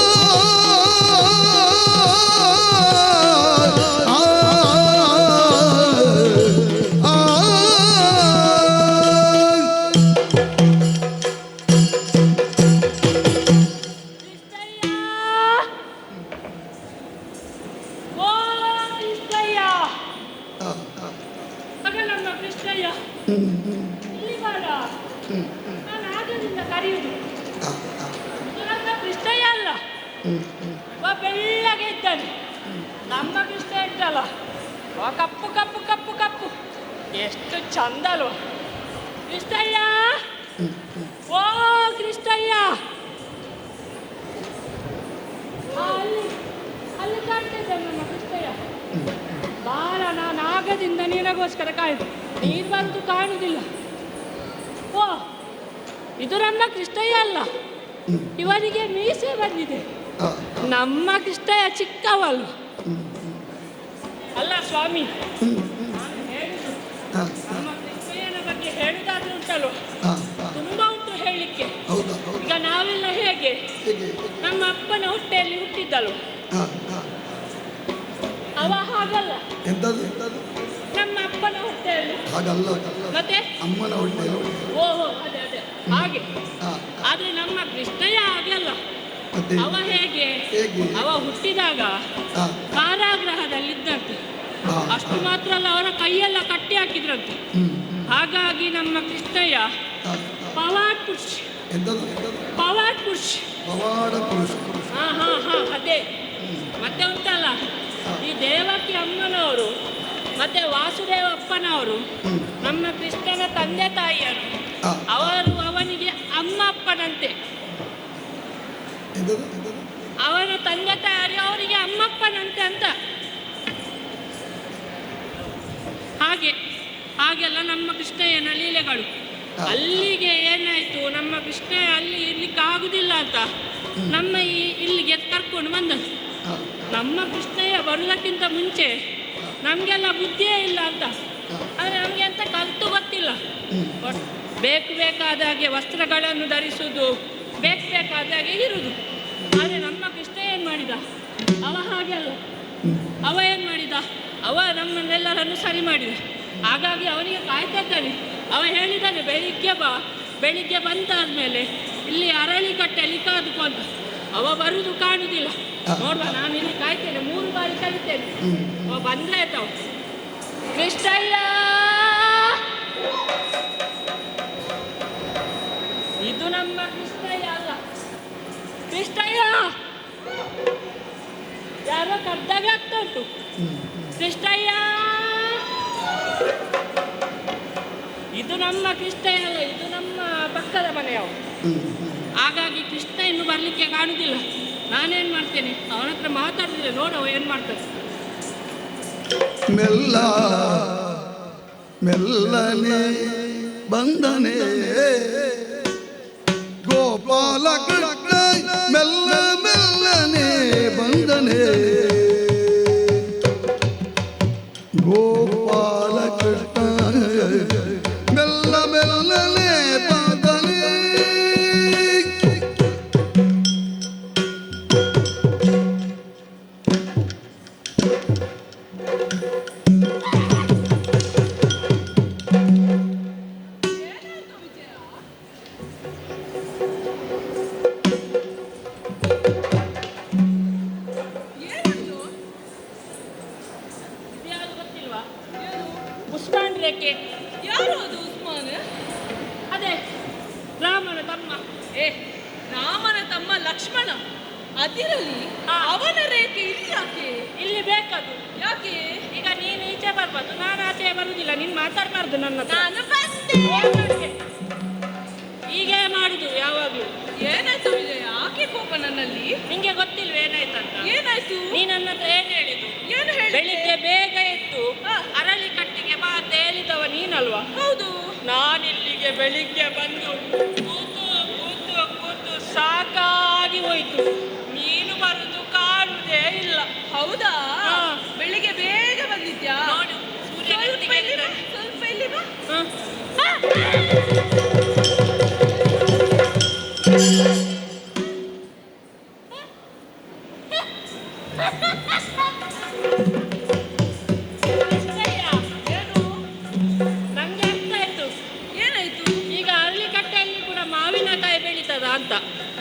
S9: ಕೃಷ್ಣಯ್ಯ, ಮಗ ನಮ್ಮ ಕೃಷ್ಣಯ್ಯ, ಇಲ್ಲಿ ಬಾರ. ನಾನು ಆಗದಿಂದ ಕರೆಯುವುದು. ಇದು ನನ್ನ ಕೃಷ್ಣಯ್ಯ ಅಲ್ಲ, ಒಬ್ಬ ಬೆಳ್ಳಗೆ ಇದ್ದಾನೆ. ನಮ್ಮ ಕೃಷ್ಣ ಇದ್ದಲ್ಲ, ಅವ ಕಪ್ಪು ಕಪ್ಪು ಕಪ್ಪು ಕಪ್ಪು, ಎಷ್ಟು ಚಂದ ಅಲ್ವ ಕೃಷ್ಣಯ್ಯ. ಓ ಕೃಷ್ಣಯ್ಯ, ಅಲ್ಲಿ ಅಲ್ಲಿ ಕಾಣ್ತಾ ಇದ್ದಾನೆ ನಮ್ಮ ಕೃಷ್ಣಯ್ಯ. ಬಾರ, ನಾನು ಆಗದಿಂದ ನಿನಗೋಸ್ಕರ ಕಾಯ್ದು, ನೀನು ಬಂದು ಕಾಣುವುದಿಲ್ಲ. ಓ, ಇದು ನಮ್ಮ ಕೃಷ್ಣಯ್ಯ ಅಲ್ಲ, ಇವನಿಗೆ ಮೀಸೆ ಬಂದಿದೆ. ನಮ್ಮ ಕೃಷ್ಣಯ್ಯ ಚಿಕ್ಕವಲ್ವ ಅಲ್ಲ ಸ್ವಾಮಿ. ನಾನು ಹೇಳುದು ನಮ್ಮ ಕೃಷ್ಣಯ್ಯನ ಬಗ್ಗೆ ಹೇಳುದಾದ್ರೂ ಉಂಟಲ್ವ, ತುಂಬಾ ಉಂಟು ಹೇಳಲಿಕ್ಕೆ. ಈಗ ನಾವೆಲ್ಲ ಹೇಗೆ ನಮ್ಮ ಅಪ್ಪನ ಹೊಟ್ಟೆಯಲ್ಲಿ ಹುಟ್ಟಿದ್ದಲ್ವ, ಅವ ಹಾಗಲ್ಲ. ನಮ್ಮ ಅಪ್ಪನ ಹೊಟ್ಟೆಯಲ್ಲಿ
S16: ಹಾಗಲ್ಲ,
S9: ಮತ್ತೆ
S16: ಅಮ್ಮನ ಹೊಟ್ಟೆಯಲ್ಲಿ.
S9: ಓಹೋ, ಅದೇ ಅದೇ ಹಾಗೆ. ಆದ್ರೆ ನಮ್ಮ ಕೃಷ್ಣಯ್ಯ ಹಾಗೆ ಅಲ್ಲ. ಅವ ಹೇಗೆ, ಅವ ಹುಟ್ಟಿದಾಗ ಕಾರಾಗೃಹದಲ್ಲಿದ್ದಂತೆ. ಅಷ್ಟು ಮಾತ್ರ ಅಲ್ಲ, ಅವರ ಕೈಯೆಲ್ಲ ಕಟ್ಟಿ ಹಾಕಿದ್ರಂತೆ. ಹಾಗಾಗಿ ನಮ್ಮ ಕೃಷ್ಣಯ್ಯ ಪವಾಡ್ ಪುರುಷ್, ಪವಾಡ್ ಪುರುಷ್,
S16: ಪವಾಡ ಪುರುಷ.
S9: ಹಾ ಹಾ ಹಾ, ಅದೇ. ಮತ್ತೆ ಉಂಟಲ್ಲ, ಈ ದೇವಕಿ ಅಮ್ಮನವರು ಮತ್ತೆ ವಾಸುದೇವ ಅಪ್ಪನವರು ನಮ್ಮ ಕೃಷ್ಣನ ತಂದೆ ತಾಯಿಯರು. ಅವರು ಅವನಿಗೆ ಅಮ್ಮ ಅಪ್ಪನಂತೆ. ಅವನ ತಂದೆ ತಾಯಿಯರು ಅವರಿಗೆ ಅಮ್ಮಪ್ಪನಂತೆ ಅಂತ. ಹಾಗೆ ಹಾಗೆಲ್ಲ ನಮ್ಮ ಕೃಷ್ಣಯ್ಯನ ಲೀಲೆಗಳು. ಅಲ್ಲಿಗೆ ಏನಾಯ್ತು, ನಮ್ಮ ಕೃಷ್ಣ ಅಲ್ಲಿ ಇರ್ಲಿಕ್ಕೆ ಆಗುದಿಲ್ಲ ಅಂತ ನಮ್ಮ ಈ ಇಲ್ಲಿಗೆ ಕರ್ಕೊಂಡು ಬಂದದ್ದು. ನಮ್ಮ ಕೃಷ್ಣಯ್ಯ ಬರುವುದಕ್ಕಿಂತ ಮುಂಚೆ ನಮಗೆಲ್ಲ ಬುದ್ಧಿಯೇ ಇಲ್ಲ ಅಂತ. ಆದರೆ ನಮಗೆ ಅಂತ ಕಲ್ತು ಗೊತ್ತಿಲ್ಲ. ಬೇಕು ಬೇಕಾದ ಹಾಗೆ ವಸ್ತ್ರಗಳನ್ನು ಧರಿಸುವುದು, ಬೇಕು ಬೇಕಾದ ಹಾಗೆ ಇರುವುದು. ಆದರೆ ನಮ್ಮ ಕೃಷ್ಣ ಏನು ಮಾಡಿದ, ಅವ ಹಾಗೆ ಅಲ್ಲ. ಅವ ಏನು ಮಾಡಿದ, ಅವ ನಮ್ಮನ್ನೆಲ್ಲರನ್ನು ಸರಿ ಮಾಡಿದ. ಹಾಗಾಗಿ ಅವನಿಗೆ ಕಾಯ್ತಾ ಇದ್ದಾನೆ. ಅವ ಹೇಳಿದ್ದಾನೆ, ಬೆಳಿಗ್ಗೆ ಬಾ, ಬೆಳಿಗ್ಗೆ ಬಂದಾದ್ಮೇಲೆ ಇಲ್ಲಿ ಅರಳಿ ಕಟ್ಟೆಯಲ್ಲಿ ಕಾದುಕೋ ಅಂತ. ಅವ ಬರುವುದು ಕಾಣುವುದಿಲ್ಲ. ನೋಡುವ, ನಾನು ಇಲ್ಲಿ ಕಾಯ್ತೇನೆ, 3 ಬಾರಿ ಕರೀತೇನೆ, ಅವ ಬಂದ್ರೆ ಆಯ್ತವ. ಕೃಷ್ಣಯ್ಯ, ಇದು ನಮ್ಮ ಕೃಷ್ಣಯ್ಯ ಅಲ್ಲ. ಕೃಷ್ಣಯ್ಯ ಯಾರೋ ಕರ್ದಾಗ ಆಗ್ತಾ ಉಂಟು. ಕೃಷ್ಣಯ್ಯ, ಇದು ನಮ್ಮ ಕೃಷ್ಣಯ್ಯ ಅಲ್ಲ, ಇದು ನಮ್ಮ ಪಕ್ಕದ ಮನೆಯವ. ಹಾಗಾಗಿ ಕೃಷ್ಣ ಇನ್ನು ಬರಲಿಕ್ಕೆ ಕಾಣುದಿಲ್ಲ. ನಾನೇನು ಮಾಡ್ತೇನೆ, ಅವನ ಹತ್ರ ಮಾತಾಡ್ತಿದ್ದೆ, ನೋಡವ ಏನು ಮಾಡ್ತಾನೆ.
S16: ಮೆಲ್ಲ ಮೆಲ್ಲನೆ ಬಂದನೆ ಗೋಪಾಲ ಕೃಷ್ಣ, ಮೆಲ್ಲ ಮೆಲ್ಲನೆ ಬಂದನೆ ಗೋಪಾಲ ಕೃಷ್ಣ, ಮೆಲ್ಲ ಮೆಲ್ಲನೆ ಬಂದನೆ.
S2: ಲಕ್ಷ್ಮಣ. ಅದಿರಲಿ, ಅವನ ರೇಖೆ ಇಲ್ಲಿ ಯಾಕೆ?
S9: ಇಲ್ಲಿ ಬೇಕದು.
S2: ಯಾಕೆ?
S9: ಈಗ ನೀನು ಈಚೆ ಬರ್ಬಾರ್ದು, ನಾನು ಆಚೆ ಬರುದಿಲ್ಲ. ನೀನು ಮಾತಾಡಬಾರ್ದು ನನ್ನ ಹತ್ರ.
S2: ನಾನು ಬಂದೆ.
S9: ಹೀಗೆ ಮಾಡುದು ಯಾವಾಗ್ಲೂ.
S2: ಏನಾಯ್ತು ವಿಜಯ, ಯಾಕೆ ಕೋಪ ನನ್ನಲ್ಲಿ?
S9: ನಿಂಗೆ ಗೊತ್ತಿಲ್ವ ಏನಾಯ್ತಂತ?
S2: ಏನಾಯ್ತು?
S9: ನೀನ್ ನನ್ನ ಹತ್ರ ಏನ್ ಹೇಳಿದ್ದು?
S2: ಏನು ಹೇಳಿದೆ?
S9: ಬೆಳಿಗ್ಗೆ ಬೇಗ ಎದ್ದು ಅರಳಿ ಕಟ್ಟಿಗೆ ಬಾ ಅಂತ ಹೇಳಿದವ ನೀನಲ್ವಾ?
S2: ಹೌದು.
S9: ನಾನಿಲ್ಲಿಗೆ ಬೆಳಿಗ್ಗೆ ಬಂದು ಕೂತು ಕೂತು ಕೂತು ಸಾಕಾಗಿ ಹೋಯ್ತು. ನೀನು ಬರುದು ಕಾಣುದೇ ಇಲ್ಲ.
S2: ಹೌದಾ? ಬೆಳಿಗ್ಗೆ ಬೇಗ ಬಂದಿದ್ಯಾ?
S9: ನೋಡು, ಸೂರ್ಯ
S2: ಸ್ವಲ್ಪ ಇಲ್ಲಿ ಬಾ, ಸ್ವಲ್ಪ ಇಲ್ಲಿ ಬಾ.
S9: ನಂಗೆ ಅರ್ಥ ಆಯ್ತು.
S2: ಏನಾಯ್ತು?
S9: ಈಗ ಅರಳಿ ಕಟ್ಟೆಯಲ್ಲಿ ಕೂಡ ಮಾವಿನಕಾಯಿ ಬೆಳೀತದ ಅಂತ.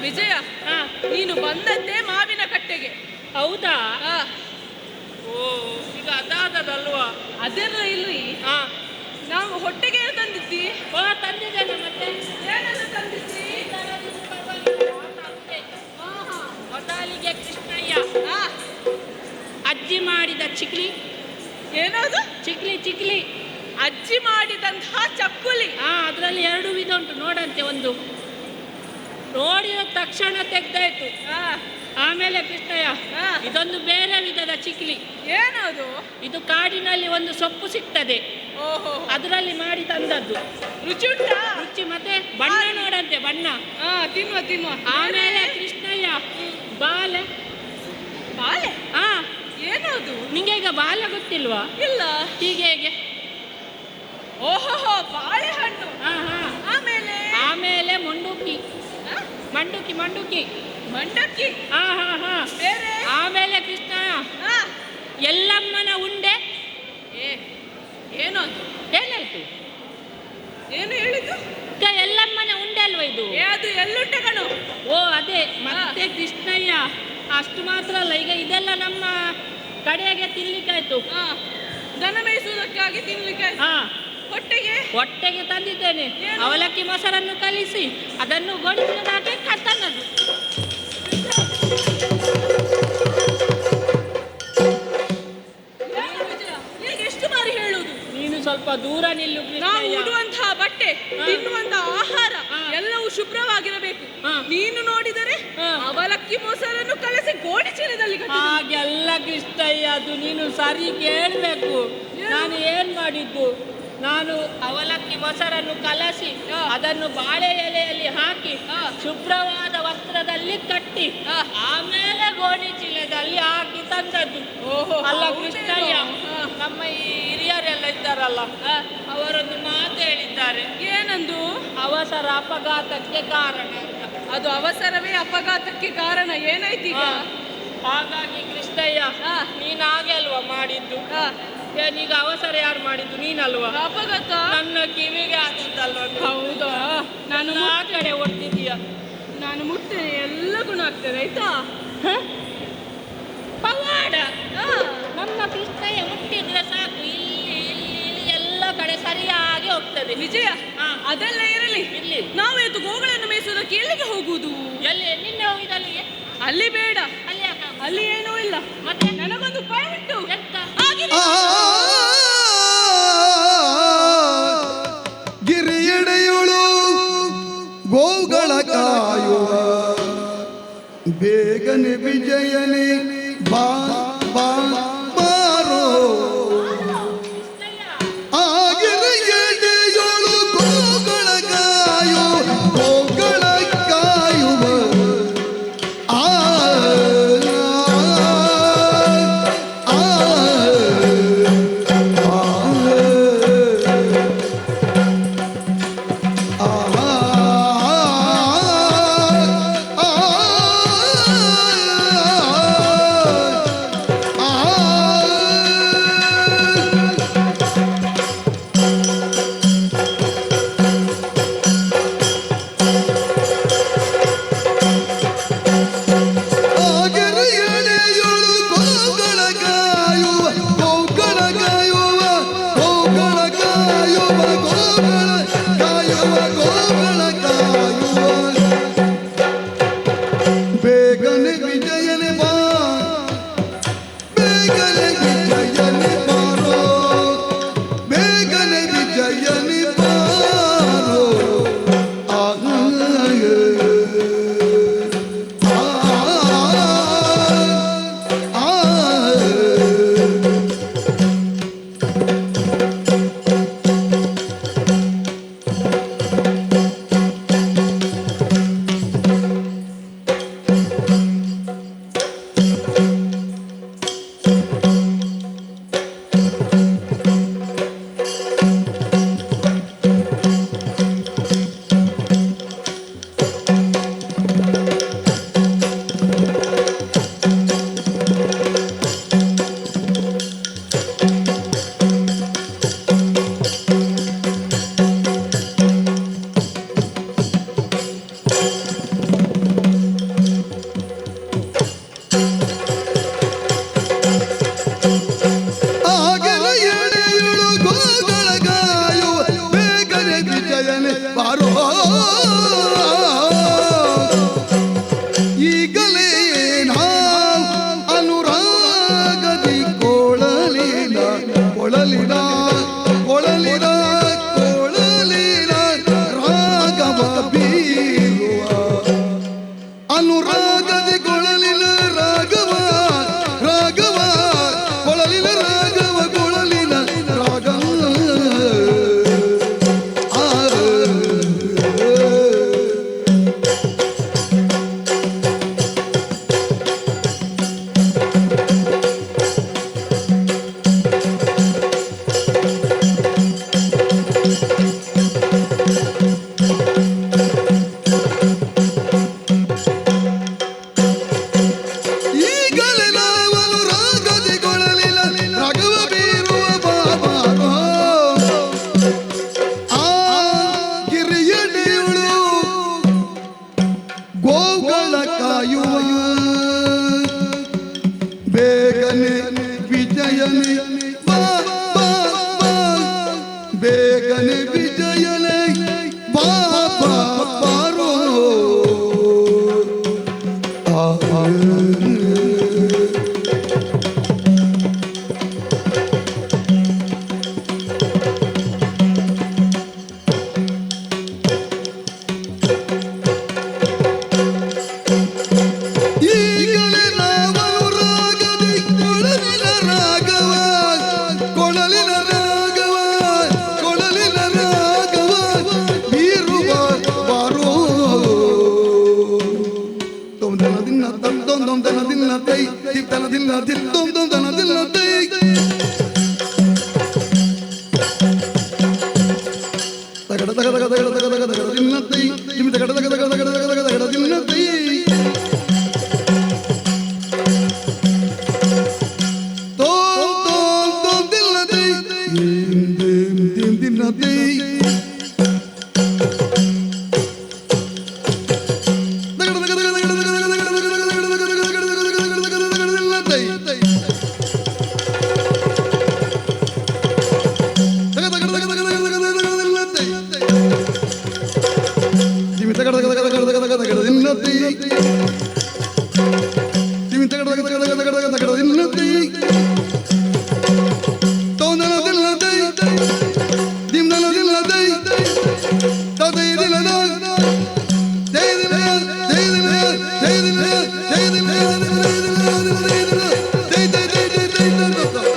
S2: ವಿಜಯ, ನೀನು ಬಂದದ್ದೇ ಮಾವಿನ ಕಟ್ಟೆಗೆ.
S9: ಹೌದಾ? ಓ, ಈಗ ಅದಾದದಲ್ವಾ?
S2: ಅದೆಲ್ಲ ಇಲ್ರಿ, ನಾವು ಹೊಟ್ಟೆಗೆ ಏನು ತಂದಿದ್ದಿ?
S9: ಓ, ತಂದಿದ್ದೇನೆ. ಮತ್ತೆ
S2: ಏನೆಲ್ಲ ತಂದಿದ್ದಿ?
S9: ಮೊದಲಿಗೆ ಕೃಷ್ಣಯ್ಯ ಅಜ್ಜಿ ಮಾಡಿದ ಚಿಕ್ಲಿ.
S2: ಏನದು?
S9: ಚಿಕ್ಲಿ ಚಿಕ್ಲಿ,
S2: ಅಜ್ಜಿ ಮಾಡಿದಂತಹ ಚಕ್ಕುಲಿ.
S9: ಅದರಲ್ಲಿ ಎರಡು ವಿಧ ಉಂಟು ನೋಡಂತೆ. ಒಂದು ನೋಡಿದ ತಕ್ಷಣ ತೆಗ್ದಾಯ್ತು. ಆಮೇಲೆ ಕೃಷ್ಣಯ್ಯ, ಇದೊಂದು ಬೇರೆ ವಿಧದ ಚಿಕ್ಲಿ.
S2: ಏನದು?
S9: ಇದು ಕಾಡಿನಲ್ಲಿ ಒಂದು ಸೊಪ್ಪು ಸಿಗ್ತದೆ, ಅದರಲ್ಲಿ ಮಾಡಿ ತಂದದ್ದು.
S2: ರುಚಿ ಉಂಟಾ?
S9: ರುಚಿ ಮತ್ತೆ ಬಣ್ಣ ನೋಡಂತೆ, ಬಣ್ಣ.
S2: ತಿನ್ನುವ ತಿನ್ನುವ.
S9: ಆಮೇಲೆ ಕೃಷ್ಣಯ್ಯ, ಬಾಲೆ.
S2: ಬಾಲೆ? ಏನದು?
S9: ನಿಂಗೆ ಈಗ ಬಾಲೆ ಗೊತ್ತಿಲ್ವಾ?
S2: ಇಲ್ಲ.
S9: ಹೀಗೆ ಹೇಗೆ?
S2: ಓಹೋ, ಬಾಳೆಹಣ್ಣು. ಆಮೇಲೆ?
S9: ಆಮೇಲೆ ಮಂಡುಕಿ. ಮಂಡುಕಿ ಮಂಡುಕಿ
S2: ಮಂಡಕ್ಕಿ.
S9: ಹಾ ಹಾ ಹಾ.
S2: ಬೇರೆ?
S9: ಆಮೇಲೆ ಕೃಷ್ಣ, ಎಲ್ಲಮ್ಮನ ಉಂಡೆ.
S2: ಏನು ಅದು?
S9: ಏನಾಯ್ತು?
S2: ಏನು ಹೇಳಿದ್ದು?
S9: ಎಲ್ಲಮ್ಮನ ಉಂಡೆ ಅಲ್ವಾ ಇದು?
S2: ಅದು ಎಲ್ಲುಂಡೆ ಕಣು.
S9: ಓ ಅದೇ. ಮತ್ತೆ ಕೃಷ್ಣಯ್ಯ, ಅಷ್ಟು ಮಾತ್ರ ಅಲ್ಲ, ಈಗ ಇದೆಲ್ಲ ನಮ್ಮ ಕಡೆಗೆ ತಿನ್ಲಿಕ್ಕಾಯ್ತು.
S2: ದನ ಮೇಯಿಸುವುದಕ್ಕಾಗಿ ತಿನ್ಲಿಕ್ಕೆ. ಹೊಟ್ಟೆಗೆ?
S9: ಹೊಟ್ಟೆಗೆ ತಂದಿದ್ದೇನೆ ಅವಲಕ್ಕಿ ಮೊಸರನ್ನು ಕಲಿಸಿ ಅದನ್ನು ಗೋಣಿಚೀಲದ ಹಾಕಿ ತಂದದ್ದು.
S2: ಎಷ್ಟು ಬಾರಿ ಹೇಳುವುದು?
S9: ನೀನು ಸ್ವಲ್ಪ ದೂರ ನಿಲ್ಲು.
S2: ನಾವು ಉಡುವಂತಹ ಬಟ್ಟೆ, ತಿನ್ನುವಂತಹ ಆಹಾರ ಎಲ್ಲವೂ ಶುಭ್ರವಾಗಿರಬೇಕು. ನೀನು ನೋಡಿದರೆ ಅವಲಕ್ಕಿ ಮೊಸರನ್ನು ಕಲಸಿ ಗೋಣಿ ಚೀಲದಲ್ಲಿ.
S9: ಹಾಗೆಲ್ಲ ಕೃಷ್ಣಯ್ಯ, ಅದು ನೀನು ಸರಿ ಕೇಳಬೇಕು. ನಾನು ಏನ್ ಮಾಡಿದ್ದು? ನಾನು ಅವಲಕ್ಕಿ ಮೊಸರನ್ನು ಕಲಸಿ ಅದನ್ನು ಬಾಳೆ ಎಲೆಯಲ್ಲಿ ಹಾಕಿ ಶುಭ್ರವಾದ ವಸ್ತ್ರದಲ್ಲಿ ಕಟ್ಟಿ ಆಮೇಲೆ ಗೋಣಿ ಚೀಲದಲ್ಲಿ ಹಾಕಿ ತಂದದ್ದು. ಅಲ್ಲ ಕೃಷ್ಣಯ್ಯ, ನಮ್ಮ ಈ ಹಿರಿಯರೆಲ್ಲ ಇದ್ದಾರಲ್ಲ, ಅವರೊಂದು ಮಾತು ಹೇಳಿದ್ದಾರೆ.
S2: ಏನಂದು?
S9: ಅವಸರ ಅಪಘಾತಕ್ಕೆ ಕಾರಣ ಅಂತ.
S2: ಅದು ಅವಸರವೇ ಅಪಘಾತಕ್ಕೆ ಕಾರಣ. ಏನಾಯ್ತು ಈಗ?
S9: ಹಾಗಾಗಿ ಕೃಷ್ಣಯ್ಯ, ನೀನ್ ಹಾಗೆ ಅಲ್ವಾ ಮಾಡಿದ್ದು? ಈಗ ಅವಸರ ಯಾರು ಮಾಡಿದ್ದು? ನೀನಲ್ವಾ?
S2: ಅಪಘಾತ
S9: ನನ್ನ ಕಿವಿಗೆ ಆದದ್ದಲ್ವಾ?
S2: ಹೌದಾ? ನಾನು
S9: ಆ ಕಡೆ ಹೊಡ್ತಿದ್ದೀಯ.
S2: ನಾನು ಮುಟ್ಟೆ ಎಲ್ಲ ಗುಣ ಆಗ್ತದೆ, ಆಯ್ತಾ?
S9: ಪವಾಡ. ನಮ್ಮ ಕೃಷ್ಣಯ್ಯ ಮುಟ್ಟಿದ್ರೆ ಸಾಕು, ಇಲ್ಲಿ ಇಲ್ಲಿ ಇಲ್ಲಿ ಎಲ್ಲ ಕಡೆ ಸರಿಯಾಗಿ ಹೋಗ್ತದೆ.
S2: ವಿಜಯ, ಅದೆಲ್ಲ ಇರಲಿ.
S9: ಇರ್ಲಿ.
S2: ನಾವು ಇವತ್ತು ಗೋಗಳನ್ನು ಮೇಯಿಸುವುದಕ್ಕೆ ಎಲ್ಲಿಗೆ ಹೋಗುವುದು?
S9: ಎಲ್ಲಿ? ನಿನ್ನೆ ಹೋಗಿದ್ದಲ್ಲಿಗೆ?
S2: ಅಲ್ಲಿ ಬೇಡ,
S9: ಅಲ್ಲಿ ಯಾಕೆ?
S2: ಅಲ್ಲಿ ಏನೂ ಇಲ್ಲ.
S9: ಮತ್ತೆ
S2: ನನಗೊಂದು ಉಪಾಯ ಉಂಟು.
S9: ಎಂತ?
S16: ಗಿರಿಯಡೆಯುಳು ಗೋಗಳ ಕಾಯುವ ಬೇಗನೆ ವಿಜಯನೆ ಬಾ ಬಾ ಬಾರೋ. ಆ ಗಿರಿಯಡೆಯುಳು ಗೋಗಳ ಕಾಯು ಗೋಗಳ ಕಾಯುವ ಆ ಆ ಈಗಲೇ ನಾವು ಅನುರಾಗದಿ ಕೊಳಲಿನ ಕೊಳಲಿನ ಕೊಳಲಿನ ಕೊಳಲಿನ ರಾಗವ ಬೀರುವ ಅನುರಾಗದಿ ಕೊಳಲಿನ ರಾಗವ ರಾಗವ ಕೊಳಲಿನ ರಾಗವ ಕೊಳಲಿನ ರಾಗವ. ಈಗಲೇ ನಾವು ರಾಗದಿ ಕೊಳಲಿನ ರಾಗವ ಬೀರುವ ಬಾಬಾರೋ ಆ ಗಿರಿಯಡಿಯುಳು ಗೋಗಳ ಕಾಯುವ ಬೇಗನೆ ವಿಜಯನೆ ಬಾ ಬಾ ಬಾ ಬೇಗನೆ ವಿಜಯನೆ ಬಾ ಬಾ ಬಾರೋ. ಆ ಈಗಲೇ ನಾವು ರಾಗದಿ ಕೊಳಲಿನ ರಾಗವ ಕೊಳಲಿನ ರಾಗವ ಕೊಳಲಿನ ರಾಗವ ಬೀರುವ ಬಾರೋ. ತೊಂದನ ದಿನ ತಂದೊಂದನ ದಿನ ತೈ ತಿತ್ತನ ದಿನ ತಿತ್ತೊಂದನ ದಿನ ತೈ ತಗಡ ತಗಡ ತಗಡ ತಗಡ ತಗಡ ತಗಡ ದಿನ ತೈ ತಿಮಿ ತಗಡ ತಗಡ ತಗಡ ತಗಡ ತಗಡ ತಗಡ ದಿನ ತೈ ತೋಂ ತೋಂ ತೋಂ ದಿನ ತೈ ದಿಂ ದಿಂ ದಿಂ ದಿನ ತೈ ತಗಡ ತಗಡ ತಗಡ ತಗಡ ತಗಡ ತಗಡ ತಗಡ ತಗಡ ತಗಡ ತಗಡ ತಗಡ ತಗಡ ದಿನ ತೈ ತಗಡ ತಗಡ ತಗಡ ತಗಡ ತಗಡ ತಗಡ ದಿನ ತೈ ತಿಮಿ ತಗಡ ತಗಡ ತಗಡ ತಗಡ ತಗಡ ತಗಡ ದಿನ ತೈ ತಿಮಿ ತಗಡ ತಗಡ ತಗಡ ತಗಡ ತಗಡ ತಗಡ ದಿನ ತೈ ತೋಂದನ ದಿನ ತೈ ದಿಮ್ದನ ದಿನ ತೈ ತದೈ ದಿನ ತೈ ದಿನ ತೈ ದಿನ ತೈ ದಿನ ತೈ ದಿನ ತೈ ದಿನ ತೈ ತೈ ತೈ ತೈ ತೈ ತೈ.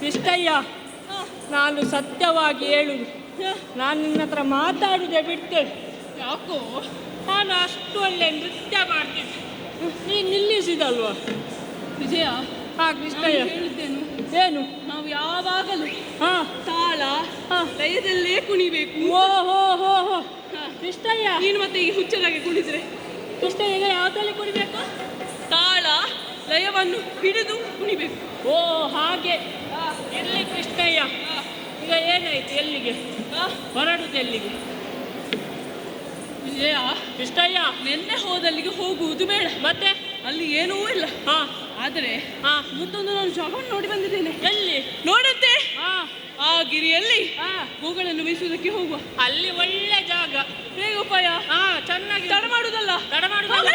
S9: ಕೃಷ್ಣಯ್ಯ, ನಾನು ಸತ್ಯವಾಗಿ ಹೇಳುದು, ನಾನು ನಿನ್ನ ಹತ್ರ ಮಾತಾಡುವುದೇ ಬಿಡ್ತೇನೆ. ಯಾಕೋ ನಾನು ಅಷ್ಟು ಒಳ್ಳೆ ನೃತ್ಯ ಮಾಡ್ತಿದ್ದೆ, ನೀನು ನಿಲ್ಲಿಸಿದಲ್ವಾ
S2: ವಿಜಯ?
S9: ಹಾ ಕೃಷ್ಣಯ್ಯ,
S2: ಹೇಳಿದ್ದೇನು
S9: ಏನು?
S2: ನಾವು ಯಾವಾಗಲೂ
S9: ಹಾ
S2: ತಾಳ ಲಯದಲ್ಲೇ ಕುಣಿಬೇಕು.
S9: ಓ ಹೋ ಹೋ ಹೋ ಕೃಷ್ಣಯ್ಯ,
S2: ನೀನು ಮತ್ತೆ ಈ ಹುಚ್ಚರಾಗಿ ಕುಣಿದ್ರೆ?
S9: ಕೃಷ್ಣಯ್ಯ, ಈಗ ಯಾವುದ್ರಲ್ಲಿ ಕುಣಿಬೇಕು?
S2: ತಾಳ ಲಯವನ್ನು ಹಿಡಿದು ಕುಣಿಬೇಕು.
S9: ಓ ಹಾಗೆ ಇರಲಿ ಕೃಷ್ಣಯ್ಯ. ಈಗ ಏನಾಯ್ತು? ಎಲ್ಲಿಗೆ ಹೊರಡುದು? ಎಲ್ಲಿಗೆ
S2: ವಿಜಯ?
S9: ಕೃಷ್ಣಯ್ಯ,
S2: ನಿನ್ನೆ ಹೋದಲ್ಲಿಗೆ ಹೋಗುವುದು ಬೇಡ.
S9: ಮತ್ತೆ
S2: ಅಲ್ಲಿ ಏನೂ ಇಲ್ಲ.
S9: ಹಾ
S2: ಆದರೆ
S9: ಹಾ
S2: ಮತ್ತೊಂದು ನಾನು ಜಾಗವನ್ನು ನೋಡಿ ಬಂದಿದ್ದೇನೆ.
S9: ಎಲ್ಲಿ
S2: ನೋಡಂತೆ?
S9: ಹಾ
S2: ಆ ಗಿರಿಯಲ್ಲಿ
S9: ಹಾ
S2: ಹೂಗಳನ್ನು ಮೇಯಿಸುವುದಕ್ಕೆ ಹೋಗುವ.
S9: ಅಲ್ಲಿ ಒಳ್ಳೆ ಜಾಗ.
S2: ಹೇಗೆ ಉಪಾಯ?
S9: ಹಾ ಚೆನ್ನಾಗಿ.
S2: ತಡ ಮಾಡುದಲ್ಲ,
S9: ತಡ ಮಾಡುದಲ್ಲ.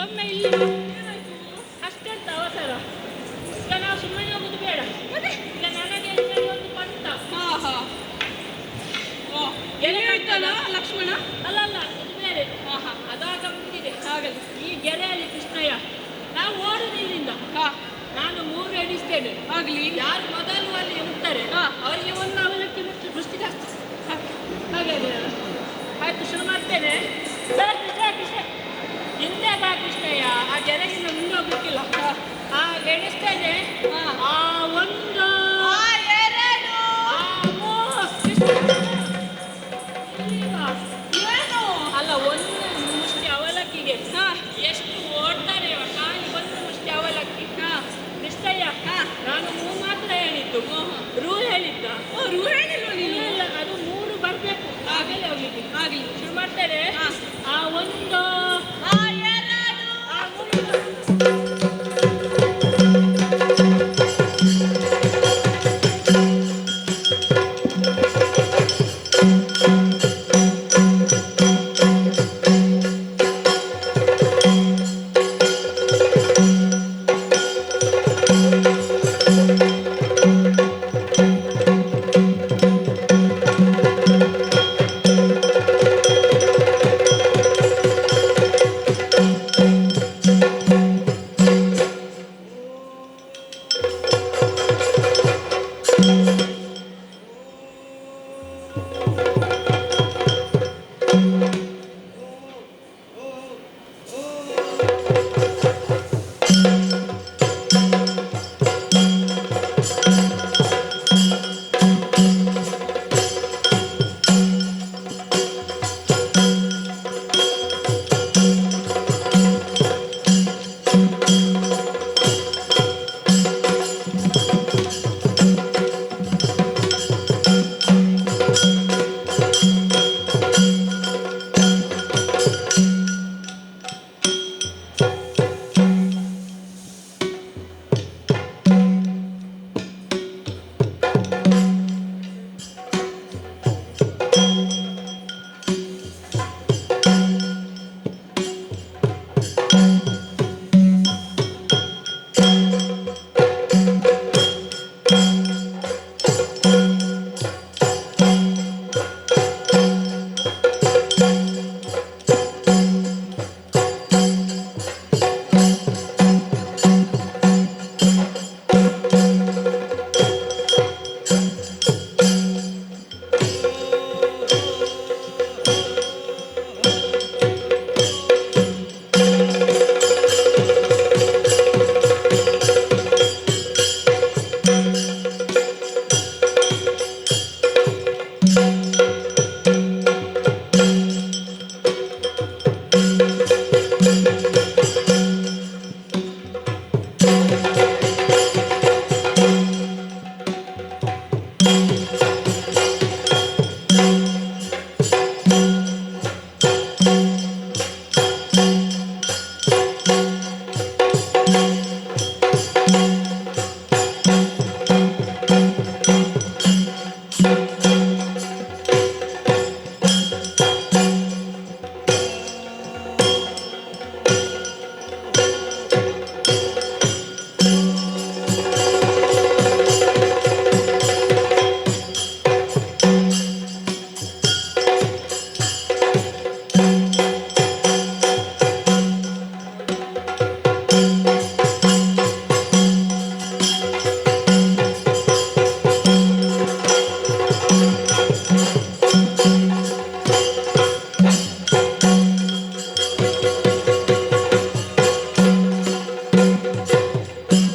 S9: ಒಮ್ಮೆ ಇಲ್ಲಿ ಬಾ. ಅಷ್ಟೆಂತ ಅವಸರ? ಈಗ ನಾವು ಸುಮ್ಮನೆ ಹೋಗುದು ಬೇಡ. ಈಗ ನನಗೆ ಇದರಲ್ಲಿ ಒಂದು ಪಂತ.
S2: ಹಾ ಹಾ ಓ
S9: ಗೆರೆ
S2: ಇತ್ತಲ್ಲ ಲಕ್ಷ್ಮಣ?
S9: ಅಲ್ಲ ಅಲ್ಲ, ಇದು ಬೇರೆ.
S2: ಹಾ ಹಾ
S9: ಅದಾಗ ಮುಂದಿದೆ.
S2: ಹಾಗಲ್ಲ
S9: ಈ ಗೆರೆಯಲ್ಲಿ ಕೃಷ್ಣಯ್ಯ ನಾವು ಓಡುದು ಇಲ್ಲಿಂದ.
S2: ಹಾ
S9: ನಾನು 3 ಎಣಿಸ್ತೇನೆ.
S2: ಆಗಲಿ.
S9: ಯಾರು ಮೊದಲು ಅಲ್ಲಿ ಮುಟ್ತಾರೆ ಅವರಿಗೆ ಒಂದು ಅವಲಕ್ಕಿ ಮುಷ್ಟಿ ಜಾಸ್ತಿ. ಹಾಗೆ ಆಯ್ತು, ಶುರು ಮಾಡ್ತೇನೆ. ಕೃಷ್ಣ ಕೃಷ್ಣ ಹಿಂದೆ ಬಾ ಕೃಷ್ಣಯ್ಯ, ಆ ಗೆರೆಗಿಂತ ಮುಂದೆ ಹೋಗ್ಲಿಕ್ಕಿಲ್ಲ. ಆ ಎಣಿಸ್ತೇನೆ. ಆ 1,
S2: 2,
S9: 3. ಕೃಷ್ಣ
S2: ಏನು?
S9: ಅಲ್ಲ, ಒಂದು ಮುಷ್ಟಿ ಅವಲಕ್ಕಿಗೆ ಎಷ್ಟು ಓಡ್ತಾರೆ ಖಾಲಿ ಒಂದು ಮುಷ್ಟಿ ಅವಲಕ್ಕಿ. ಕೃಷ್ಣಯ್ಯ, ನಾನು 3 ಮಾತ್ರ ಹೇಳಿದ್ದು, ರೂ ಹೇಳಿದ್ದ?
S2: ರೂ ಹೇಳಿಲ್ವ ನೀನು?
S9: ಇಲ್ಲ, ಅದು 3 ಬರಬೇಕು. ಆಗಲಿ, ಶುರು ಮಾಡ್ತೇನೆ. ಆ ಒಂದು, ಆ ಎರಡು, ಆ ಮೂರು.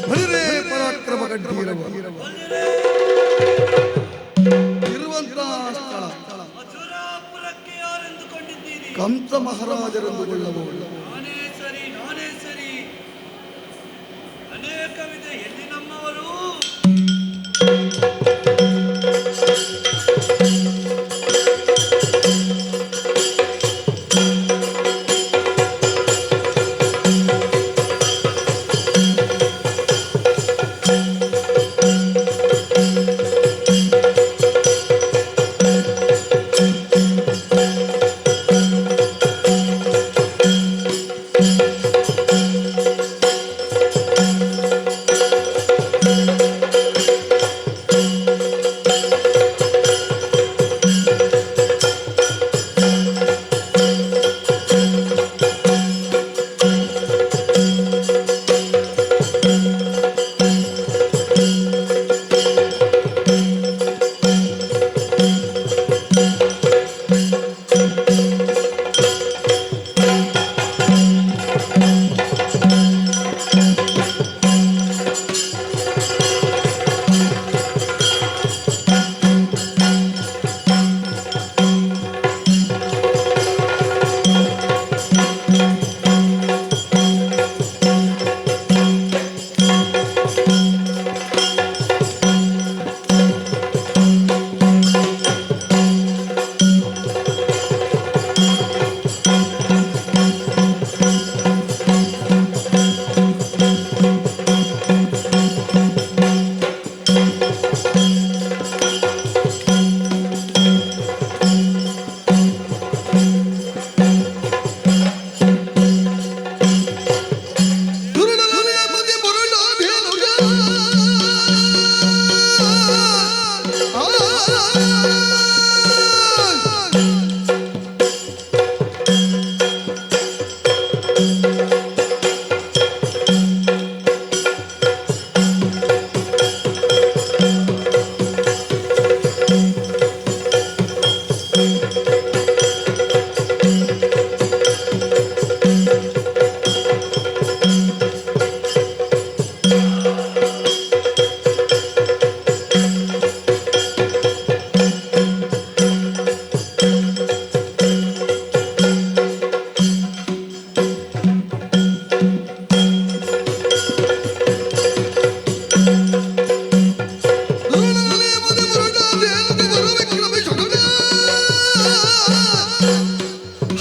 S16: ಬಲಿರೇ ಪರಾಕ್ರಮ ಕಂಠೀರವ. ಇರುವಂತಹ ಸ್ಥಳ ಕಂಸ ಮಹಾರಾಜರೆಂದುಕೊಳ್ಳಬಹುದು.
S14: ನಾನೇ ಸರಿ, ನಾನೇ ಸರಿ. ಅನೇಕವಿದೆ ಎಲ್ಲಿ ನಮ್ಮವರು.
S16: ಿ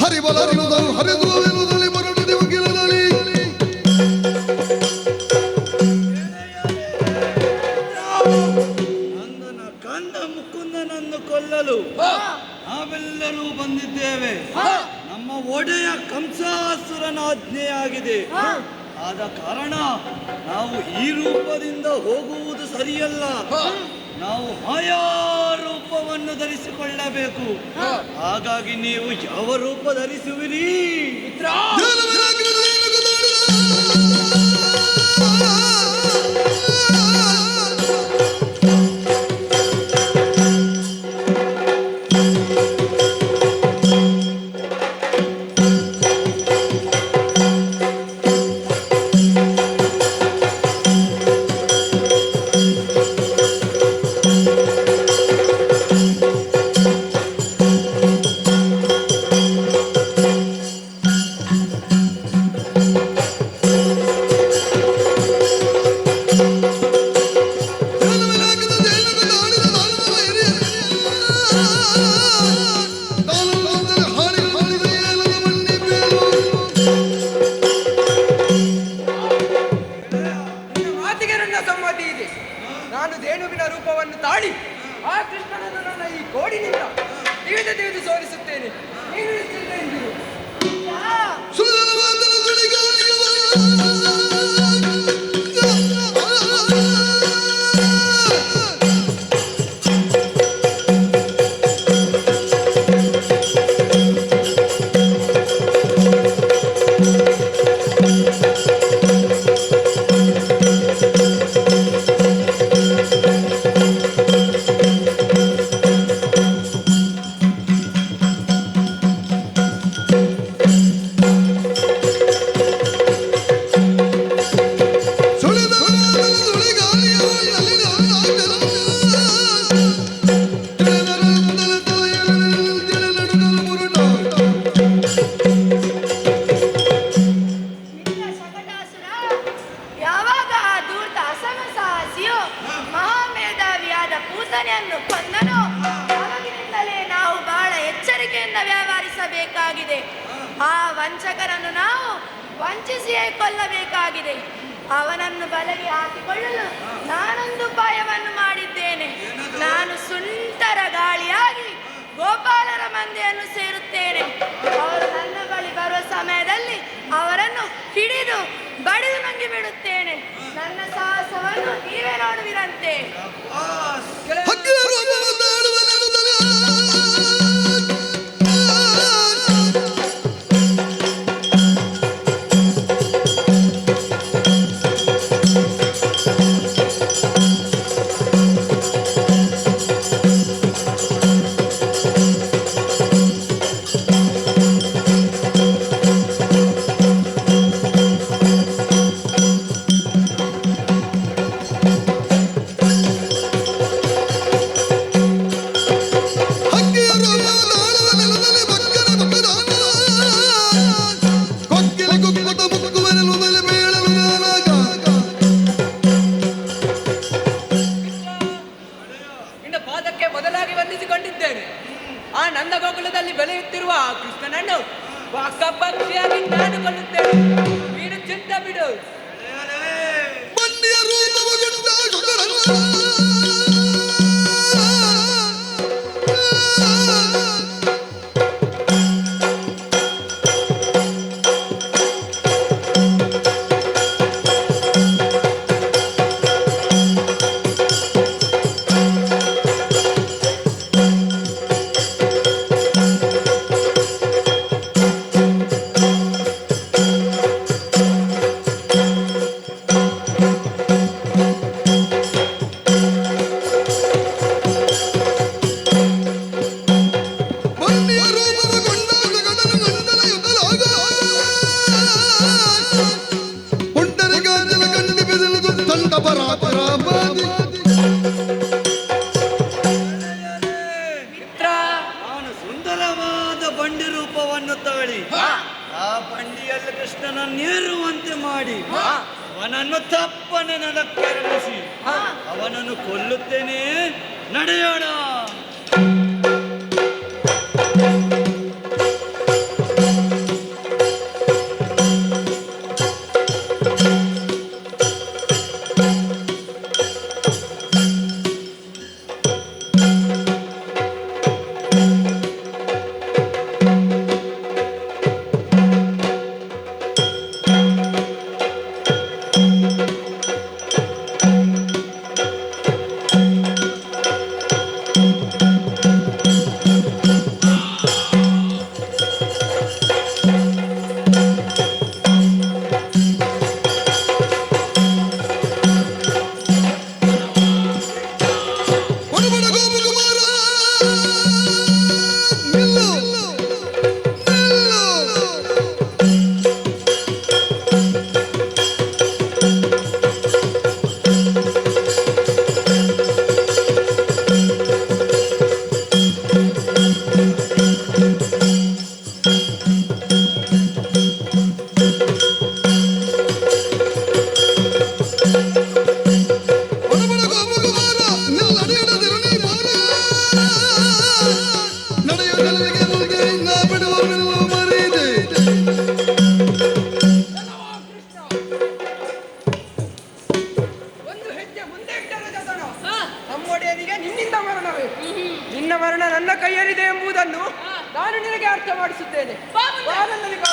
S16: ಹರಿಬಲರು ಹರಿದು ಮರಡು ದೇವಗಿರಲಿ.
S13: ನಂದನ ಕಂದ ಮುಕುಂದನನ್ನು ಕೊಲ್ಲಲು ನಾವೆಲ್ಲರೂ ಬಂದಿದ್ದೇವೆ. ನಮ್ಮ ಒಡೆಯ ಕಂಸಾಸುರನ ಆಜ್ಞೆಯಾಗಿದೆ. ಆದ ಕಾರಣ ನಾವು ಈ ರೂಪದಿಂದ ಹೋಗುವುದು ಸರಿಯಲ್ಲ. ನಾವು ಮಾಯಾ ರೂಪವನ್ನು ಧರಿಸಿಕೊಳ್ಳಬೇಕು. ಹಾಗಾಗಿ ನೀವು ಯಾವ ರೂಪ ಧರಿಸುವಿರಿ?
S14: ನಿನ್ನ ಮಾತಿಗೆ ನನ್ನ ಸಮ್ಮತಿ ಇದೆ. ನಾನು ಧೇನುವಿನ ರೂಪವನ್ನು ತಾಳಿ ಆ ಕೃಷ್ಣನನ್ನು ನನ್ನ ಈ ಕೋಡಿನಿಂದ ತಿಳಿದು ತಿಳಿದು ಸೋಲಿಸುತ್ತೇನೆ. ನೀನು ನಿಶ್ಚಿಂತೆಯಿಂದಿರು.
S17: ಯಾವಾಗ ಆ ಧೂರ್ತ ಅಸಮಸಾಹಸಿಯು ಮಹಾಮೇಧಾವಿಯಾದ ಪೂತನೆಯನ್ನು ಕೊಂದನೋ ಆವಾಗಿನಿಂದಲೇ ನಾವು ಬಹಳ ಎಚ್ಚರಿಕೆಯಿಂದ ವ್ಯವಹರಿಸಬೇಕಾಗಿದೆ. ಆ ವಂಚಕರನ್ನು ನಾವು ವಂಚಿಸಿಯೇ ಕೊಲ್ಲಬೇಕಾಗಿದೆ. ಅವನನ್ನು ಬಲೆಗೆ ಹಾಕಿಕೊಳ್ಳಲು ನಾನೊಂದು ಉಪಾಯವನ್ನು ಮಾಡಿದ್ದೇನೆ. ನಾನು ಸುಂಟರ ಗಾಳಿಯಾಗಿ ಗೋಪಾಲರ ಮಂದೆಯನ್ನು ಸೇರುತ್ತೇನೆ. ಅವರು ನನ್ನ ಬಳಿ ಬರುವ ಸಮಯದಲ್ಲಿ ಅವರನ್ನು ಹಿಡಿದು ಬಡಿದು ನುಂಗಿ ಬಿಡುತ್ತೇನೆ. ನನ್ನ ಸಾಹಸವನ್ನು ನೀವೇ ನೋಡುವಿರಂತೆ.
S14: ನಿನ್ನ ಪಾದಕ್ಕೆ ಮೊದಲಾಗಿ ವಂದಿಸಿಕೊಂಡಿದ್ದೇನೆ. ಆ ನಂದಗೋಕುಲದಲ್ಲಿ ಬೆಳೆಯುತ್ತಿರುವ ಆ ಕೃಷ್ಣನನ್ನು ಪಕ್ಷಿಯಾಗಿ ನಾನು ಕೊಲ್ಲುತ್ತೇನೆ. ನೀನು ಚಿಂತೆ ಬಿಡು.
S13: ನಾನು ಸುಂದರವಾದ ಬಂಡಿ ರೂಪವನ್ನು ತಾಳಿ ಆ ಬಂಡಿಯಲ್ಲಿ ಕೃಷ್ಣನನ್ನೇರುವಂತೆ ಮಾಡಿ ಅವನನ್ನು ತಪ್ಪನೆ ನೆಲಕ್ಕೆರಳಿಸಿ ಅವನನ್ನು ಕೊಲ್ಲುತ್ತೇನೆ. ನಡೆಯೋಣ.
S14: ನಾನು ನಿನಗೆ ಅರ್ಥ ಮಾಡಿಸುತ್ತೇನೆ. ಬಾ ನನ್ನಲ್ಲಿ ಬಾ.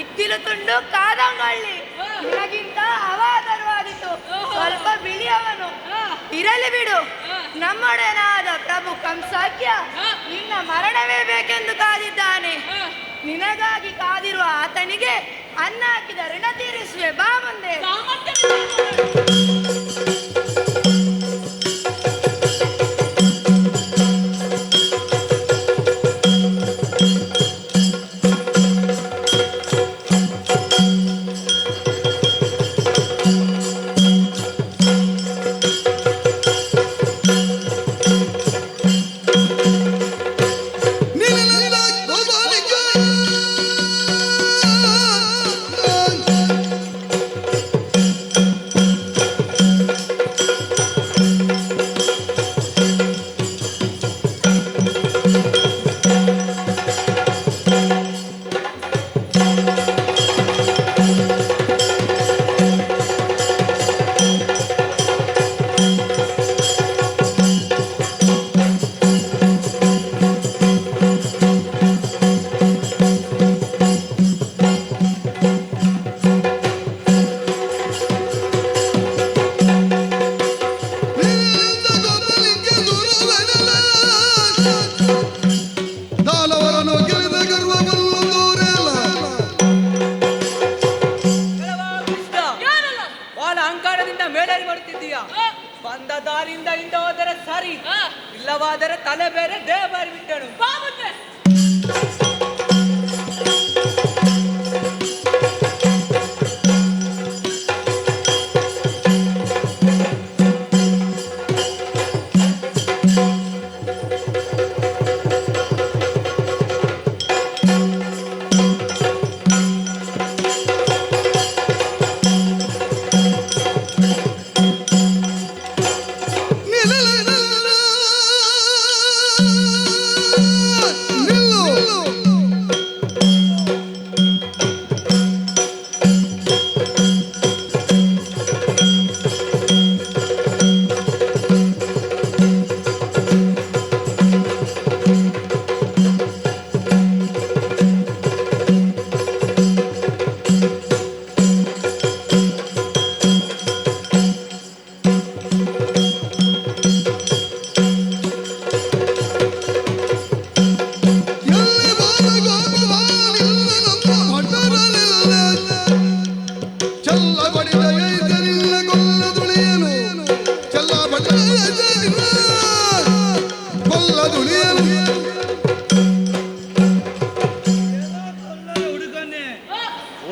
S17: ಇತ್ತಿಲು ತುಂಡು ಕಾದಂಗಳ್ಳಿ ನಿನಗಿಂತ ಅವಾದರವಾದಿತು. ಸ್ವಲ್ಪ ಬಿಳಿಯವನು ಇರಲಿ ಬಿಡು. ನಮ್ಮೊಡನಾದ ಪ್ರಭು ಕಂಸಾಕ್ಯ ನಿನ್ನ ಮರಣವೇ ಬೇಕೆಂದು ಕಾದಿದ್ದಾನೆ. ನಿನಗಾಗಿ ಕಾದಿರುವ ಆತನಿಗೆ ಅನ್ನ ಹಾಕಿದ ಋಣ ತೀರಿಸುವೆ. ಬಾ ಮುಂದೆ.
S14: ಬಾಲ ಅಹಂಕಾರದಿಂದ ಮೇಲೇರಿ ಬರುತ್ತಿದ್ದೀಯಾ? ಬಂದ ದಾರಿಯಿಂದ ಹಿಂದೆ ಹೋದರೆ ಸರಿ, ಇಲ್ಲವಾದರೆ ತಲೆ ಬೇರೆ ದೇಹ ಬೇರೆ ಬಿಟ್ಟನು.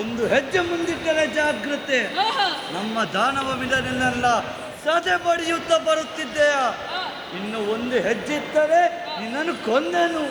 S13: ಒಂದು ಹೆಜ್ಜೆ ಮುಂದಿಟ್ಟರೆ ಜಾಗ್ರತೆ. ನಮ್ಮ ದಾನವ ವಿಲನೆಲ್ಲ ಸದೆ ಬಡಿಯುತ್ತಾ ಬರುತ್ತಿದ್ದೆಯ. ಇನ್ನು ಒಂದು ಹೆಜ್ಜೆ ಇಟ್ಟರೆ ನಿನ್ನನ್ನು ಕೊಂದೆನು.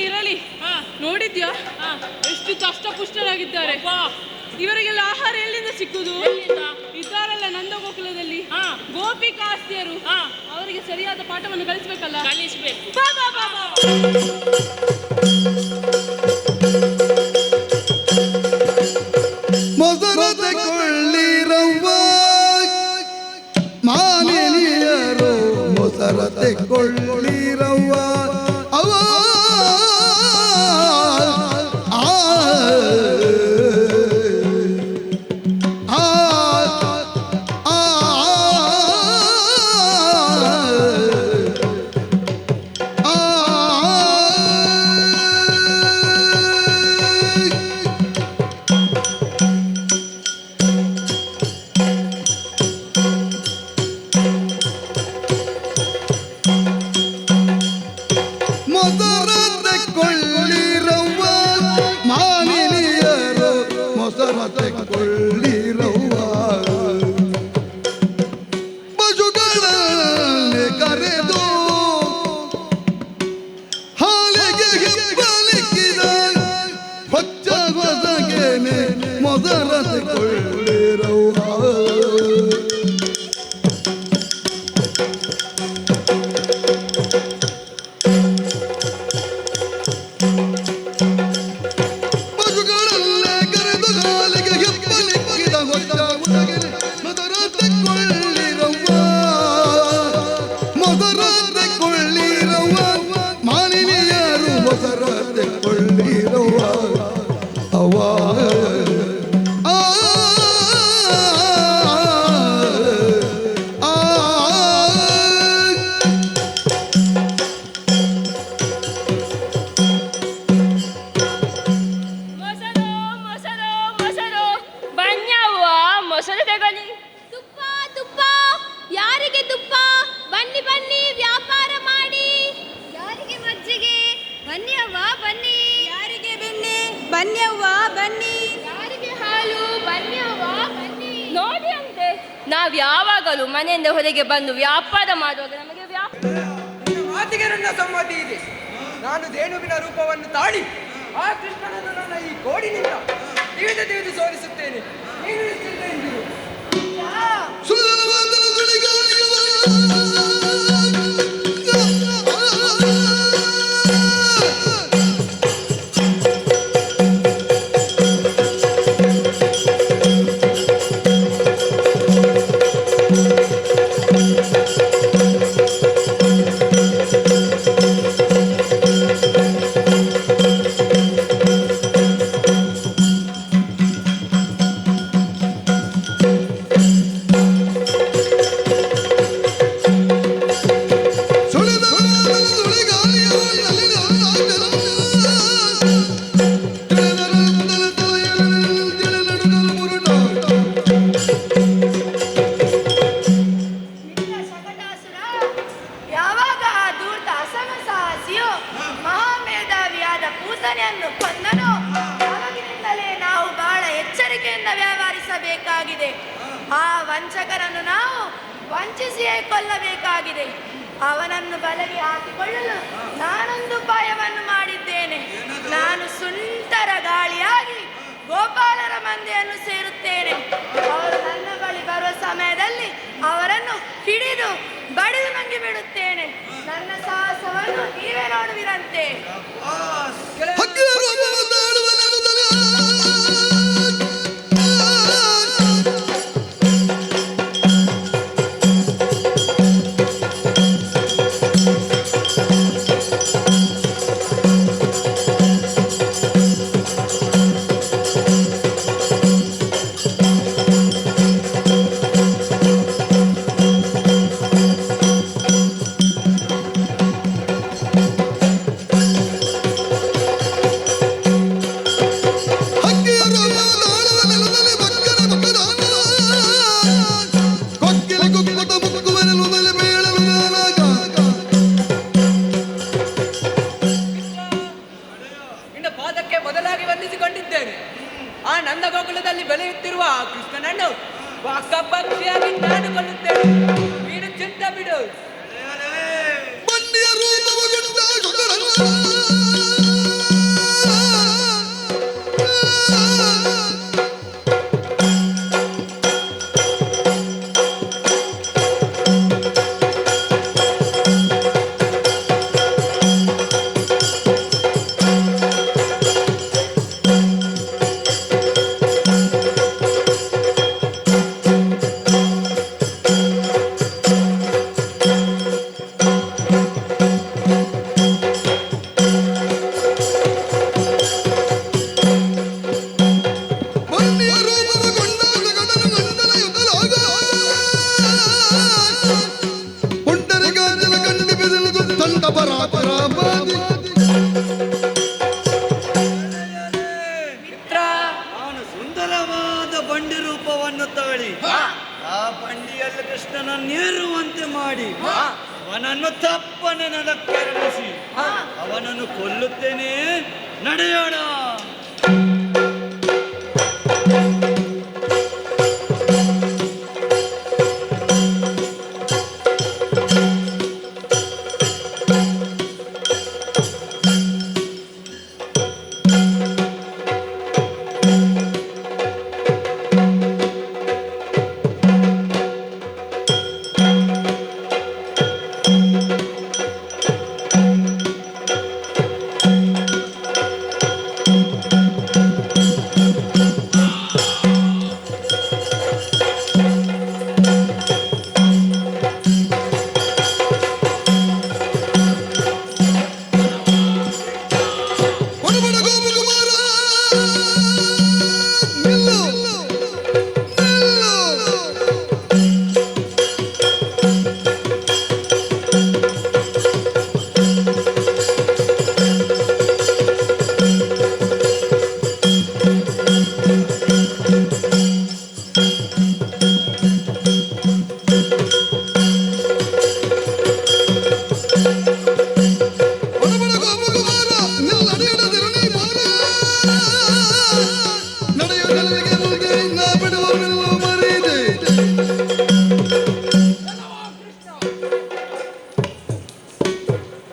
S2: ಇರಲಿ ಇರಲಿ. ನೋಡಿದ್ಯಾ ಎಷ್ಟು ಕಷ್ಟಪುಷ್ಟರಾಗಿದ್ದಾರೆ ಇವರಿಗೆಲ್ಲ? ಆಹಾರ ಎಲ್ಲಿಂದ ಸಿಕ್ಕುದು? ಇದ್ದಾರಲ್ಲ ನಂದಗೋಕುಲದಲ್ಲಿ ಗೋಪಿಕಾಸ್ತಿಯರು, ಅವರಿಗೆ ಸರಿಯಾದ ಪಾಠವನ್ನು ಕಲಿಸಬೇಕಲ್ಲ?
S9: ಕಲಿಸಬೇಕು.
S2: ಬಾ ಬಾ ಬಾ ಬಾ.
S16: ಮೊಸರತೆಕೊಳ್ಳಿರವ್ವ ಮಾನಿನಿಯರು, ಮೊಸರತೆಕೊಳ್ಳಿರವ್ವ ಅವ ಆ ಆ ಆ ಆ. ಮೊಸರತೆಕೊಳ್ಳಿರವ್ವ ಮಾನಿನಿಯರು, ಮೊಸರತೆಕೊಳ್ಳಿರವ್ವ. ಪಶುಗಳಲ್ಲಿ ಕರೆದು ಹಾಲಿಗೆ ಹಿಪ್ಪಲಿಕ್ಕಿದ ಹೊಚ್ಚ ಹೊಸಗೇನೆ, ಮೊಸರತೆಕೊಳ್ಳಿರವ್ವ. ಪಶುಗಳಲ್ಲೇ ಕರೆದು ಹಾಲಿಗೆ ಹಿಪ್ಪಲಿಕ್ಕಿದ ಹೊಚ್ಚ ಹೊಸಗೇನೆ, ಮೊಸರತೆಕೊಳ್ಳಿರವ್ವ, ಮೊಸರತೆಕೊಳ್ಳಿರವ್ವ ಮಾನಿನಿಯರು, ಮೊಸರತೆಕೊಳ್ಳಿರವ್ವ ಅವ್ವ. ಆ ಆ.
S6: ಮೊಸರು ಮೊಸರು ಮೊಸರು, ಬನ್ನಿ ಅವ್ವ ಮೊಸರು ತಗೊಳ್ಳಿ.
S10: ತುಪ್ಪ ತುಪ್ಪ, ಯಾರಿಗೆ ತುಪ್ಪ? ಬನ್ನಿ ಬನ್ನಿ ವ್ಯಾಪಾರ ಮಾಡಿ. ಯಾರಿಗೆ ಮಜ್ಜಿಗೆ? ಬನ್ನಿ ಅವ್ವ ಬನ್ನಿ. ಯಾರಿಗೆ ಬೆಣ್ಣೆ? ಬನ್ನಿ ಅವ್ವ ಬನ್ನಿ. ಯಾರಿಗೆ ಹಾಲು? ಬನ್ನಿ ಅವ್ವ ಬನ್ನಿ.
S6: ನೋಡಿ ಅಂತೆ, ನಾವು ಯಾವಾಗಲೂ ಮನೆಯಿಂದ ಹೊರಗೆ ಬಂದು ವ್ಯಾಪಾರ ಮಾಡುವಾಗ ನಮಗೆ ವ್ಯಾಪಾರ.
S14: ನಿನ್ನ ಮಾತಿಗೆ ನನ್ನ ಸಮ್ಮತಿ ಇದೆ. ನಾನು ಧೇನುವಿನ ರೂಪವನ್ನು ತಾಳಿ ಆ ಕೃಷ್ಣನನ್ನು ನನ್ನ ಈ ಕೋಡಿನಿಂದ ತಿಳಿದು ತಿಳಿದು ಸೋಲಿಸುತ್ತೇನೆ. ನೀನು ನಿಶ್ಚಿಂತೆಯಿಂದಿರು.
S17: ಮಿತ್ರ ಶಕಟಾಸುರ, ಯಾವಾಗ ಆ ಧೂರ್ತ ಅಸಮಸಾಹಸಿಯು ಮಹಾಮೇಧಾವಿಯಾದ ಪೂತನೆಯನ್ನು ಕೊಂದನೋ ಆವಾಗಿನಿಂದಲೇ ನಾವು ಬಹಳ ಎಚ್ಚರಿಕೆಯಿಂದ ವ್ಯವಹರಿಸಬೇಕಾಗಿದೆ. ಆ ವಂಚಕರನ್ನು ನಾವು ವಂಚಿಸಿಯೇ ಕೊಲ್ಲಬೇಕಾಗಿದೆ. ಅವನನ್ನು ಬಲೆಗೆ ಹಾಕಿಕೊಳ್ಳಲು ನಾನೊಂದು ಉಪಾಯವನ್ನು ಮಾಡಿದ್ದೇನೆ. ನಾನು ಸುಂಟರ ಗಾಳಿಯಾಗಿ ಗೋಪಾಲರ ಮಂದೆಯನ್ನು ಸೇರುತ್ತೇನೆ. ಅವರು ನನ್ನ ಬಳಿ ಬರುವ ಸಮಯದಲ್ಲಿ ಅವರನ್ನು ಹಿಡಿದು ಬಡಿದು ನುಂಗಿ ಬಿಡುತ್ತೇನೆ. ನನ್ನ ಸಾಹಸವನ್ನು ನೀವೇ ನೋಡುವಿರಂತೆ.
S14: ನಿನ್ನ ಪಾದಕ್ಕೆ ಮೊದಲಾಗಿ ವಂದಿಸಿಕೊಂಡಿದ್ದೇನೆ. ಆ ನಂದಗೋಕುಲದಲ್ಲಿ ಬೆಳೆಯುತ್ತಿರುವ ಆ ಕೃಷ್ಣನನ್ನು ಪಕ್ಷಿಯಾಗಿ ನಾನು ಕೊಲ್ಲುತ್ತೇನೆ. ನೀನು ಚಿಂತೆ ಬಿಡು.
S16: ಬಂಡಿಯ ರೂಪವಗೊಂಡ ಶಕಟನ.
S13: ಮಾಡಿ ಅವನನ್ನು ತಪ್ಪನೆ ನೆಲಕ್ಕೆರಳಿಸಿ ಅವನನ್ನು ಕೊಲ್ಲುತ್ತೇನೆ. ನಡೆಯೋಣ.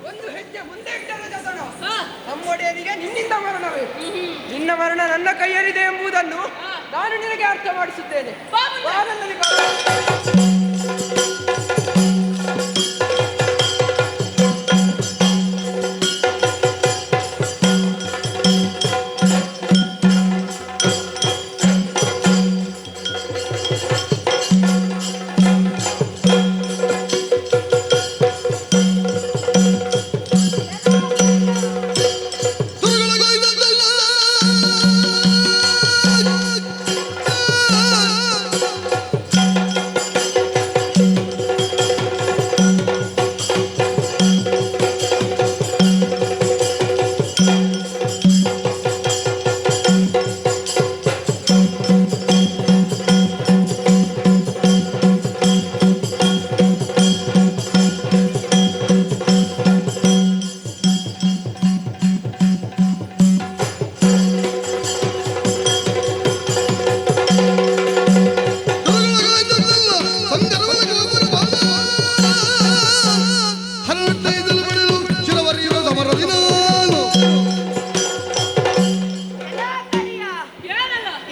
S14: ಒಂದು ಹೆಜ್ಜೆ ಮುಂದೆ ಇಟ್ಟರೆ ಜತನ ನಮ್ಮೊಡೆಯನಿಗೆ ನಿನ್ನಿಂದ ಮರಣವೇ. ನಿನ್ನ ಮರಣ ನನ್ನ ಕೈಯಲ್ಲಿದೆ ಎಂಬುದನ್ನು ನಾನು ನಿನಗೆ ಅರ್ಥ ಮಾಡಿಸುತ್ತೇನೆ. ಬಾ ನನ್ನಲ್ಲಿ ಬಾ.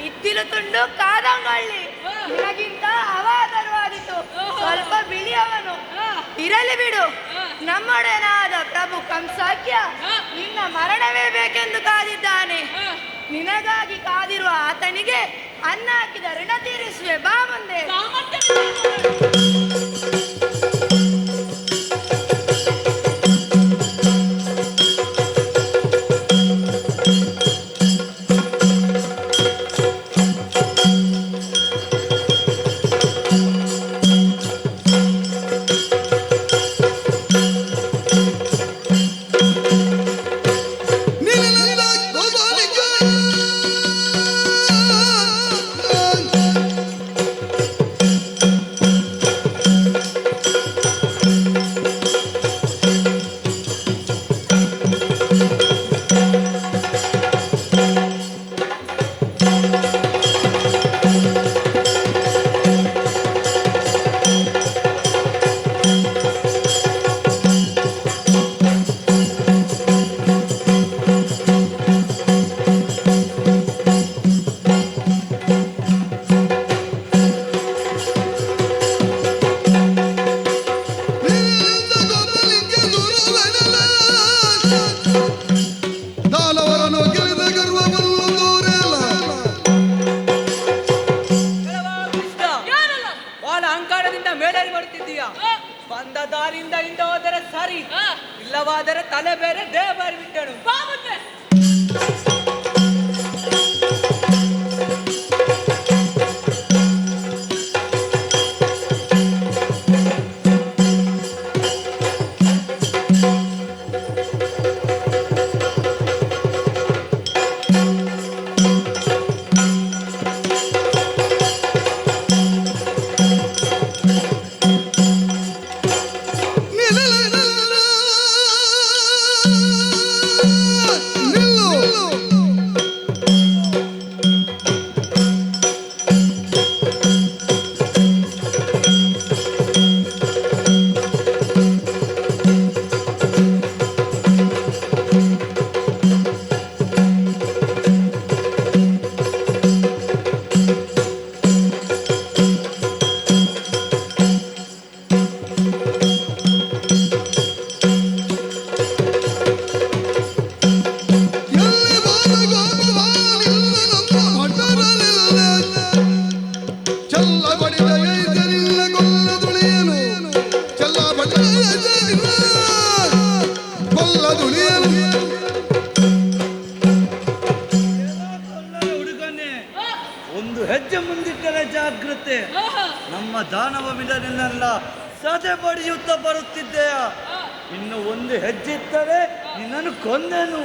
S17: ಇತ್ತಿಲು ತುಂಡು ಕಾದಂಗೊಳ್ಳಿ ನಿನಗಿಂತ ಅವಾದರವಾದಿತು. ಸ್ವಲ್ಪ ಬಿಳಿಯವನು ಇರಲಿ ಬಿಡು. ನಮ್ಮೊಡನಾದ ಪ್ರಭು ಕಂಸಾಕ್ಯ ನಿನ್ನ ಮರಣವೇ ಬೇಕೆಂದು ಕಾದಿದ್ದಾನೆ. ನಿನಗಾಗಿ ಕಾದಿರುವ ಆತನಿಗೆ ಅನ್ನ ಹಾಕಿದ ಋಣ ತೀರಿಸುವೆ. ಬಾ ಮುಂದೆ.
S14: ಬಾಲ ಅಹಂಕಾರದಿಂದ ಮೇಲೇರಿ ಬರುತ್ತಿದ್ದೀಯಾ? ಬಂದ ದಾರಿಯಿಂದ ಹಿಂದೆ ಹೋದರೆ ಸರಿ, ಇಲ್ಲವಾದರೆ ತಲೆ ಬೇರೆ ದೇಹ ಬೇರೆ ಬಿಟ್ಟನು.
S13: ಜಾಗ್ರತೆ. ನಮ್ಮ ದಾನವ ಮಿಲನೆಲ್ಲ ಸದೆ ಬಡಿಯುತ್ತಾ ಬರುತ್ತಿದ್ದೆಯ. ಇನ್ನು ಒಂದು ಹೆಜ್ಜೆ ಇತ್ತರೆ ನಿನ್ನನ್ನು ಕೊಂದೆನು.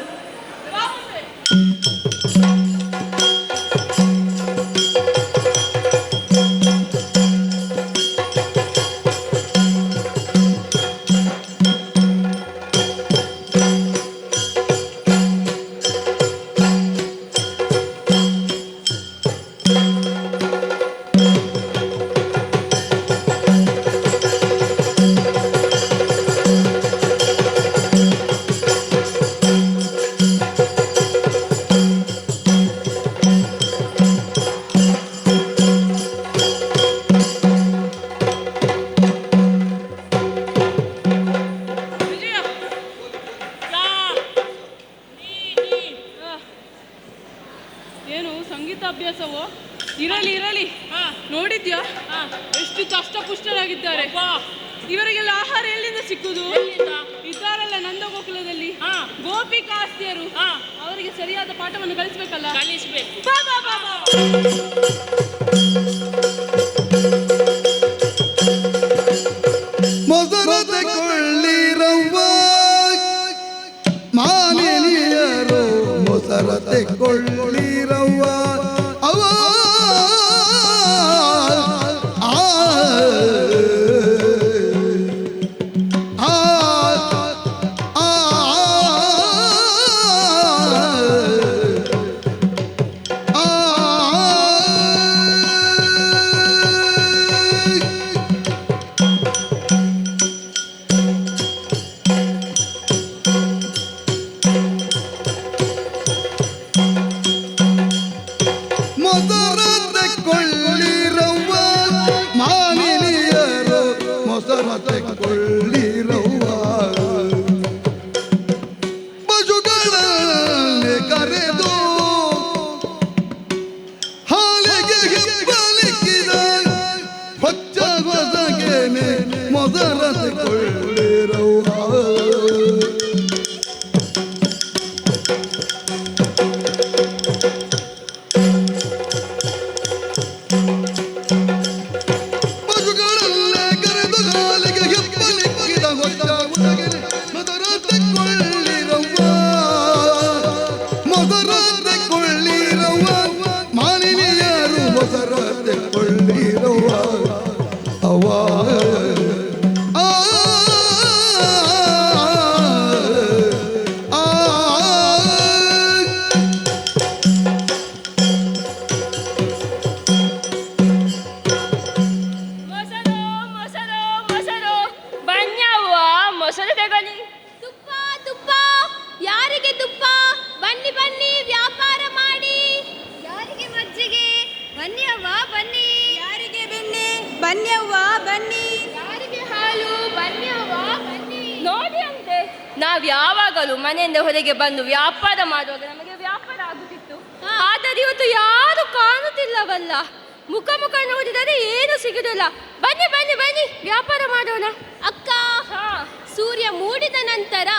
S2: ಏನು ಸಂಗೀತಾಭ್ಯಾಸವೋ? ಇರಲಿ ಇರಲಿ. ನೋಡಿದ್ಯಾ ಎಷ್ಟು ಕಷ್ಟಪುಷ್ಟರಾಗಿದ್ದಾರೆ ಇವರಿಗೆಲ್ಲ? ಆಹಾರ ಎಲ್ಲಿಂದ ಸಿಕ್ಕುದು? ಇದ್ದಾರಲ್ಲ ನಂದಗೋಕುಲದಲ್ಲಿ ಗೋಪಿಕಾಸ್ತಿಯರು, ಅವರಿಗೆ ಸರಿಯಾದ ಪಾಠವನ್ನು ಕಲಿಸಬೇಕಲ್ಲ.
S9: ಕಲಿಸಬೇಕು.
S2: ಬಾ ಬಾ ಬಾ ಬಾ.
S16: ಮೊಸರತೆಕೊಳ್ಳಿರವ್ವ ಮಾನಿನಿಯರು, ಮೊಸರತೆಕೊಳ್ಳಿರವ್ವ ಅವ ಆ ಆ ಆ ಆ. ಮೊಸರತೆಕೊಳ್ಳಿರವ್ವ ಮಾನಿನಿಯರು, ಮೊಸರತೆಕೊಳ್ಳಿರವ್ವ. ಪಶುಗಳಲ್ಲಿ ಕರೆದು ಹಾಲಿಗೆ ಹಿಪ್ಪಲಿಕ್ಕಿದ ಹೊಚ್ಚ ಹೊಸಗೇನೆ ಮೊಸರತೆಕೊಳ್ಳಿರವ್ವ. ಪಶುಗಳಲ್ಲೇ ಕರೆದು ಹಾಲಿಗೆ ಹಿಪ್ಪಲಿಕ್ಕಿದ ಹೊಚ್ಚ ಹೊಸಗೇನೆ ಮೊಸರತೆಕೊಳ್ಳಿರವ್ವ, ಮೊಸರತೆಕೊಳ್ಳಿರವ್ವ ಮಾಲಿನಿಯರು, ಮೊಸರತೆಕೊಳ್ಳಿರವ್ವ ಅವ್ವ. ಆ ಆ.
S6: ಮೊಸರು ಮೊಸರು ಮೊಸರು, ಬನ್ನಿ ಅವ್ವ ಮೊಸರು ತಗೊಳ್ಳಿ.
S10: ತುಪ್ಪ ತುಪ್ಪ, ಯಾರಿಗೆ ತುಪ್ಪ? ಬನ್ನಿ ಬನ್ನಿ ವ್ಯಾಪಾರ ಮಾಡಿ. ಯಾರಿಗೆ ಮಜ್ಜಿಗೆ? ಬನ್ನಿ ಅವ್ವ ಬನ್ನಿ. ಯಾರಿಗೆ ಬೆಣ್ಣೆ? ಬನ್ನಿ ಅವ್ವ ಬನ್ನಿ.
S6: ಯಾರಿಗೆ ಹಾಲು? ಬನ್ನಿ ಅವ್ವ ಬನ್ನಿ. ನೋಡಿ ಅಂತೆ, ನಾವು ಯಾವಾಗಲೂ ಮನೆಯಿಂದ ಹೊರಗೆ ಬಂದು ವ್ಯಾಪಾರ ಮಾಡುವಾಗ ನಮಗೆ ವ್ಯಾಪಾರ ಆಗುತ್ತಿತ್ತು. ಆದರೆ ಇವತ್ತು ಯಾರು ಕಾಣುತ್ತಿಲ್ಲವಲ್ಲ. ಮುಖ ಮುಖ ನೋಡಿದರೆ ಏನು ಸಿಗುದಿಲ್ಲ. ಬನ್ನಿ ಬನ್ನಿ ಬನ್ನಿ ವ್ಯಾಪಾರ ಮಾಡೋಣ.
S10: ಅಕ್ಕ, ಸೂರ್ಯ ಮೂಡಿದ ನಂತರ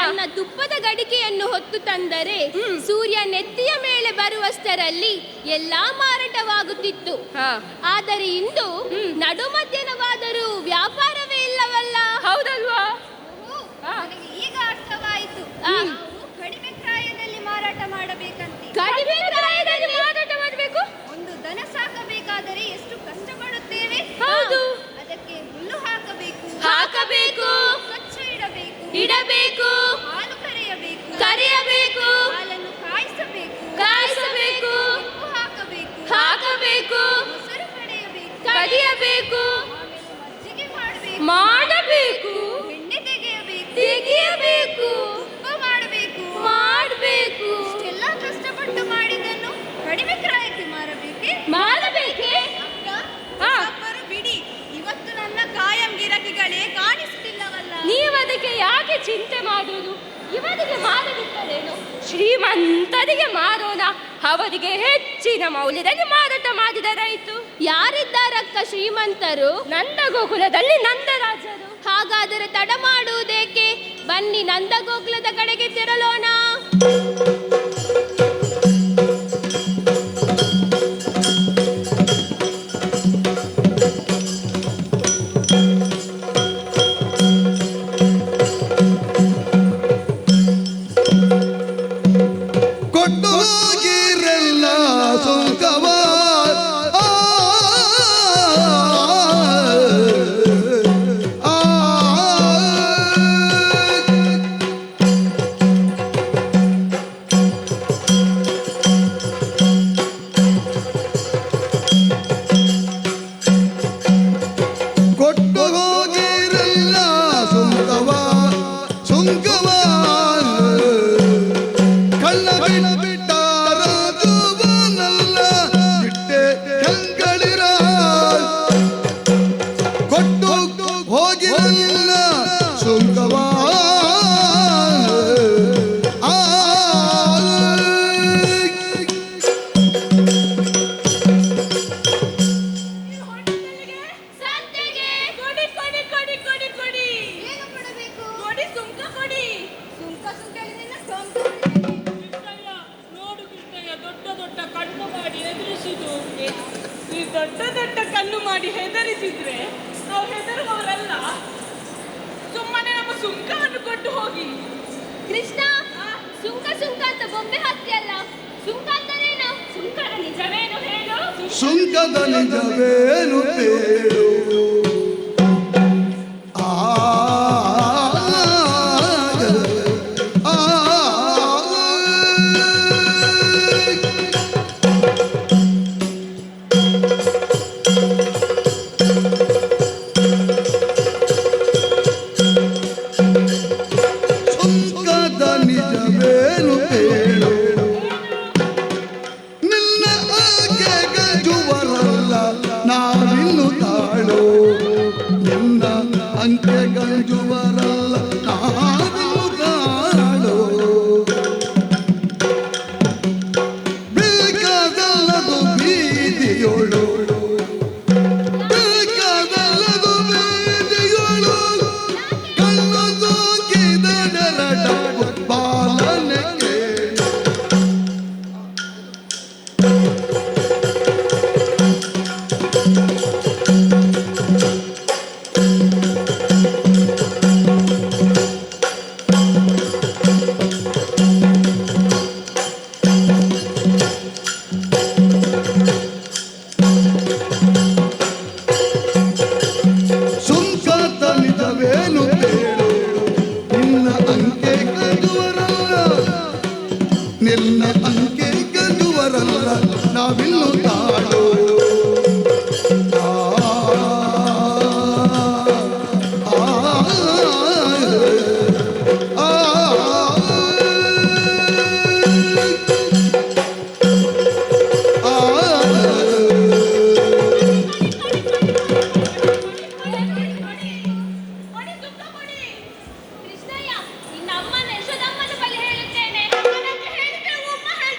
S10: ನನ್ನ ತುಪ್ಪದ ಗಡಿಗೆಯನ್ನು ಹೊತ್ತು ತಂದರೆ ಸೂರ್ಯ ನೆತ್ತಿಯ ಮೇಲೆ ಬರುವಷ್ಟರಲ್ಲಿ ಎಲ್ಲಾ ಮಾರಾಟವಾಗುತ್ತಿತ್ತು. ಆದರೆ ಇಂದು ನಡು ಮಧ್ಯಾಹ್ನವಾದರೂ ವ್ಯಾಪಾರವೇ ಇಲ್ಲವಲ್ಲ.
S6: ಹೌದಲ್ವಾ?
S10: ಈಗ ಅರ್ಥವಾಯಿತು. ಕಡಿಮೆ ಕ್ರಯದಲ್ಲಿ ಮಾರಾಟ ಮಾಡಬೇಕಂತೆ. ಕಡಿಮೆ ಕ್ರಯದಲ್ಲಿ ಮಾರಾಟ ಮಾಡಬೇಕು. ಒಂದು ದನ ಸಾಕಬೇಕಾದರೆ ಎಷ್ಟು ಕಷ್ಟಪಡುತ್ತೇವೆ.
S6: ಹೌದು.
S10: ಅದಕ್ಕೆ ಹುಲ್ಲು ಹಾಕಬೇಕು,
S6: ಹಾಕಬೇಕು,
S10: ಕಚ್ಚು ಇಡಬೇಕು,
S6: ಇಡಬೇಕು,
S10: ಹಾಲು ಕರೆಯಬೇಕು,
S6: ಕರೆಯಬೇಕು,
S10: ಹಾಲನ್ನು ಕಾಯಿಸಬೇಕು,
S6: ಕಾಯಿಸಬೇಕು,
S10: ಉಪ್ಪು ಹಾಕಬೇಕು,
S6: ಹಾಕಬೇಕು,
S10: ಮೊಸರು ಕಡೆಯಬೇಕು,
S6: ಕಡಿಯಬೇಕು,
S10: ಮಜ್ಜಿಗೆ ಮಾಡಬೇಕು,
S6: ಮಾಡಬೇಕು,
S10: ಬೆಣ್ಣೆ ತೆಗೆಯಬೇಕು,
S6: ತೆಗೆಯಬೇಕು,
S10: ತುಪ್ಪ ಮಾಡಬೇಕು,
S6: ಮಾಡಬೇಕು.
S10: ಇಷ್ಟೆಲ್ಲ ಕಷ್ಟಪಟ್ಟು ಮಾಡಿದ್ದನ್ನು ಕಡಿಮೆ ಕ್ರಯಕ್ಕೆ ಮಾರಬೇಕೆ?
S6: ಮಾರಬೇಕೆ?
S10: ಅಕ್ಕ, ಹೊಸಬರು ಬಿಡಿ, ಇವತ್ತು ನನ್ನ ಕಾಯಂ ಗಿರಾಕಿಗಳೇ ಕಾಣಿಸುತ್ತಿಲ್ಲವಲ್ಲ.
S6: ನೀವು ಅದಕ್ಕೆ ಯಾಕೆ ಚಿಂತೆ ಮಾಡುವುದು? ಇವರಿಗೆ ಮಾರದಿದ್ದರೇನು, ಶ್ರೀಮಂತರಿಗೆ ಮಾರೋಣ. ಅವರಿಗೆ ಹೆಚ್ಚಿನ ಮೌಲ್ಯದಲ್ಲಿ ಮಾರಾಟ ಮಾಡಿದರಾಯಿತು.
S10: ಯಾರಿದ್ದಾರಕ್ಕ ಶ್ರೀಮಂತರು?
S6: ನಂದಗೋಕುಲದಲ್ಲಿ ನಂದರಾಜರು.
S10: ಹಾಗಾದರೆ ತಡ ಮಾಡುವುದೇಕೆ? ಬನ್ನಿ ನಂದಗೋಕುಲದ ಕಡೆಗೆ ತೆರಳೋಣ.
S16: ಕೊಟ್ಟು ಹೋಗಿರಲ್ಲ ಸುಂಕವ. ಕೊಟ್ಟು ಹೋಗಿರಲ್ಲ ಸುಂಕವ ಸುಂಕವ. ಕಳ್ಳ ಬಿಟ್ಟಾರದುವನಲ್ಲ ಬಿಟ್ಟೆ ಹೆಂಗಳಿರ. ಕೊಟ್ಟು ಹೋಗಿರಲಿಲ್ಲ ಸುಂಕವ.
S6: ಸಂತೆಗೆ
S2: ಕೊಡಿ ಕೊಡಿ ಕೊಡಿ ಕೊಡಿ ಕೊಡಿ.
S10: ಏನು ಕೊಡಬೇಕು?
S2: ಕೊಡಿ ಸುಂಕ ಕೊಡಿ.
S10: ಸುಂಕ ಸುಂಕ ನಿನ್ನ ಸೊಂಕ.
S9: ಕೃಷ್ಣಯ್ಯ ನೋಡು ಕೃಷ್ಣಯ್ಯ, ದೊಡ್ಡ ದೊಡ್ಡ ಕಣ್ಣು ಮಾಡಿ ಎದುರಿಸಿದು.
S2: ಈ ದೊಡ್ಡ ದೊಡ್ಡ ಕಣ್ಣು ಮಾಡಿ ಹೆದರಿಸಿದ್ರೆ ನಾವು ಹೆದರುವವರಲ್ಲ. ಸುಮ್ಮನೆ ನಮ್ಮ ಸುಂಕವನ್ನು ಕೊಟ್ಟು ಹೋಗಿ.
S6: ಕೃಷ್ಣ, ಸುಂಕ ಸುಂಕ ಅಂತ ಬೊಂಬೆ ಹಾಕ್ತಿಯಲ್ಲ, ಸುಂಕ ಅಂದರೇನು? ಸುಂಕದ ನಿಜವೇನು ಹೇಳು?
S16: ಸುಂಕದ ನಿಜವೇನು ಹೇಳು? ಆ ಆ ಸುಂಕದ ನಿಜವೇನು ಹೇಳು? ನಿನ್ನ ಆಕೆ ಗಂಜುವರಲ್ಲ ನಾವಿನ್ನು ತಾಳು. ನಿನ್ನ ಅಂಕೆ ಗಂಜುವರಲ್ಲ ನಾವಿನ್ನು ತಾಳು. ಬೇಕಾದಲ್ಲದು ಬೀದಿಯೋಳು, ಬೇಕಾದಲ್ಲದು ಬೀದಿಯೋಳು. ಕಣ್ಣು ತೂಕಿದಡರಡ ಬಾಲನಿಗೆ. ಸುಂಕದ ನಿಜವೇನು ಹೇಳು? ನಿನ್ನ ಅಂಕೆ ಗಂಜುವರಲ್ಲ, ನಿನ್ನ ಅಂಕೆ ಗಂಜುವರಲ್ಲ ನಾವಿನ್ನು ತಾಳು. ಆ, ಆ, ಆ, ಆ,
S6: ಕೊಡಿ ಸುಂಕ ಕೊಡಿ. ಕೃಷ್ಣಯ್ಯ, ನಿನ್ನ ಅಮ್ಮನ ಯಶೋದಮ್ಮನ ಬಳಿ ಹೇಳುತ್ತೇನೆ.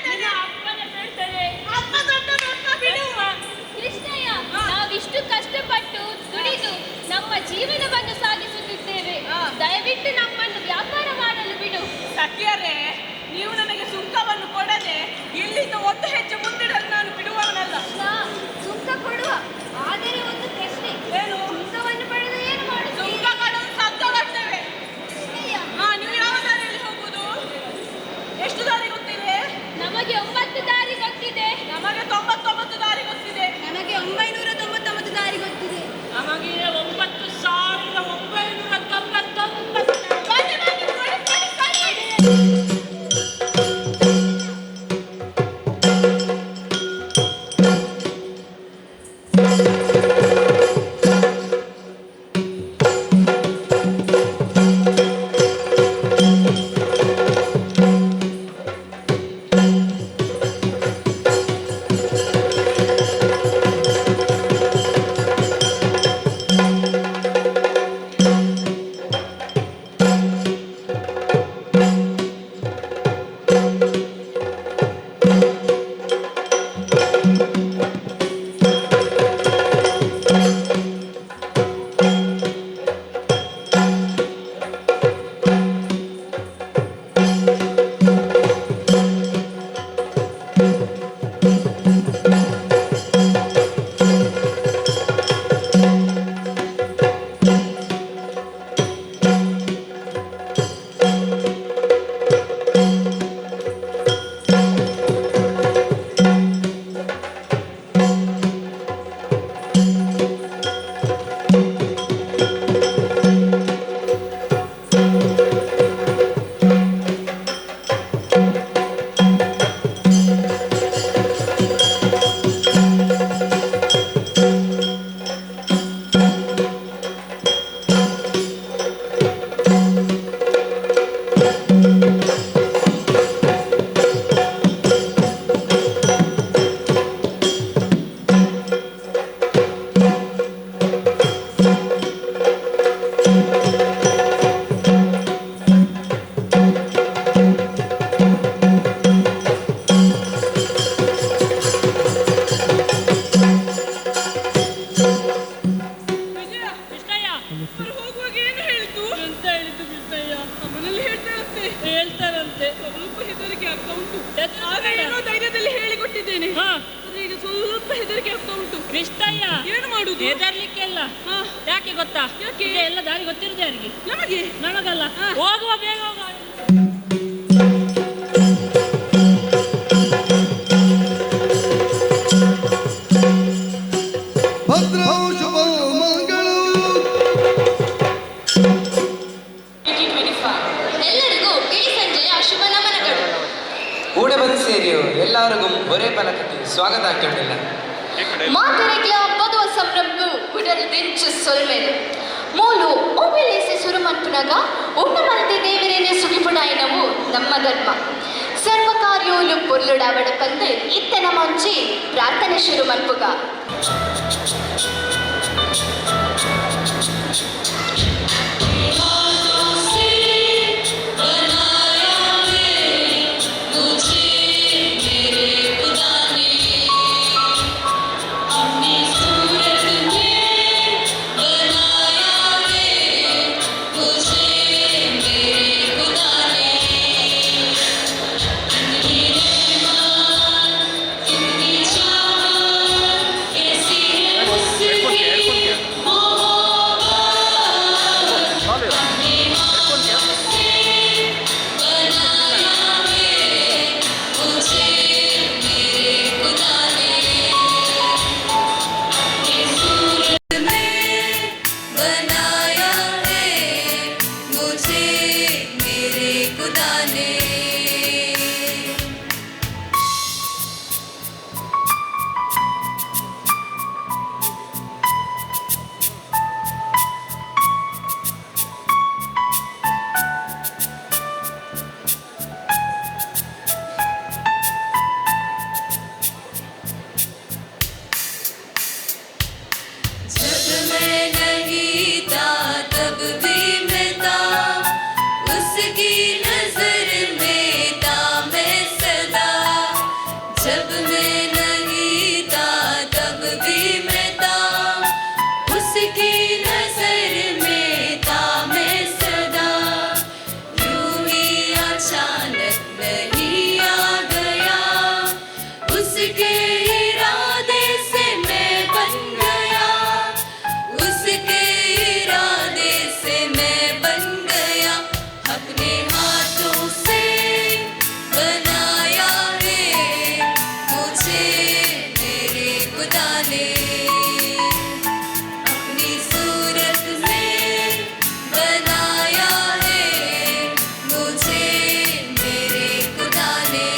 S2: ನಿನ್ನ ಅಪ್ಪನ ಹೇಳ್ತಾರೆ. ಅಪ್ಪ ದೊಡ್ಡ ದೊಡ್ಡ ಬಿಡು.
S6: ಕೃಷ್ಣಯ್ಯ, ನಾವಿಷ್ಟು ಕಷ್ಟಪಟ್ಟು ದುಡಿದು ನಮ್ಮ ಜೀವನವನ್ನು ಸಾಗಿಸುತ್ತಿದ್ದೇವೆ. ದಯವಿಟ್ಟು ನಮ್ಮನ್ನು ವ್ಯಾಪಾರ ಮಾಡಲು ಬಿಡು.
S2: ಸಖಿಯರೇ, ನೀವು ನನಗೆ ಸುಂಕವನ್ನು ಕೊಡದೆ ಇಲ್ಲಿಂದ ಒಂದು ಹೆಜ್ಜೆ ಮುಂದಿಡಲು ನಾನು ಬಿಡುವವನಲ್ಲ.
S10: ಕೃಷ್ಣ, ಸುಂಕ ಕೊಡುವ, ಆದರೆ ಒಂದು ಪ್ರಶ್ನೆ.
S2: ಏನು?
S10: ಸುಂಕವನ್ನು ಪಡೆದು ಏನು ಮಾಡುತ್ತೀರಿ?
S2: ಸುಂಕ ಕೊಡಲು ಸಾಧ್ಯವಾಗ್ತೇವೆ.
S10: ಕೃಷ್ಣಯ್ಯ,
S2: ಹಾ, ನೀವು ಯಾವ ದಾರಿಯಲ್ಲಿ ಹೋಗುವುದು? ಎಷ್ಟು ದಾರಿ ಗೊತ್ತಿದೆ?
S6: ನಮಗೆ 9 ದಾರಿ ಗೊತ್ತಿದೆ.
S2: ನಮಗೆ 99 ದಾರಿ ಗೊತ್ತಿದೆ.
S10: ನಮಗೆ 999 ದಾರಿ ಗೊತ್ತಿದೆ.
S9: ನಮಗೆ 9999.
S2: ಬನ್ನಿ, ಬನ್ನಿ, ಕೊಡಿ, ಕೊಡಿ, ಕೊಡಿ.
S16: ಸುಂಕದ
S2: ಆಗ ಏನೋ ಧೈರ್ಯದಲ್ಲಿ ಹೇಳಿಕೊಟ್ಟಿದ್ದೇನೆ, ಆದ್ರೆ ಈಗ ಸ್ವಲ್ಪ ಹೆದರಿಕೆ ಆಗ್ತಾ ಉಂಟು.
S9: ಕೃಷ್ಣಯ್ಯ,
S2: ಏನು ಮಾಡುದು?
S9: ಹೆದರ್ಲಿಕ್ಕೆಲ್ಲ. ಯಾಕೆ ಗೊತ್ತಾ?
S2: ಯಾಕೆ?
S9: ಈಗ ಎಲ್ಲ ದಾರಿ ಗೊತ್ತಿರುದು ಯಾರಿಗೆ?
S2: ನಮಗೆ.
S9: ನಮಗಲ್ಲ. ಹೋಗುವ, ಬೇಗ ಹೋಗುವ.
S16: ಭದ್ರೌ ಶುಭ ಮಂಗಳು.
S10: ಎಲ್ಲರಿಗೂ ಇಳಿ ಸಂಜೆಯ ಶುಭ ನಮನಗಳು.
S18: ಕೂಡ ಬಂದು ಸೇರಿಯೋ ಎಲ್ಲರಿಗೂ ಒರೇ ಪಲಕಕ್ಕೆ ಸ್ವಾಗತ ಆಗ್ತುಂಡಿಲ್ಲ.
S10: ಮಾತೆರೆಗ್ಲ ಪದುವ ಸಂಭ್ರಮನು ಉಡಲು ದಿಂಚು ಸೊಲ್ಮೆಲು ಮೂಲು ಒಮ್ಮೆಲೇಸೆ ಸುರು ಮನ್ಪುನಗ ಉಣ್ಣ ಮನತೆ ದೇವರೇನೆ ಸುಗಿಪುಡಾಯಿನವು ನಮ್ಮ ಧರ್ಮ. ಸರ್ವ ಕಾರ್ಯೋಲು ಪೊರ್ಲುಡಾವಡ ಪಂದು ಇತ್ತನ ಮಂಚಿ ಪ್ರಾರ್ಥನೆ ಶುರು ಮನ್ಪುಗ.
S20: बनाया है मुझे मेरे खुदा ने. जब मैं नहीं था तब भी मैं था, उसकी नजर में था मैं सदा. जब मैं नहीं था तब भी मैं था, उसकी नजर में था मैं सदा. यूं ही अचानक नहीं आ गया, उसके इरादे से मैं बन गया, उसके इरादे से मैं बन गया. अपने हाथों से बनाया है मुझे मेरे खुदा ने. अपनी सूरत में बनाया है मुझे मेरे खुदा ने.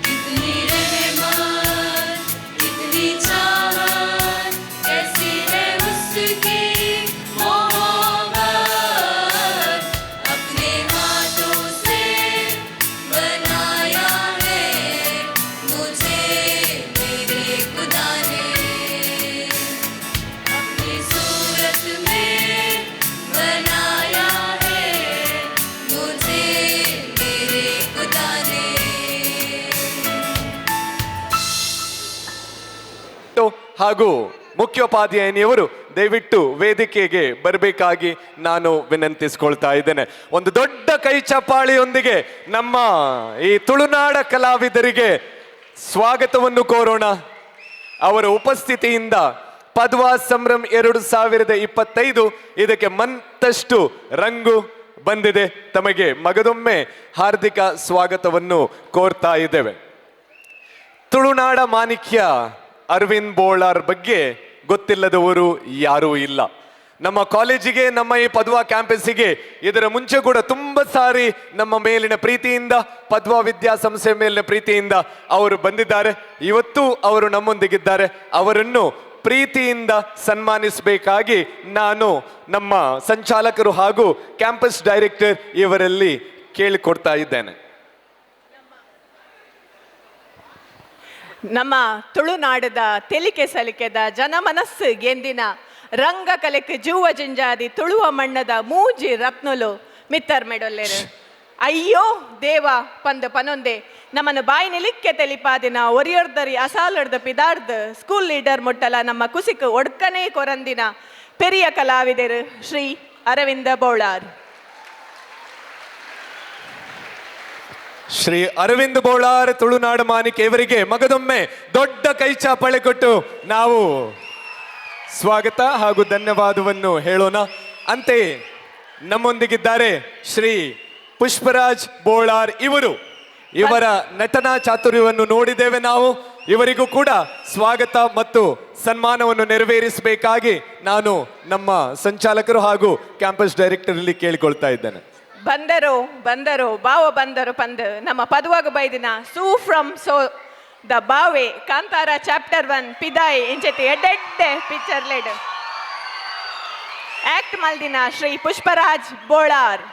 S20: कितनी रहमत, कितनी चाहत, कैसी है उसकी मोहब्बत. अपने हाथों से बनाया है मुझे मेरे खुदा ने. अपनी सूरत में बनाया है मुझे मेरे खुदा ने.
S1: ಹಾಗೂ ಮುಖ್ಯೋಪಾಧ್ಯಾಯಿನಿಯವರು ದಯವಿಟ್ಟು ವೇದಿಕೆಗೆ ಬರಬೇಕಾಗಿ ನಾನು ವಿನಂತಿಸಿಕೊಳ್ತಾ ಇದ್ದೇನೆ. ಒಂದು ದೊಡ್ಡ ಕೈ ಚಪ್ಪಾಳಿಯೊಂದಿಗೆ ನಮ್ಮ ಈ ತುಳುನಾಡ ಕಲಾವಿದರಿಗೆ ಸ್ವಾಗತವನ್ನು ಕೋರೋಣ. ಅವರ ಉಪಸ್ಥಿತಿಯಿಂದ ಪದ್ವಾ ಸಂಭ್ರಮ್ 2025 ಇದಕ್ಕೆ ಮತ್ತಷ್ಟು ರಂಗು ಬಂದಿದೆ. ತಮಗೆ ಮಗದೊಮ್ಮೆ ಹಾರ್ದಿಕ ಸ್ವಾಗತವನ್ನು ಕೋರ್ತಾ ಇದ್ದೇವೆ. ತುಳುನಾಡ ಮಾಣಿಕ್ಯ ಅರವಿಂದ್ ಬೋಳಾರ್ ಬಗ್ಗೆ ಗೊತ್ತಿಲ್ಲದವರು ಯಾರೂ ಇಲ್ಲ. ನಮ್ಮ ಕಾಲೇಜಿಗೆ, ನಮ್ಮ ಈ ಪದ್ವಾ ಕ್ಯಾಂಪಸ್ಸಿಗೆ ಇದರ ಮುಂಚೆ ಕೂಡ ತುಂಬ ಸಾರಿ ನಮ್ಮ ಮೇಲಿನ ಪ್ರೀತಿಯಿಂದ, ಪದ್ವಾ ವಿದ್ಯಾಸಂಸ್ಥೆ ಮೇಲಿನ ಪ್ರೀತಿಯಿಂದ ಅವರು ಬಂದಿದ್ದಾರೆ. ಇವತ್ತು ಅವರು ನಮ್ಮೊಂದಿಗಿದ್ದಾರೆ. ಅವರನ್ನು ಪ್ರೀತಿಯಿಂದ ಸನ್ಮಾನಿಸಬೇಕಾಗಿ ನಾನು ನಮ್ಮ ಸಂಚಾಲಕರು ಹಾಗೂ ಕ್ಯಾಂಪಸ್ ಡೈರೆಕ್ಟರ್ ಇವರಲ್ಲಿ ಕೇಳಿಕೊಡ್ತಾ ಇದ್ದೇನೆ.
S22: ನಮ್ಮ ತುಳುನಾಡದ ತೆಲಿಕೆ ಸಲಿಕೆದ ಜನಮನಸ್ಸು ಗೆಂದಿನ ರಂಗ ಕಲೆಕ್ ಜೂವ ಜಿಂಜಾದಿ ತುಳುವ ಮಣ್ಣದ ಮೂಜಿ ರತ್ನುಲು ಮಿತ್ತರ್ ಮೆಡೊಲ್ಲೆರು. ಅಯ್ಯೋ ದೇವ ಪಂದ ಪನೊಂದೆ ನಮ್ಮನ್ನು ಬಾಯಿ ನಿಲಿಕ್ಕೆ ತೆಲಿಪಾದಿನ ಒರಿಯೊರ್ದರಿ ಅಸಾಲರ್ದ ಪಿದಾರ್ದ ಸ್ಕೂಲ್ ಲೀಡರ್ ಮುಟ್ಟಲ ನಮ್ಮ ಕುಸಿಕ್ ಒಡ್ಕನೇ ಕೊರಂದಿನ ಪೆರಿಯ ಕಲಾವಿದರು ಶ್ರೀ ಅರವಿಂದ ಬೋಳಾರ್.
S1: ಶ್ರೀ ಅರವಿಂದ್ ಬೋಳಾರ್ ತುಳುನಾಡು ಮಾನಿಕೆ ಇವರಿಗೆ ಮಗದೊಮ್ಮೆ ದೊಡ್ಡ ಕೈ ಚಾಪಳೆ ಕೊಟ್ಟು ನಾವು ಸ್ವಾಗತ ಹಾಗೂ ಧನ್ಯವಾದವನ್ನು ಹೇಳೋಣ. ಅಂತೆಯೇ ನಮ್ಮೊಂದಿಗಿದ್ದಾರೆ ಶ್ರೀ ಪುಷ್ಪರಾಜ್ ಬೋಳಾರ್ ಇವರು. ಇವರ ನಟನಾ ಚಾತುರ್ಯವನ್ನು ನೋಡಿದ್ದೇವೆ ನಾವು. ಇವರಿಗೂ ಕೂಡ ಸ್ವಾಗತ ಮತ್ತು ಸನ್ಮಾನವನ್ನು ನೆರವೇರಿಸಬೇಕಾಗಿ ನಾನು ನಮ್ಮ ಸಂಚಾಲಕರು ಹಾಗೂ ಕ್ಯಾಂಪಸ್ ಡೈರೆಕ್ಟರ್ ಅಲ್ಲಿ ಕೇಳಿಕೊಳ್ತಾ ಇದ್ದೇನೆ.
S22: ಬಂದರು ಬಂದರು ಬಾವ ಬಂದರು ಪಂದ್ ನಮ್ಮ ಪದುವಾಗ ಬೈದಿನ ಸೂ ಫ್ರಮ್ ಸೋ the ಬಾವೆ ಕಾಂತಾರ ಚಾಪ್ಟರ್ 1 ಪಿದಾಯಿ ಇಂಚೆತಿ ಎಡ್ಡೆಡ್ಡೆ ಪಿಕ್ಚರ್ ಲೆಡ್ ಆಕ್ಟ್ ಮಲ್ದಿನ ಶ್ರೀ ಪುಷ್ಪರಾಜ್ ಬೋಳಾರ್.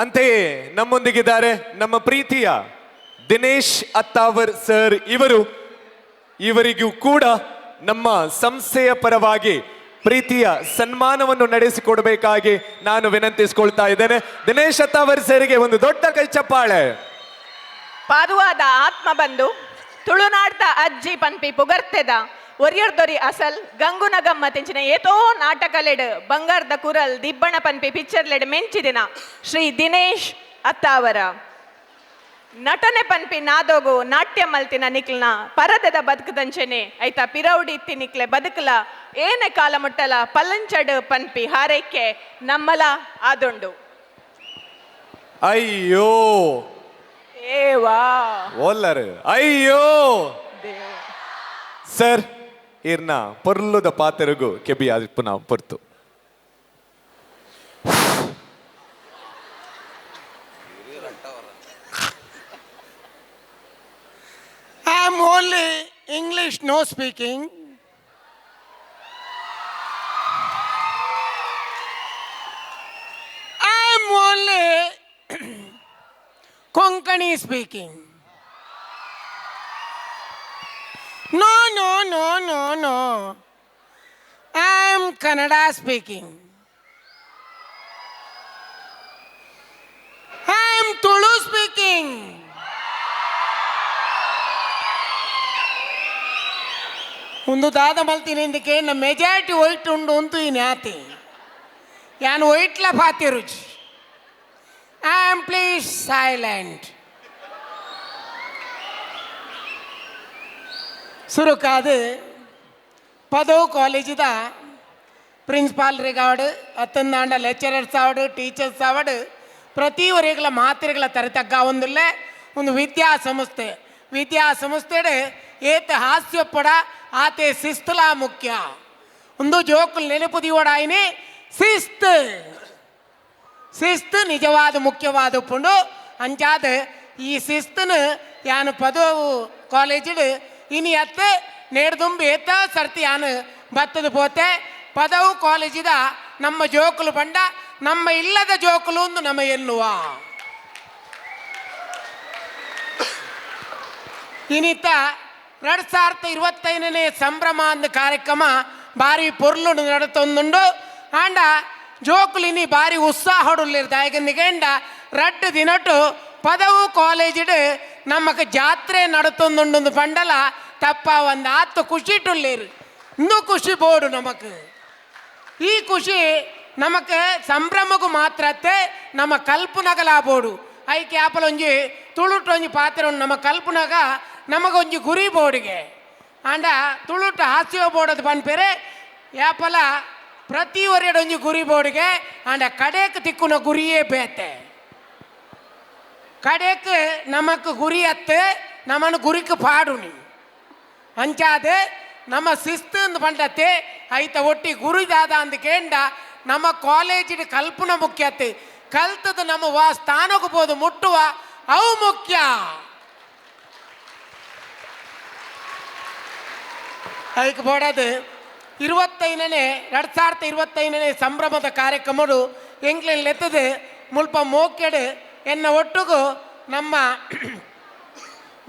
S1: ಅಂತೆಯೇ ನಮ್ಮೊಂದಿಗಿದ್ದಾರೆ ನಮ್ಮ ಪ್ರೀತಿಯ ದಿನೇಶ್ ಅತ್ತಾವರ್ ಸರ್ ಇವರು. ಇವರಿಗೂ ಕೂಡ ನಮ್ಮ ಸಂಸ್ಥೆಯ ಪರವಾಗಿ ಪ್ರೀತಿಯ ಸನ್ಮಾನವನ್ನು ನಡೆಸಿಕೊಡಬೇಕಾಗಿ ನಾನು ವಿನಂತಿಸಿಕೊಳ್ತಾ ಇದ್ದೇನೆ. ದಿನೇಶ್ ಅತ್ತಾವರ್ ಸರಿಗೆ ಒಂದು ದೊಡ್ಡ ಕೈ ಚಪ್ಪಾಳೆ.
S22: ಪಾದುವಾದ ಆತ್ಮ ಬಂದು ತುಳುನಾಡ್ದ ಅಜ್ಜಿ ಪನ್ಪಿ ಪುಗರ್ತೆದ ಒರಿಯರ್ದೊರಿ ಅಸಲ್ ಗಂಗುನ ಗಮ್ಮ ತೆಂಚಿನ ಏತೋ ನಾಟಕಲೆಡ್ ಬಂಗಾರದ ಕುರಲ್ ದಿಬ್ಬಣ ಪನ್ಪಿ ಪಿಕ್ಚರ್ಲೆಡ್ ಮೆಂಚಿದಿನ ಶ್ರೀ ದಿನೇಶ್ ಅತ್ತಾವರ. ನಟನೆ ಪನ್ಪಿ ನಾದೋಗು ನಾಟ್ಯ ಮಲ್ತಿನ ನಿಕ್ಲ್ನ ಪರದದ ಬದುಕದಂಚೆನೆ ಐತ ಪಿರೌಡಿ ಇತ್ತಿ ನಿಕ್ಲೆ ಬದುಕಲ ಏನೆ ಕಾಲ ಮುಟ್ಟಲ ಪಲ್ಲಂಚಡ್ ಪನ್ಪಿ ಹಾರೈಕೆ ನಮ್ಮಲ ಆದುಂಡು.
S1: ಅಯ್ಯೋ
S22: ಏವಾ
S1: ಓಲ್ಲರು ಅಯ್ಯೋ ಸರ್ ಇರ್ನ ಪೊರ್ಲುದ ಪಾತೆರುಗು ಕೆಬಿ ಪುನಃ ಪೊರ್ತು.
S11: I am only English no speaking. I am only Konkani speaking. No, no, no, no, no. I am Kannada speaking. I am Tulu speaking. ಒಂದು ದಾದ ಮಲ್ತೀನಿ ಇಂದಕ್ಕೆ ನಮ್ಮ ಮೆಜಾರಿಟಿ ವೈಟ್ ಉಂಡು ಅಂತು ಈ ನ್ಯಾತಿ ಯಾನು ವೈಟ್ಲ ಫಾತಿ ರುಚಿ. I am please silent. ಸುರುಕಾದು ಪದವು ಕಾಲೇಜಿದ ಪ್ರಿನ್ಸಿಪಾಲ್ ರಿಗಾವಡು ಅತ್ತಂದಾಂಡ ಲೆಕ್ಚರರ್ಸ್ ಆವಡು ಟೀಚರ್ಸ್ ಆವಡು ಪ್ರತಿ ಒರೆಗಳ ಮಾತ್ರೆಗಳ ತರತಗ್ಗ ಒಂದಿಲ್ಲ ಒಂದು ವಿದ್ಯಾಸಂಸ್ಥೆ. ವಿದ್ಯಾಸಂಸ್ಥೆಡು ಏತ ಹಾಸ್ಯಪಡ ಆತೆ ಶಿಸ್ತುಲಾ ಮುಖ್ಯ. ಒಂದು ಜೋಕುಲ್ ನೆನಪುದಿಯೋಡಾಯಿನಿ ಶಿಸ್ತು ಶಿಸ್ತು ನಿಜವಾದ ಮುಖ್ಯವಾದ ಪುಂಡು. ಅಂಚಾದ ಈ ಶಿಸ್ತುನು ಯಾನು ಪದವು ಕಾಲೇಜಿಡು ಇನಿ ಅತ್ತೆ ನೇಡ್ದುಂಬಿ ಏತ ಸರ್ತಿ ಯಾನು ಬತ್ತದ ಪೋತೆ ಪದವು ಕಾಲೇಜಿದ ನಮ್ಮ ಜೋಕುಲು ಪಂಡ ನಮ್ಮ ಇಲ್ಲದ ಜೋಕುಲು ಒಂದು ನಮ್ಮ ಎನ್ನುವ ಇನಿತ 2025ನೇ ಸಂಭ್ರಮ ಅಂದ ಕಾರ್ಯಕ್ರಮ ಭಾರಿ ಪೊರ್ಲು ನಡತೊಂದುಂಡು. ಆಂಡ ಜೋಕುಲಿನಿ ಭಾರಿ ಉತ್ಸಾಹಡುಲ್ಲಿರ್ದಾಯಗಂಡ ರಡ್ಡು ದಿನಟು ಪದವು ಕಾಲೇಜಿಡು ನಮಕ್ ಜಾತ್ರೆ ನಡತೊಂದುಂಡು ಪಂಡಲ ತಪ್ಪ ಒಂದು ಆತ್ತು ಖುಷಿಟುಲ್ಲೇರು ಇನ್ನೂ ಖುಷಿ ಬೋಡು ನಮಕ್. ಈ ಖುಷಿ ನಮಕ್ ಸಂಭ್ರಮಕ್ಕೂ ಮಾತ್ರತ್ತೆ ನಮ್ಮ ಕಲ್ಪನಗಲ ಬೋಡು. ಐಕೆ ಆಪಲೊಂಜಿ ತುಳುಟೊಂಜಿ ಪಾತ್ರ ನಮ್ಮ ಕಲ್ಪನಗ ನಮಗೊಂಜಿ ಗುರಿ ಬೋರ್ಡಿಗೆ ಆಂಡ ತುಳುಟ ಹಾಸ್ಯ ಬೋರ್ಡದು ಪನ್ಪೇರೆ ಯಾಪಲ ಪ್ರತಿ ಒರೆಡೊಂಜಿ ಗುರಿ ಬೋರ್ಡಿಗೆ ಆಂಡ ಕಡೆಕ್ ತಿಕ್ಕುನ ಗುರಿಯೇ ಬೇತೆ. ಕಡೆಕ್ ನಮಕ್ ಗುರಿ ಅತ್ತು ನಮ್ಮನ್ನು ಗುರಿக்கு ಪಾಡುನಿ ಅಂಚಾದ ನಮ್ಮ ಶಿಸ್ತು ಅಂದ್ ಪಂಡತ್ತೆ ಐತ ಒಟ್ಟಿ ಗುರಿದಾದ ಅಂದ್ ಕೇಂಡ ನಮ್ಮ ಕಾಲೇಜಿನ ಕಲ್ಪನೆ ಮುಖ್ಯತೆ ಕಲ್ತದ ನಮ್ಮ ವಾ ಸ್ಥಾನಕ್ಕೆ ಬೋದು ಮುಟ್ಟುವ ಅವು ಮುಖ್ಯ. ಅದಕ್ಕೆ ಬೋಡದು 25ನೇ 2025ನೇ ಸಂಭ್ರಮದ ಕಾರ್ಯಕ್ರಮಡು ಎಂಗ್ಲೆನ್ ಎತ್ತದೆ ಮುಲ್ಪ ಮೋಕೆಡು ಎನ್ನ ಒಟ್ಟುಗು ನಮ್ಮ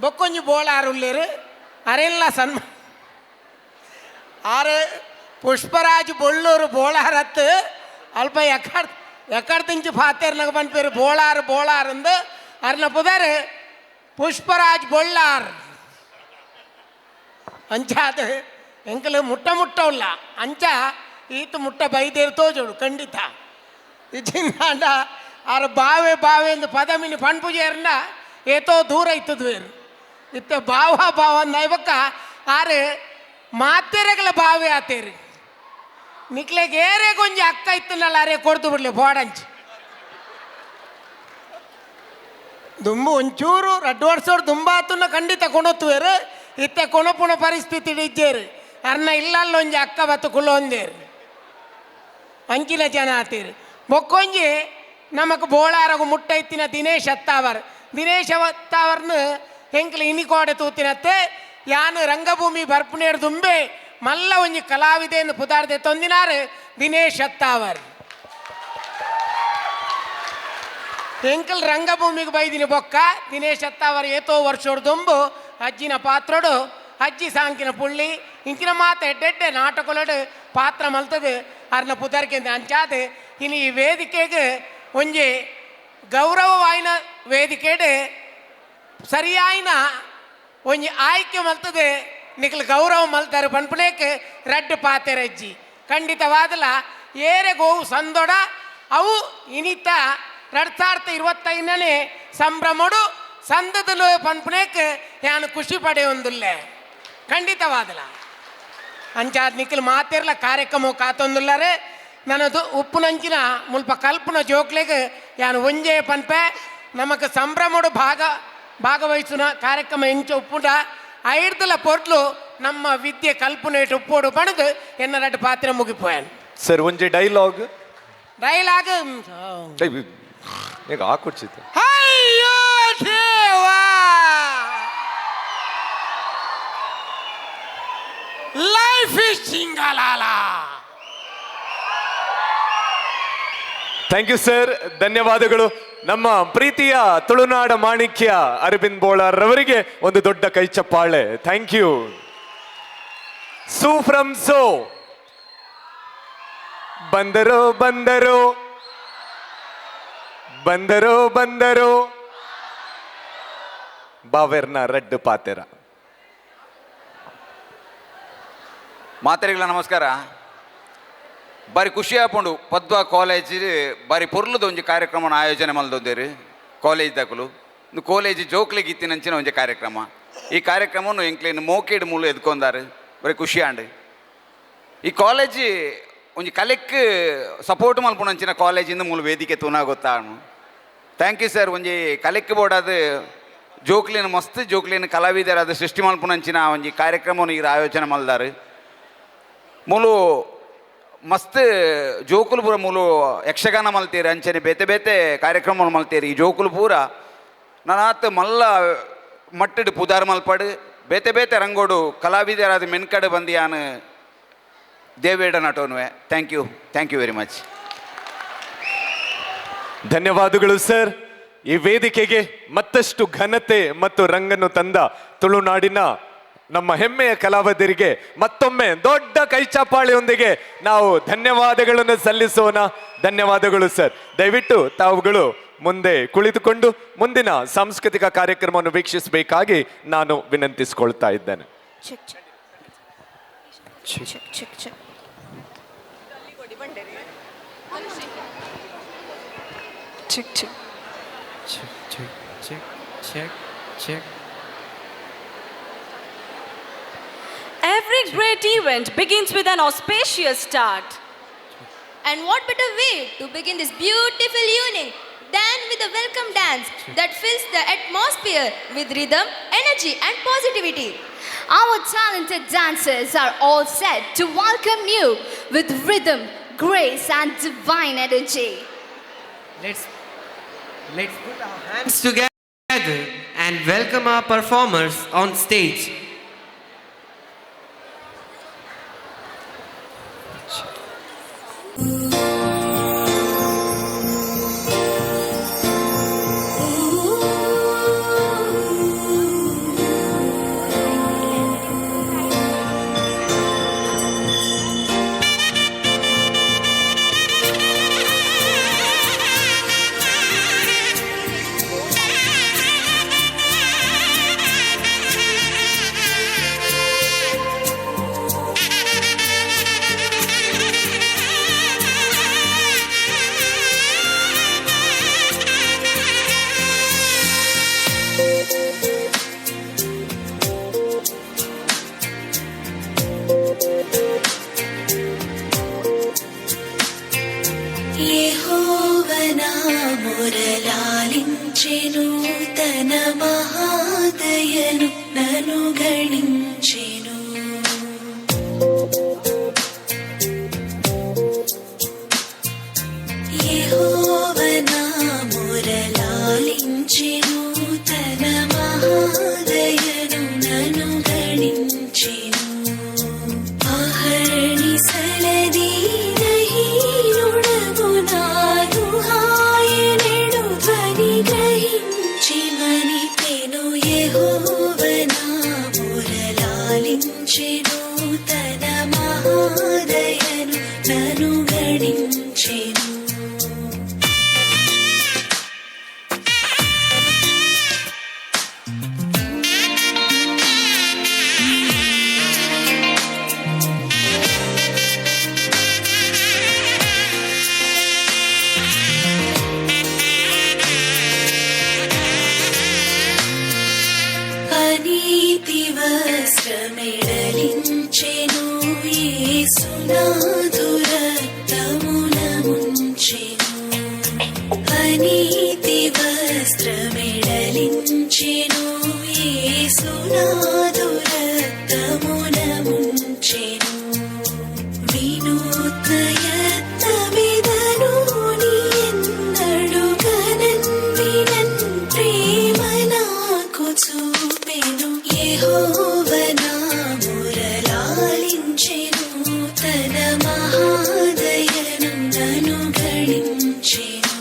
S11: ಬೊಕ್ಕೊಂಜಿ ಬೋಳಾರುಳ್ಳೇರು ಅರೆಲ್ಲ ಸನ್ಮ ಆರು ಪುಷ್ಪರಾಜ್ ಬೊಳ್ಳೂರು ಬೋಳಾರತ್ತು ಅಲ್ಪ ಎಕ್ಕಡ್ ಎಕ್ಕಡ್ ಫಾತೇರ್ನಾಗ ಪನ್ಪೇರು ಬೋಳಾರು ಬೋಳಾರ್ ಅಂದು ಅರ್ನ ಪುದರ್ ಪುಷ್ಪರಾಜ್ ಬೊಳ್ಳಾರ್ ಅಂಚಾದ ಎಂಕಲು ಮುಟ್ಟ ಮುಟ್ಟ ಉಲ್ಲ ಅಂಚ ಈತ ಮುಟ್ಟ ಬೈದೇರು ತೋಜೋಡು ಖಂಡಿತ ಇಜ್ಜಿಂದಾಂಡ ಆರು ಬಾವೆ ಬಾವೆ ಎಂದು ಪದಮಿನಿ ಪಣ್ಪುಜೇರ್ನ ಏತೋ ದೂರ ಇತ್ತದ್ವೇರು ಇತ್ತ ಬಾವ ಬಾವ ನೈಬಕ್ಕ ಆರು ಮಾತೆರೆಗಳ ಬಾವೆ ಆತೇರು ನಿಕ್ಲೆಗೆ ಏರೆ ಗೊಂಜಿ ಅಕ್ಕ ಇತ್ತನಲ್ಲ ಅರೆ ಕೊಡ್ತು ಬಿಡ್ಲಿ ಬೋಡಂಚಿ ದುಂಬು ಒಂಚೂರು ರಡ್ಡು ವರ್ಷೋರು ದುಂಬಾತುನ್ನ ಖಂಡಿತ ಕೊಣೊತ್ತುವೇರು ಇತ್ತೆ ಕೊಣಪುಣ ಪರಿಸ್ಥಿತಿ ಇಜ್ಜೇರು ಅರ್ನ ಇಲ್ಲಲ್ಲ ಒಂಜಿ ಅಕ್ಕ ಬತ್ತು ಕುಲ್ಲೊಂದೇರು ಅಂಚಿನ ಜನ ಆತೀರು ಬೊಕ್ಕೊಂಜಿ ನಮಕ್ ಬೋಳಾರಗು ಮುಟ್ಟ ಇತ್ತಿನ ದಿನೇಶ್ ಅತ್ತಾವರ್ ದಿನೇಶ್ ಅತ್ತಾವರ್ನು ಎಂಕ್ಲ ಇನಿಕೋಡೆ ತೂತಿನತ್ತೆ ಯಾನು ರಂಗಭೂಮಿ ಬರ್ಪುನೇರು ದುಂಬೆ ಮಲ್ಲ ಒಂಜಿ ಕಲಾವಿದೆಯನ್ನು ಪುದಾರ್ದೆ ತೊಂದಿನಾರು ದಿನೇಶ್ ಅತ್ತಾವರ್ ಎಂಕಲ್ ರಂಗಭೂಮಿಗೆ ಬೈದಿನ ಬೊಕ್ಕ ದಿನೇಶ್ ಅತ್ತಾವರ್ ಏತೋ ವರ್ಷೋಡು ದುಂಬು ಅಜ್ಜಿನ ಪಾತ್ರೋಡು ಅಜ್ಜಿ ಸಾಂಕಿನ ಪುಳ್ಳಿ ಇಂಕಿನ ಮಾತ ಎಡ್ಡೆಡ್ಡೆ ನಾಟಕೊಲಡು ಪಾತ್ರ ಮಲ್ತದು ಅರ್ನ ಪುದರ್ಕೆಂದ ಅಂಚಾದ ಇನ್ನು ಈ ವೇದಿಕೆಗೆ ಒಂಜಿ ಗೌರವವಾಯಿನ ವೇದಿಕೆಡು ಸರಿಯಾಯಿನ ಒಂಜಿ ಆಯ್ಕೆ ಮಲ್ತದೆ ನಿಕ್ಲು ಗೌರವ ಮಲ್ತಾರೆ ಪನ್ಪುನೇಕ್ ರಡ್ಡು ಪಾತೆರಜ್ಜಿ ಖಂಡಿತವಾದಲ ಏರೆ ಗೋವು ಸಂದೊಡ ಅವು ಇನಿತ 2025ನೇ ಸಂಭ್ರಮಡು ಸಂದದಲು ಪನ್ಪುನೇಕ್ ಯಾನು ಖುಷಿ ಪಡೆಯೊಂದುಲ್ಲೆ ಖಂಡಿತವಾದಲ ಅಂಚಾದ ನಿಖಿಲ್ ಮಾತಿರ್ಲ ಕಾರ್ಯಕ್ರಮ ಕಾತೊಂದುಲ್ಲರೆ ನನ್ನದು ಉಪ್ಪುನಂಚಿನ ಮುಲ್ಪ ಕಲ್ಪನ ಜೋಕ್ಲೆಗ್ ಯಾನು ಒಂಜೆ ಪನ್ಪೆ ನಮಕ್ ಸಂಭ್ರಮಡು ಭಾಗವಹಿಸುನ ಕಾರ್ಯಕ್ರಮ ಇಂಚ ಉಪ್ಪುಂಡ ಐಡ್ದಲ ಪೊರ್ಲು ನಮ್ಮ ವಿದ್ಯೆ ಕಲ್ಪನೆ ಉಪ್ಪೋಡು ಪಣದು ಎನ್ನ ರಡ್ಡು ಪಾತ್ರ ಮುಗಿಪೋಯನ್
S1: ಸರ್ ಒಂಜೆ ಡೈಲಾಗ್
S11: ಡೈಲಾಗ್
S1: ಈಗ ಹಾಕೊಡ್ಸಿತ್ತು
S11: ಅಯ್ಯೋ ದೇವಾ life is ಚಿಂಗಾಲಾಲ.
S1: Thank you sir, ಧನ್ಯವಾದಗಳು. ನಮ್ಮ ಪ್ರೀತಿಯ ತುಳುನಾಡ ಮಾಣಿಕ್ಯ ಅರವಿಂದ್ ಬೋಳಾರ್ ರವರಿಗೆ ಒಂದು ದೊಡ್ಡ ಕೈ ಚಪ್ಪಾಳೆ. Thank you. ಸು ಫ್ರಮ್ ಸೋ ಬಂದರು ಬಂದರು ಬಂದರು ಬಂದರು ಬಾವೆರ್ನ ರಡ್ಡು ಪಾತೆರ.
S15: ಮಾತೆರೆಗಳ ನಮಸ್ಕಾರ. ಬಾರಿ ಖುಷಿ ಆಪುಂಡು ಪದ್ವಾ ಕಾಲೇಜ್ ಬಾರಿ ಪೊರ್ಲುದ ಒಂಜಿ ಕಾರ್ಯಕ್ರಮನ ಆಯೋಜನೆ ಮಲ್ದೊಂದೇರು ಕಾಲೇಜ್ ದಾಕುಲು. ಕಾಲೇಜ್ ಜೋಕ್ಲಿಗೆ ಇತ್ತಿನಂಚಿನ ಒಂಜಿ ಕಾರ್ಯಕ್ರಮ. ಈ ಕಾರ್ಯಕ್ರಮವನ್ನು ಎಂಕ್ಲೇನು ಮೋಕೇಡ್ ಮೂಲು ಎದ್ಕೊಂಡಾರು, ಬಾರಿ ಖುಷಿ ಆಂಡ್. ಈ ಕಾಲೇಜ್ ಒಂಜಿ ಕಲೆಕ್ ಸಪೋರ್ಟ್ ಮಲ್ಪುನಂಚಿನ ಕಾಲೇಜಿಂದ ಮೂಲು ವೇದಿಕೆ ತೂನ ಗೊತ್ತಾನು. Thank you sir. ಒಂಜಿ ಕಲೆಕ್ ಬೋರ್ಡಾದ ಜೋಕ್ಲಿನ ಮಸ್ತ್ ಜೋಕ್ಲಿನ ಕಲಾವಿದರಾದ ಸೃಷ್ಟಿ ಮಲ್ಪುನಂಚಿನ ಒಂಜಿ ಕಾರ್ಯಕ್ರಮವನ್ನು ಈ ಆಯೋಜನೆ ಮಲ್ದಾರು. ಮೂಲು ಮಸ್ತ್ ಜೋಕುಲು ಪೂರ ಮೂಲು ಯಕ್ಷಗಾನ ಮಲ್ತೀರಿ, ಅಂಚನೆ ಬೇತೆ ಬೇತೆ ಕಾರ್ಯಕ್ರಮ ಮಲ್ತೀರಿ. ಈ ಜೋಕುಲು ಪೂರ ನಾನಾತ್ ಮಲ್ಲ ಮಟ್ಟಡ್ ಪುದಾರ್ ಮಲ್ಪಡು ಬೇತೆ ಬೇತೆ ರಂಗೋಡು ಕಲಾವಿದರಾದ ಮೆನ್ಕಡೆ ಬಂದು ಯಾನು ದೇವೇಡ ನಟೋನುವೆ. Thank you, thank you very much.
S1: ಧನ್ಯವಾದಗಳು ಸರ್. ಈ ವೇದಿಕೆಗೆ ಮತ್ತಷ್ಟು ಘನತೆ ಮತ್ತು ರಂಗನ್ನು ತಂದ ತುಳುನಾಡಿನ ನಮ್ಮ ಹೆಮ್ಮೆಯ ಕಲಾವಿದರಿಗೆ ಮತ್ತೊಮ್ಮೆ ದೊಡ್ಡ ಕೈಚಪ್ಪಾಳೆಯೊಂದಿಗೆ ನಾವು ಧನ್ಯವಾದಗಳನ್ನು ಸಲ್ಲಿಸೋಣ. ಧನ್ಯವಾದಗಳು ಸರ್. ದಯವಿಟ್ಟು ತಾವುಗಳು ಮುಂದೆ ಕುಳಿತುಕೊಂಡು ಮುಂದಿನ ಸಾಂಸ್ಕೃತಿಕ ಕಾರ್ಯಕ್ರಮವನ್ನು ವೀಕ್ಷಿಸಬೇಕಾಗಿ ನಾನು ವಿನಂತಿಸಿಕೊಳ್ತಾ ಇದ್ದೇನೆ.
S21: Check check check check check check check.
S2: Every great event begins with an auspicious start.
S10: And what better way to begin this beautiful evening than with a welcome dance that fills the atmosphere with rhythm, energy and positivity.
S23: Our talented dancers are all set to welcome you with rhythm, grace and divine energy.
S18: Let's put our hands together and welcome our performers on stage.
S20: యెహోవనా మొరలాలించెను తన మహాదయను నను గణించెను. యెహోవనా మొరలాలించెను తన మహాదయను నను గణించెను. అహర్నిశలది నహీనుడగు నాదు హాయనెడు ధ్వని గ్రహించి మనిపెను. యెహోవనా మొరలాలించెను తన మహాదయను నను గణించెను. అనీతి వస్త్రమెడలించెను యేసునాథు రక్తమున ముంచెను. అనీతి వస్త్రమెడలించెను యేసునాథు రక్తమున ముంచెను. వినూత్న యత్నమిదను నీయెన్నడుగనన్ వినన్ ప్రేమ నాకు చూపెను. యెహోవనా మొరలాలించెను తన మహాదయను నను గణించెను.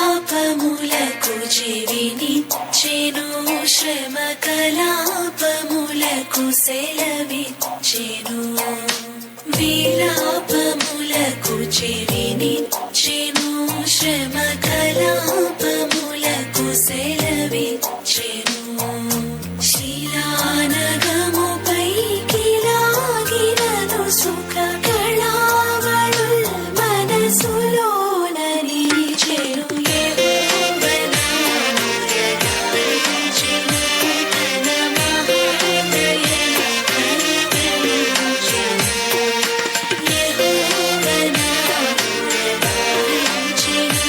S20: విలాపములకు చెవినిచ్చెను శ్రమ కలాపములకు సెలవిచ్చెను. విలాపములకు చెవినిచ్చెను శ్రమ కలాపములకు సెలవిచ్చెను. శిలానగముపై లాగినను సుఖ కళావళుల్ మనసులోన నిలిచెను. యెహోవనా మొరలాలించెను తన మహాదయను నను గణించెను. యెహోవనా మొరలాలించెను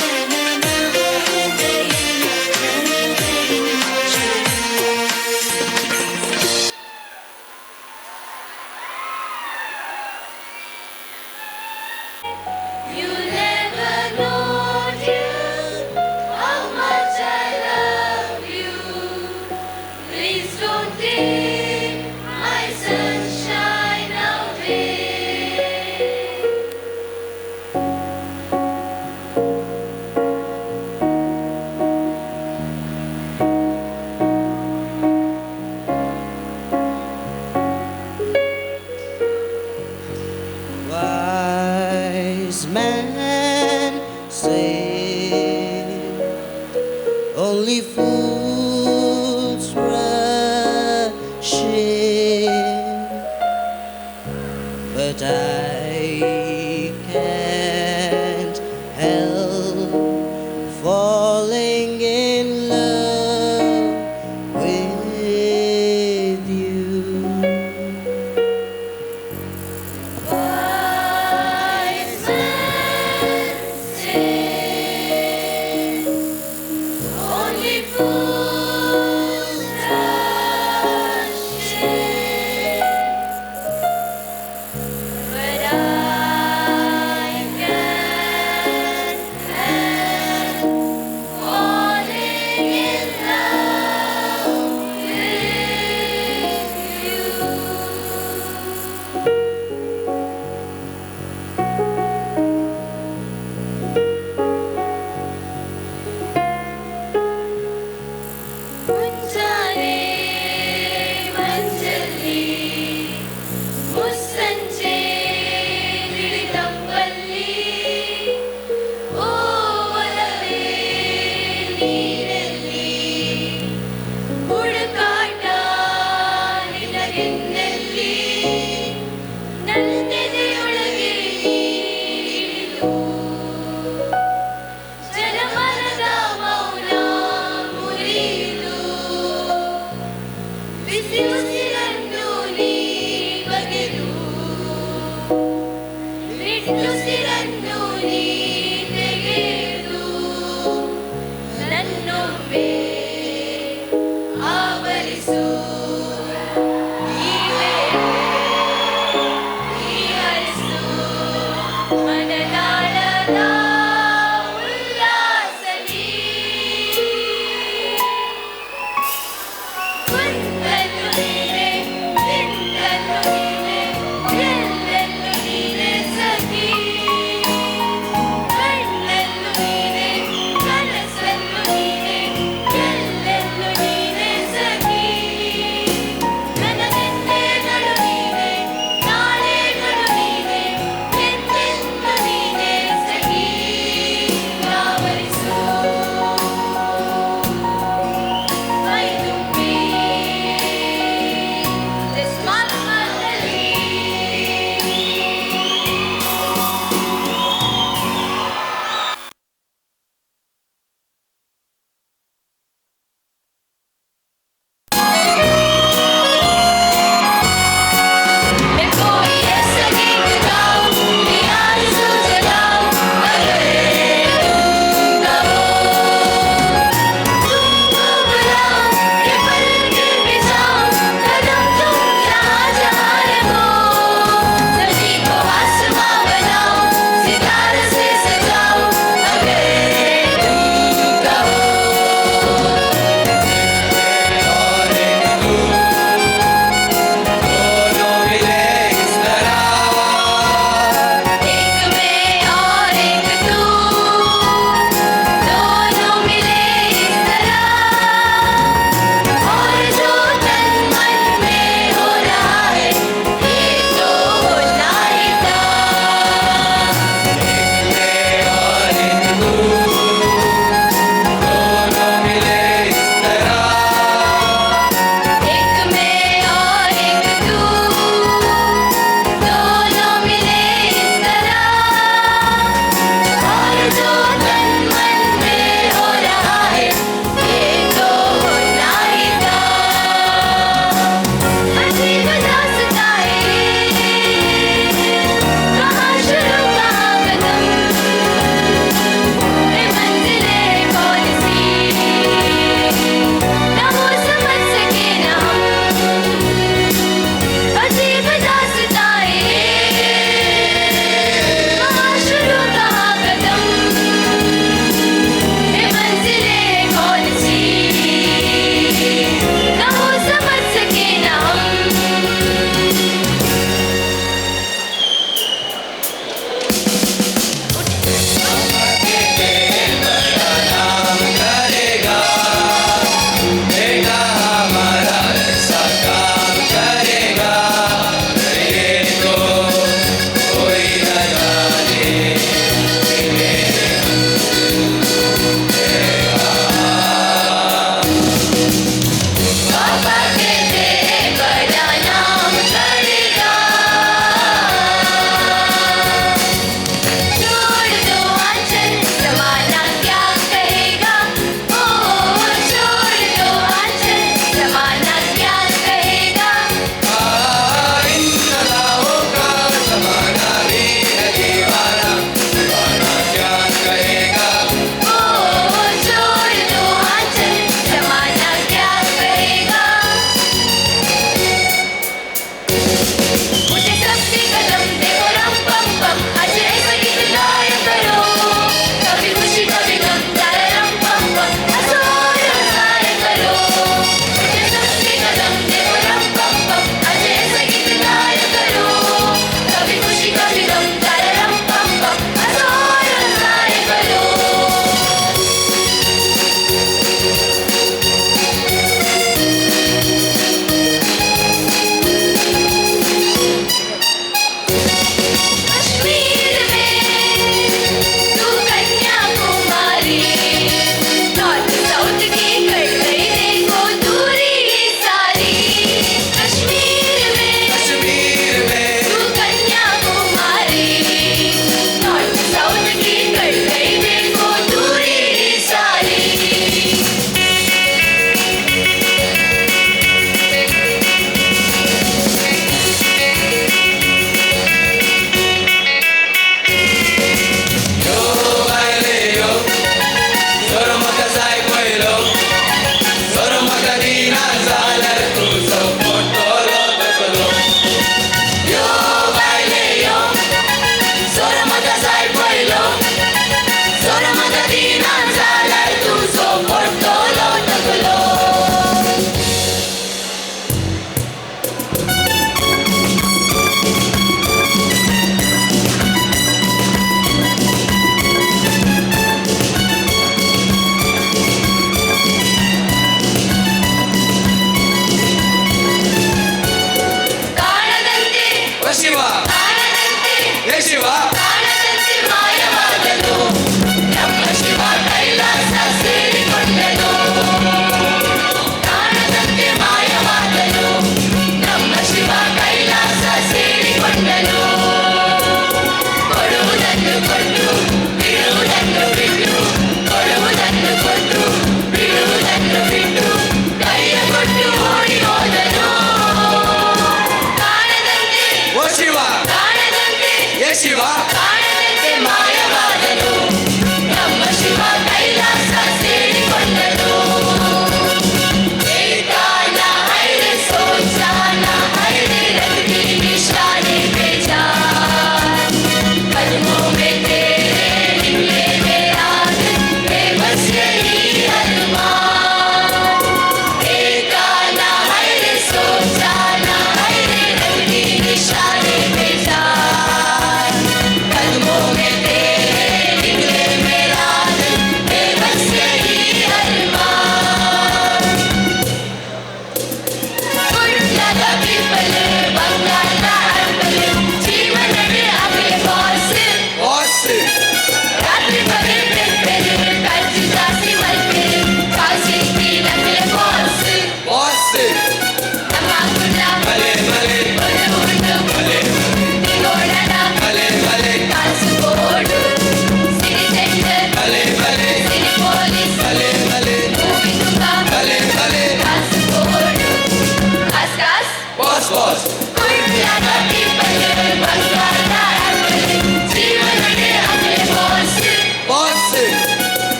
S20: తన మహాదయను నను గణించెను.
S4: You never know, dear, how much I love you. Please don't take my sunshine away.
S5: Wise men say only fools rush in, but I can't help falling in love with you.
S4: Wise men say only fools.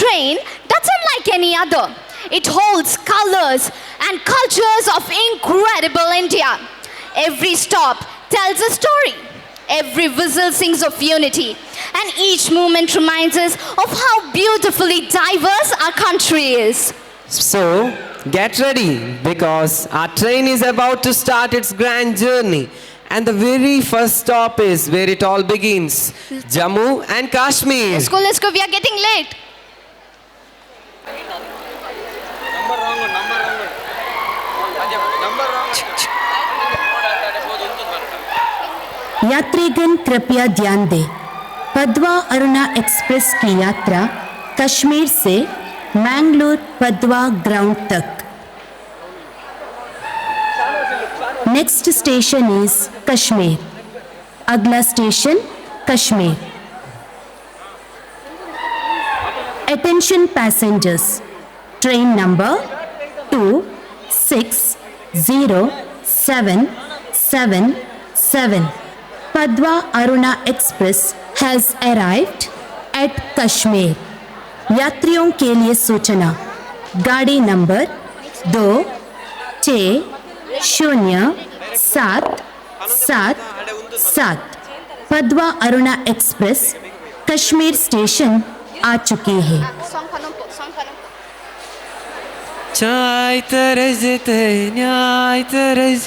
S23: train that's unlike any other. It holds colors and cultures of incredible India. Every stop tells a story. Every whistle sings of unity. And each movement reminds us of how beautifully diverse our country is.
S18: So, get ready because our train is about to start its grand journey. And the very first stop is where it all begins, Jammu and Kashmir.
S23: Let's go, let's go. We are getting late.
S3: यात्रीगण कृपया ध्यान दें। पदवा Aruna express की यात्रा कश्मीर से Mangalore Padwa ground तक। Next station is Kashmir. अगला station Kashmir. Attention passengers, train number 260777 Padwa Aruna Express has arrived at Kashmir. यात्रियों के लिए सूचना, गाड़ी नंबर 26077 पदवा अरुणा एक्सप्रेस कश्मीर स्टेशन आ चुकी है।
S18: चाय तरज न्याय तरज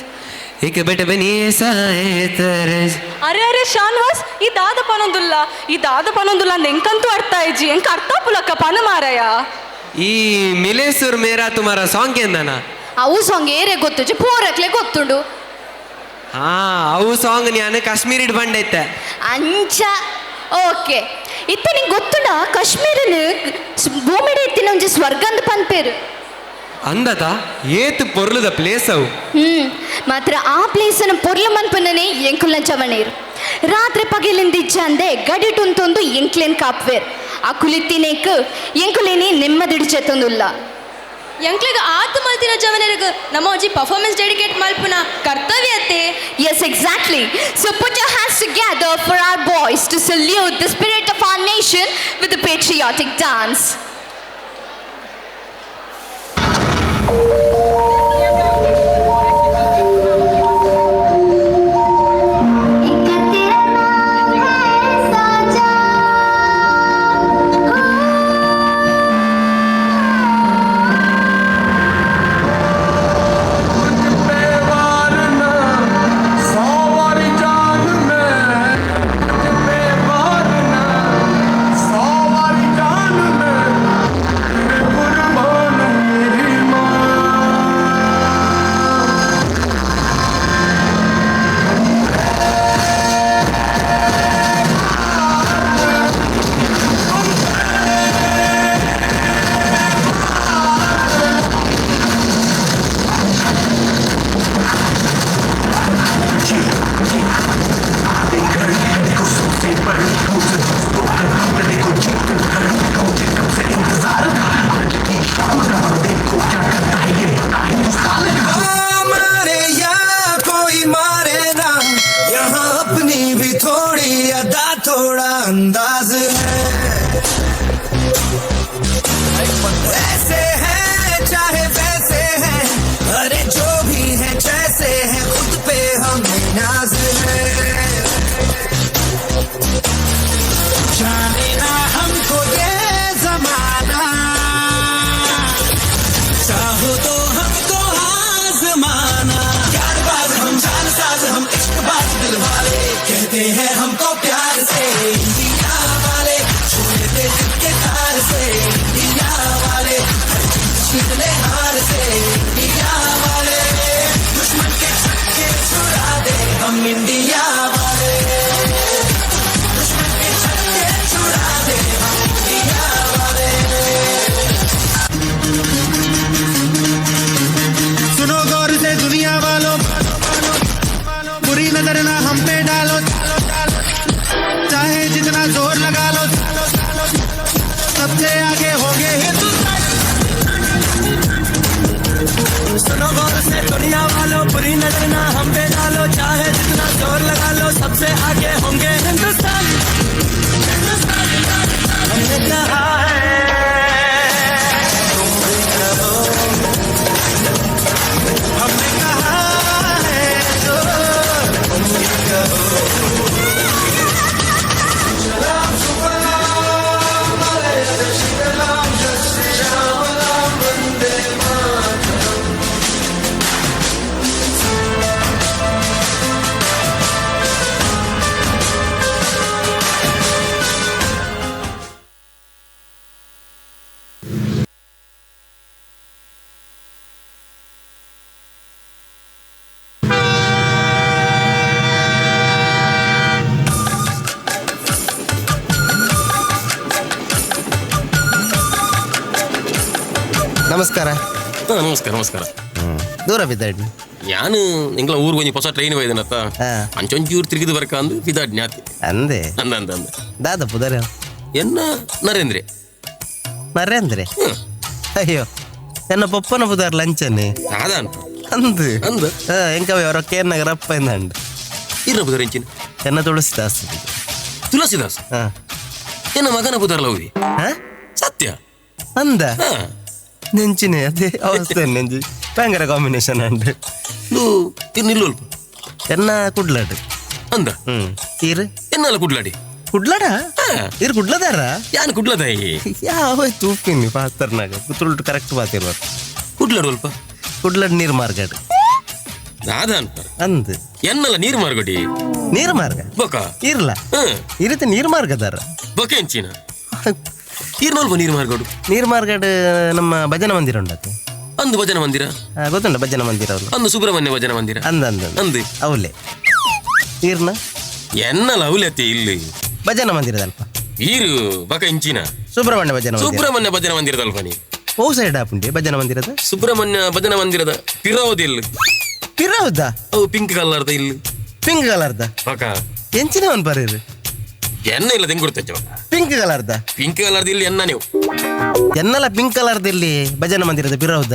S18: एक बेट बनी साय तरज.
S2: ಅರೆ ಅರೆ ಶಾನ್ವಾಸ್, ಈ ದಾದ ಪನೊಂದುಲ್ಲ, ಈ ದಾದ ಪನೊಂದುಲ್ಲ ಅಂದ್ ಎಂಕಂತೂ ಅರ್ಥ ಇಜ್ಜಿ, ಎಂಕ ಅರ್ಥ ಪುಲಕ್ಕ ಪನ ಮಾರಾಯ.
S18: ಈ ಮಿಲೇಸುರ್ ಮೇರಾ ತುಮಾರ ಸಾಂಗ್ ಎಂದನ?
S23: ಅವು ಸಾಂಗ್ ಏರೆ ಗೊತ್ತುಜಿ, ಪೂರಕ್ಲೆ ಗೊತ್ತುಂಡು.
S18: ಹಾ, ಅವು ಸಾಂಗ್ ನಾನು ಕಾಶ್ಮೀರಿಡ್ ಬಂಡೈತೆ.
S23: ಅಂಚ ಓಕೆ. ಇತ್ತ ನಿಂಗೆ ಗೊತ್ತುಂಡ ಕಾಶ್ಮೀರನು ಭೂಮಿಡೆ ಇತ್ತಿನ ಒಂಜಿ ಸ್ವರ್ಗ ಅಂದ್ ಪನ್ಪೇರು.
S18: ಅಂದದ ಏತು ಪೊರ್ಲುದ ಪ್ಲೇಸ್ ಅವು.
S23: ಮಾತ್ರ ಆ ಪ್ಲೇಸನ್ನು ಪೊರ್ಲು ಮನ್ಪುನನೆ ಎಂಕುಲನ್ ಚವಣೀರು. ರಾತ್ರಿ ಪಗಿಲಿಂದ ಇಜ್ಜಂದೆ ಗಡಿಟುಂತೊಂದು ಎಂಕ್ಲೇನ್ ಕಾಪ್ವೇರ್. ಆ ಕುಲಿತ್ತಿನೇಕ್ ಎಂಕುಲೇನಿ ನೆಮ್ಮದಿಡು ಚೆತ್ತೊಂದುಲ್ಲ.
S6: ಎಂಕ್ಲೆಗ್ ಆತು ಮಲ್ತಿನ ಜವನರಿಗ್ ನಮ್ಮ ಒಂಜಿ ಪರ್ಫಾರ್ಮೆನ್ಸ್ ಡೆಡಿಕೇಟ್ ಮಲ್ಪುನ ಕರ್ತವ್ಯತೆ.
S23: Yes, exactly. So put your hands together for our boys to salute the spirit of our nation with the patriotic dance.
S7: सुनो गौर से दुनिया वालों, बुरी नजर ना हम पे डालो, चाहे जितना जोर लगा
S5: ನಮಸ್ಕಾರ.
S7: ನಮಸ್ಕಾರ ನಮಸ್ಕಾರ.
S5: ದೂರ ಬಿದ್ದಾಡ್ನಿ
S7: ಯಾನು ಎಂಗ್ಲ ಊರು ಒಂಜಿ ಹೊಸ ಟ್ರೈನ್ ಹೋಯ್ದನತ್ತ ಅಂಚೊಂಚೂರು ತಿರುಗಿದು ಬರ್ಕ ಅಂದು ಬಿದ್ದಾಡ್ನಿ ಆತಿ
S5: ಅಂದೆ
S7: ಅಂದ ಅಂದ ಅಂದ.
S5: ದಾದ ಪುದರ
S7: ಎನ್ನ ನರೇಂದ್ರೆ.
S5: ನರೇಂದ್ರೆ? ಅಯ್ಯೋ, ಎನ್ನ ಪಪ್ಪನ ಪುದಾರ್ ಲಂಚನೆ ಅಂದು
S7: ಅಂದು
S5: ಎಂಕವೆ ಅವರ ಕೇರ್ನಗರ ಅಪ್ಪ ಇಂದ
S7: ಇರ್ನ ಪುದರ್ ಎಂಚಿನ
S5: ಎನ್ನ ತುಳಸಿದಾಸ್.
S7: ತುಳಸಿದಾಸ್ ಎನ್ನ ಮಗನ ಪುದರ್ಲ ಹೋಗಿ ಸತ್ಯ
S5: ಅಂದ ನೆಂಚಿನೆ ಅದೇ ಅವಸ್ಥೆ ನೆಂಜಿ ಭಯಂಕರ ಕಾಂಬಿನೇಷನ್ ಅಂಡ್
S7: ನಿಲ್ಲುಲ್ಪ
S5: ಎನ್ನ ಕುಡ್ಲಾಡು
S7: ಅಂದ
S5: ಇರು
S7: ಎನ್ನಲ್ಲ ಕುಡ್ಲಾಡಿ.
S5: ಕುಡ್ಲಾಡ ಇರು ಕುಡ್ಲದಾರ
S7: ಯಾನ್ ಕುಡ್ಲದಾಯಿ
S5: ಯಾವ ತೂಪಿನಿ ಪಾತ್ರನಾಗ ತುಳುಟು ಕರೆಕ್ಟ್ ಪಾತಿರುವ
S7: ಕುಡ್ಲಾಡು ಅಲ್ಪ
S5: ಕುಡ್ಲಾಡ್ ನೀರು ಮಾರ್ಗಡ್ ಅಂದ್
S7: ಎನ್ನಲ್ಲ ನೀರು ಮಾರ್ಗಡಿ
S5: ನೀರು ಮಾರ್ಗ
S7: ಬೊಕ
S5: ಇರ್ಲ ಇರುತ್ತೆ ನೀರು ಮಾರ್ಗದಾರ
S7: ಬೊಕ ಎಂಚಿನ ಇರ್ನಲ್ಪ ನೀರು ಮಾರ್ಗಡು.
S5: ನೀರು ಮಾರ್ಗಡ್ ನಮ್ಮ ಭಜನಾ ಮಂದಿರ ಉಂಡತ್ತೆ
S7: ಅಂದು ಭಜನಾ ಮಂದಿರ
S5: ಗೊತ್ತುಂಟ ಭಜನಾ ಮಂದಿರ
S7: ಅಂದು ಸುಬ್ರಹ್ಮಣ್ಯ ಭಜನಾ ಮಂದಿರ
S5: ಅಂದ ಅಂದ
S7: ಅಂದು
S5: ಅವಲೇ ಇರ್ನ
S7: ಎನ್ನಲ್ಲ ಅವಲತಿ ಇಲ್ಲಿ
S5: ಭಜನಾ ಮಂದಿರದಲ್ಪ
S7: ಈರು ಬಕ ಇಂಚಿನ
S5: ಸುಬ್ರಹ್ಮಣ್ಯ ಭಜನಾ
S7: ಸುಬ್ರಹ್ಮಣ್ಯ ಭಜನಾ ಮಂದಿರದಲ್ಪ ನೀ
S5: ಓ ಸೈಡ್ ಆಪುಂಡಿ ಭಜನಾ ಮಂದಿರದ
S7: ಸುಬ್ರಹ್ಮಣ್ಯ ಭಜನಾ ಮಂದಿರದ ಪಿರೌದ ಇಲ್ಲಿ
S5: ಪಿರೌದ
S7: ಅವು ಪಿಂಕ್ ಕಲರ್ದ ಇಲ್ಲಿ
S5: ಪಿಂಕ್ ಕಲರ್ದ
S7: ಬಕ
S5: ಎಂಚಿನ ಅವನ್ ಬರೀರಿ
S7: ಎನ್ನ ಇಲ್ಲ ತೆಂಗುಡ್ತ
S5: ಪಿಂಕ್ ಕಲರ್ದ
S7: ಪಿಂಕ್ ಕಲರ್ದ ಇಲ್ಲಿ ಎನ್ನ ನೀವು
S5: ಎನ್ನಲ್ಲ ಪಿಂಕ್ ಕಲರ್ದ ಇಲ್ಲಿ ಭಜನಾ ಮಂದಿರದ ಪಿರೌದ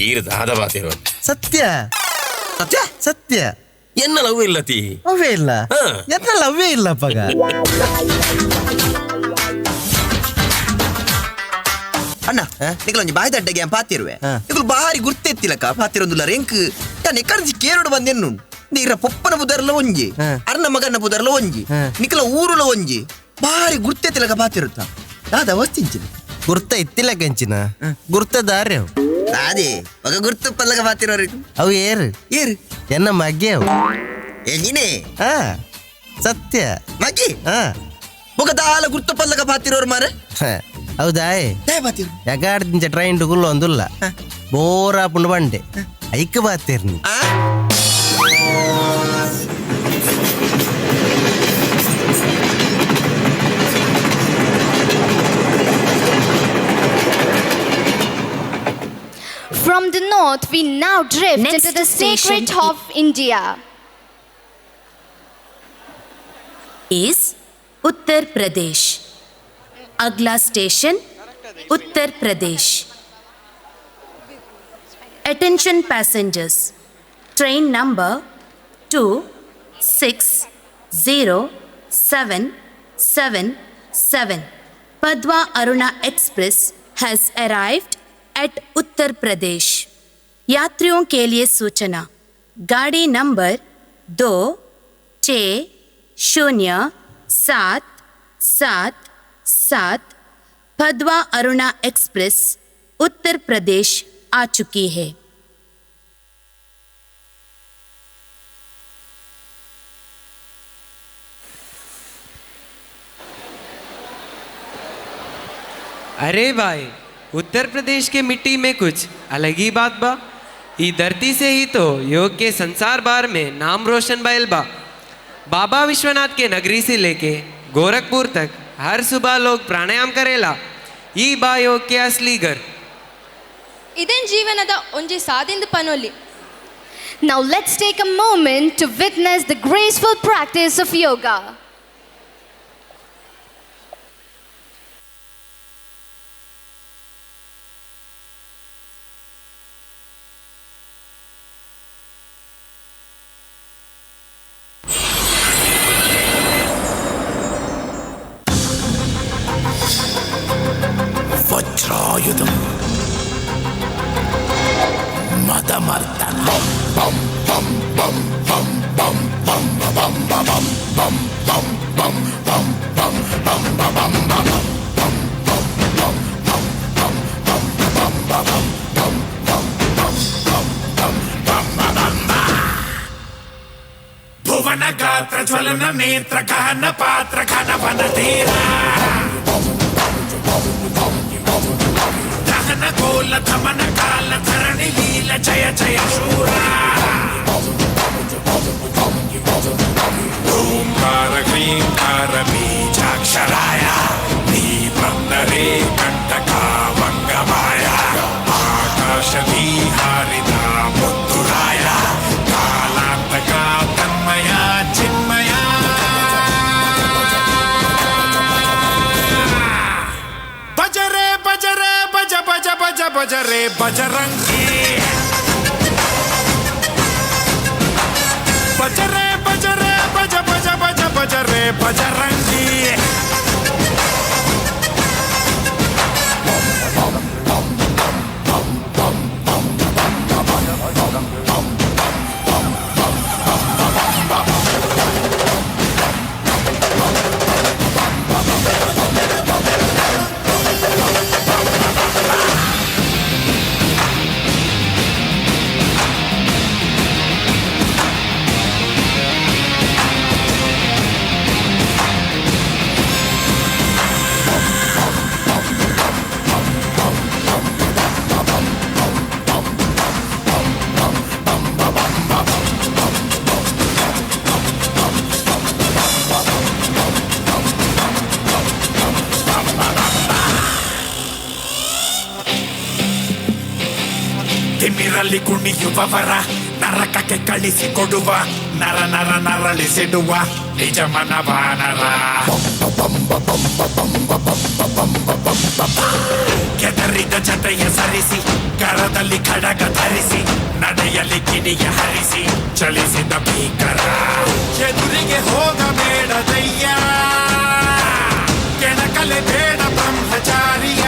S7: ಈರದ ಬಾತಿರೋ
S5: ಸತ್ಯ
S7: ಸತ್ಯ
S5: ಸತ್ಯ
S7: ಎನ್ನಲ್ಲ ಅವೇ ಇಲ್ಲ ತಿ
S5: ಅವೇ ಇಲ್ಲ ಎನ್ನಲ್ಲ ಅವೇ ಇಲ್ಲ ಪಗ.
S8: ಅಣ್ಣ ನಿಕಲೊಂಜಿ ಬಾಯಿ ದಡ್ಡಗೆ ಪಾತಿರುವೆ ನಿಕಲು ಬಾರಿ ಗುರ್ತೆತ್ತಿಲಕ್ಕ ಪಾತಿರೊಂದುಲ್ಲ ರೆಂಕ್ ಯಾನ್ ಎಕ್ಕರ್ಜಿ ಕೇರೋಡು ಬಂದೆನ್ನು ನೀರ ಪೊಪ್ಪನ ಪುದರ್ಲ ಒಂಜಿ ಅರ್ನ ಮಗನ ಪುದರ್ಲ ಒಂಜಿ ನಿಕಲ ಊರುಲ ಒಂಜಿ ಬಾರಿ ಗುರ್ತೆತ್ತಿಲಕ್ಕ ಪಾತಿರುತ್ತ ದಾದ ವಸ್ತಿಂಚಿನ
S5: ಗುರ್ತ ಇತ್ತಿಲ್ಲ ಕಂಚಿನ ಗುರ್ತದಾರೆ
S8: ಅದೇ ಮಗ ಗುರ್ತು ಪಲ್ಲಕ ಪಾತಿರೋರು
S5: ಅವು ಏರು
S8: ಏರು
S5: ಎನ್ನ ಮಗ್ಗೆ ಅವು
S8: ಎಂಜಿನೇ
S5: ಸತ್ಯ
S8: ಮಗ್ಗಿ ಬೊಕ ದಾಲ ಗುರ್ತು ಪಲ್ಲಕ ಪಾತಿರೋರು ಮಾರ
S5: ಹೌದಾ ಯಗಾಡ್ದಿಂಚ ಟ್ರೈನ್ ಗುಲ್ಲ ಒಂದುಲ್ಲ ಬೋರಾ ಪುಂಡು ಬಂಡೆ hike ಬಾತಿರ್ನಿ.
S23: From the north, we now drift
S3: Next
S23: into the sacred
S3: station
S23: of India.
S3: Is Uttar Pradesh. अगला station Uttar Pradesh. Attention passengers, train number 260777 Padwa Aruna Express has arrived at Uttar Pradesh. यात्रियों के लिए सूचना, गाड़ी नंबर 26077 भदवा Aruna express Uttar Pradesh आ चुकी है।
S21: अरे भाई, उत्तर प्रदेश के मिट्टी में कुछ अलग ही बात बा। ई धरती से ही तो योग के संसार बार में नाम रोशन भइल बा। बाबा विश्वनाथ के नगरी से लेके गोरखपुर तक हर सुबह लोग प्राणायाम करेला। ई बा योग के असली घर।
S6: ಇದನ್ ಜೀವನದ ಒಂಜಿ ಸಾದಿಂದ ಪನೊಲಿ.
S23: Now let's take a moment to witness the graceful practice of yoga.
S12: వజ్రాయుధం మదమర్దన బం బం బం బం బం బం బం బం బం బం బం బం బం బం బం బం బం భువన గాత్ర జ్వలన నేత్ర గహన పాత్ర ఘన వన ధీరా దహన గోల ధమన కాల ధరణి లీల జయ జయ శూరా ఓంకార హ్రీంకార బీజాక్షరాయ దీపందరే కంటకా వంగమాయ. ಬಜರೆ ಬಜರಂಗಿ ಬಜರೆ ಬಜರೆ ಬಜ ಬಜ ಬಜ ಬಜರೆ ಬಜರಂಗಿ. ತಿಮಿರಲ್ಲಿ ಕುಣಿಯುವವರ ನರಕಕ್ಕೆ ಕಳಿಸಿಕೊಡುವ ನರ ನರ ನರಳಿಸಿಡುವ ನಿಜ ಮನವಾನರ. ಕೆದರಿದ ಜತೆಯ ಸರಿಸಿ ಕರದಲ್ಲಿ ಖಡಗ ಧರಿಸಿ ನಡೆಯಲ್ಲಿ ಕಿಡಿಯ ಹರಿಸಿ ಚಲಿಸಿದ ಭೀಕರ. ಎದುರಿಗೆ ಹೋಗಬೇಡದಯ್ಯ ಕೆಣಕಲೆ ಬೇಡ ಬ್ರಹ್ಮಚಾರಿಯ.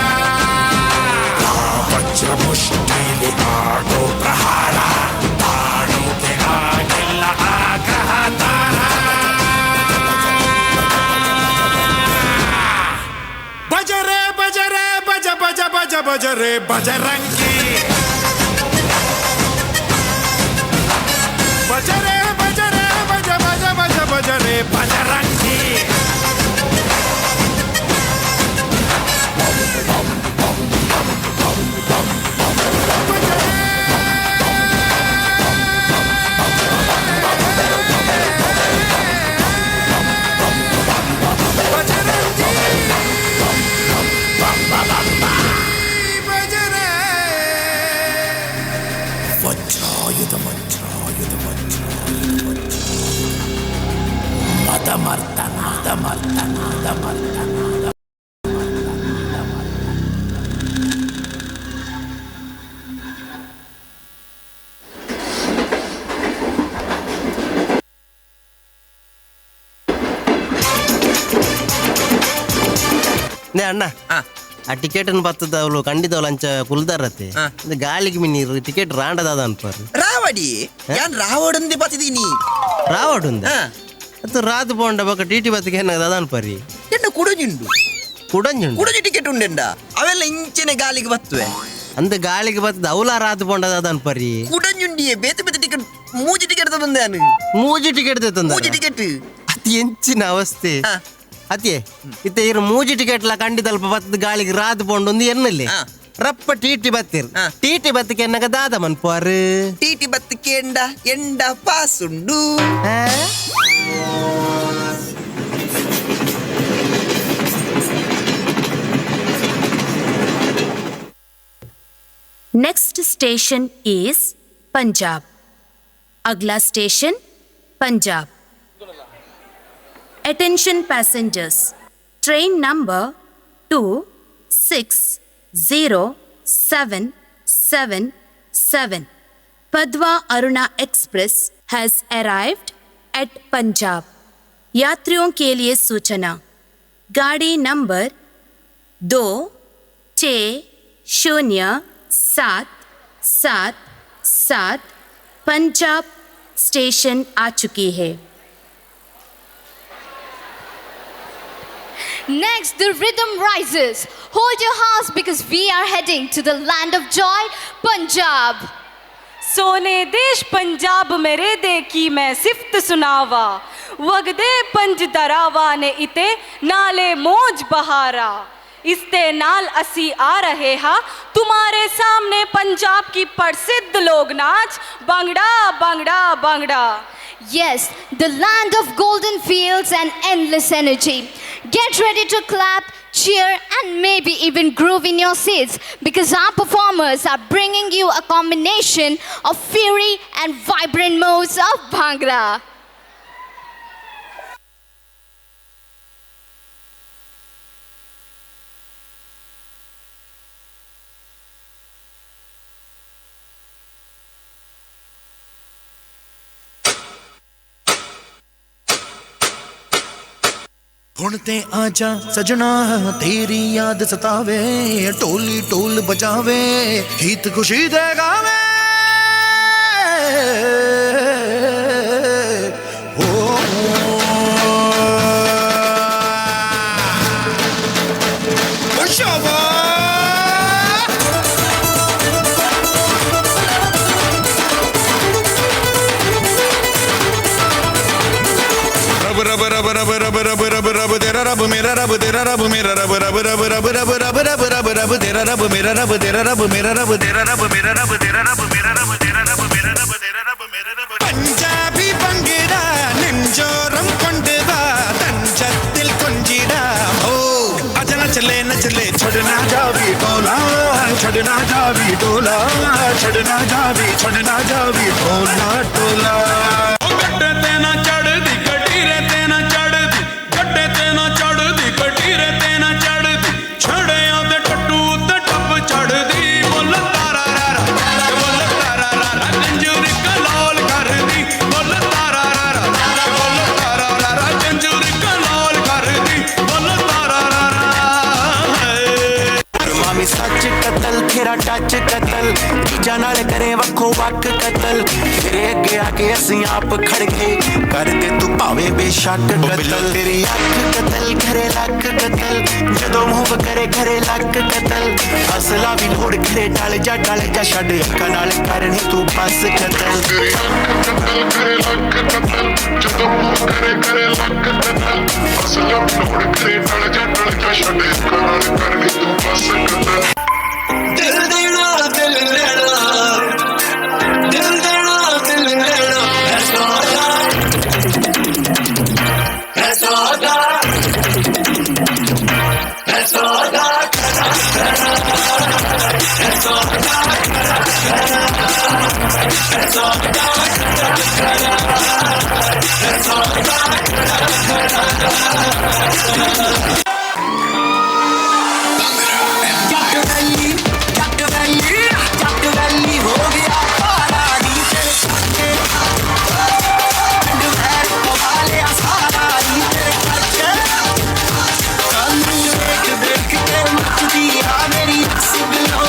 S12: ವಜ್ರಮುಷ್ಟಿಲಿ ಮಾಡೋ ಪ್ರಹಾರ ತಾಳೋಕೆ ಆಗಿಲ್ಲ ಆಗ್ರಹ ತಾರ. ಬಜರೆ ಬಜರೆ ಬಜ ಬಜ ಬಜ ಬಜರೆ ಬಜರಂಗಿ ಬಜರೆ ಬಜರೆ ಬಜ ಬಜ ಬಜ ಬಜರೆ ಬಜರಂಗಿ. ವಜ್ರಾಯುಧ ವಜ್ರಾಯುಧ ವಜ್ರಾಯುಧ ಮದಮರ್ತನ ಮದಮರ್ತನ ಮದಮರ್ತನ.
S5: ಅಣ್ಣ ಆ ಟಿಕೆಟ್ ಬತ್ತದ ಅವಳು ಖಂಡಿತ ಅವಳು ಅಂಚ ಕುಲ್ದಾರತ್ತೆ ಗಾಳಿಗೆ ಮಿನಿ ಟಿಕೆಟ್ ರಾಂಡದಾದ ಅನ್ಪಾರು
S8: ರಾವಡಿ ಯಾನ್ ರಾವಡಂದೆ ಬತ್ತಿದೀನಿ
S5: ರಾವಡುಂದ ಅದು ರಾತ್ ಪೋಂಡ ಬಕ್ಕ ಟಿ ಟಿ ಬತ್ತಿಗೆ ಏನಾಗದ ಅನ್ಪಾರಿ
S8: ಎನ್ನ ಕುಡಂಜುಂಡು
S5: ಕುಡಂಜುಂಡು
S8: ಕುಡಂಜು ಟಿಕೆಟ್ ಉಂಡೆಂಡ ಅವೆಲ್ಲ ಇಂಚನೆ ಗಾಳಿಗೆ ಬತ್ತುವೆ
S5: ಅಂದ ಗಾಳಿಗೆ ಬತ್ತದ ಅವಳ ರಾತ್ ಪೋಂಡದಾದ ಅನ್ಪಾರಿ
S8: ಕುಡಂಜುಂಡಿಯೇ ಬೇತೆ ಬೇತೆ ಟಿಕೆಟ್ ಮೂಜಿ ಟಿಕೆಟ್ ತಂದೆ ನಾನು
S5: ಮೂಜಿ ಟಿಕೆಟ್ ತಂದೆ
S8: ಮೂಜಿ ಟಿಕೆಟ್
S5: ಅತಿ ಎಂಚಿನ ಅವಸ್ಥೆ ಅತಿಯೇ ಇತ್ತ ಇರು ಮೂಜಿ ಟಿಕೆಟ್ ಲಾ ಖಂಡಿತ ಅಲ್ಪ ಬತ್ತದ ಗಾಳಿಗೆ ರಾತ್ ಪೋಂಡೊಂದು ಎನ್ನಲ್ಲಿ ರಪ್ಪ ಟಿ ಬತ್ತಿರ್ ಟಿ ಬತ್ತಕ್ಕೆ ಎನ್ನಗ ದಾದ ಮನ್ಪಾರು
S8: ಟಿ ಬತ್ತಕ್ಕೆ ಎಂಡ ಎಂಡ ಪಾಸುಂಡು.
S3: Next station is Punjab. अगला station Punjab. Attention passengers, train number 260777 Padwa Aruna Express has arrived at Punjab. यात्रियों के लिए सूचना, गाड़ी नंबर 26077 पंजाब स्टेशन आ चुकी है।
S23: Next, the rhythm rises. Hold your hearts because we are heading to the land of joy, Punjab.
S2: सोने देश पंजाब मेरे दे की मैं सिफ्त सुनावा, वगदे पंज दरावा ने इते नाले मौज बहारा। इसते नाल असी आ रहे हा तुम्हारे सामने पंजाब की प्रसिद्ध लोक नाच bangda bangda bangda.
S23: Yes, the land of golden fields and endless energy. Get ready to clap, cheer and maybe even groove in your seats because our performers are bringing you a combination of fury and vibrant moves of Bhangra.
S14: हुण ते आजा सजना तेरी याद सतावे, टोली toll बजावे गीत खुशी दे गावे। ओ शाबाश।
S17: रब रब रब रब रब रब रब रब तेरा रब मेरा रब तेरा रब मेरा रब रब रब रब रब रब रब रब रब तेरा रब मेरा रब तेरा रब मेरा रब तेरा रब मेरा रब तेरा रब मेरा रब तेरा रब मेरा रब तेरा रब मेरा रब।
S19: பஞ்சாபி பங்குடா நெஞ்சோரம் கொண்டு வா தஞ்சத்தில் கொஞ்சிடா. ஓ அஜனா चले न चले छड़ना जावी टोला, छड़ना जावी टोला, छड़ना जावी, छड़ना जावी टोला टोला।
S17: गड्ढे ते ना चढ़दी कटीरे ते ना चढ़दी, गड्ढे ते ना चढ़दी कटीरे ते ना चढ़दी, छड़ियां ते टट्टू ते टप्प चढ़दी। बोल तारा रा रा, बोल तारा रा रा, जंजूर कलाल करदी। बोल तारा रा रा, बोल तारा रा रा, जंजूर कलाल करदी। बोल तारा रा रा।
S24: मामी सच कतल तेरा टच कतल, चीजां नाल करे वक्खो वक्ख कतल, तेरे अगे आके असीं आप खड़ गए, कर दे तू भावें बेशक कतल। तेरी अख कतल करे लक कतल, जदों मूव करे करे लक कतल, असला भी लोड़ करे टल जा छड़ अक्खां नाल करनी तू बस कतल। तेरी अख कतल करे लक कतल, जदों मूव करे करे लक कतल, असला भी लोड़ करे टल जा छड़ अक्खां नाल करनी तू बस कतल।
S19: दिल देना दिल लेना, दिल देना दिल लेना, है सौदा है सौदा है सौदा है सौदा है सौदा है सौदा।
S24: जट वैली जट वैली जट वैली हो गया पारा नी तेरे करके, वैर पवा लिया सारा नी तेरे करके, कानू देख देख के मचदी आ मेरी सिगलो,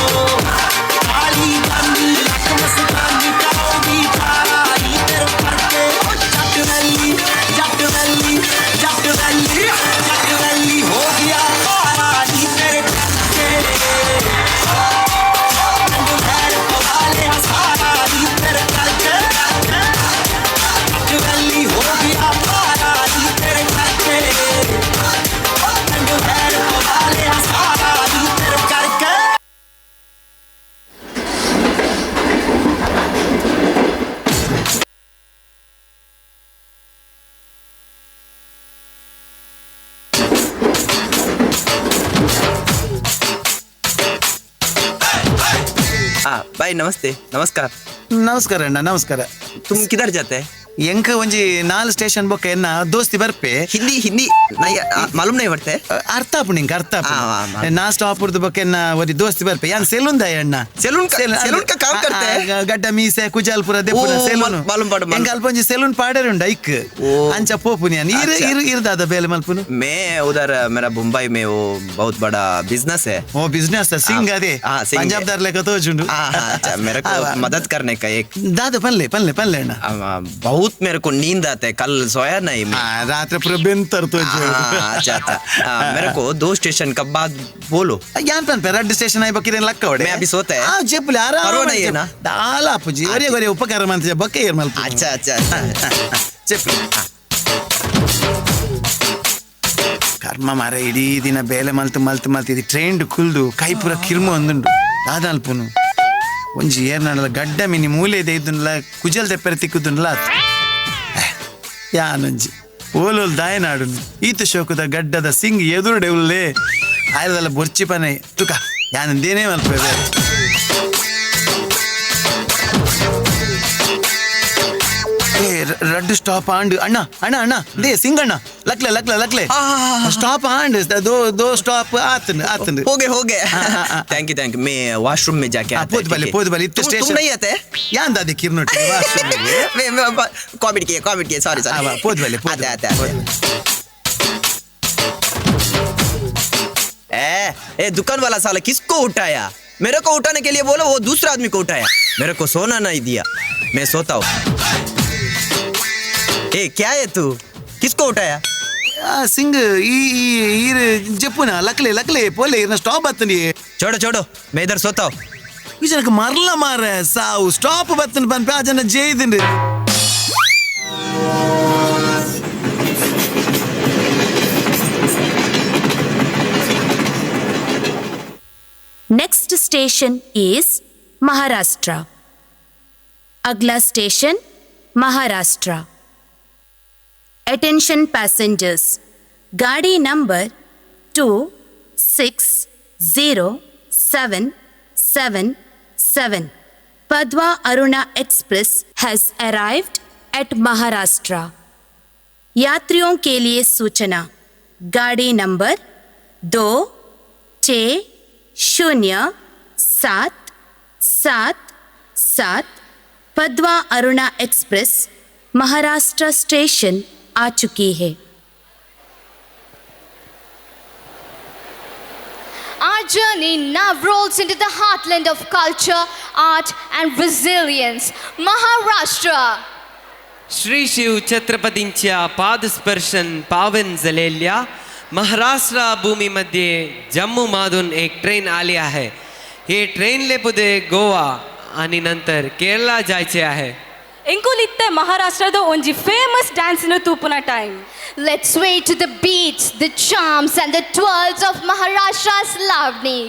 S24: काली गांधी लख मस्तानी काओगी तारा नी तेरे करके। जट वैली जट वैली जट वैली जट वैली हो गया पारा नी तेरे करके, वैर पवा लिया सारा नी तेरे करके, जट वैली हो गया पारा नी तेरे करके, वैर पवा लिया सारा नी तेरे करके।
S8: हाँ भाई नमस्ते, नमस्कार।
S25: ನಮಸ್ಕಾರ ಅಣ್ಣ, ನಮಸ್ಕಾರ.
S8: तुम किधर जाते हैं?
S25: ಎಂಕ ಒಂಜಿ 4 ಸ್ಟೇಷನ್ ಬೊಕ್ಕ ಎನ್ನ ದೋಸ್ತಿ ಬರ್ಪೆ.
S8: ಹಿಂದಿ ಹಿಂದಿ ನೈ ಮಾಲೂಮ್ ನೈ ಬರ್ತೆ.
S25: ಅರ್ಥ ಆಪುಂಡು ಇಂಕ, ಅರ್ಥ ಆಪುಂಡು. ನಾ ಸ್ಟಾಪ್ ಉರ್ದು ಬೊಕ್ಕ ಎನ್ನ ಒರಿ ದೋಸ್ತಿ ಬರ್ಪೆ. ಯಾನ್ ಸೆಲೂನ್ ದಾಯ ಅಣ್ಣ.
S8: ಸೆಲೂನ್ ಸೆಲೂನ್ ಕಾ ಕಾಮ್ ಕರ್ತೆ ಹೈ?
S25: ಗಡ್ಡ ಮೀಸೆ ಕುಜಾಲ್ಪುರ ದೆಪ್ಪುನ ಸೆಲೂನ್.
S8: ಮಾಲೂಮ್ ಪಾಡು.
S25: ಎಂಕ ಅಲ್ಪ ಒಂಜಿ ಸೆಲೂನ್ ಪಾಡೇರ್ ಉಂಡು ಐಕ್ ಅಂಚ ಪೋಪುನಿ ಯಾನ್. ಇರ್ ಇರ್ ಇರ್ದಾದ ಬೇಲೆ ಮಲ್ಪುನು.
S8: मैं उधर मेरा मुंबई में वो बहुत बड़ा बिजनेस है.
S25: ओ बिजनेस सिंग अदे.
S8: हाँ सिंग.
S25: पंजाब दार लेकर तो जुंडू.
S8: हाँ हाँ अच्छा, मेरे को मदद करने का एक
S25: दादा पनले पनले पनले अण्ण.
S8: बहुत मेरे को नींद आता है, कल सोया नहीं मैं.
S25: रात्रि पूरा बेंतर तो.
S8: अच्छा अच्छा, मेरे को 2 स्टेशन का बाद बोलो.
S25: यान पन पे रड्ड स्टेशन आई बकिरेन लक्क ओडे.
S8: मैं अभी सोता है.
S25: हां जेपले आराम
S8: परवा नहीं है ना.
S25: दाल आपुजी ಒರೆ ಒರೆ ಉಪಕಾರ ಮಂತ್ರ ಬಕ್ಕೆ ಏರ್ ಮಲ್ಪ.
S8: अच्छा अच्छा अच्छा
S25: ಚೆಪ್ಪಲೆ. ಕರ್ಮ ಮಾರ, ಇಡೀ ದಿನ ಬೇಲೆ ಮಲ್ತು ಮಲ್ತು ಮಲ್ತು ಇದು ಟ್ರೈನ್ ಕುಲ್ದು ಕೈ ಪೂರ ಕಿರ್ಮು ಅಂದುಂಡು. ದಾದಾಲ್ಪುನು ಒಂಜಿ ಏರ್ನಾಡಲ ಗಡ್ಡ ಮಿನಿ ಮೂಲೆ ಇದೆ ಇದ್ದುನ್ಲ ಕುಜಲ್ ದೆಪ್ಪರೆ ತಿಕ್ಕುದುನ್ಲ ಯಾನೊಂಜಿ ಓಲೋಲ್ ದಾಯನಾಡು ಈತ ಶೋಕದ ಗಡ್ಡದ ಸಿಂಗ್ ಎದುರುಡೆ ಉಲ್ಲೇ ಆಯ್ದಲ್ಲ ಬೊರ್ಚಿ ಪನೆ ತುಕ ಯಾನಂದೇನೇ ಮಲ್ಪ. ಏ ರಡ್ಡು ಸ್ಟಾಪ್ ಆಂಡ್ ಅಣ್ಣ ಅಣ್ಣ ಅಣ್ಣ they Singh ಅಣ್ಣ ಲಕ್ಲೆ ಲಕ್ಲೆ ಲಕ್ಲೆ ಸ್ಟಾಪ್ ಆಂಡ್ ದೋ ದೋ ಸ್ಟಾಪ್ ಆತನ ಆತನ.
S8: हो गए हो गए, thank you thank you. मैं वॉशरूम में जाके आता.
S25: पोद बले पोद बले इत्ते स्टेशन
S8: तुम नहीं आते?
S25: यान दादी किरनोटी वाशरूम
S8: मैं कॉमेडी किया सॉरी सॉरी.
S25: पोद बले
S8: आते आते आते. ए दुकान वाला साला किसको उठाया? मेरे को उठाने के लिए बोला, वो दूसरा आदमी को उठाया। मेरे को सोना नहीं दिया, मैं सोता हूँ। ए क्या है तू, किसको उठाया?
S25: सिंग जप्पुना लकले लकले पोले इरना स्टॉप बत्तनी।
S8: छोड़ो छोड़ो, मैं इधर सोता हूँ।
S25: इजनक मरला मारे साउ स्टॉप बत्तन पन पे जन जेइदिन।
S3: Next station is Maharashtra. अगला स्टेशन महाराष्ट्र। अटेंशन पैसेंजर्स, गाड़ी नंबर 260777 Padwa Aruna Express has arrived at Maharashtra. यात्रियों के लिए सूचना, गाड़ी नंबर 26077 पद्वा अरुणा एक्सप्रेस महाराष्ट्र स्टेशन आ चुकी है।
S23: Our journey now rolls into the heartland of culture, art and resilience, Maharashtra.
S21: Shri Shiv छत्रपतींच्या पादस्पर्शन पावन झालेल्या महाराष्ट्र भूमीमध्ये जम्मूमधून एक ट्रेन आली आहे। हे ट्रेनले पुढे गोवा आणि नंतर केरला जायचे आहे।
S2: ಎಂಕುಲಿತ್ತೆ ಮಹಾರಾಷ್ಟ್ರದ ಒಂಜಿ famous ಡ್ಯಾನ್ಸ್ನ ತೂಪುನ time.
S23: Let's sway to the beats, the charms and the twirls of Maharashtra's Lavani.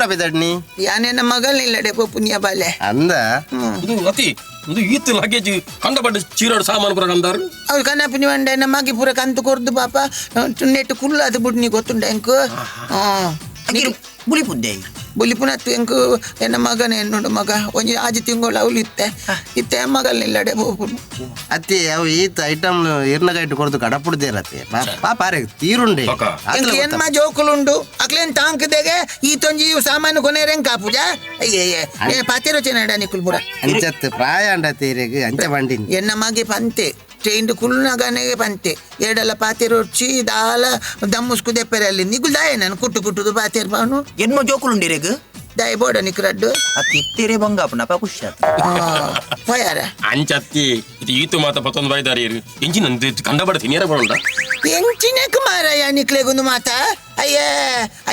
S5: ಪೂರ ಬಿದಡ್ನಿ
S9: ಯಾನೇನ ಮಗಲ್ ಇಲ್ಲಡೆ ಪುಣ್ಯ ಬಾಲೆ
S5: ಅಂದ
S7: ಇದು ಅತಿ ಇದು ಈತ್ ಲಗೇಜ್ ಕಂಡಪಟ್ಟ ಚೀರೋಡು ಸಾಮಾನು ಪೂರ ಕಂದಾರು
S9: ಅವ್ರು ಕನಪಿನಿ వండ ನಮಗೆ ಪೂರ ಕಂತು ಕೊರ್ದು ಪಾಪ ನೆಟ್ಟು ಕುಲ್ಲ ಅದು ಬುಡ್ನಿ ಗೊತ್ತುಂಡ ಎಂಕು
S8: ಬುಲಿಪುದ್ದೆ
S9: ಬುಲಿಪುನತ್ತು ಎಂಕು ಎನ್ನ ಮಗನ ಎನ್ನುಂಡು ಮಗ ಒಂಜಿ ಆಜಿ ತಿಂಗಳು ಅವಳು ಇತ್ತೆ ಇತ್ತೆ ಮಗಲ್ ಇಲ್ಲಡೆ ಪೋಪುನು
S5: ಅತ್ತೆ ಅವು ಈತ ಐಟಮ್ ಇರ್ನಗೈಟ್ ಕೊರ್ದು ಕಡಪುಡ್ದೇರತ್ತೆ ಪಾಪ ಅರೆ ತೀರುಂಡೆ
S9: ಎಂಕ್ ಎನ್ಮ ಜೋಕುಲುಂಡು ಅಕ್ಲೇನ್ ತಾಂಕದೆಗೆ ಈತೊಂಜಿ ಸಾಮಾನು ಕೊನೆರೆಂಗ್ ಕಾಪುಜ ಅಯ್ಯಯ್ಯ ಏ ಪಾತಿರೋಚೆ ನಡ ನಿಕುಲ್ ಪೂರ
S5: ಅಂಚತ್ ಪ್ರಾಯ ಅಂಡತ್ತೆ ಇರೆಗ್ ಅಂಚ ಬಂಡಿನಿ
S9: ಎನ್ನ ಮಗೆ ಪಂತೆ ಟ್ರೈನ್ ಕುಲ್ನಗನೆಗೆ ಪಂತೆ ಎರಡೆಲ್ಲ ಪಾತಿರೋಚಿ ದಾಲ ದಮ್ಮುಸ್ಕು ದೆಪ್ಪೆರಲ್ಲಿ ನಿಗುಲ್ ದಾಯ ನಾನು ಕುಟ್ಟು ಕುಟ್ಟುದು ಪಾತೇರ್ ಪಾನು
S8: ಎನ್ಮ ಜೋಕುಲುಂಡಿರೆಗ್
S9: ದಾಯ ಬೋಡ ನಿಕ್ರಡ್ಡು
S8: ಅತ್ತಿ ಇತ್ತೇರೆ ಬಂಗಾಪುನ ಪಾ ಖುಷಿ ಆತ
S9: ಪೋಯಾರ
S7: ಅಂಚತ್ತಿ ಇದು ಈತು ಮಾತ ಪತ್ತೊಂದು ಬಾಯ್ದಾರಿ ಎಂಚಿನ ಕಂಡಬಡ ತಿನಿಯರ ಬರೋಣ
S9: ಎಂಚಿನಕ್ ಮಾರಾಯ ನಿಕ್ಲೆಗುಂದು ಮಾತ ಅಯ್ಯ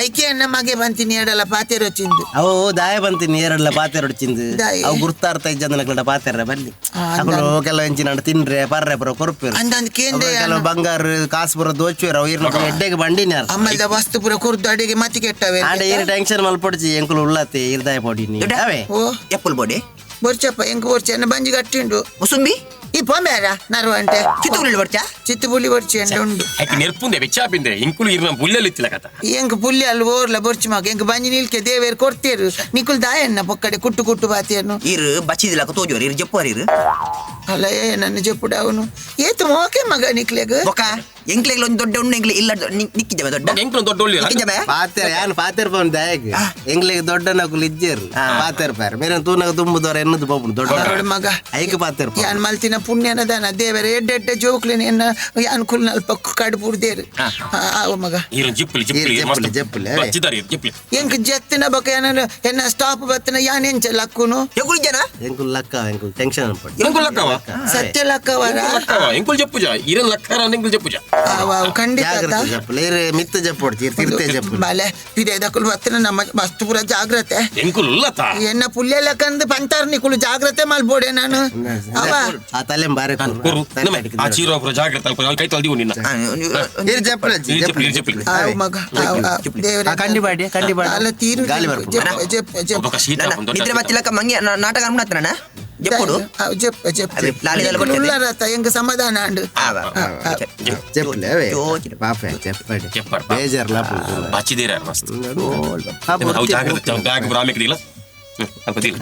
S9: ಐಕೆ ಅನ್ನ ಮಗೆ ಬಂತೀನಿ ಎರಡಲ್ಲ ಪಾತೇರೊಚ್ಚಿಂದು
S5: ಅವು ದಾಯ ಬಂತೀನಿ ಎರಡಲ್ಲ ಪಾತೇರೊಚ್ಚಿಂದು ಅವು ಗುರ್ತಾರ್ತ ಇಜ್ಜಂದನಕ್ಲಡ ಪಾತೇರ ಬಲ್ಲಿ ಅಕುಲು ಕೆಲವು ಎಂಚಿನ ತಿನ್ರೆ ಪರ್ರೆ ಪುರ ಕೊರ್ಪೇರು
S9: ಅಂದಂದ್ ಕೇಂದ್ರ
S5: ಕೆಲವು ಬಂಗಾರ ಕಾಸು ಪುರ ದೋಚುವೇರು ಅವು ಇರ್ನ ಎಡ್ಡೆಗೆ ಬಂಡಿನ
S9: ಅಮ್ಮಲ್ದ ವಸ್ತು ಪುರ ಕೊರ್ದು ಅಡಿಗೆ ಮತಿ ಕೆಟ್ಟವೆ
S5: ಆಂಡ ಏರು ಟೆನ್ಷನ್ ಮಲ್ಪೊಡ್ಚಿ ಎಂಕುಲು ಉಳ್ಳತೆ ಇರ್ದಾಯ ಪೊಡಿನಿ ಅವೇ
S9: ಓ
S8: ಎಪ್ಪಲ್ ಬೋಡೆ
S9: ಬೊರ್ಚಪ್ಪ ಎಂಕ್ ಬೊರ್ಚ ಎನ್ನ ಬಂಜಿ ಗಟ್ಟಿಂಡು
S8: ಮುಸುಂಬಿ
S9: ಈ ಪೊಂಬೇರ ನರು ಅಂಟೆ
S8: ಚಿತ್ತುಪುಲಿ ಬರ್ಚಾ
S9: ಚಿತ್ತುಪುಲಿ ಬರ್ಚಿ ಅಂಡ ಉಂಡು
S7: ಐಕ್ ನೆರ್ಪುಂದೆ ಬೆಚ್ಚಾಪಿಂದೆ ಇಂಕುಲು ಇರ್ನ ಪುಲ್ಲೆಲ್ ಇತ್ತಿಲ್ಲ ಕಥ
S9: ಎಂಕ್ ಪುಲ್ಲೆ ಅಲ್ಲಿ ಓರ್ಲ ಬೊರ್ಚಿ ಮಗ ಎಂಕ್ ಬಂಜಿ ನಿಲ್ಕೆ ದೇವೇರ್ ಕೊಡ್ತೇರು ನಿಕುಲ್ ದಾಯನ್ನ ಪೊಕ್ಕಡೆ ಕುಟ್ಟು ಕುಟ್ಟು ಬಾತೇರ್ನು
S8: ಇರು ಬಚ್ಚಿದಿಲ್ಲಕ ತೋಜುವರು ಇರು ಜಪ್ಪುವಾರು ಇರು
S9: ಅಲ್ಲ ಏ ನನ್ನ ಜಪ್ಪುಡ ಅವನು ಏತು ಮೋಕೆ ಮಗ ನಿಕ್ಲೆಗ್
S8: ಬೊಕ ಎಂಕ್ಲೆಗ್ ಒಂದ್ ದೊಡ್ಡ ಉಂಡು ಎಂಕ್ಲೆ ಇಲ್ಲ ನಿಕ್ಕಿಜವೆ ದೊಡ್ಡ
S7: ಎಂಕ್ಲು ದೊಡ್ಡ ಒಳ್ಳೆ
S8: ನಿಕ್ಕಿಜವೆ
S5: ಪಾತೇರ್ ಯಾನ್ ಪಾತೇರ್ ಪವನ್ ದಾಯಗ್ ಎಂಕ್ಲೆಗ್ ದೊಡ್ಡ ನಕುಲು ಇಜ್ಜೇರು ಪಾತೇರ್ ಪಾರ್ ಮೇರೆ ತೂನಗ ತುಂಬುದವರ ಎನ್ನದು ಪೋಪುಂಡು ದೊಡ್ಡ
S9: ಮಗ
S5: ಐಕ್ ಪಾತೇರ್
S9: ಯಾನ್ ಮಲ್ತಿನ ಪುಣ್ಯನ ದಾನ ದೇವರ ಎಡ್ಡೆ ಎಡ್ಡೆ ಜೋಕ್ಲಿನ ಎನ್ನ ಯಾನ್ ಕುಲ್ನಲ್ಪ ಕಡು ಪುಡ್ದೇರು ಆವ ಮಗ
S7: ಇರು ಜಿಪ್ಪಲಿ ಜಿಪ್ಪಲಿ
S5: ಜಪ್ಪಲಿ ಜಪ್ಪಲಿ
S7: ಬಚ್ಚಿದಾರಿ ಜಿಪ್ಪಲಿ
S9: ಎಂಕ್ ಜತ್ತಿನ ಬೊಕ ಯಾನ ಎನ್ನ ಸ್ಟಾಪ್ ಬತ್ತಿನ ಯಾನ್ ಎಂಚ ಲಕ್ಕುನು
S8: ಎಂಕುಲು ಜನ
S5: ಎಂಕುಲು ಲಕ್ಕ ಎಂಕುಲು ಟೆನ್ಷನ್ ಅನ್ಪಡ್
S7: ಎಂಕುಲು ಲಕ್ಕವ
S9: ಸತ್ಯ ಲಕ್ಕವರ
S7: ಲಕ್ಕವ ಎಂಕುಲು ಜಪ್ಪುಜ ಇರನ್ ಲಕ್ಕರ ಎಂಕುಲು ಜಪ್ಪುಜ
S9: ಆವ ಖಂಡಿತ
S5: ಜಾಗ್ರತೆ ಜಪ್ಪಲಿ ಇರು ಮಿತ್ತ ಜಪ್ಪೊಡ್ತಿ ಇರು ತಿರ್ತೆ ಜಪ್ಪಲಿ
S9: ಬಾಲೆ ಪಿರೇದಕುಲು ಬತ್ತಿನ ನಮ್ಮ ವಸ್ತು ಪೂರ ಜಾಗ್ರತೆ
S7: ಎಂಕುಲು ಉಲ್ಲತ
S9: ಎನ್ನ ಪುಲ್ಯ ಲಕ್ಕಂದು ಪಂತಾರ್ ನಿಕುಲು ಜಾಗ್ರತೆ ಮಲ್ಬೋಡೆ ನಾನು ಅವ
S5: ಆ ತಲೆ ಬಾರೆ
S7: ಕೊರು ಆ ಚೀರೋ ಪೂರ ಜಾಗ್ರತೆ ಅಲ್ಪ ಕೈ ತಲ್ದಿವು ನಿನ್ನ
S5: ಇರು ಜಪ್ಪಲಿ ಜಪ್ಪಲಿ
S7: ಜಪ್ಪಲಿ
S9: ಆವ ಮಗ ಆವ ದೇವರೇ
S5: ಕಂಡಿ ಬಾಡಿ ಕಂಡಿ ಬಾಡಿ
S9: ಅಲ್ಲ ತೀರು
S5: ಗಾಳಿ ಬರ್ಪು
S9: ಜಪ್ಪ ಜಪ್ಪ ಜಪ್ಪ
S8: ನಿದ್ರೆ ಬತ್ತಿಲಕ್ಕ ಮಂಗೆ ನಾಟಕ ಅನ್ಮನತ್ರನ ಜಪ್ಪುಡು
S9: ಜಪ್ಪ ಜಪ್ಪ ಉಳ್ಳರತ ಎಂಕ್ ಸಮಾಧಾನ ಅಂಡು
S5: ಜಪ್ಪಲಿ ಅವೇ ಪಾಪ ಜಪ್ಪಡಿ ಬೇಜಾರ್ ಲಾಪು
S7: ಬಚ್ಚಿದೀರ ಮಸ್ತ್ ಅವು ಜಾಗ್ರತೆ ಬ್ಯಾಗ್ ಬ್ರಾಮಿಕ್ ದಿಲ್ಲ ಅಲ್ಪ ದಿಲ್ಲ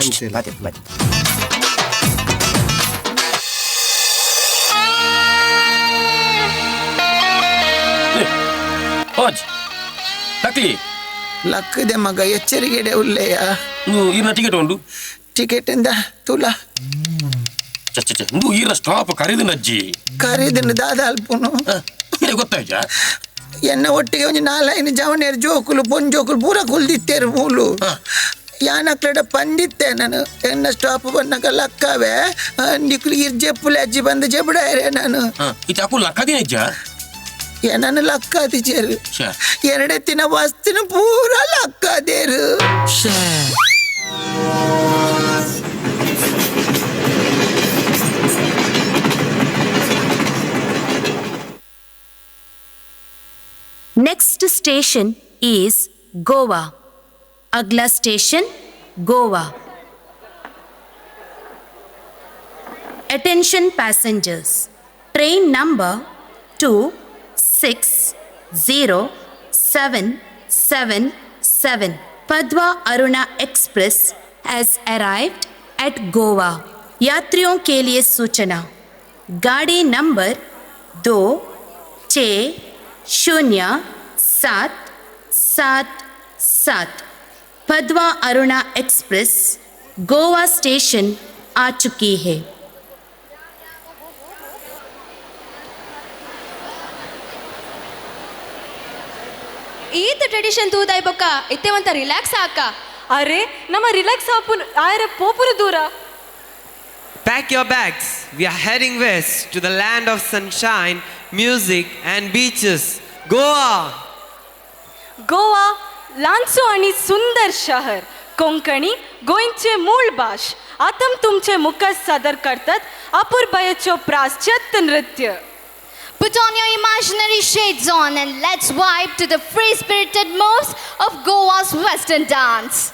S7: ಹೋಜ್ ಲಕ್ಲಿ
S9: ಲಕ್ಕದೆ ಮಗ ಎಚ್ಚರಿಕೆಡೆ ಉಲ್ಲೆಯ
S7: ಇರ್ನ ಟಿಕೆಟ್ ಉಂಡು
S9: ಟಿಕೆಟ್ ಇಂದ ತುಲಾ
S7: ಇಂದು ಈರ ಸ್ಟಾಪ್ ಕರೆದು ಅಜ್ಜಿ
S9: ಕರೆದನು ದಾದ ಅಲ್ಪುನು
S7: ಗೊತ್ತಾಯ್ತಾ
S9: ಎನ್ನ ಒಟ್ಟಿಗೆ ಒಂಜಿ ನಾಲೈನು ಜವನೇರು ಜೋಕುಲು ಪೊಂಜೋಕುಲು ಪೂರ ಕುಲ್ದಿತ್ತೇರು ಮೂಲು ಯಾನಕ್ಲಡ ಪಂದಿತ್ತೆ ನಾನು ಎನ್ನ ಸ್ಟಾಪ್ ಬಂದಾಗ ಲಕ್ಕವೇ ನಿಕ್ಲು ಇರ್ ಜೆಪ್ಪುಲೆ ಅಜ್ಜಿ ಬಂದು ಜೆಬುಡಾಯರೆ ನಾನು
S7: ಇದು ಅಕು ಲಕ್ಕದಿನ ಅಜ್ಜ
S9: ನಾನು ಲಕ್ಕಾದಿಚೇರು ಎರಡೆತ್ತಿನ ವಸ್ತಿನ ಪೂರ ಲಕ್ಕಾದೇರು
S3: Next station is Goa. अगला station Goa. Attention passengers, train number 260777 Padwa Aruna Express has arrived at Goa. यात्रियों के लिए सूचना, गाड़ी नंबर 26077 पदवा अरुणा एक्सप्रेस गोवा स्टेशन आ चुकी है।
S6: ಈತ ಟ್ರೆಡಿಷನ್ ತೂದಾಯ್ ಬೊಕ್ಕ ಇತ್ತೆ ಒಂತ ರಿಲ್ಯಾಕ್ಸ್ ಆಕ.
S2: ಅರೆ ನಮ್ಮ ರಿಲ್ಯಾಕ್ಸ್ ಆಪುನ್ ಆಯರೆ ಪೋಪುನ ದೂರ.
S21: Pack your bags. We are heading west to the land of sunshine, music and beaches. Goa.
S2: Goa ल्हानसो आनी सुंदर शहर. कोंकणी गोंयचे मूळ भाश. आतां तुमचे मुखार सादर करतात अपुरबायेचो प्राश्चात्य नृत्य.
S23: Put on your imaginary shades on and let's vibe to the free-spirited moves of Goa's Western dance.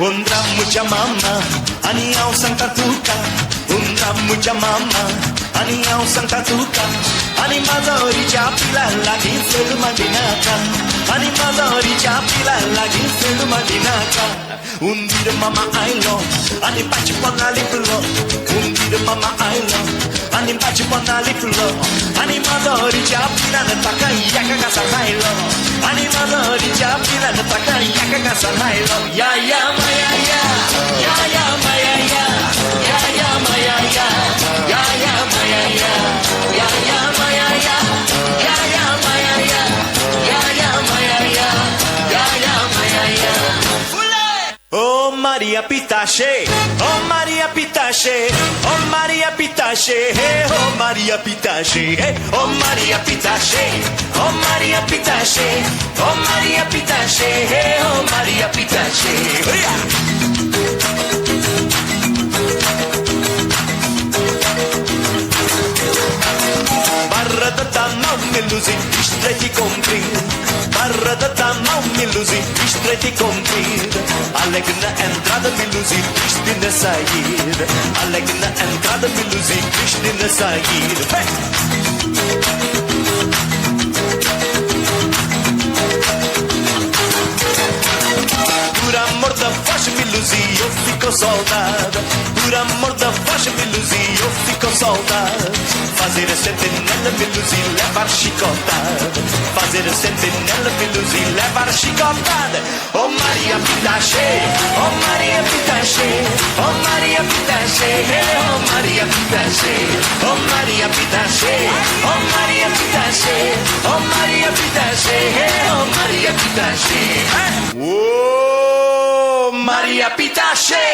S11: Undra mucha mama, ani हांव सांगता तुका. उंद्रा मुच्या मामा, आनी हांव सांगता तुका. आनी माजोरीच्या पिला लागीं चेडूं मागीनाका. आनी माजोरीच्या पिला लागीं चेडूं मागीनाका. उंदीर मामा आयलो आनी पाची पोना लिपलो. उंदीर मामा आयलो आनी पाची पोना लिपलो. आनी माजोरीच्या पिलान ताका एका घासा खायलो. आनी माजोरीच्या पिलान ताका एका घासा खायलो. या या माया या, या या माया या, या या माया या, या या माया या, या या माया या, या या माया या, या या माया या, या या माया या. Oh Maria Pitache, oh Maria Pitache, oh Maria Pitache, hey, oh Maria Pitache, hey, oh Maria Pitache, oh Maria Pitache, oh Maria Pitache, hey, oh Maria Pitache. Yeah. Barra da mão me luzi, estreito e comprido. Barra da mão me luzi, estreito e comprido. Alegre na entrada me luzi, triste na saída. Alegre na entrada me luzi, triste na saída. Hey! Por amor da voz me luzi, eu fico soldado. Por amor da voz me luzi, eu fico soldado. Fazer a sentinela me luzi, levar chicotada. Fazer a sentinela me luzi, levar chicotada. Oh Maria Pitache, oh Maria Pitache, oh Maria Pitache, oh Maria Pitache, oh Maria Pitache, oh Maria Pitache, oh Maria Pitache, oh Maria Pitache. Oh Maria Pitache.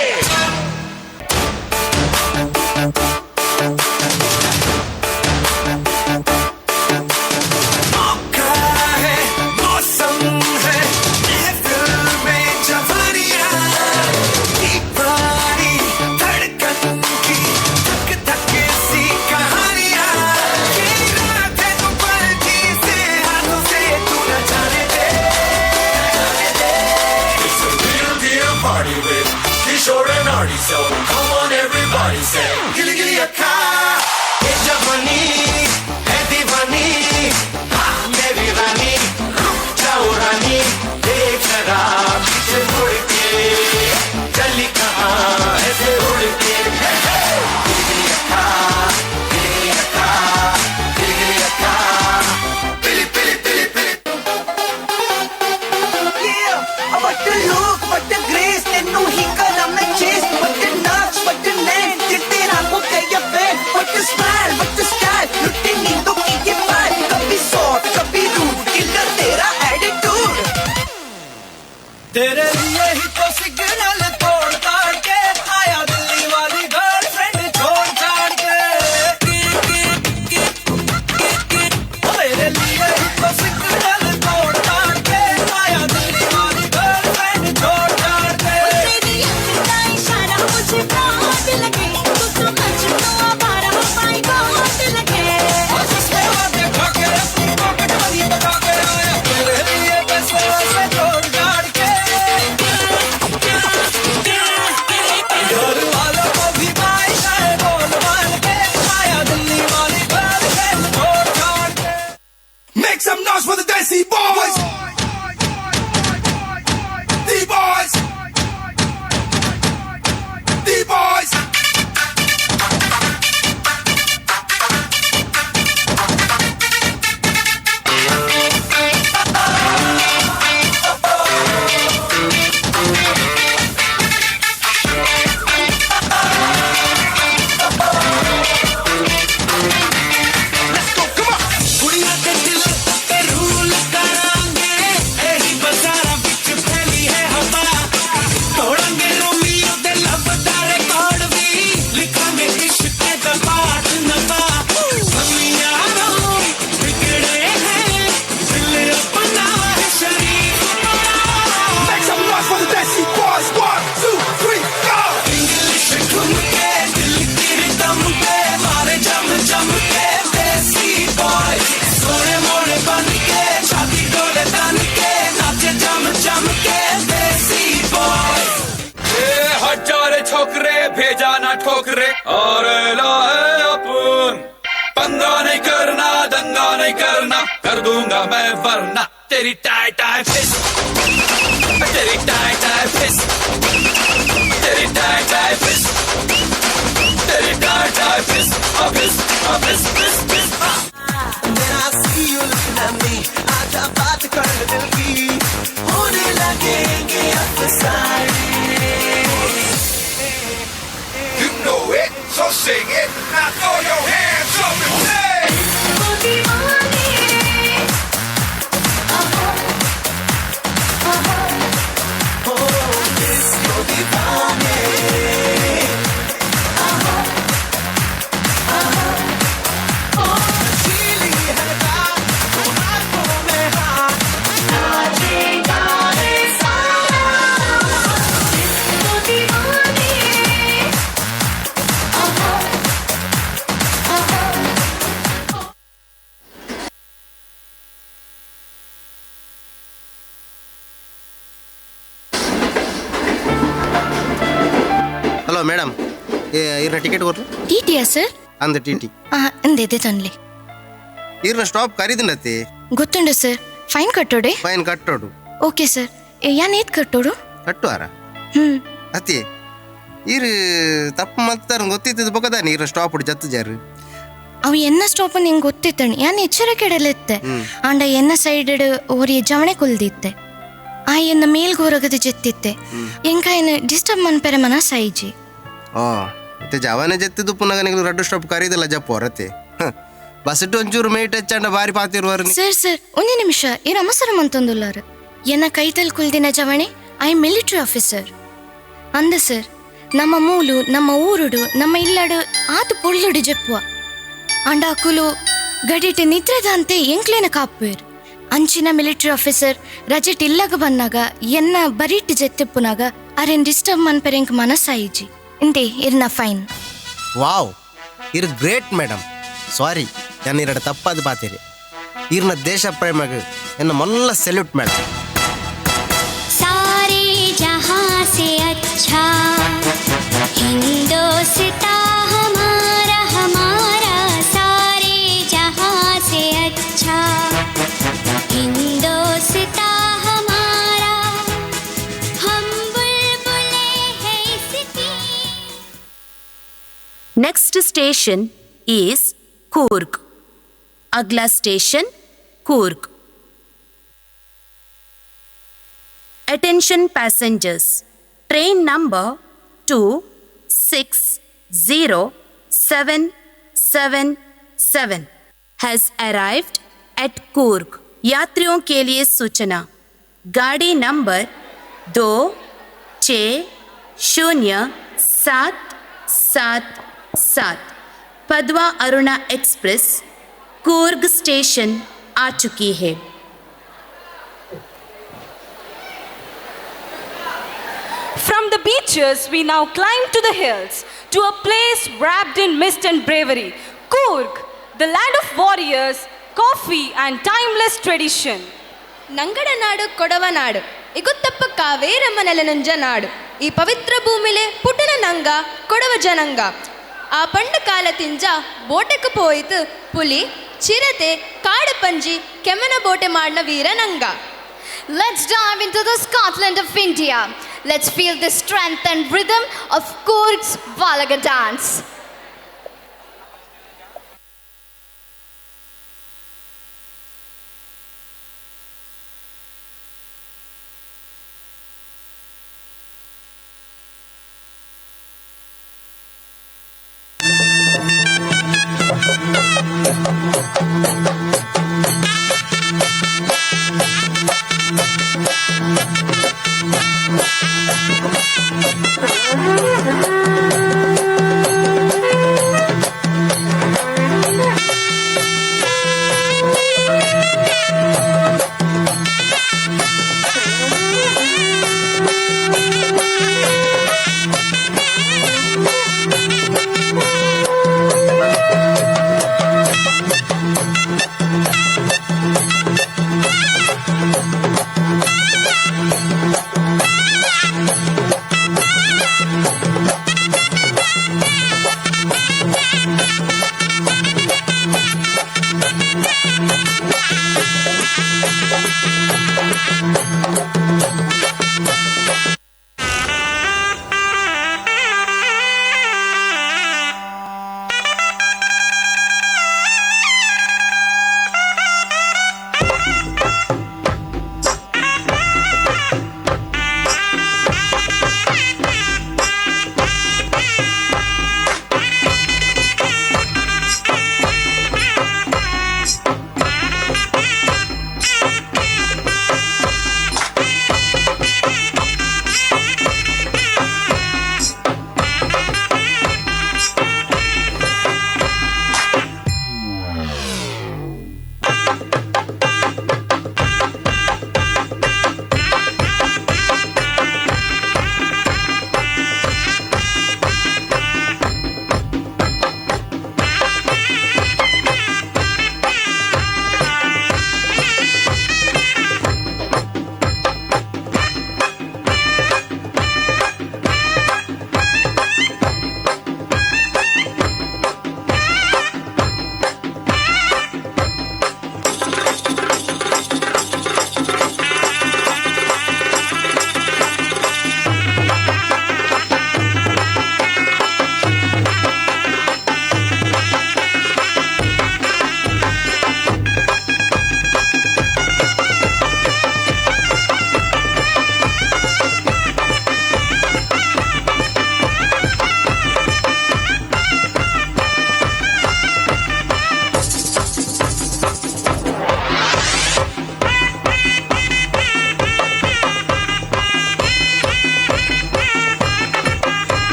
S13: So come on everybody say gilly gilly akka ye jawani hai diwani ha meri rani ruk jao rani dekh zara piche mud ke chali kahan aise ud ke gilly gilly akka gilly gilly akka gilly gilly akka pili pili pili pili.
S9: Yeah, what the look, what the grace, tennu hi karam main chase, what the naqsh, what the nain, dil tera ho gaya fan, what the smile, what the style, lutte neendon ki ye paal, kabhi soft, kabhi rude, killer tera attitude.
S15: Tere liye hi to signal tod taad ke aaya Delhi wali girlfriend chhod chhad ke. Tere liye hi to signal tod taad ke aaya Delhi wali girlfriend chhod chhad ke.
S20: तेरी अख का इशारा मुझे बहुत लगे, तू तो मजनू आवारा my God लगे.
S15: और जिसने वादे खा के अपनी पॉकेट मनी बचा के आया तेरे लिए पैसे वैसे जोड़ जाड़ के. घर वालों को भी बाईशा है बोल बाल के आया दिल्ली वाली गर्लफ्रेंड छोड़ छाड़ K.
S13: Make some noise for the Desi Boys. The boys. The boys.
S17: ठोकरे और लाए अपन। पंगा नहीं करना, दंगा नहीं करना, कर दूंगा मैं वरना तेरी टाई टाई फिस, तेरी टाई टाई फिस, तेरी टाई टाई फिस, तेरी टाई टाई फिस, अफिस अफिस फिस फिस।
S13: मेरा see you looking at me, आजा बात कर दिल की, होने लगेंगे अफसाने।
S12: You know it, so sing it. Now throw your hands up and say.
S13: Disco दीवाने, नशीली हरकत, तो हाथों में हाथ, नाचेगा रे सारा। डिस्को दीवाने।
S5: ಹಲೋ ಮೇಡಮ್, ಇರ್ನ ಟಿಕೆಟ್ ಕೊಡ್ರಿ.
S1: ಟಿ ಟಿಯಾ ಸರ್?
S5: ಅಂದ ಟಿ ಟಿ.
S1: ಅಂದೆ ತನ್ಲಿ.
S5: ಇರ್ನ ಸ್ಟಾಪ್ ಕರೀದಿನತಿ.
S1: ಗೊತ್ತುಂಡು ಸರ್. ಫೈನ್ ಕಟ್ಟೋಡೆ?
S5: ಫೈನ್ ಕಟ್ಟೋಡು.
S1: Okay sir. ಯಾನ್ ಏತ್ ಕಟ್ಟೋಡು?
S5: ಕಟ್ಟುವಾರ? ಅತಿ ಇರ್ ತಪ್ಪು ಮತ್ತಾರ ಗೊತ್ತಿತ್ತು ಬೊಕದಾನಿ ಇರ್ನ ಸ್ಟಾಪ್ ಜತ್ತು ಜಾರು.
S1: ಅವು ಎನ್ನ ಸ್ಟಾಪ್ ನಿಂಗೆ ಗೊತ್ತಿತ್ತಣಿ, ಯಾನ್ ಎಚ್ಚರಿಕೆ ಇಡಲಿತ್ತೆ. ಆಂಡ ಎನ್ನ ಸೈಡ್ ಓರಿ ಜವಣೆ ಕುಲ್ದಿತ್ತೆ, ಆ ಎನ್ನ ಮೇಲ್ಗೋರಗದ ಜೆತ್ತಿತ್ತೆ, ಎಂಕ ಏನ ಡಿಸ್ಟರ್ಬ್ ಮನ್ಪೆರೆ ಮನಸ್ಸಾಯಿಜಿ.
S5: ಓ ಮತ್ತೆ ಜವನೆ ಜತ್ತಿದ್ದು ಪುನಃ ನಿಂಗೆ ರಡ್ಡು ಸ್ಟಾಪ್ ಕರೀದಿಲ್ಲ ಜಪ್ಪು ಹೊರತೆ. ಬಸ್ ಇಟ್ಟು ಒಂಚೂರು ಮೇಟ್ ಹೆಚ್ಚಂಡ ಬಾರಿ ಪಾತಿರುವರು.
S1: ಸರ್ ಸರ್ ಒಂದು ನಿಮಿಷ, ಇರ್ ಅವಸರ ಮಂತೊಂದುಲ್ಲಾರು. ಎನ್ನ ಕೈತಲ್ ಕುಲ್ದಿನ ಜವಣೆ I military officer ಅಂದ ಸರ್. ನಮ್ಮ ಮೂಲು ನಮ್ಮ ಊರುಡು ನಮ್ಮ ಇಲ್ಲಡು ಆತು ಪೊಳ್ಳುಡು ಜಪ್ಪುವ ಅಂಡ ಅಕುಲು ಗಡಿಟ್ ನಿದ್ರೆದಂತೆ ಎಂಕ್ಲೇನ ಕಾಪುವೇರು. ಅಂಚಿನ ಮಿಲಿಟರಿ ಆಫೀಸರ್ ರಜೆಟ್ ಇಲ್ಲಾಗ ಬಂದಾಗ ಎನ್ನ ಬರಿಟ್ ಜೆತ್ತೆಪ್ಪುನಾಗ ಅರೆನ್ ಡಿಸ್ಟರ್ಬ್ ಮನ್ಪೆರೆ ಎಂಕ್ ಮನಸ್ಸಾಯಿಜಿ. ಇಂತೆ ಇರ್ನ ಫೈನ್.
S5: ವಾವ್, ಇರ್ ಗ್ರೇಟ್ ಮೇಡಮ್. ಸಾರಿ, ನಾನು ಎರಡು ತಪ್ಪಾದ ಪಾತೀರಿ. ಇರ್ನ ದೇಶ ಪ್ರೇಮಗ ಎನ್ನ ಮೊಲ್ಲ ಸೆಲ್ಯೂಟ್ ಮೇಡಮ್.
S4: ಸಾರೇ ಜಹಾಂ ಸೆ ಅಚ್ಛಾ ಹಿಂದೋಸ್ತಾ ಹಮಾರಾ ಹಮಾರಾ, ಸಾರೇ ಜಹಾಂ ಸೆ ಅಚ್ಛಾ ಹಿಂದೋಸ್ತಾ ಹಮಾರಾ, ಹಮ್ ಬುಲ್ಬುಲೆ ಹೈ ಇಸ್ಕಿ.
S3: Next station is Coorg. अगला station Coorg. Attention passengers, train number 260777 has arrived at Coorg. यात्रियों के लिए सूचना, गाड़ी नंबर 26077 पदवा अरुणा एक्सप्रेस कूर्ग स्टेशन आ चुकी है।
S10: From the beaches, we now climb to the hills, to a place wrapped in mist and bravery, Coorg, the land of warriors, coffee and timeless tradition.
S6: ನಂಗಡ ನಾಡು ಕೊಡವ ನಾಡು, ಇಗುತ್ತಪ್ಪ ಕಾವೇರಮ್ಮ ನೆಲನಂಜ ನಾಡು. ಈ ಪವಿತ್ರ ಭೂಮಿಲೆ ಪುಟ್ಟನ ನಂಗ ಕೊಡವ ಜನಾಂಗ. ಆ ಪಂಡ ಕಾಲ ತಿಂಜ ಬೋಟೆக்கு ಪೋಯಿತು ಪುಲಿ ಚಿರತೆ ಕಾಡು ಪಂಜಿ ಕೆಮ್ಮನ ಬೋಟೆ ಮಾಡಿನ ವೀರ ನಂಗ.
S23: Let's dive into the Scotland of India. Let's feel the strength and rhythm of Coorg's Balaga dance.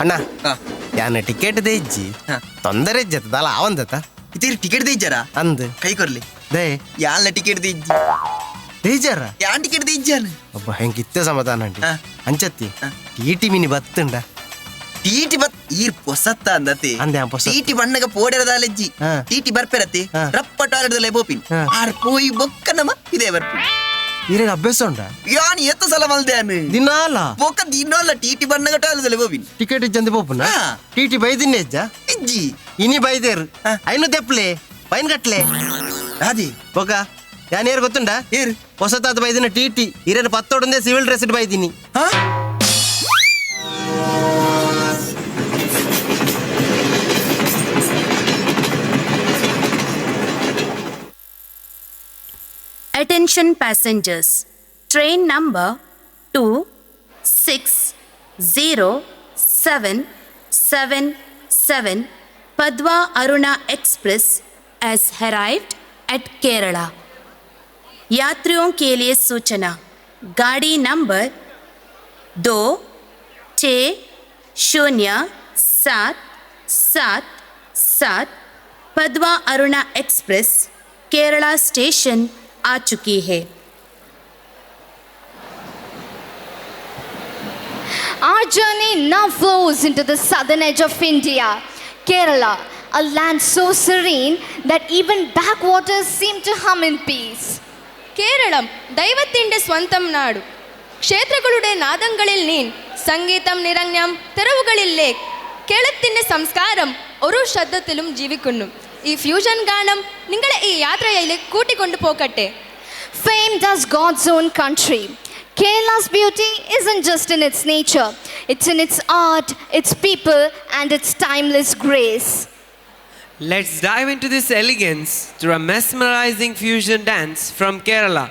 S5: ಅಣ್ಣ ಯಾನ ಟಿಕೆಟ್ ದೇಜ್ಜಿ ತೊಂದರೆ ಇಜ್ಜತ್ತದಲ್ಲ ಅವಂದತ
S8: ಇತೀರ್ ಟಿಕೆಟ್ ದೇಜ್ಜಾರ
S5: ಅಂದ್
S8: ಕೈ ಕೊರ್ಲಿ
S5: they
S8: ಯಾನ್ಲ ಟಿಕೆಟ್ ದೇಜ್ಜಿ
S5: ದೇಜಾರ
S8: ಯಾನ್ ಟಿಕೆಟ್ ದೇಜ್ಜಾನ
S5: ಅಬ್ಬ ಹೆಂಗಿತ್ತೆ ಸಮಾಧಾನ ಅಂಟಿ ಅಂಚತ್ತಿ ಟಿಟಿ ಮಿನಿ ಬತ್ತುಂಡ
S8: ಟಿಟಿ ಬತ್ ಈರ್ ಪೊಸತ್ತ ಅಂದತೆ
S5: ಅಂದೆ ಪೊಸ
S8: ಟಿಟಿ ಬಣ್ಣಗ ಪೋಡೆರದಾಲೆಜ್ಜಿ ಟಿಟಿ ಬರ್ಪೆರತೆ ರಪ್ಪ ಟಾಯ್ಲೆಟ್ ಪೋಪಿನ್ ಆರ್ ಪೋಯಿ ಬೊಕ್ಕ ನಮ ಇದೇ ಬರ್ಪಿ
S5: ಈರೆಗ್ ಅಭ್ಯಾಸ ಉಂಡ
S8: ಯಾನ್ ಏತ ಸಲ ಮಲ್ದೆ
S5: ದಿನಾಲ
S8: ಬೊಕ್ಕ ದಿನಾಲ ಟಿಟಿ ಬಣ್ಣಗ ಟಾಯ್ಲೆಟ್ ಪೋಪಿನ್
S5: ಟಿಕೆಟ್ ಇಜ್ಜಂದೆ ಪೋಪುನ ಟಿಟಿ ಬೈದಿನ್ನೆ ಇಜ್ಜ
S8: ಇಜ್ಜಿ
S5: ಇನಿ ಬೈದೇರು ಐನು ತೆಪ್ಲೆ ಪೈನ್ ಕಟ್ಲೆ
S8: ಅದಿ
S5: ಬೊಕ್ಕ ಯಾನ್ ಏರು ಗೊತ್ತುಂಡ
S8: ಏರು
S5: ಹೊಸತಾದ ಬೈದಿನ ಟಿಟಿ ಈರೇನು ಪತ್ತೊಡಂದೆ ಸಿವಿಲ್ ಡ್ರೆಸ್ ಬೈದಿನಿ
S3: Attention passengers, train number 260777 Padwa Aruna Express has arrived at Kerala. यात्रियों के लिए सूचना, गाड़ी नंबर 26077 पदवा अरुणा एक्सप्रेस केरला स्टेशन आ चुकी है।
S23: Our journey now flows into the southern edge of India, Kerala, a land so serene that even backwaters seem to hum in peace.
S6: Keralam ദൈവത്തിൻ്റെ സ്വന്തം നാടു. ക്ഷേത്രങ്ങളുടെ നാദങ്ങളിൽ നീൻ സംഗീതം നിറഞ്ഞം തെരുവുകളിൽ ലേക്ക് കേരളത്തിൻ്റെ സംസ്കാരം ഓരോ ശബ്ദത്തിലും ജീവിക്കുന്നു. ഈ ഫ്യൂഷൻ ഗാനം നിങ്ങളെ ഈ യാത്രയിൽ കൂട്ടിക്കൊണ്ടു പോകട്ടെ.
S23: Famed as God's own country, Kerala's beauty isn't just in its nature, it's in its art, its people, and its timeless grace.
S21: Let's dive into this elegance through a mesmerizing fusion dance from Kerala.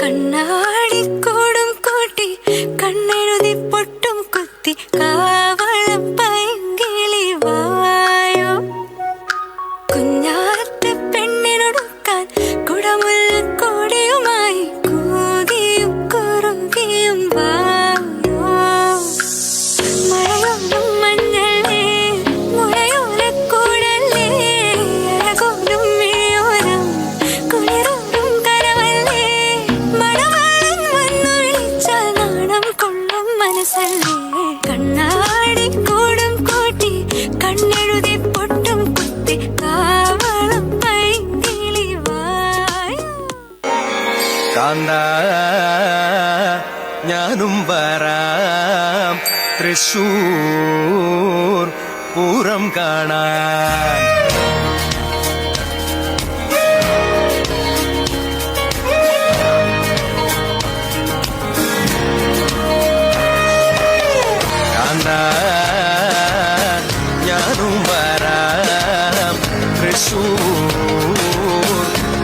S14: കണ്ണാടിക്കൂടും കൂട്ടി കണ്ണെഴുതി പൊട്ടും കുത്തി കാവളം പൈങ്കിളി വായോ, കുഞ്ഞാത്ത പെണ്ണിനൊടുക്കാൻ കുടമുല്ലക്കോടിയുമായി കൂകിയും കുറുകിയും വായോ. മഴയോലും മഞ്ഞളേ മുളയോലക്കൂടല്ലേ അഴകോലും മിഴിയോരം കുളിരോരും കരവല്ലേ, മണവാളൻ വന്നു വിളിച്ചാൽ നാണം കൊള്ളും മനസ്സല്ലേ. കണ്ണാടിക്കൂടും കൂട്ടി കണ്ണെഴുതി പൊട്ടും കുത്തി കാവളം പൈങ്കിളി വായോ.
S13: കാന്ത ഞാനും വരാം തൃശൂർ പൂരം കാണാൻ. കാന്ത ഞാനും വരാം തൃശൂർ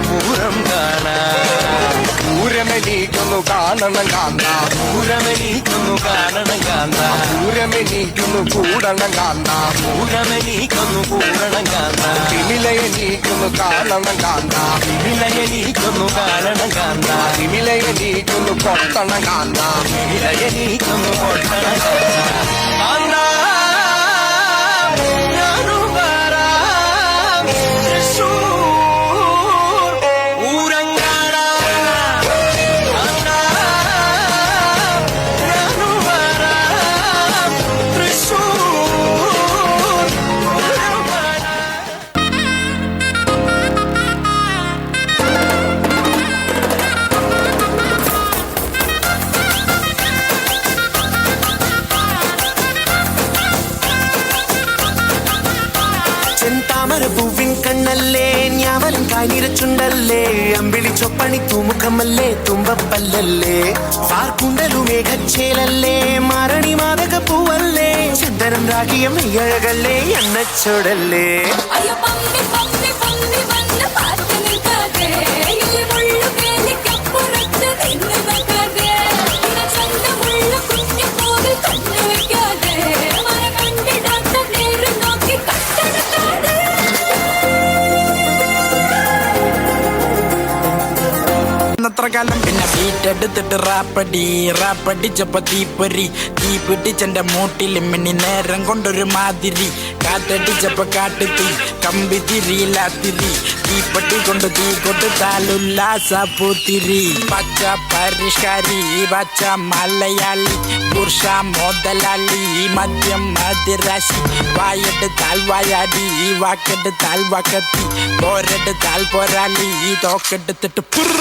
S13: പൂരം കാണാൻ.
S16: പൂരമെനിക്കൊന്നു കാണണം കാന്ത,
S13: പൂരമെനിക്കൊന്നു കാണണം കാന്ത,
S16: പൂരമെനിക്കൊന്നു കൂടണം കാന്ത,
S13: പൂരമെനിക്കൊന്നു കൂടണം കാന്ത,
S16: തിമിലയെനിക്കൊന്നു കാണണം കാന്ത,
S13: തിമിലയെനിക്കൊന്നു കാണണം കാന്ത,
S16: തിമിലയെനിക്കൊന്നു കൊട്ടണം കാന്ത,
S13: തിമിലയെനിക്കൊന്നു കൊട്ടണം കാന്ത. കാന്ത ഞാനും വരാം തൃശൂർ പൂരം കാണാൻ. കാന്ത ഞാനും വരാം തൃശൂർ പൂരം കാണാൻ.
S24: ചെന്താമര പൂവിൻ കണ്ണല്ലേ, ഞാവലും കാഞ്ഞിരച്ചുണ്ടല്ലേ, അമ്പിളി ചൊപ്പണി തൂമുഖമല്ലേ, തുമ്പപ്പല്ലല്ലേ, വാർക്കുണ്ടലു മേഘച്ചേലല്ലേ, മാരണി മാതക പൂവല്ലേ, ചന്ദനം രാഗിയ മെയ്യഴകല്ലേ, എണ്ണച്ചോടല്ലേ.
S20: അയ്യോ പമ്പി പമ്പി പമ്പി വന്ന് പാത്ത് നിൽക്കാതെ, ഈ മുള്ളു വേലിക്കപ്പുറത്ത് നിന്ന് വെക്കാതെ, ചന്തമുള്ള കുഞ്ഞു കോവിൽ കണ്ണു വെക്കാതെ, മര കണ്ടിടാത്ത നേര് നോക്കി കട്ടെടുക്കാതെ.
S18: അത്ര കാലം പിന്നെ ബീറ്റെടുത്തിട്ട് റാപ്പടി റാപ്പടിച്ചപ്പ തീപ്പൊരി തീ പിടിച്ചെന്റെ മൂട്ടിൽ മിന്നി നേരം കൊണ്ടൊരു മാതിരി കാറ്റടിച്ചപ്പ കാട്ടുതീ കമ്പി തിരിയില്ലാത്തിരി തീപ്പെട്ടി കൊണ്ട് തീ കൊടുത്താലുല്ലാസ പൂത്തിരി പച്ച പരിഷ്കാരി പച്ച മലയാളി പുരുഷ മുതലാളി മദ്യം മതിരാശി വായെടുത്താൽ വായാടി വാക്കെടുത്താൽ വാക്കത്തി പോരെടുത്താൽ പോരാളി തോക്കെടുത്തിട്ട് പുറ.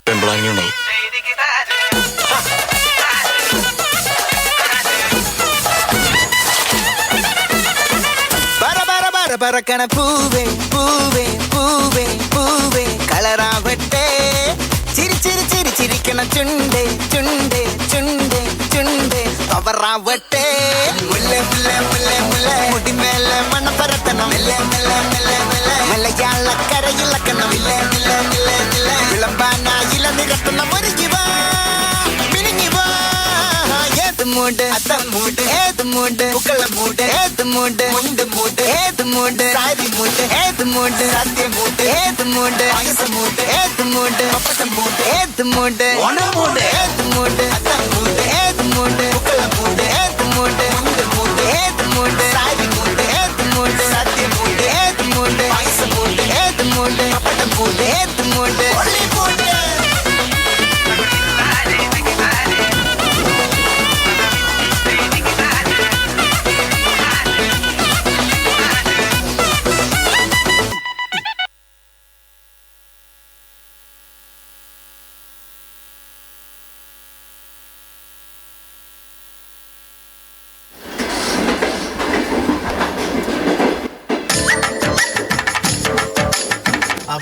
S7: പെമ്പിളാങ്ങി ഉണ്ടാവും.
S19: பர பர பர பறக்கண பூவே பூவே பூவே பூவே കളറാവട്ടെ, ചിരി ചിരി ചിരി ചിരിക്കണ ചുണ്ടേ ചുണ്ടേ ചുണ്ടേ ചുണ്ടേ പവറാവട്ടെ. മുല്ല മുല്ല മുല്ല മുല്ല മുടിമേലെ മണപ്പരത്തണം, മെല്ലെ മെല്ലെ മെല്ലെ മെല്ലെ മലയാളക്കരയിളക്കണം, മെല്ലെ മെല്ലെ മെല്ലെ മെല്ലെ വിളമ്പാനായില നിരത്തണം. ഒരുങ്ങി വാ മിനുങ്ങി വാ, ഏത് മൂട് അത്തം മൂട് ഏത് മൂട് പൂക്കള മൂട് ഏത് മൂട് മുണ്ട് മൂട് ഏത് മൂട് സാരി മൂട് ഏത് മൂട് സദ്യ മൂട് ഏത് മൂട് പായസം മൂട് ഏത് മൂട് പപ്പടം മൂട് ഏത് മൂട് ഓണം മൂട് ഏത് മൂട് അത്തം മൂട് ഏത് മൂട് പൂക്കള മൂട് ഏത് മൂട് മുണ്ട് മൂട് ഏത്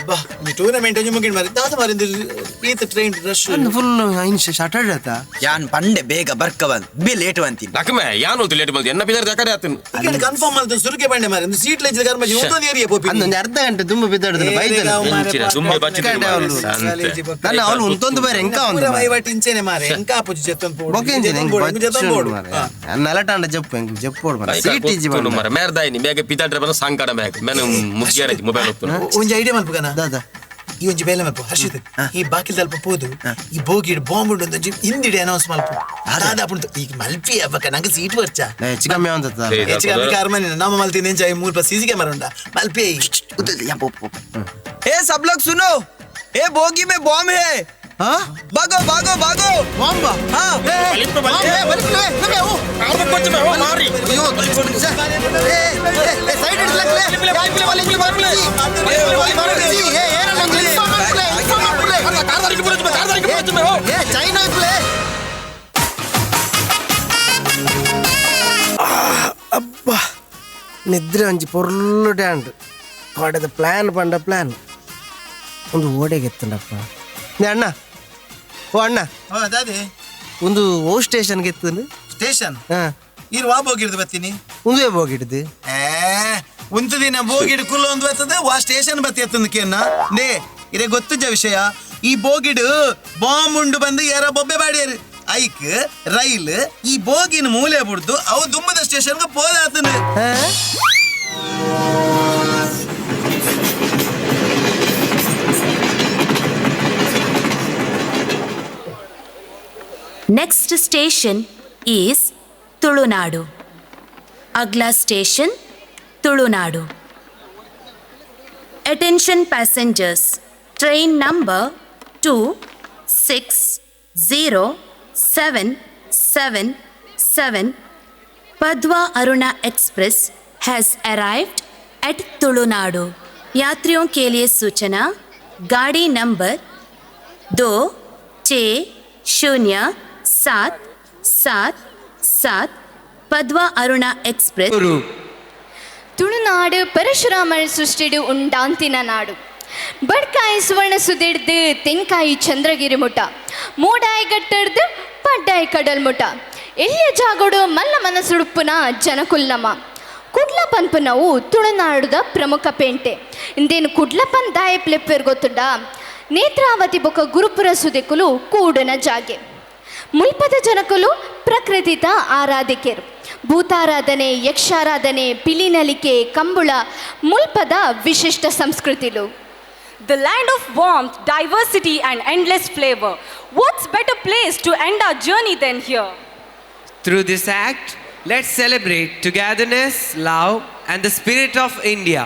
S2: ಅಬ್ಬಾ ಈ ಟೂರ್ನಮೆಂಟ್ ಒಂಜಿ ಮುಗಿಂಡ್ ಮಾರಿ ದಾದ ಮಾರಿ ಈತ ಟ್ರೈನ್ ರಶ್
S5: ಫುಲ್ ಐನ್ ಸಾಟರ್ಡೆ ಆತ
S8: ಯಾನ್ ಪಂಡೆ ಬೇಗ ಬರ್ಕ ಬಂದ್ ಬಿ ಲೇಟ್ ಬಂತೀನಿ
S7: ಲಕ್ಮೆ ಯಾನ್ ಹೋತು ಲೇಟ್ ಬಂದು ಎನ್ನ ಬಿದರ್ ದಕಡೆ ಆತನು
S2: ಕನ್ಫರ್ಮ್ ಮಾಡ್ತೀನಿ ಸುರುಕೆ ಬಂಡೆ ಮಾರಿ ಒಂದು ಸೀಟ್ ಲೆಜ್ಜದ ಕರ್ಮಜಿ ಒಂದೊಂದು ಏರಿಯಾ ಪೋಪಿ
S5: ಒಂದು ಅರ್ಧ ಗಂಟೆ ತುಂಬ ಬಿದ್ದಾಡ್ದಲ್ಲ ಬೈದಲ್ಲ
S7: ತುಂಬೆ ಬಚ್ಚಿದ್ರು
S5: ನನ್ನ ಅವಳು ಉಂತೊಂದು ಬೇರೆ ಎಂಕ ಒಂದು
S2: ವೈವಟ್ ಇಂಚೆನೆ ಮಾರೆ ಎಂಕ ಆಪುಜಿ ಜೆತ್ತೊಂದು ಪೋಡು
S5: ಬೊಕೆಂಜಿನ ಎಂಕ ಬಚ್ಚು ಮಾರೆ ನಲಟಾಂಡ ಜಪ್ಪು ಎಂಕ ಜಪ್ಪೋಡು ಮಾರೆ ಸೀಟ್ ಇಜ್ಜಿ
S7: ಮಾರೆ ಮಾರೆ ಮೇರ್ದಾಯಿನಿ ಬೇಗ ಪಿತಾಡ್ರೆ ಬಂದ ಸಂಕಡ ಬೇಗ ಮೇನ ಮುಗ್ಗಿಯಾರ ಮೊಬೈಲ್ ಒತ್ತುನು
S2: ಒಂಜಿ ಐಡಿಯಾ ಮಲ್ಪುಗನ ದಾದಾ ಈ ಒಂಜಿ ಬೇಲೆ ಮಲ್ಪ ಹರ್ಷಿತ್ ಈ ಬಾಕಿಲ್ ದಲ್ಪ ಪೋದು ಈ ಬೋಗಿಡ್ ಬಾಂಬ್ ಉಂಡು ಒಂಜಿ ಹಿಂದಿಡೆ ಅನೌನ್ಸ್ ಮಲ್ಪ ದಾದಾ ಪುಂಡು ಈಗ ಮಲ್ಪಿ ಅಬ್ಬಕ ನಂಗೆ ಸೀಟ್ ವರ್ಚ
S5: ಹೆಚ್ಚು ಕಮ್ಮಿ ಅಂತ
S2: ಹೆಚ್ಚು ಕಮ್ಮಿ ಕಾರ್ಮನಿ ನಮ್ಮ ಮಲ್ತಿ ನೆಂಚ ಈ ಮೂರು ಸಿಸಿ ಕ್ಯಾಮರಾ ಉಂಡ ಮಲ್ಪಿ
S8: ए सब लोग सुनो ए बोगी में बॉम्ब है
S5: हाँ
S8: भागो भागो भागो
S5: बॉम्ब
S8: हाँ
S5: ए बलिप ले ले ओ
S7: कुछ में हो मारी
S5: अयो ए ए साइड लग ले बलिप बलिप बलिप ए ए रंग ले इन्फॉर्म ले
S7: अरे कार दारी के पुरच में कार दारी के पुरच में हो
S5: ए चाइना प्ले ಅಬ್ಬಾ ನಿದ್ರೆ ಒಂಜಿ ಪೊರ್ಲು ಡ್ಯಾಂಡ್ ಕೊಡದ ಪ್ಲಾನ್ ಪಂಡ ಪ್ಲಾನ್ ಒಂದು ಓಡೆಗೆ ಎತ್ತಂಡಪ್ಪ ಅಣ್ಣ ಓ ಅಣ್ಣ
S2: ದಾದೆ
S5: ಒಂದು ಓ ಸ್ಟೇಷನ್ಗೆ ಎತ್ತಂದು
S2: ಸ್ಟೇಷನ್ ಇರು ವಾ ಬೋಗಿಡ್ದು ಬತ್ತೀನಿ
S5: ಒಂದುವೇ ಬೋಗಿಡ್ದು
S2: ಒಂದು ದಿನ ಬೋಗಿಡ್ ಕುಲ್ಲ ಒಂದು ಬರ್ತದೆ ವಾ ಸ್ಟೇಷನ್ ಬತ್ತಿ ಎತ್ತಂದು ಕೇನ್ನ ನೇ ಇದೇ ಗೊತ್ತುಜ ವಿಷಯ ಈ ಬೋಗಿಡು ಬಾಂಬ್ ಉಂಡು ಬಂದು ಯಾರ ಬೊಬ್ಬೆ ಬಾಡಿಯರು ಐಕ್ ರೈಲ್ ಈ ಬೋಗಿನ ಮೂಲೆ ಬಿಡ್ದು ಅವು ದುಮ್ಮದ ಸ್ಟೇಷನ್ಗೆ ಪೋದಾತನು.
S3: Next station is Tulunadu. Agla station Tulunadu. Attention passengers, train number 260777 Padwa Aruna Express has arrived at Tulunadu. यात्रियों के लिए सूचना, गाड़ी नंबर 26077 पद्वा अरुणा एक्सप्रेस.
S23: ತುಳುನಾಡು ಪರಶುರಾಮರ ಸೃಷ್ಟಿಡು ಉಂಡಾಂತಿನ ನಾಡು. ಬಡ್ಕಾಯಿ ಸುವರ್ಣ ಸುದಿಡ್ದು ತೆಂಕಾಯಿ ಚಂದ್ರಗಿರಿ ಮುಟ, ಮೂಡಾಯಿ ಗಟ್ಟಡ್ದು ಪಡ್ಡಾಯಿ ಕಡಲ್ ಮುಟ, ಎಲ್ಲಿಯ ಜಾಗೋಡು ಮಲ್ಲ ಮನಸುಡುಪ್ಪುನ ಜನಕುಲ್ಲಮ. ಕುಡ್ಲ ಪನ್ಪುನವು ತುಳುನಾಡುದ ಪ್ರಮುಖ ಪೇಂಟೆ. ಇಂದೇನು ಕುಡ್ಲಪನ್ ದಾಯಪ್ಲೆಪ್ಪೇರ್ ಗೊತ್ತುಂಡ? ನೇತ್ರಾವತಿ ಬೊಕ ಗುರುಪುರ ಸುದಿಕುಲು ಕೂಡನ ಜಾಗೆ. ಮುಲ್ಪದ ಜನಕುಲು ಪ್ರಕೃತಿತ ಆರಾಧಿಕೆರು. ಭೂತಾರಾಧನೆ, ಯಕ್ಷಾರಾಧನೆ, ಪಿಲಿನಲಿಕೆ, ಕಂಬುಳ ಮುಲ್ಪದ ವಿಶಿಷ್ಟ ಸಂಸ್ಕೃತಿಲು.
S10: The land of warmth, diversity and endless flavor. What's better place to end our journey than here?
S21: Through this act, let's celebrate togetherness, love and the spirit of India.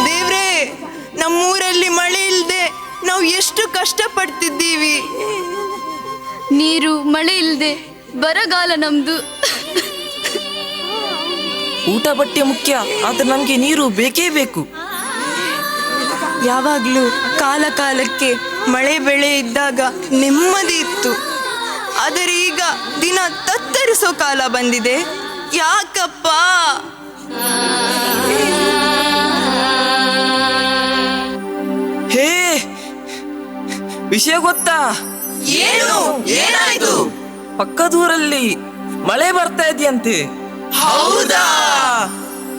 S9: ದೇವ್ರೇ, ನಮ್ಮೂರಲ್ಲಿ ಮಳೆ ಇಲ್ಲದೆ ನಾವು ಎಷ್ಟು ಕಷ್ಟಪಡ್ತಿದ್ದೀವಿ.
S6: ನೀರು ಮಳೆ ಇಲ್ಲದೆ ಬರಗಾಲ ನಮ್ದು.
S11: ಊಟ ಬಟ್ಟೆ ಮುಖ್ಯ, ಆದ್ರೆ ನಮ್ಗೆ ನೀರು ಬೇಕೇ ಬೇಕು.
S9: ಯಾವಾಗಲೂ ಕಾಲ ಕಾಲಕ್ಕೆ ಮಳೆ ಬೆಳೆ ಇದ್ದಾಗ ನೆಮ್ಮದಿ ಇತ್ತು. ಆದರೆ ಈಗ ದಿನ ತತ್ತರಿಸೋ ಕಾಲ ಬಂದಿದೆ. ಯಾಕಪ್ಪ?
S11: ಹೇ, ವಿಷಯ ಗೊತ್ತಾ?
S8: ಏನು? ಏನಾಯ್ತು?
S11: ಪಕ್ಕದೂರಲ್ಲಿ ಮಳೆ ಬರ್ತಾ ಇದೆಯಂತೆ.
S8: ಹೌದಾ?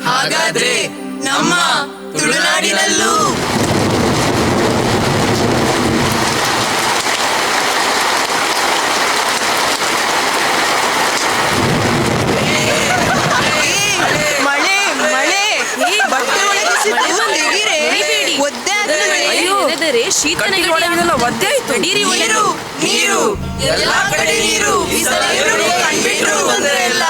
S8: ಹಾಗಾದ್ರೆ ನಮ್ಮ ತುಳುನಾಡಿನಲ್ಲೂ
S9: ಮಳೆ ಮಳೆ, ಬಟ್ಟೆ ಒಣಗಿಸಿದ್ದು ತೆಗೀರೆ, ಒದ್ದೆ ಆಗ್ತದೆ.
S11: ಕಟ್ಟಿಗೆ ಒಣಗಿದೆಲ್ಲ ಒದ್ದೆ ಆಯ್ತು.
S8: ನೀರು ನೀರು, ಎಲ್ಲಾ ಕಡೆ ನೀರು. ಈ ಸಲ ಎಲ್ರೂ ಕಣ್ಬಿಟ್ರು ತೊಂದರೆ ಇಲ್ಲ.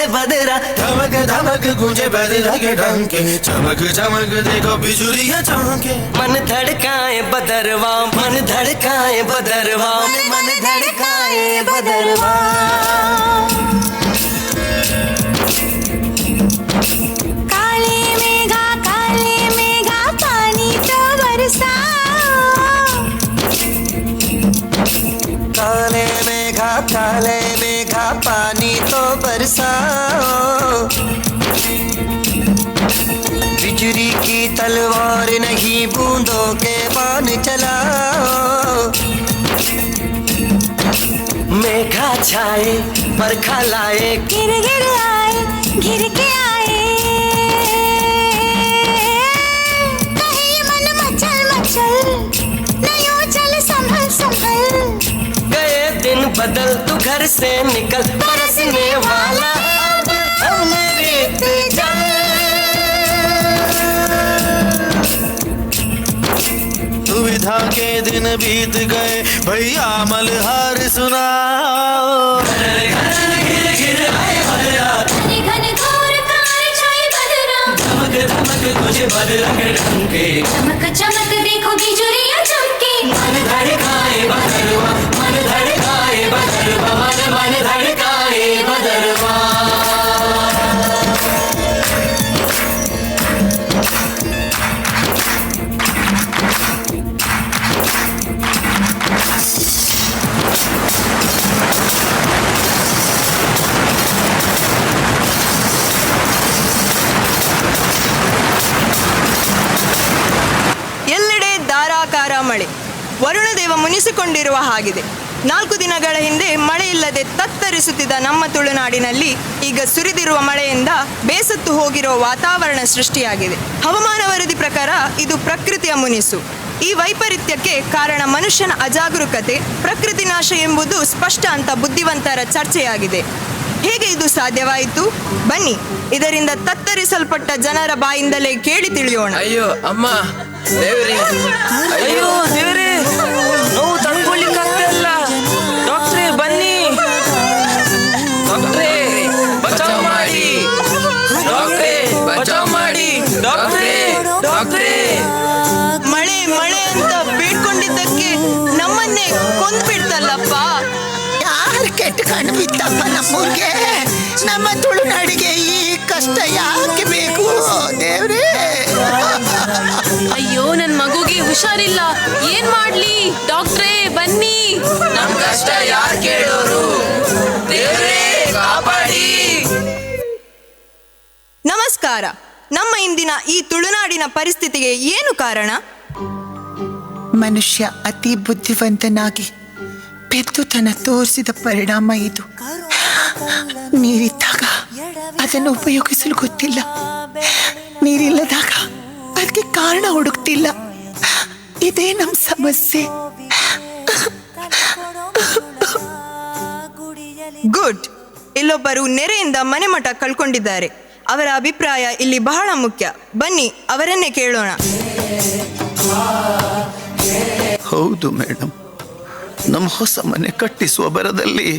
S13: बदरा धमक धमक गूंजे बदरा के ढंके, चमक चमक देखो बिजुलियां चमके।
S12: मन धड़काए बदरवा, मन धड़काए बदरवा, मन धड़काए बदरवा।
S14: काले मेघा पानी तो बरसाओ,
S19: काले मेघा पानी तो बरसाओ। बिजली की तलवार नहीं बूंदों के बाण चलाओ।
S12: मेघा छाए बरखा लाए,
S14: गिर गिर आए घिर के आए, कहे मन मचल मचल नयो चल संभल संभल।
S12: गए दिन बदल तू घर से निकल, बरसने वाला अब अमृत जल।
S13: सुविधा के दिन बीत गए भैया मल्हार सुनाओ।
S12: घिर घिर आए बदरा,
S4: घन घोर कार छाए बदरा,
S12: धमक धमक तुझे बदरा के ढंके,
S4: चमक चमक देखो बिजुलियां चमके।
S12: मन धड़काए बदरवा, मन धड़काए बदरवा, मन मन धड़काए बदरवा।
S9: ಎಲ್ಲೆಡೆ ಧಾರಾಕಾರ ಮಳೆ, ವರುಣದೇವ ಮುನಿಸಿಕೊಂಡಿರುವ ಹಾಗಿದೆ. 4 ದಿನಗಳ ಹಿಂದೆ ಮಳೆ ಇಲ್ಲದೆ ತತ್ತರಿಸುತ್ತಿದ್ದ ನಮ್ಮ ತುಳುನಾಡಿನಲ್ಲಿ ಈಗ ಸುರಿದಿರುವ ಮಳೆಯಿಂದ ಬೇಸತ್ತು ಹೋಗಿರುವ ವಾತಾವರಣ ಸೃಷ್ಟಿಯಾಗಿದೆ. ಹವಾಮಾನ ವರದಿ ಪ್ರಕಾರ ಇದು ಪ್ರಕೃತಿಯ ಮುನಿಸು. ಈ ವೈಪರೀತ್ಯಕ್ಕೆ ಕಾರಣ ಮನುಷ್ಯನ ಅಜಾಗರೂಕತೆ, ಪ್ರಕೃತಿ ನಾಶ ಎಂಬುದು ಸ್ಪಷ್ಟ ಅಂತ ಬುದ್ಧಿವಂತರ ಚರ್ಚೆಯಾಗಿದೆ. ಹೇಗೆ ಇದು ಸಾಧ್ಯವಾಯಿತು? ಬನ್ನಿ ಇದರಿಂದ ತತ್ತರಿಸಲ್ಪಟ್ಟ ಜನರ ಬಾಯಿಂದಲೇ ಕೇಳಿ ತಿಳಿಯೋಣ.
S11: ಅಯ್ಯೋ ಅಮ್ಮ ದೇವರೇ, ಅಯ್ಯೋ ದೇವರೇ, ನೋವು ತಡ್ಕೊಳ್ಳಿಕ್ಕಾಗ್ತಾ ಇಲ್ಲ. ಡಾಕ್ಟ್ರೇ ಬನ್ನಿ, ಡಾಕ್ಟ್ರೇ ಬಚಾವ್ ಮಾಡಿ, ಡಾಕ್ಟ್ರೇ ಬಚಾವ್ ಮಾಡಿ, ಡಾಕ್ಟ್ರೇ ಡಾಕ್ಟ್ರೇ.
S9: ಮಳೆ ಮಳೆ ಅಂತ ಬೇಡ್ಕೊಂಡಿದ್ದಕ್ಕೆ ನಮ್ಮನ್ನೇ ಕೊಂದ್ಬಿಡ್ತಲ್ಲಪ್ಪ.
S15: ಯಾರು ಕೆಟ್ಟ ಕಣ್ಣು ಬಿತ್ತಪ್ಪ ನಮ್ಮೂರ್ಗೆ? ನಮ್ಮ ತುಳುನಾಡಿಗೆ ಈ ಕಷ್ಟ ಯಾಕೆ ಬೇಕು ದೇವ್ರೇ?
S6: ಅಯ್ಯೋ ನನ್ ಮಗುಗೆ ಹುಷಾರಿಲ್ಲ, ಏನ್ ಮಾಡ್ಲಿ? ಡಾಕ್ಟ್ರೇ ಬನ್ನಿ.
S11: ನಮ್ ಕಷ್ಟ ಯಾರು ಕೇಳೋರು? ದೇವ್ರೇ ಕಾಪಾಡಿ.
S9: ನಮಸ್ಕಾರ. ನಮ್ಮ ಇಂದಿನ ಈ ತುಳುನಾಡಿನ ಪರಿಸ್ಥಿತಿಗೆ ಏನು ಕಾರಣ?
S15: ಮನುಷ್ಯ ಅತಿ ಬುದ್ಧಿವಂತನಾಗಿ ಪೆದ್ದುತನ ತೋರಿಸಿದ ಪರಿಣಾಮ ಇದು. ನೀರಿದ್ದಾಗ ಅದನ್ನು ಉಪಯೋಗಿಸಲು ಗೊತ್ತಿಲ್ಲ, ನೀರಿಲ್ಲದಾಗ ಅದಕ್ಕೆ ಕಾರಣ ಹುಡುಕ್ತಿಲ್ಲ. ಇದೇ ನಮ್ಮ ಸಮಸ್ಯೆ.
S9: ಗುಡ್. ಇಲ್ಲೊಬ್ಬರು ನೆರೆಯಿಂದ ಮನೆಮಠ ಕಳ್ಕೊಂಡಿದ್ದಾರೆ. ಅವರ ಅಭಿಪ್ರಾಯ ಇಲ್ಲಿ ಬಹಳ ಮುಖ್ಯ. ಬನ್ನಿ ಅವರನ್ನೇ ಕೇಳೋಣ.
S2: ಹೌದು ಮೇಡಮ್, ನಮ್ಮ ಹೊಸ ಮನೆ ಕಟ್ಟಿಸುವ ಬರದಲ್ಲಿ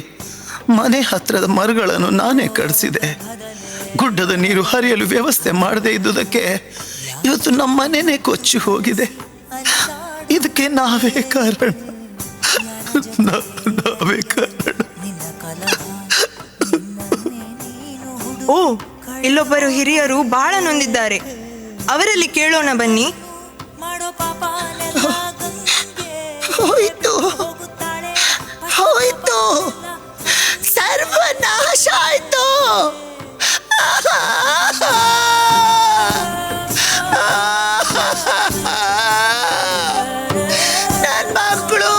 S2: ಮನೆ ಹತ್ರದ ಮರಗಳನ್ನು ನಾನೇ ಕಡಿಸಿದೆ. ಗುಡ್ಡದ ನೀರು ಹರಿಯಲು ವ್ಯವಸ್ಥೆ ಮಾಡದೇ ಇದ್ದುದಕ್ಕೆ ಇವತ್ತು ನಮ್ಮ ಮನೆನೇ ಕೊಚ್ಚಿ ಹೋಗಿದೆ. ಇದಕ್ಕೆ ನಾವೇ ಕಾರಣ, ನಾವೇ ಕಾರಣ.
S9: ಓ, ಇಲ್ಲೊಬ್ಬರು ಹಿರಿಯರು ಬಹಳ ನೊಂದಿದ್ದಾರೆ. ಅವರಲ್ಲಿ ಕೇಳೋಣ ಬನ್ನಿ.
S15: ಹೋಯ್ತು ಹೋಯ್ತು, ಸರ್ವನಾಶ ಆಯ್ತು. ನನ್ನ ಮಕ್ಕಳು,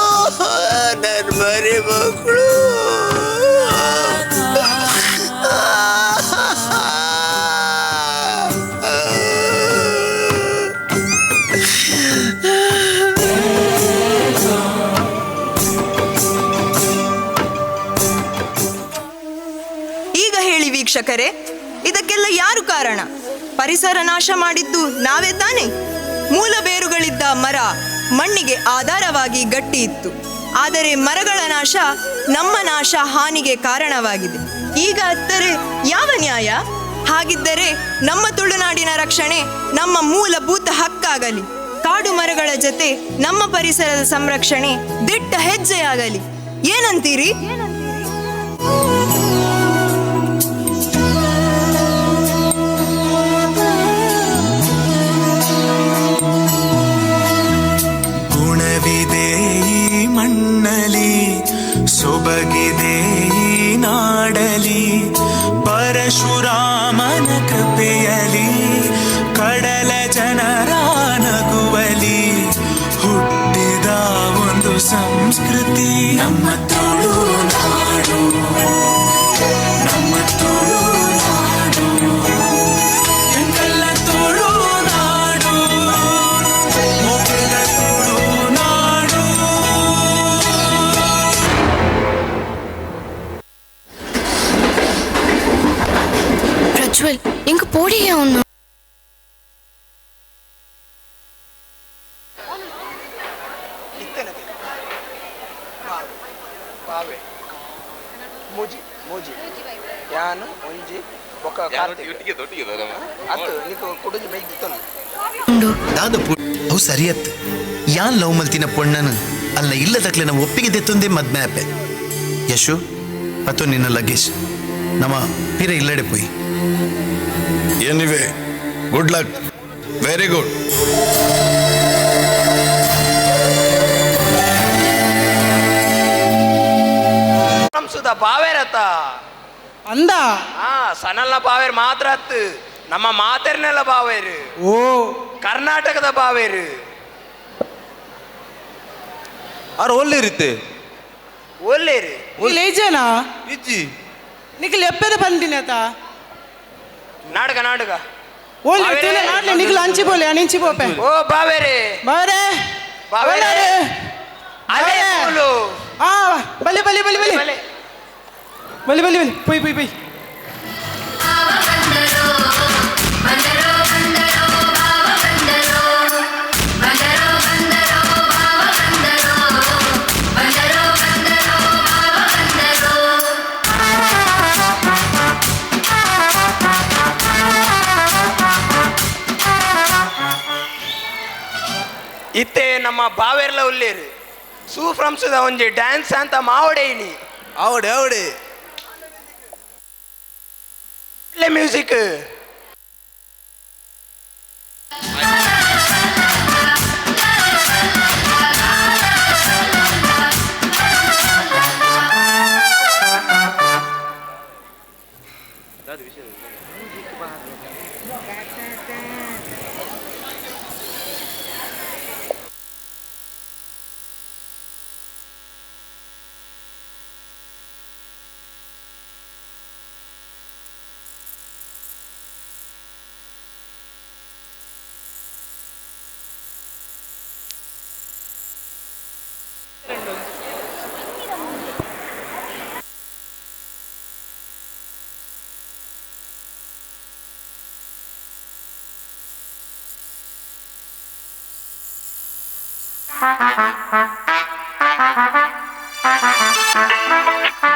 S15: ನನ್ನ ಮರಿ ಮಕ್ಕಳು.
S9: ಈಗ ಹೇಳಿ ವೀಕ್ಷಕರೇ, ಇದಕ್ಕೆಲ್ಲ ಯಾರು ಕಾರಣ? ಪರಿಸರ ನಾಶ ಮಾಡಿದ್ದು ನಾವೇ ತಾನೆ. ಮೂಲ ಬೇರುಗಳಿದ್ದ ಮರ ಮಣ್ಣಿಗೆ ಆಧಾರವಾಗಿ ಗಟ್ಟಿ ಇತ್ತು. ಆದರೆ ಮರಗಳ ನಾಶ ನಮ್ಮ ನಾಶ ಹಾನಿಗೆ ಕಾರಣವಾಗಿದೆ. ಈಗ ಅತ್ತರೆ ಯಾವ ನ್ಯಾಯ? ಹಾಗಿದ್ದರೆ ನಮ್ಮ ತುಳುನಾಡಿನ ರಕ್ಷಣೆ ನಮ್ಮ ಮೂಲಭೂತ ಹಕ್ಕಾಗಲಿ. ಕಾಡು ಮರಗಳ ಜೊತೆ ನಮ್ಮ ಪರಿಸರದ ಸಂರಕ್ಷಣೆ ದಿಟ್ಟ ಹೆಜ್ಜೆಯಾಗಲಿ. ಏನಂತೀರಿ?
S24: ಗುಣವಿದೆ ಈ ಮಣ್ಣಲಿ, ಸೊಬಗಿದೆ ಈ ನಾಡಲಿ, ಪರಶುರಾಮನ ಕೃಪೆಯಲಿ, ಕಡಲ ಜನರ ನಗುವಲಿ ಹುಟ್ಟಿದ ಒಂದು ಸಂಸ್ಕೃತಿ ನಮ್ಮ ತುಳುನಾಡು, ನಮ್ಮ ತುಳುನಾಡು, ಎಂಕಲ್ಲ ತುಳುನಾಡು, ಮೊದಲ ತುಳುನಾಡು.
S1: ಪ್ರಜ್ವಲ್, ಇಂಕ ಪೋಡಿಗೆ ಅವನು.
S2: ಅವು ಸರಿಯತ್ ಯಾನ್ ಲವ್ ಮಲ್ತಿನ ಪೊಣ್ಣನು ಅಲ್ಲ ಇಲ್ಲದಕ್ಲೆ ನಾವು ಒಪ್ಪಿಗೆ ದೆತ್ತೊಂದೇ ಮದ್ಮೆ ಆಪೆ. ಯಶು ಪತ್ತು ನಿನ್ನ ಲಗೇಜ್ ನಮ್ಮ ಪಿರ ಇಲ್ಲಡೆ ಪೋಯಿ.
S16: Anyway, good luck, very good.
S17: ಬಾವೇರತ್ತ
S22: ಅಂದ
S17: ಸನಲ್ಲ ಬಾವೇರ್ ಮಾತ್ರ ಅತ್ತು, ನಮ್ಮ ಮಾತೆರ್ನೆಲ್ಲ ಬಾವೇರು,
S22: ಓ
S17: ಕರ್ನಾಟಕದ ಬಾವೇರು.
S25: ಆರ್ ಒಲ್ಲೇರಿತ್ತೆ
S17: ಒಲ್ಲೇರು
S22: ಲೇಜನಾ
S25: ಇಜ್ಜಿ
S22: ನಿಖಲ್ ಎಪ್ಪದ ಬಂದಿನ ಆತ
S17: ನಾಟಕ ನಾಟಕ
S22: ಓಲ್ ನಾಡ್ಲೆ ನಿಖಲ್ ಅಂಚಿ ಬೋಲೆ ಅನಿಂಚಿ ಬೋಪೆ.
S17: ಓ ಬಾವೇರೆ
S22: ಬಾವೇರೆ
S17: ಬಾವೇರೆ ಅದೇ ಬೋಲು.
S22: ಆ ಬಲೆ ಬಲೆ ಬಲೆ ಬಲೆ ಬಲೆ ಬಲೆ ಬಲೆ ಪೊಯ್ ಪೊಯ್ ಪೊಯ್.
S17: ಇತ್ತೆ ನಮ್ಮ ಬಾವೇರ್ಲ ಉಲ್ಲೇರು ಸೂಫ್ರಂಸದ ಒಂಜಿ ಡ್ಯಾನ್ಸ್ ಅಂತ ಮಾವಡೆ ಇನಿ
S25: ಆವಡೆ ಆವಡೆ
S17: ಮ್ಯೂಸಿಕ್.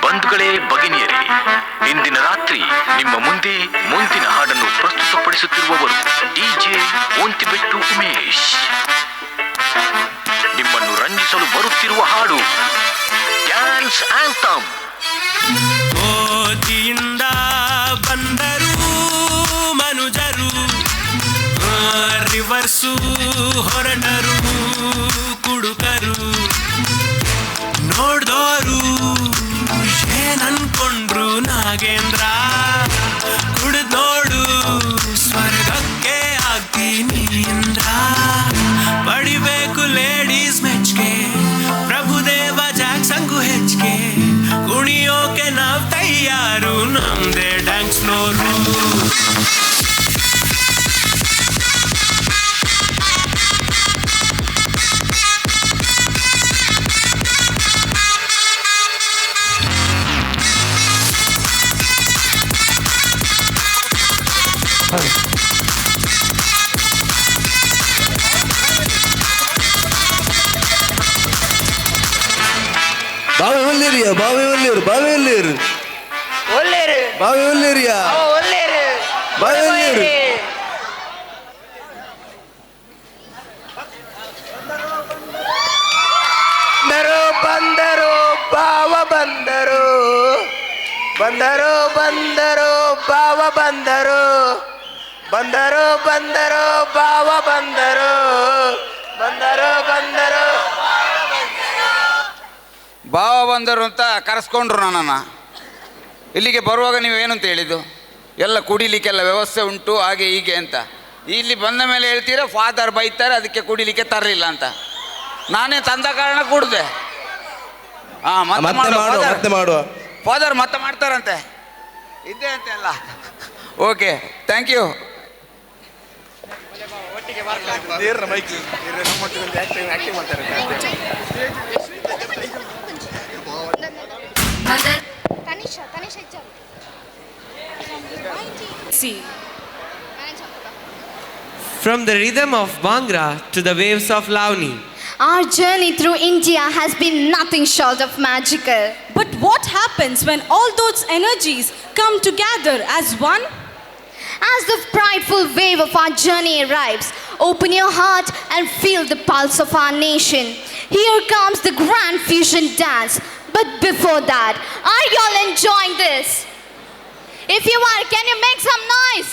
S26: ಬಂಧುಗಳೇ, ಭಗಿನಿಯರೇ, ಇಂದಿನ ರಾತ್ರಿ ನಿಮ್ಮ ಮುಂದೆ ಮುಂದಿನ ಹಾಡನ್ನು ಪ್ರಸ್ತುತಪಡಿಸುತ್ತಿರುವವರು ಡಿಜೆ ಓಂತಿಬೆಟ್ಟು ಉಮೇಶ್. ನಿಮ್ಮನ್ನು ರಂಜಿಸಲು ಬರುತ್ತಿರುವ ಹಾಡು ಡ್ಯಾನ್ಸ್ ಆಂಥಮ್.
S27: ಕೋತಿಯಿಂದ ಬಂದರು ಮನುಜರು, ರಿವರ್ಸು ಹೊರಟರು ಕುಡುಕರು, ನೋಡ್ದೋರು ಏನನ್ಕೊಂಡ್ರು ನಾಗೇಂದ್ರ, ಕುಡ್ದೋಡು ಸ್ವರ್ಗಕ್ಕೆ ಆಗ್ತೀನಿ ಇಂದ್ರ, ಪಡಿಬೇಕು ಲೇಡೀಸ್ ಮೆಚ್ಗೆ, ಪ್ರಭುದೇವ ಜಾಕ್ಸಂಗು ಹೆಚ್ಚಿಗೆ, ಕುಣಿಯೋಕೆ ನಾವ್ ತಯ್ಯಾರು, ನಮ್ದೇ ಡ್ಯಾನ್ಸ್ ಫ್ಲೋರು.
S25: ಒಲ್ಲೇರಿಯಾ ಬಾವೆ ಒಲ್ಲೇರು ಬಾವೆ ಒಲ್ಲೇರು
S17: ಒಲ್ಲೇರು
S25: ಬಾವೆ ಒಲ್ಲೇರಿಯಾ
S17: ಒಲ್ಲೇರು
S25: ಬಾವೆ ಒಲ್ಲೇರು.
S17: ಬಂದರು ಬಂದರು ಬಾವ ಬಂದರು ಬಂದರು ಬಂದರು ಬಾವ ಬಂದರು ಬಂದರು ಬಂದರು ಬಾವ ಬಂದರು ಬಂದರು ಬಂದರು
S3: ಬಾವ ಬಂದರು ಅಂತ ಕರೆಸ್ಕೊಂಡ್ರು ನನ್ನನ್ನು. ಇಲ್ಲಿಗೆ ಬರುವಾಗ ನೀವು ಏನು ಅಂತ ಹೇಳಿದ್ದು? ಎಲ್ಲ ಕುಡಿಲಿಕ್ಕೆಲ್ಲ ವ್ಯವಸ್ಥೆ ಉಂಟು ಹಾಗೆ ಹೀಗೆ ಅಂತ. ಇಲ್ಲಿ ಬಂದ ಮೇಲೆ ಹೇಳ್ತೀರಾ ಫಾದರ್ ಬೈತಾರೆ ಅದಕ್ಕೆ ಕುಡಿಲಿಕ್ಕೆ ತರಲಿಲ್ಲ ಅಂತ. ನಾನೇ ತಂದ ಕಾರಣ ಕುಡಿದೆ. ಹಾಂ, ಮತ್ತೆ
S25: ಮಾಡುವ
S3: ಫಾದರ್ ಮತ್ತೆ ಮಾಡ್ತಾರಂತೆ, ಇದ್ದೆ ಅಂತೆ ಅಲ್ಲ. Okay, thank you.
S21: See. From the rhythm of Bhangra to the waves of Lavani.
S1: Our journey through India has been nothing short of magical.
S5: But what happens when all those energies come together as one?
S1: As the prideful wave of our journey arrives, open your heart and feel the pulse of our nation. Here comes the grand fusion dance. But before that, are you all enjoying this? If you are, can you make some noise?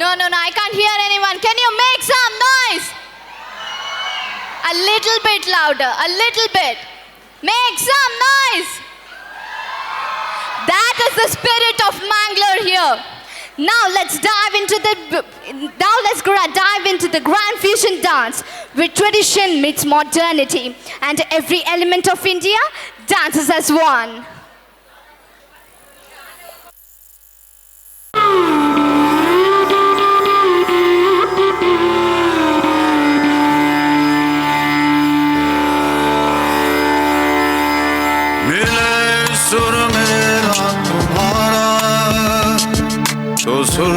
S1: No, no, no, I can't hear anyone. Can you make some noise? A little bit louder, a little bit. Make some noise. That is the spirit of Mangalore here. Now let's dive into the grand fusion dance, where tradition meets modernity and every element of India dances as one.
S16: सुर मेरा तुम्हारा तो सुर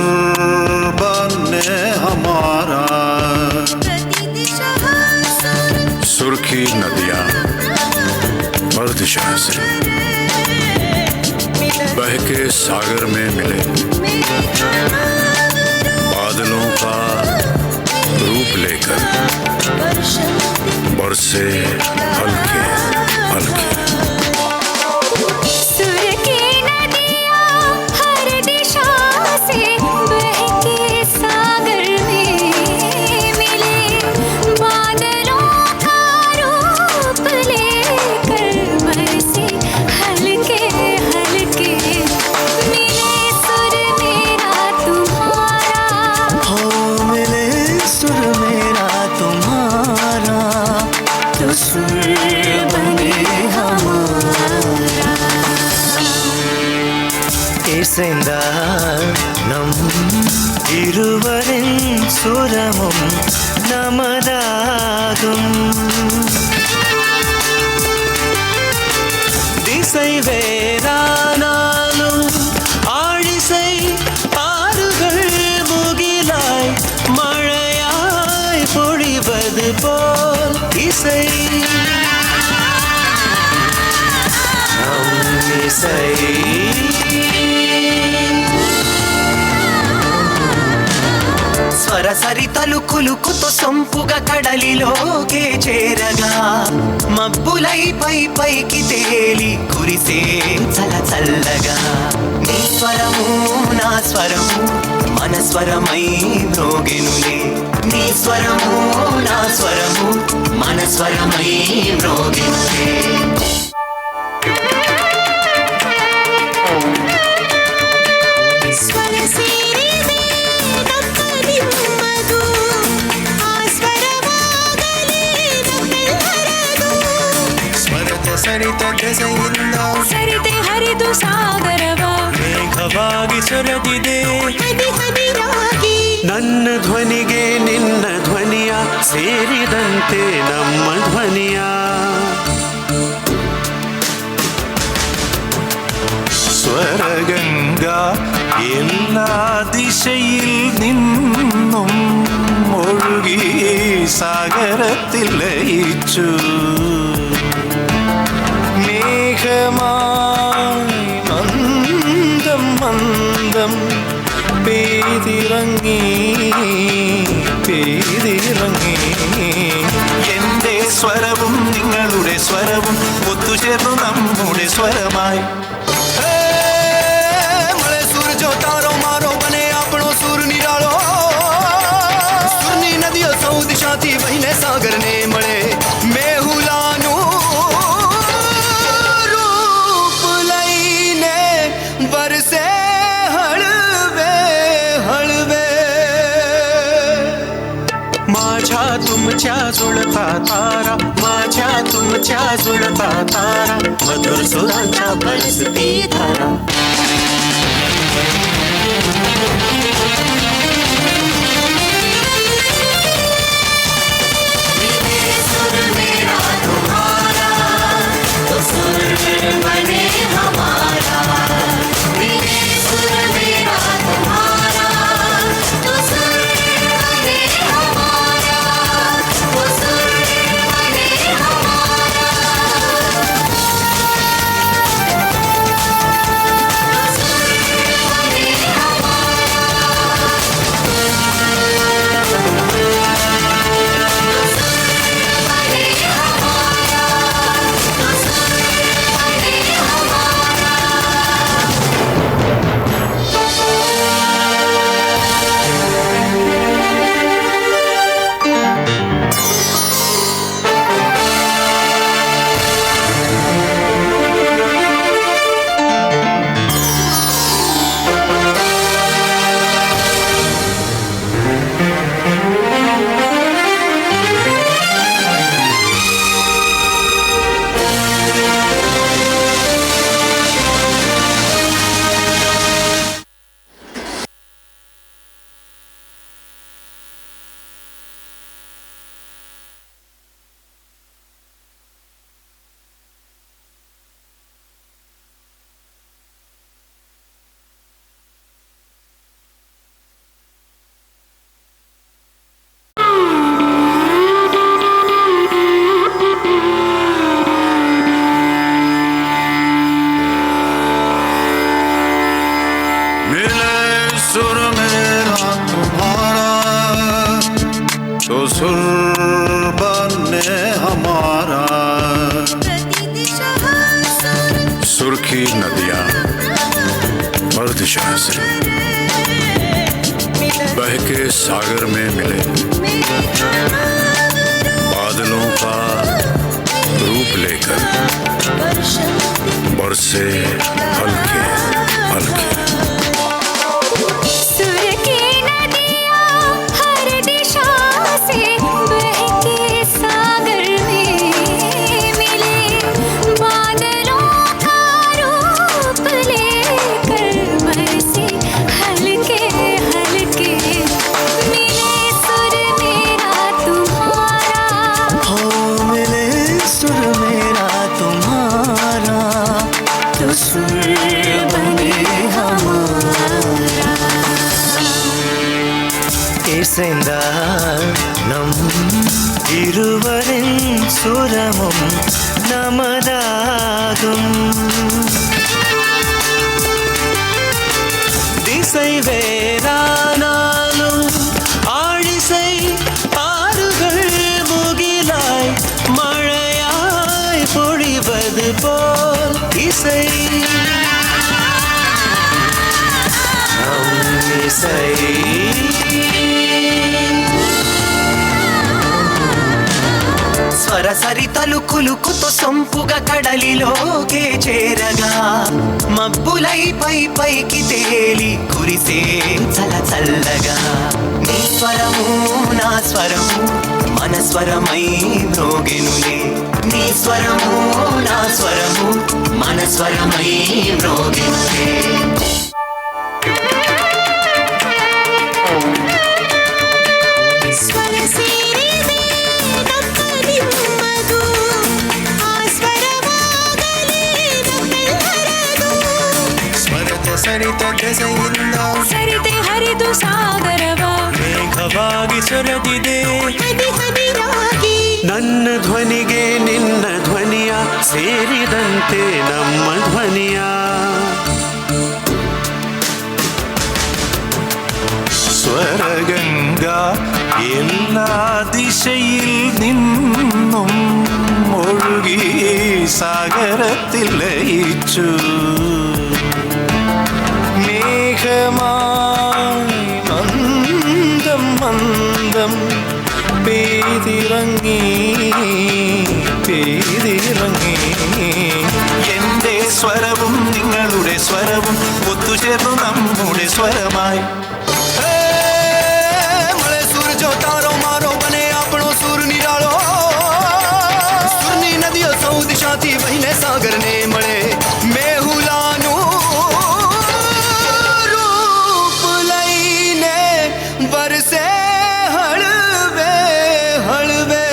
S16: बने हमारा। सुर की नदियां हर दिशा से बह के सागर में मिले, बादलों का रूप लेकर बरसे हल्के हल्के।
S12: நம் இருவரின் சுரமும் நமதாகும். திசை வேறானாலும் ஆழிசை ஆறுகள் முகிலாய் மழையாய் பொழிவது போல் இசை நம் இசை. స్వర సరితలు కులుకుతో సొంపుగా కడలిలోకే చేరగా మబ్బులై పై పైకి తేలి కురిసే చల చల్లగా. నీ స్వరము నా స్వరము మన స్వరమై మ్రోగెనులే. నీ స్వరము నా స్వరము మన స్వరమై మ్రోగెనులే.
S27: ಸರಿತ ದೆಸೆಯಿಂದ
S5: ಸರಿತೆ ಹರಿದು ಸಾಗರವ
S27: ಮೇಘವಾಗಿ ಸುರದಿದೆ
S14: ಹನಿ ಹನಿಯಾಗಿ.
S24: ನನ್ನ ಧ್ವನಿಗೆ ನಿನ್ನ ಧ್ವನಿಯ ಸೇರಿದಂತೆ ನಮ್ಮ ಧ್ವನಿಯ
S7: സ്വരഗംഗ എല്ലാ ദിശയിൽ നിന്നും ഒഴുകി സാഗരത്തിൽ ലയിച്ചു.
S27: മേഘമായി മന്ദം മന്ദം പെയ്തിറങ്ങി പെയ്തിറങ്ങി.
S7: എന്റെ സ്വരവും നിങ്ങളുടെ സ്വരവും ഒത്തുചേർന്നു നമ്മുടെ സ്വരമായി.
S8: મળે સુર જો તારો મારો બને આપણો સુર નિરાળો. સુરની નદીઓ સૌ દિશાથી વહીને સાગરને મળે. મેહુલાનું રૂપ લઈને વરસે હળવે હળવે.
S27: माझ्या तुमच्या जुळता तारा, माझ्या तुमच्या जुळता तारा, मधुर सुरांच्या बरसती धारा.
S4: सुर मेरा तुम्हारा तो सुर बने हमारा. मिले सुर मेरा तुम्हारा तो सुर बने हमारा. तो सुर बने हमारा. सुर बने
S16: मिले सुर मेरा तुम्हारा तो सुर बने हमारा। सुर की नदियां हर दिशा से बह के सागर में मिले, बादलों का रूप लेकर बरसे हल्के हल्के।
S4: सुर की नदियाँ हर दिशा से बह के सागर में मिले. बादलों का रूप लेकर बरसे हल्के हल्के. मिले सुर मेरा तुम्हारा,
S12: हो मिले सुर मेरा तुम्हारा तो सुर बने हमारा.
S27: இசைந்தால் நம் இருவரின் சுரமும் நமதாகும். திசை வேறானாலும் ஆழிசை ஆறுகள் முகிலாய் மழையாய் பொழிவது போல் இசை நம் இசை.
S12: స్వర సరితలు కులుకుతో సొంపుగా కడలిలోకే చేరగా, మబ్బులై పై పైకి తేలి కురిసే చల చల్లగా. నీ స్వరము నా స్వరము మన స్వరమై మ్రోగెనులే. నీ స్వరము నా స్వరము మన స్వరమై మ్రోగెనులే.
S14: ಸ್ವರ ಸೇರಿದೆ ನಮ್ಮ ನಿಮ್ಮದು, ಆ ಸ್ವರವಾಗಲಿ ನಮ್ಮೆಲ್ಲರದು.
S27: ಸ್ವರತ ಸರಿತ ದೆಸೆಯಿಂದ
S4: ಸರಿತೆ ಹರಿದು ಸಾಗರವ
S27: ಮೇಘವಾಗಿ ಸುರದಿದೆ
S14: ಹನಿ ಹನಿಯಾಗಿ.
S27: ನನ್ನ ಧ್ವನಿಗೆ ನಿನ್ನ ಧ್ವನಿಯ
S7: ಸೇರಿದಂತೆ ನಮ್ಮ ಧ್ವನಿಯ സ്വരഗംഗ എല്ലാ ദിശയിൽ നിന്നും ഒഴുകി സാഗരത്തിൽ ലയിച്ചു.
S8: മേഘമായി മന്ദം മന്ദം പെയ്തിറങ്ങി പെയ്തിറങ്ങി.
S7: എന്റെ സ്വരവും നിങ്ങളുടെ സ്വരവും ഒത്തുചേർന്നു നമ്മുടെ സ്വരമായി.
S8: મળે સુર જો તારો મારો બને આપણો સુર નિરાળો. સુરની નદીઓ સૌ દિશાથી વહીને સાગરને મળે. મેહુલાનું રૂપ લઈને વરસે હળવે હળવે.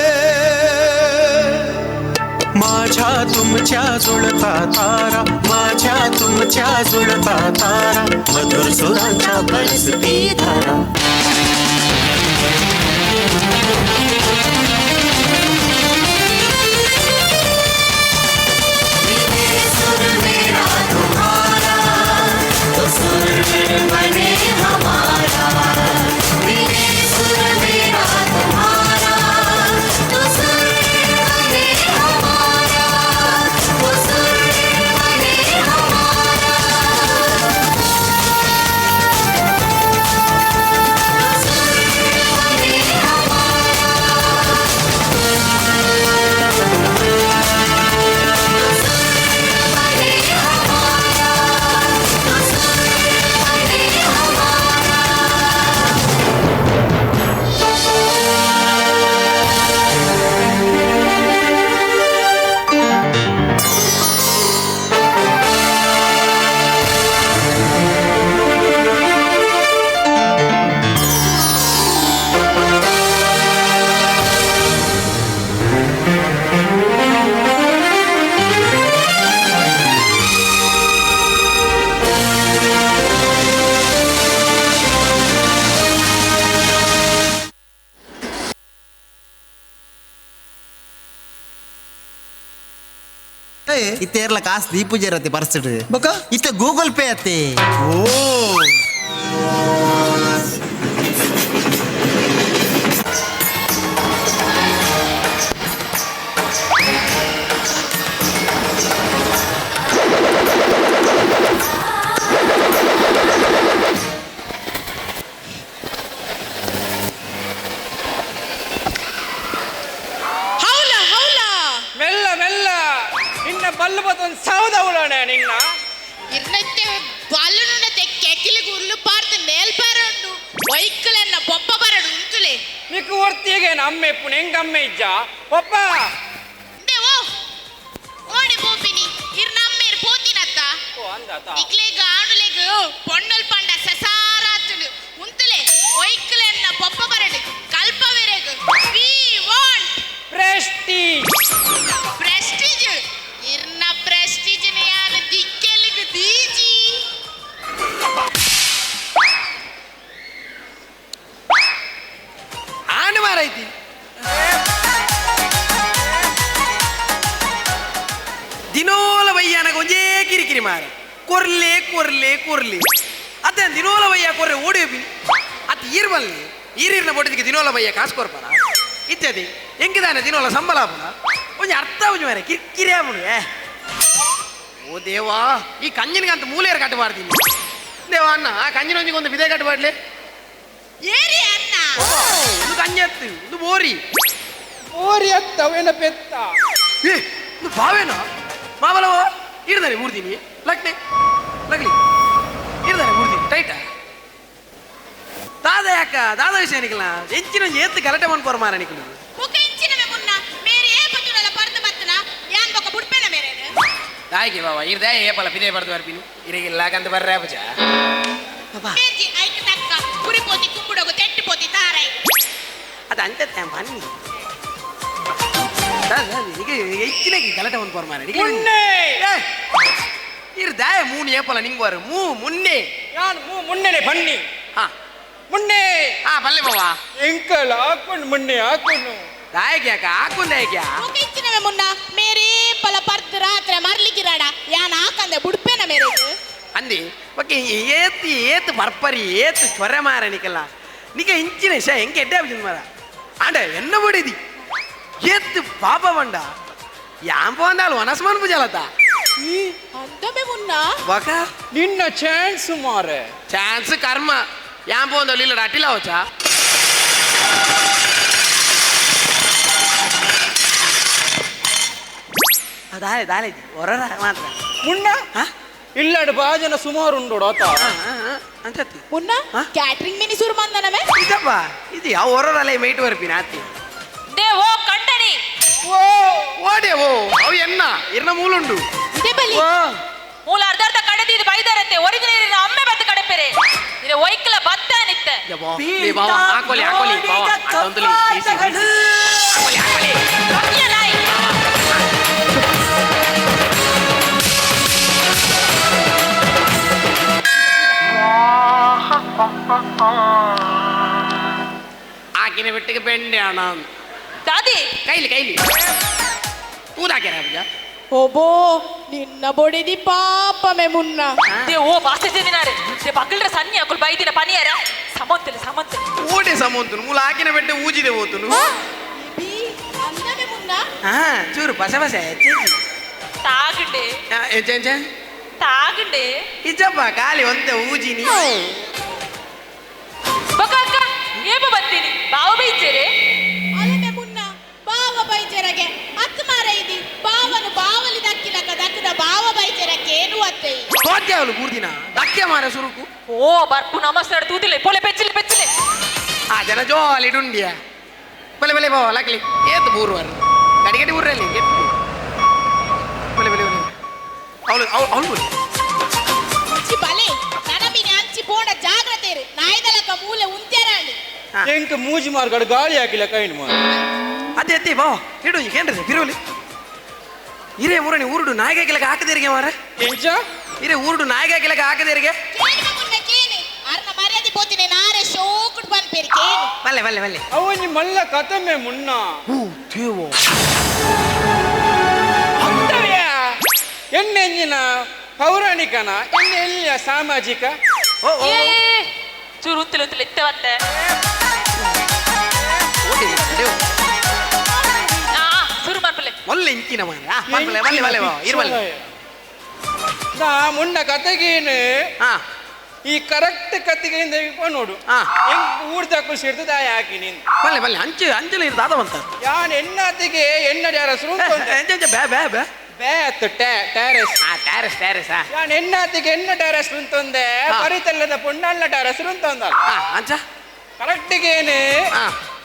S7: माझ्या तुमच्या जुळता तारा, माझ्या तुमच्या जुळता तारा, मधुर सुरांच्या बरसती धारा.
S4: सुर मेरा तुम्हारा तो सुर बने हमारा. मिले सुर मेरा तुम्हारा तो सुर बने हमारा. तो सुर बने हमारा. तो सुर बने हमारा. तो सुर बने हमारा. तो सुर बने हमारा.
S6: ಇತ್ತೇರ್ಲ ಕಾಸು ದೀಪೂಜೆ ಪರ್ಸಿಡು ಬೊಕ ಇತ್ತ ಗೂಗಲ್ ಪೇ ಅತ್ತೆ.
S2: ಓ
S10: ಹೌಲ ಹೌಲ, ಮೆಲ್ಲ ಮೆಲ್ಲ, ನಿನ್ನ ಬಲ್ಲು ಬತ್ತೊಂದು ಸೌದ ಉಳೋಣ ನಿನ್ನ
S13: ಇರ್ನತ್ತೆ ಬಲ್ಲುನತೆ ಕೆಕಿಲಿ ಗುರ್ಲು ಪಾರ್ದು ಮೇಲ್ಪಾರುಂಡು ವೈಕಲನ್ನ ಬೊಬ್ಬ ಬರಡು ಉಂತುಲೆ.
S10: ನಿಕ್ಕು ಒರ್ತಿಗೆ ಅಮ್ಮೆ ಪುಣೆ ಹೆಂಗಮ್ಮೆ ಇಜ್ಜ ಒಪ್ಪ
S13: ಓ ಓಡಿ ಪೋಪಿನಿ ಇರ್ನ ಅಮ್ಮೇರ್ ಪೋತಿನತ್ತ ಇಕ್ಲೆಗ್ ಆಣುಲೆಗ್ ಪೊಣ್ಣಲ್ ಪಂಡ ಸಸಾರಾತುಂಡು ಉಂತುಲೆ ವೈಕಲನ್ನ ಬೊಬ್ಬ ಬರಡು ಕಲ್ಪವೆರೆಗ್. We want
S10: prestige.
S13: Prestige ಇರ್ನ ಪ್ರೆಸ್ಟೀಜ್ ಯಾರು ದಿಕ್ಕೆಲಿಗ್ ದೀಜಿ.
S17: ಆನು ಮಾರೈತಿ ದಿನೋಲ ಬಯ್ಯಾನಗ ಒಂಜೇ ಕಿರಿಕಿರಿ ಮಾರ ಕೊರ್ಲೆ ಕೊರ್ಲೆ ಕೊರ್ಲೆ ಅತ್ತ ದಿನೋಲ ಬಯ್ಯ ಕೊರ್ರೆ ಓಡಿ ಹೋಗಿ ಅತ್ತ ಈರ್ಬಲ್ನಿ ಈರಿರ್ನ ಬೋಟಿಗೆ ದಿನೋಲ ಬಯ್ಯ ಕಾಸು ಕೊರ್ಪನ ಇತ್ಯಾದಿ ಹೆಂಗಿದಾನೆ ದಿನೋಲ ಸಂಬಳ ಆಪುನ ಒಂಜಿ ಅರ್ಥ ಒಂಜಿ ಮಾರೆ ಕಿರಿಕಿರಿ ಆಪುನು. ಓ ದೇವಾ, ಈ ಕಂಜಿನಿಗೆ ಅಂತ ಮೂಲೆಯರು ಕಟ್ಟಬಾರ್ದಿನಿ ದೇವಾ ಅಣ್ಣ. ಆ ಕಂಜಿನ ಒಂಜಿಗೆ ಒಂದು ಬಿದೆ ಕಟ್ಟಬಾರ್ಲಿ.
S13: ಏರಿ ಅಣ್ಣ
S17: ಇದು ಕಂಜತ್ತು ಇದು ಬೋರಿ
S10: ಬೋರಿ ಅತ್ತ ಅವೇನ ಪೆತ್ತ.
S17: ಏ ಇದು ಬಾವೇನ ಮಾವಲವ ಇರ್ದಾನೆ ಮೂರ್ತೀನಿ ಲಕ್ನೆ ಲಗ್ಲಿ ಇರ್ದಾನೆ ಮೂರ್ತೀನಿ ಟೈಟ ದಾದ ಯಾಕ ದಾದ ವಿಷಯ ನಿಕಲ ಎಂಚಿನ ಏತ್ತು ಗಲಾಟೆ ಮನ್ಪೋರ್ ಮಾರ ನಿಕಲು.
S13: ಬೊಕ ಎಂಚಿನವೆ ಮುನ್ನ ಮೇರೆ ಏ ಪತ್ತುನಲ ಪರ್ದು ಬತ್ತನ ಯಾನ್ ಬೊಕ ಬುಡ್ಪೆನ ಮೇರೇನು
S17: ದಾಯಿಗೆ ಬಾವ ಇರ್ದ ಏಪಲ ಪಿದೆ ಪರ್ದು ಬರ್ಪಿನಿ ಇರಗಿಲ್ಲ ಕಂತ ಬರ್ರೆ ಪುಜ
S13: ಮೇಜಿ ಐಕ ತಕ್ಕ ಕುರಿ ಪೋತಿ ಕುಂಬುಡಗು ತೆಟ್ಟು ಪೋತಿ ತಾರೈ
S17: ಅದು ಅಂತೆ ಬನ್ನಿ ಹೆಚ್ಚಿನಗೆ ಗಲಾಟೆ ಮನ್ಪೋರ್ ಮಾರ
S10: ಮುನ್ನೆ
S17: ಇರ್ದಾಯ ಮೂನು ಏಪಲ ನಿಂಗೆ ಬಾರು ಮೂ ಮುನ್ನೆ
S10: ಯಾನ್ ಮೂ ಮುನ್ನೆನೆ ಬನ್ನಿ.
S17: ಹಾ
S10: ಮುನ್ನೆ
S17: ಹಾ ಬಲ್ಲೆ ಬಾವ
S10: ಎಂಕಲ್ ಹಾಕೊಂಡು ಮುನ್ನೆ ಹಾಕೊಂಡು
S17: ದಾಯಕ ಹಾಕುಂದಾಯಕ
S13: ಇಚ್ಚಿನವೆ ಮುನ್ನ ಮೇರೆ ಪಲ ಪರ್ತ್ ರಾತ್ರೆ ಮರ್ಲಿಕ್ಕಿರಾಡ ಯಾನ್ ಹಾಕಂದೆ ಬುಡ್ಪೇನ ಮೇರೆ
S17: ಅಂದಿ ಓಕೆ ಏತ್ ಏತ್ ಬರ್ಪರಿ ಏತ್ ಚೊರೆ ಮಾರ ನಿಕಲ್ಲ ನಿಕ ಇಂಚಿನ ಶಾ ಎಂಕೆ ಎಡ್ಡೆ ಆಪಿನ ಮಾರ ಆಂಡ ಎನ್ನ ಬಡಿದಿ ಏತ್ ಪಾಪ ಬಂಡ ಯಾನ್ ಪೋಂದಾಲ್ ವನಸ್ಮನ್ ಪೂಜಾಲತ
S13: ಅಂದಮೆ ಮುನ್ನ
S17: ವಕ
S10: ನಿನ್ನ ಚಾನ್ಸ್ ಮಾರೆ
S17: ಚಾನ್ಸ್ ಕರ್ಮ ಯಾನ್ ಪೋಂದಲ್ ಇಲ್ಲ ಅಟಿಲ ಹೋಚಾ ದಾಲೆ ದಾಲೆ ಹೊರರ ಮಾತ್ರ
S10: ಮುನ್ನ ಇಲ್ಲಾಡು ಬಾಜನ ಸುಮಾರು ಉಂಡು
S17: ಅಂಚತ್ತಿ
S13: ಮುನ್ನ ಕ್ಯಾಟರಿಂಗ್ ಮಿನಿ ಸುರು ಮಂದನವೇ
S17: ಇದಪ್ಪ ಇದು ಯಾವ ಹೊರರಲ್ಲ ಮೇಟ್ ಬರ್ಪಿನ ಆತಿ
S9: they ಓ ಕಂಡನಿ
S17: ಓ ಓಡೆ ಓ ಅವು ಎನ್ನ ಇರ್ನ ಮೂಲುಂಡು
S13: ಇದೆ ಬಲಿ
S9: ಮೂಲ ಅರ್ಧ ಅರ್ಧ ಕಡೆದಿದ್ದು ಬೈದಾರಂತೆ ಒರಿಜಿನಲ್ ಅಮ್ಮೆ ಬತ್ತು ಕಡೆಪೆರೆ ಇದು ಒಯ್ಕಲ ಬತ್ತ ನಿತ್ತ
S17: ಬಾವ ಹಾಕೊಲಿ ಹಾಕೊಲಿ ಬಾವ ಅದೊಂದುಲಿ ಹಾಕೊಲಿ ಹಾಕೊಲಿ ಆಕಿನ ಬಿಟ್ಟಿಗೆ ಬೆಂಡೆ ಅಣ್ಣ
S9: ದಾದಿ
S17: ಕೈಲಿ ಕೈಲಿ ತೂದಾಕ್ಯಾರ ಅಬ್ಜ
S13: ಓಬೋ ನಿನ್ನ ಬೊಡಿದಿ ಪಾಪ ಮೇ ಮುನ್ನ
S9: they ಓ ಬಾಸೆ ಜನಿನಾರೆ they ಬಗಲ್ರ ಸನ್ನಿ ಅಕುಲ್ ಬೈದಿನ ಪನಿಯರ ಸಮಂತಲೆ ಸಮಂತಲೆ
S17: ಓಡೆ ಸಮಂತನು ಮೂಲ ಆಕಿನ ಬೆಟ್ಟೆ ಊಜಿದೆ ಹೋತನು
S13: ಬಿ ಅಂದಮೆ ಮುನ್ನ
S17: ಹಾ ಚೂರು ಪಸ ಪಸ
S9: ತಾಗಂಡೆ
S17: ಎಂಚ
S9: ತಾಗಂಡೆ
S17: ಇಜ್ಜಪ್ಪ ಖಾಲಿ ಒಂತೆ ಊಜಿನಿ
S9: ಬಕ ಅಕ್ಕ ಏಪ ಬರ್ತೀನಿ ಬಾವ ಬೈಜೇರೆ
S13: ಅಲ್ಲಮೆ ಮುನ್ನ ಬಾವ ಬೈಜೆರಗೆ ಅತ್ ಮಾರ ಇದಿ ಬಾವನು ಬಾವಲಿ ದಕ್ಕಿಲಕ ದಕ್ಕದ ಬಾವ ಬೈಜೆರಕ್ಕೆ ಏನು ಅತ್ತೆ
S17: ತೋದ್ಯಾವಲು ಮೂರ್ದಿನ ದಕ್ಕೆ ಮಾರ ಸುರುಕು
S9: ಓ ಬರ್ಪು ನಮಸ್ಕಾರ ತೂತಿಲೆ ಪೊಲೆ ಪೆಚ್ಚಿಲೆ ಪೆಚ್ಚಿಲೆ
S17: ಆ ಜನ ಜೋಲಿ ಡುಂಡಿಯ ಬಲೆ ಬಲೆ ಬಾವ ಲಕ್ಲಿ ಏತು ಬೂರ್ವಾರ ಗಡಿ ಗಡಿ ಊರಲ್ಲಿ ಬಲೆ ಬಲೆ ಬಲೆ ಅವಳು ಅವಳು ಅವಳು ಬಲೆ
S13: ಅಂಚಿ ಬಲೆ ನನಮಿನಿ ಅಂಚಿ ಪೋಣ ಜಾಗ್ರತೆ ಇರು ನಾಯ್ದಲಕ ಮೂಲೆ ಉಂತ್ಯಾರಾಂಡಿ
S10: ಎಂಕ ಮೂಜಿ ಮಾರ್ಗಡು ಗಾಳಿ ಹಾಕಿಲ್ಲ ಕೈಂಡ್ ಮಾರ
S17: ಅದೇ ಅತ್ತೆ ಬಾವ ಹೇಳು ಏನ್ರಿ ಬಿರೋಲಿ ಹಿರೇ ಊರಣಿ ಊರುಡು ನಾಯಿಗೆ ಹಾಕಿಲಕ ಹಾಕದೇರಿಗೆ ಮಾರ
S10: ಎಂಚ
S17: ಹಿರೇ ಊರುಡು ನಾಯಿಗೆ ಹಾಕಿಲಕ ಹಾಕದೇರಿಗೆ
S13: ಅರ್ನ ಮರ್ಯಾದೆ ಪೋತಿನಿ ನಾರೆ ಶೋಕುಡ್ ಬಂದ್ಪೇರಿ ಕೇನು
S17: ಬಲ್ಲೆ ಬಲ್ಲೆ ಬಲ್ಲೆ
S10: ಅವನಿ ಮಲ್ಲ ಕಥಮೆ ಮುನ್ನ
S17: ಹೂ ದೇವೋ
S10: ಎಣ್ಣೆಂಜಿನ ಪೌರಾಣಿಕನ ಎಣ್ಣೆ ಎಲ್ಲಿಯ ಸಾಮಾಜಿಕ
S9: ಚೂರು ಉಂತಿಲು ಉಂತಿಲು ಇತ್ತೆ ಬತ್ತೆ ಸುರು ಮಾಡ್ಪಲೆ
S17: ಒಲ್ಲೆ ಇಂಚಿನ ಮಾರ ಬಲ್ಲೆ ಬಲ್ಲೆ ಇರುವಲ್ಲೆ
S10: ನಾ ಮುನ್ನ ಕತೆಗೇನು ಈ ಕರೆಕ್ಟ್ ಕತೆಗೆ ನೋಡು ಊರ್ದ ಖುಷಿ ಇರ್ತದೆ ಆ ಹಾಕಿ ನೀನು
S17: ಬಲ್ಲೆ ಬಲ್ಲೆ ಅಂಚು ಅಂಚಲು ಇರ್ತದ ಅಂತ
S10: ಯಾನ್ ಎಣ್ಣತಿಗೆ ಎಣ್ಣೆ ಯಾರ ಸುರು
S17: ಬೇ ಬೇ ಬೇ
S10: ಬೇತ್ ಟೆರೆಸ್
S17: ಆ ಟೆರೆಸ್ ಟೆರೆಸ್
S10: ಯಾನ್ ಎನ್ನಾತಿಗೆ ಎನ್ನ ಟೆರೆಸ್ ಅಂತಂದೆ ಬರಿತಲ್ಲದ ಪೊಣ್ಣಲ್ಲ ಟೆರೆಸ್ ಅಂತಂದ
S17: ಅಂಚ
S10: ಕರೆಕ್ಟಿಗೇನು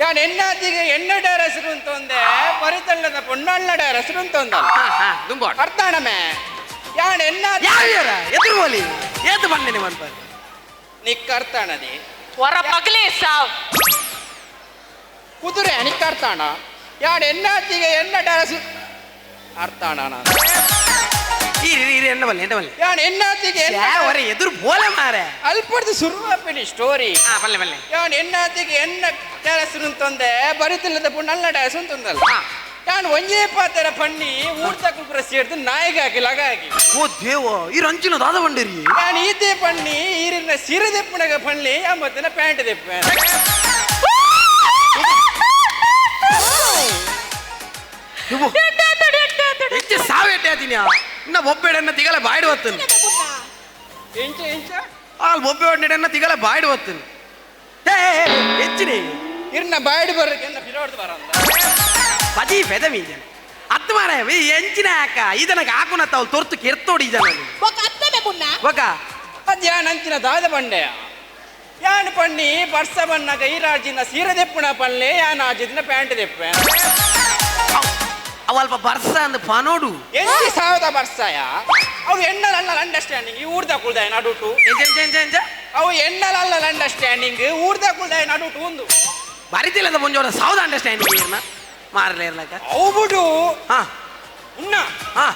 S10: ಯಾನ್ ಎನ್ನಾತಿಗೆ ಎಣ್ಣ ಟೆರೆಸ್ ಅಂತಂದೆ ಬರಿತಲ್ಲದ ಪೊಣ್ಣಲ್ಲ ಟೆರೆಸ್ ಅಂತಂದ ಅರ್ಥಾಣಮೆ ಯಾನ್ ಎನ್ನ
S17: ಯಾವ್ಯಾರ ಎದುರು ಬೋಲಿ ಏತು ಬಂದೇನೆ ಮನ್ಪ
S10: ನಿಕ್ಕ ಅರ್ಥಾಣದಿ
S9: ಹೊರ ಪಗಲೇ ಸಾವ್
S10: ಕುದುರೆ ನಿಕ್ಕ ಅರ್ಥಾಣ ಯಾನ್ ಎನ್ನಾತಿಗೆ ಎನ್ನ ಟೆರೆಸ್ ಅರ್ಥಾಣ
S17: ಎಣ್ಣ ಬಲ್ಲೆ ಎಣ್ಣ ಬಲ್ಲೆ
S10: ಯಾನ್ ಎನ್ನಾತಿಗೆ
S17: ಒರೆ ಎದುರು ಬೋಲೆ ಮಾರೆ
S10: ಅಲ್ಪಡ್ದು ಸುರುವಾಪಿನಿ ಸ್ಟೋರಿ
S17: ಬಲ್ಲೆ ಬಲ್ಲೆ
S10: ಯಾನ್ ಎನ್ನಾತಿಗೆ ಎನ್ನ ಟೆರೆಸ್ ಅಂತಂದೆ ಬರಿತಿಲ್ಲದ ಪುಣ್ಣಲ್ಲ ಟೆರೆಸ್ ಅಂತಂದಲ್ಲ ಯಾನ್ ಒಂಜೇ ಪಾತ್ರ ಪಣ್ಣಿ ಊರ್ತ ಕುಲ್ಪುರ ಸೇರ್ದು ನಾಯಿಗೆ ಹಾಕಿ ಲಗ ಹಾಕಿ
S17: ಓ ದೇವ ಈ ರಂಚಿನ ದಾದ ಬಂಡಿರಿ
S10: ಯಾನ್ ಈತೆ ಪಣ್ಣಿ ಈರಿನ ಸಿರ ದೆಪ್ಪಣಗ ಪಣ್ಣಿ ಯಾ ಮತ್ತಿನ ಪ್ಯಾಂಟ್ ದೆಪ್ಪ
S17: ಹೆಚ್ಚು ಸಾವೆಟ್ಟೆ ಆತೀನಿ ಇನ್ನ ಬೊಬ್ಬೆಡನ್ನ ತಿಗಲ ಬಾಯ್ಡು ಹೊತ್ತನು
S10: ಎಂಚ ಎಂಚ
S17: ಆಲ್ ಬೊಬ್ಬೆ ಒಡ್ನೆಡನ್ನ ತಿಗಲ ಬಾಯ್ಡು ಹೊತ್ತನು ಹೆಚ್ಚಿನಿ
S10: ಇರ್ನ ಬಾಯ್ಡು ಬರಕ್ಕೆ ಎನ್ನ ಬಿರೋಡ್ದು ಬರಂದ
S17: ಬದಿ ಪೆದಮಿ ಜನ ಅತ್ತು ಮಾರ ಎಂಚಿನ ಹಾಕ ಇದನಗೆ ಹಾಕುನ ತಾವು ತೊರ್ತು ಕೆರ್ತೋಡಿ ಜನ
S13: ಒಕ
S10: ಅದು ಯಾನ್ ಅಂಚಿನ ದಾದ ಬಂಡೆಯ ಯಾನ್ ಪಣ್ಣಿ ಬರ್ಸ ಬಣ್ಣಗ ಈ ರಾಜಿನ ಸೀರೆ ದೆಪ್ಪುಣ ಪಲ್ಲೆ ಯಾನ್ ಆಜಿದಿನ ಪ್ಯಾಂಟ್ ದೆಪ್ಪೆ
S17: ಅವಲ್ಪ ಬರ್ಸ ಅಂದ್ ಪನೋಡು
S10: ಎಂಚಿ ಸಾವಿರದ ಬರ್ಸಾಯ ಅವು ಎಣ್ಣಲಲ್ಲ ಅಂಡರ್ಸ್ಟ್ಯಾಂಡಿಂಗ್ ಈ ಊರ್ದ ಕುಲ್ದಾಯ ನಡುಟು ಅವು ಎಣ್ಣಲಲ್ಲ ಅಂಡರ್ಸ್ಟ್ಯಾಂಡಿಂಗ್ ಊರ್ದ ಕುಲ್ದಾಯ ನಡುಟು ಒಂದು
S17: ಬರಿತಿಲ್ಲದ ಮುಂಜೋಡ ಸಾವಿರದ ಅಂಡರ್ಸ್ಟ್ಯಾಂಡಿಂಗ್ ಇರ್ನ ಮಾರಲೇ ಇರ್ಲಕ್ಕ
S10: ಅವು ಬಿಡು
S17: ಹಾ
S10: ಉನ್ನ
S17: ಹಾ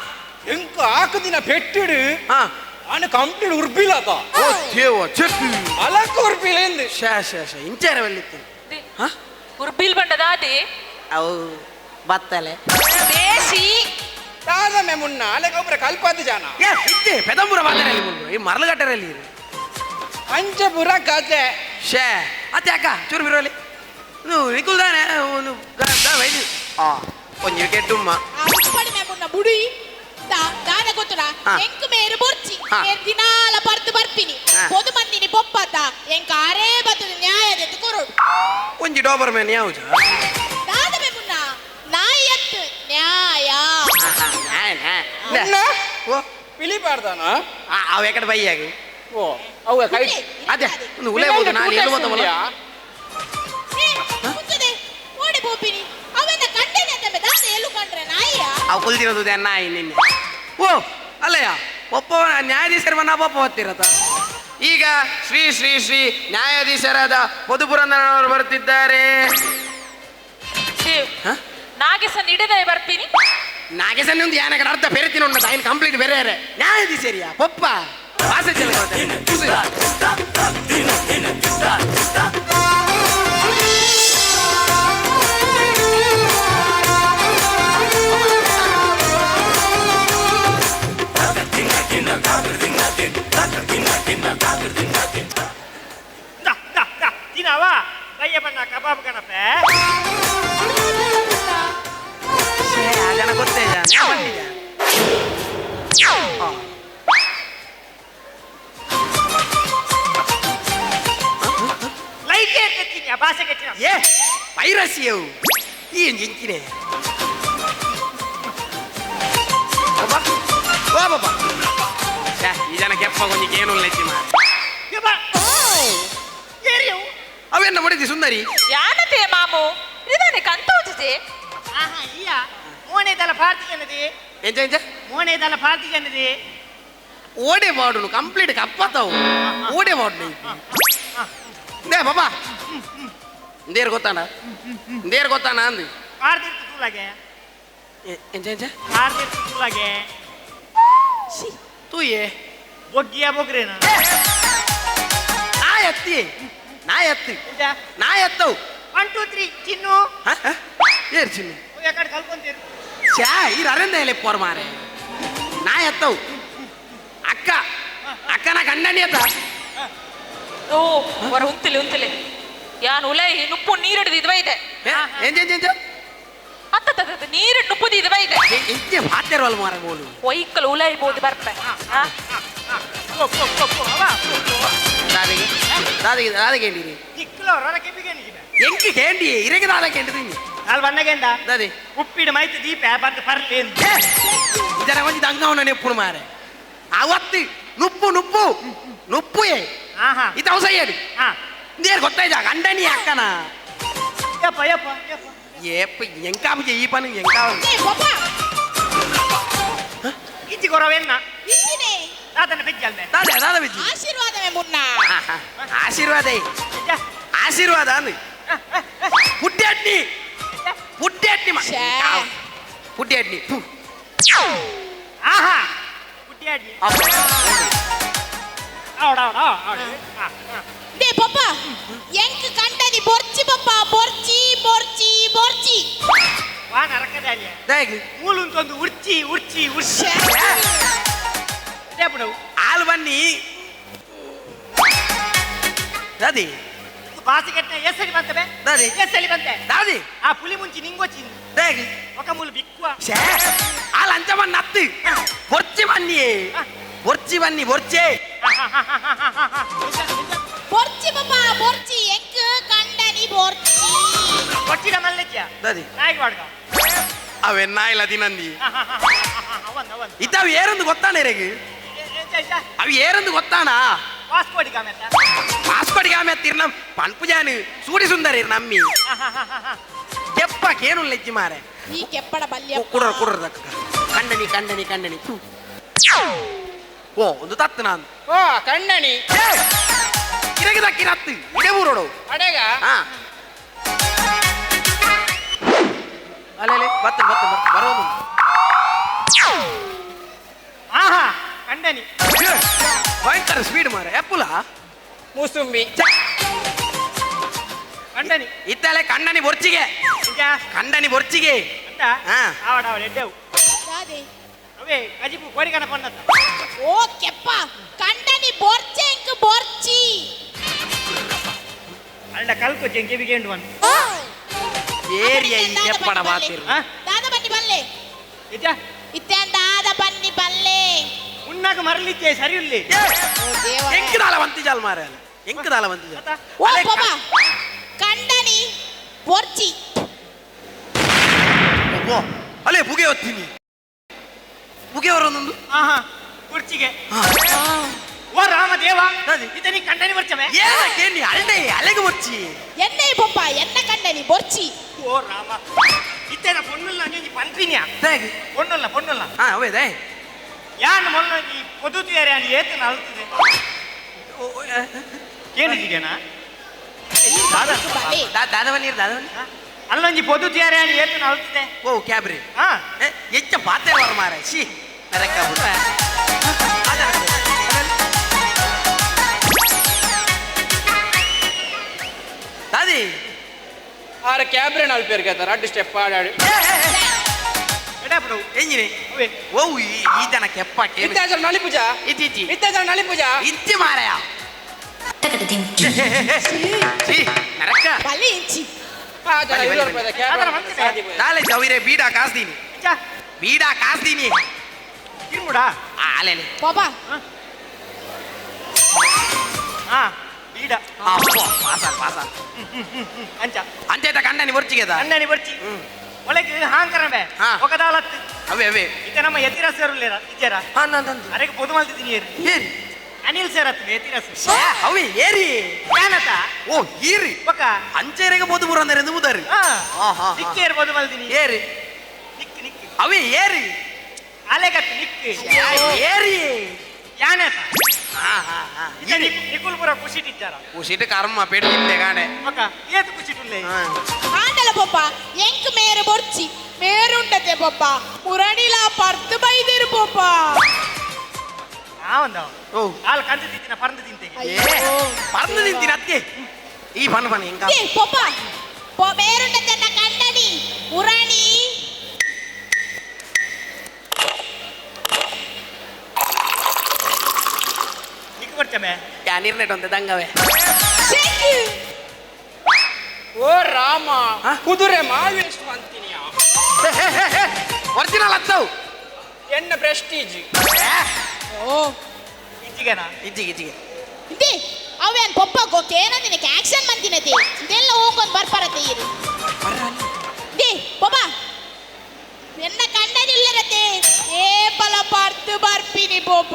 S10: ಎಂಕ ಆಕದಿನ ಪೆಟ್ಟಿಡು
S17: ಹಾ
S10: ನಾನು ಕಂಪ್ಲೀಟ್ ಉರ್ಬಿಲದ
S17: ಓ ದೇವ ಚೆಪ್ಪಿ
S10: ಅಲಕ್ಕ ಉರ್ಬಿಲ ಎಂದು
S17: ಶಾ ಶಾ ಶಾ ಇಂಚಾರ ಬಲ್ಲಿತ್ತು
S9: ಹಾ ಉರ್ಬಿಲ್ ಬಂಡದಾದಿ
S17: ಅವು ಬತ್ತಲೆ
S9: ದೇಶಿ
S10: ದಾದಮೆ ಮುನ್ನ ಅಲೆಗ ಒಬ್ಬರ ಕಲ್ಪದ ಜಾನ
S17: ಏ ಇದ್ದೆ ಪೆದಂಬುರ ಬಾದರಲ್ಲಿ ಮುನ್ನು ಈ ಮರಳುಗಟ್ಟರಲ್ಲಿ
S10: ಪಂಚಪುರ ಕತೆ
S17: ಶೇ ಅತ್ತೆ ಅಕ್ಕ ಚೂರು ಬಿರೋಲಿ ನಿಕುಲ್ ದಾನೆ ಒಂದು ಆ ಒಂಜಿ ಕೆಟ್ಟುಮ್ಮ
S13: ಉಪ್ಪಡಿಮೆ ಮುನ್ನ ಬುಡಿ ದಾದ ಗೊತ್ತುಡ ಎಂಕ್ ಮೇರು ಬೊರ್ಚಿ ಮೇರು ದಿನಾಲ ಬರ್ತು ಬರ್ಪಿನಿ ಪೊದು ಮಂದಿನಿ ಪೊಪ್ಪತ್ತ ಎಂಕ್ ಆರೇ ಬತ್ತದ ನ್ಯಾಯ ದೆತ್ತು ಕೊರೊಡು
S17: ಒಂಜಿ ಡೋಬರ್ ಮೇನ್ ಯಾವುದು
S13: ದಾದಮೆ ಮುನ್ನ ನಾಯಿ ಅತ್ತು ನ್ಯಾಯ
S10: ನ್ಯಾಯ ಓ ಪಿಲಿ ಪಾಡ್ದಾನ
S17: ಅವ ಎಕಡೆ ಬೈಯಾಗಿ
S10: ಓ ಅವ ಕೈ
S17: ಅದೇ ಒಂದು ಉಲೆ ಬೋದು ನಾನು ಎಲ್ಲಿ ಹೋದವಲ್ಲ
S13: ಮುಚ್ಚದೆ ಓಡಿ ಬೋಪಿನಿ ಅವೆಲ್ಲ ಕಂಡೇನೆ ಅಂತಮೆ ದಾದ ಎಲ್ಲು ಕಂಡ್ರೆ ನಾಯಿಯ
S17: ಅವ ಕುಲ್ದಿರೋದು ನಾಯಿ ನಿನ್ನೆ ಓ ಅಲ್ಲಯ್ಯ ಒಪ್ಪ ನ್ಯಾಯಾಧೀಶರ ಮನ್ನ ಒಪ್ಪ ಹೊತ್ತಿರತ್ತ ಈಗ ಶ್ರೀ ಶ್ರೀ ಶ್ರೀ ನ್ಯಾಯಾಧೀಶರಾದ ಪೊದುಪುರಂದರವರು ಬರುತ್ತಿದ್ದಾರೆ.
S9: ನಾಗೇಶನ್ ಇಡದೆ ಬರ್ತೀನಿ.
S17: ನಾಗೇಶನ್ ಒಂದು ಯಾನಗಡ ಅರ್ಧ ಪೆರೆತಿನ ಉಂಟು ఆయన ಕಂಪ್ಲೀಟ್ ಬೇರೆ ನ್ಯಾಯಾಧೀಶರಿಯಾ ಪೊಪ್ಪ ವಾಸ
S11: ಕಬಾಬ್ ಕಣಪ್ಪ
S17: ಜನ ಗೊತ್ತೇ ಏ ಪೈರಸಿಯವು ಈ ಎಂಚಿನೇ ಓ ಬಾಬಾ ಈ ಜನ ಕೆಪ್ಪ ಕೊಂಚ ಏನು ಲೆಚ್ಚಿ ಅವೇನ ಮಾಡಿದಿ ಸುಂದರಿ
S9: ಯಾನತೆ ಮಾಮು ಇದಾನೆ ಕಂತೋಜಿದೆ
S11: ಆಹಾ ಇಯ ಮೋನೆದಲ ಪಾರ್ತಿ ಜನದಿ
S17: ಎಂಜ ಎಂಜ
S11: ಮೋನೆದಲ ಪಾರ್ತಿ ಜನದಿ
S17: ಓಡೆ ಮಾಡುನು ಕಂಪ್ಲೀಟ್ ಕಪ್ಪತಾವು ಓಡೆ ಮಾಡುನು ನೇ ಬಾಬಾ ಇಂದೇರ್ ಗೊತ್ತಾನ ಇಂದೇರ್ ಗೊತ್ತಾನ ಅಂದು
S11: ಪಾರ್ತಿ ತೂಲಾಗೆ
S17: ಎಂಜ ಎಂಜ
S11: ಪಾರ್ತಿ ತೂಲಾಗೆ
S17: ತೂಯೇ
S11: ಬೊಗ್ಗಿಯ ಬೊಗ್ರೇನ
S17: ನಾ ಎತ್ತಿ ನಾ ಎತ್ತಿ ನಾ ಎತ್ತವು
S11: 1 2 3 ಚಿನ್ನು
S17: ಏರ್ ಚಿನ್ನು
S11: ಎಕಡೆ ಕಲ್ಕೊಂತೀರು
S17: ಛಾ ಈ ಅರಂದ ಎಲೆ ಪೋರ್ ಮಾರೆ ನಾ ಎತ್ತವು ಅಕ್ಕ ಅಕ್ಕ ನಾ ಗಂಡನಿ ಎತ್ತ
S9: ಓ ವರ ಉಂತಲೆ ಉಂತಲೆ ಯಾನ್ ಉಲೈ ನುಪ್ಪು ನೀರಿಡ್ದು ಇದ್ವ ಇದೆ
S17: ಎಂಜ ಎಂಜ ಎಂಜ
S9: ಅತ್ತ ತತ್ತ ನೀರು ನುಪ್ಪುದು ಇದ್ವ ಇದೆ
S17: ಎಂಜ ಮಾತೇರವಲ್ಲ ಮಾರ ಬೋಲು
S9: ಒಯ್ಕಲ್ ಉಲೈ ಬೋದು ಬರ್ಪೆ
S11: ಕೋ ಕೋ ಕೋ ಕೋ ಅವ
S17: ದಾದಿಗೆ ದಾದಿಗೆ ದಾದಿಗೆ ಕೇಂಡಿರಿ
S11: ತಿಕ್ಕಲೋ ರರ ಕೆಪಿಗೆ ನಿಜ
S17: ಎಂಕಿ ಕೇಂಡಿ ಇರಗೆ ದಾದ ಕೇಂಡಿರಿ
S11: ನಾಲ್ ಬಣ್ಣಗೆಂಡ
S17: ದಾದಿ
S11: ಉಪ್ಪಿಡು ಮೈತು ದೀಪ ಬಂದು ಪರ್ಲಿ
S17: ಇದರ ಒಂಜಿ ದಂಗವನ ನೆಪ್ಪುನು ಮಾರೆ ಅವತ್ತು ನುಪ್ಪು ನುಪ್ಪು ನುಪ್ಪುಯೇ
S11: ಆಹಾ
S17: ಇದು ಅವಸಯ್ಯಡು
S11: ಹಾ
S17: ನೇರ್ ಗೊತ್ತಾಯ್ತಾ ಗಂಡನಿ ಅಕ್ಕನ
S11: ಯಪ್ಪ ಯಪ್ಪ ಯಪ್ಪ
S17: ಏಪ್ಪ ಎಂಕಾಬುಜೆ ಈ ಪನು ಎಂಕಾವ
S11: ಇಜ್ಜಿ ಕೊರವೆನ್ನ
S13: ಇಜ್ಜಿನೇ
S11: ದಾದನ ಬೆಜ್ಜಲ್ಮೆ
S17: ದಾದ ದಾದ ಬೆಜ್ಜಿ
S13: ಆಶೀರ್ವಾದವೇ ಮುನ್ನ
S17: ಆಶೀರ್ವಾದ ಆಶೀರ್ವಾದ ಅಂದು ಪುಟ್ಟಿ ಪುಟ್ಟಿ ಪುಟ್ಟಿ ಅಡ್ನಿ
S11: ಆಹಾ ಪುಟ್ಟಿ ಅಡ್ನಿ ಆವಡ ಆವಡ ಆವಡ
S13: they ಪಪ್ಪ ಎಂಕ್ ಕಂಟನಿ ಬೊರ್ಚಿ ಪಪ್ಪ ಬೊರ್ಚಿ ಬೊರ್ಚಿ ಬೊರ್ಚಿ
S11: ವಾ ನರಕದಾಲಿಯ
S17: ದಾಗಿ
S11: ಮೂಲುಂತೊಂದು ಉರ್ಚಿ ಉರ್ಚಿ ಉರ್ಚಿ
S17: ಆಲ್ ಬನ್ನಿ ದಾದಿ
S11: ಬಾಸಿಗೆಟ್ಟ ಎಸ್ಸಲಿ ಬಂತಬೆ
S17: ದಾದಿ
S11: ಎಸ್ಸಲಿ ಬಂತೆ
S17: ದಾದಿ
S11: ಆ ಪುಲಿ ಮುಂಚಿ ನಿಂಗೊಚ್ಚಿಂದು
S17: ದಾಗಿ
S11: ఒక ಮೂಲು ಬಿಕ್ಕುವ
S17: ಛೇ ಆ ಲಂಚ ಬನ್ನ ಅತ್ತು ಬೊರ್ಚಿ ಬನ್ನಿ ಬೊರ್ಚಿ ಬನ್ನಿ ಬೊರ್ಚೆ
S13: ಬೊರ್ಚಿ ಪಪ್ಪ ಬೊರ್ಚಿ ಎಂಕ್ ಕಂಡನಿ ಬೊರ್ಚಿ
S11: ಬೊರ್ಚಿದ ಮಲ್ಲೆಚ್ಚಿಯ
S17: ದಾದಿ
S11: ನಾಯಿಗೆ ವಾಡ್ಗ
S17: ಅವೆ ನಾಯಿಲ ದಿನಂದಿ
S11: ಅವನ್ ಅವನ್
S17: ಇದ್ದಾವ ಏರಂದು ಗೊತ್ತಾನೆ ರೇಗಿ ಅవి ಏರಂದು ಗೊತ್ತಾನಾ
S11: ವಾಸ್ಕೋಡಿಗಾಮೆತ್ತ
S17: ವಾಸ್ಕೋಡಿಗಾಮೆತ್ತ ಇರ್ ನಮ್ ಪನ್ಪುಜಾನು ಸೂಡಿ ಸುಂದರ ಇರ್ ನಮ್ಮಿ ಕೆಪ್ಪ ಕೇನು ಲೆಜ್ಜಿ ಮಾರೆ
S13: ಈ ಕೆಪ್ಪಡ ಬಲ್ಯ
S17: ಕುಡ್ರ ಕುಡ್ರ ದಕ್ಕ ಕಂಡನಿ ಕಂಡನಿ ಕಂಡನಿ ಓ ಒಂದು ತತ್ತು ನಾನು
S10: ಓ ಕಂಡನಿ
S17: ಇರಗೆ ದಕ್ಕಿನ ಹತ್ತು ಇದೇ ಊರೋಡು
S10: ಅಡೆಗ
S17: ಹಾ ಅಲ್ಲೇ ಬತ್ತ ಬತ್ತ ಬತ್ತ ಬರೋದು
S11: ಆಹಾ ಕಂಡನಿ
S17: ಭಯಂಕರ ಸ್ಪೀಡ್ ಮಾರೆ ಎಪ್ಪುಲ
S10: ಮುಸುಂಬಿ
S11: ಕಂಡನಿ
S17: ಇತ್ತಲೆ ಕಂಡನಿ ಬೊರ್ಚಿಗೆ ಕಂಡನಿ ಬೊರ್ಚಿಗೆ
S11: ಆವಡ ಆವಡ ಎಡ್ಡೆವು ಅವೇ ಕಜಿಪು ಕೋರಿಕನ ಪನ್ನತ್ತ
S13: ಓ ಕೆಪ್ಪ ಕಂಡನಿ ಬೊರ್ಚೆ ಎಂಕ್ ಬೊರ್ಚಿ
S11: ಅಲ್ಲ ಕಲ್ಕೊ ಜಂಗೆ ಬಿಗೆಂಡು ವನ್
S17: ಏರಿಯ ಈ ಕೆಪ್ಪಡ ಬಾತಿರು
S13: ದಾದ ಬನ್ನಿ ಬಲ್ಲೆ
S11: ಇದ್ಯಾ
S13: ಇತ್ತೆ ದಾದ ಬನ್ನಿ ಬಲ್ಲೆ
S11: ಉನ್ನಾಗ ಮರಲಿದ್ದೆ ಸರಿ ಇಲ್ಲಿ
S17: ಎಂಕ್ ದಾಲ ವಂತಿಜಾಲ್ ಮಾರೆ ಎಂಕ್ ದಾಲ ವಂತಿಜಾಲ್
S13: ಓ ಪಾಪ ಕಂಡನಿ ಬೊರ್ಚಿ
S17: ಓ ಅಲೆ ಪುಗೆ ಹೊತ್ತೀನಿ ಪುಗೆ ಅವರೊಂದೊಂದು
S11: ಆಹಾ ಕುರ್ಚಿಗೆ ಓ ರಾಮ ದೇವ ಇತನಿ ಕಂಡನಿ ಬರ್ಚವೆ
S17: ಏನಕ್ಕೆ ನೀ ಅಲ್ಡೆ ಅಲೆಗೆ ಬೊರ್ಚಿ
S13: ಎನ್ನೆ ಪಪ್ಪ ಎನ್ನ ಕಂಡನಿ ಬೊರ್ಚಿ
S11: ಓ ರಾಮ ಇತ್ತೇನ ಪೊನ್ನುಲ್ಲ ನೀ ಪನ್ಪಿನಿಯಾ ಪೊನ್ನುಲ್ಲ ಪೊನ್ನುಲ್ಲ
S17: ಹಾ ಅವೇ they
S11: ಯಾನ್ ಮೊನ್ನ ಈ ಪೊದುತಿಯರೆ ಅನ್ ಏತನ ಅಲ್ತಿದೆ ಕೇಳಿದೀಗೇನಾ
S17: ದಾದವನೀರ್ ದಾದವನಿ
S11: ಅಲ್ಲೊಂಜಿ ಪೊದುತಿಯರೆ ಅನ್ ಏತನ ಅಲ್ತಿದೆ
S17: ಓ ಕ್ಯಾಬ್ರಿ
S11: ಹಾ
S17: ಎಚ್ಚ ಪಾತೆ ವರ ಮಾರೆ she ನರಕ ಬುಡ ದಾದಿ
S10: ಆರ ಕ್ಯಾಬ್ರೆ ನಾಲ್ ಪೇರ್ ಕೇತಾರ ಅಡ್ಡು ಸ್ಟೆಪ್ ಆಡಾಡಿ
S11: ಎಡಾಪಡು
S17: ಎಂಜಿನಿ ಓ ಈತನ ಕೆಪ್ಪ
S10: ಇತ್ತಾಜರ ನಳಿ ಪೂಜಾ
S17: ಇತ್ತೀಚಿ
S10: ಇತ್ತಾಜರ ನಳಿ ಪೂಜಾ
S17: ಇತ್ತಿ ಮಾರಾಯ ಛೀ ನರಕ
S13: ಬಲಿ ಇಂಚಿ
S17: ನಾಳೆ ಜವಿರೆ ಬೀಡಾ ಕಾಸ್ದೀನಿ ಬೀಡಾ ಕಾಸ್ದೀನಿ
S11: ತಿರುಮುಡಾ
S17: ಅಲೆ
S13: ಪಾಪ
S11: ಹಾ ಬೀಡಾ
S17: ಪಾಸ ಪಾಸ
S11: ಅಂಚ
S17: ಅಂಚೆತ ಕಂಡನಿ ಬೊರ್ಚಿಗೆದ
S11: ಕಂಡನಿ ಬೊರ್ಚಿ ಒಳಗೆ ಹಾಂಕರಬೆ ಒಕದಾಲತ್ತು
S17: ಅವೇ ಅವೇ
S11: ಇತ ನಮ್ಮ ಯತಿರ ಸರ್ ಉಲ್ಲೇರ ಇಜ್ಜರ ಅರೆಗೆ ಪೊದು ಮಲ್ತಿದ್ದೀನಿ ಏರಿ
S17: ಏರಿ
S11: ಅನಿಲ್ ಸರ್ ಅತ್ತು ಯತಿರಸ್
S17: ಅವೇ ಏರಿ
S11: ಯಾನತ
S17: ಓ ಈರಿ
S11: ಒಕ
S17: ಅಂಚೆರೆಗೆ ಪೊದು ಬುರಂದರೆ ಎಂದು ಬುದಾರಿ
S11: ನಿಕ್ಕೇರ್ ಪೊದು ಮಲ್ತಿನಿ
S17: ಏರಿ
S11: ನಿಕ್ ನಿಕ್
S17: ಅವೇ ಏರಿ
S11: ಅಲೆಗತ್ತು ನಿಕ್
S17: ಏರಿ
S11: ಯಾನತ ನಿಕುಲ್ ಪುರ ಖುಷಿಟಿದ್ದಾರ
S17: ಖುಷಿಟ್ ಕರ್ಮ ಪೆಡ್ತಿದ್ದೆ ಕಾಣೆ
S11: ಒಕ ಏತು ಖುಷಿಟುಲ್ಲೆ
S13: ಆಂಡಲ ಪಪ್ಪ ಎಂಕ್ ಮೇರೆ ಬೊರ್ಚಿ ಮೇರುಂಡತೆ ಪಪ್ಪ ಮುರಣಿಲ ಪರ್ತು ಬೈದಿರು ಪಪ್ಪ
S11: ಆವಂದ
S17: ಓ
S11: ಆಲ್ ಕಂದು ತಿಂತಿನ ಪರಂದು ತಿಂತೆ
S17: ಪರಂದು ತಿಂತಿನ ಅತ್ತೆ ಈ ಬನ್ ಬನ್ ಎಂಕ
S13: ಏ ಪಪ್ಪ ಪೊ ಮೇರುಂಡತೆ ನ ಕಂಡನಿ ಮುರಣಿ
S11: ನಿಕ್ ಬರ್ಚಮೆ
S17: ಯಾ ನಿರ್ನೆಟ್ ಒಂತೆ ದಂಗವೆ
S10: ಓ ರಾಮ ಕುದುರೆ ಮಾಲ್ವೇಸ್ಟ್ ಅಂತೀನಿಯಾ
S17: ಒರಿಜಿನಲ್ ಅತ್ತವು
S10: ಎನ್ನ ಪ್ರೆಸ್ಟೀಜ್
S13: ಓ
S11: ಇಜ್ಜಿಗೆನಾ
S17: ಇಜ್ಜಿಗೆ ಇಜ್ಜಿಗೆ
S13: ಇಂತಿ ಅವೇನ್ ಪಪ್ಪ ಗೊಕ್ಕೆ ಏನಂದಿನಕ್ಕೆ ಆಕ್ಷನ್ ಮಂತಿನತಿ ಇದೆಲ್ಲ ಹೋಗೊಂದು ಬರ್ಪರತೆ ಇರು they ಪಪ್ಪ ಎನ್ನ ಕಂಡನಿಲ್ಲರತೆ ಏ ಬಲ ಪರ್ತು ಬರ್ಪಿನಿ ಪಪ್ಪ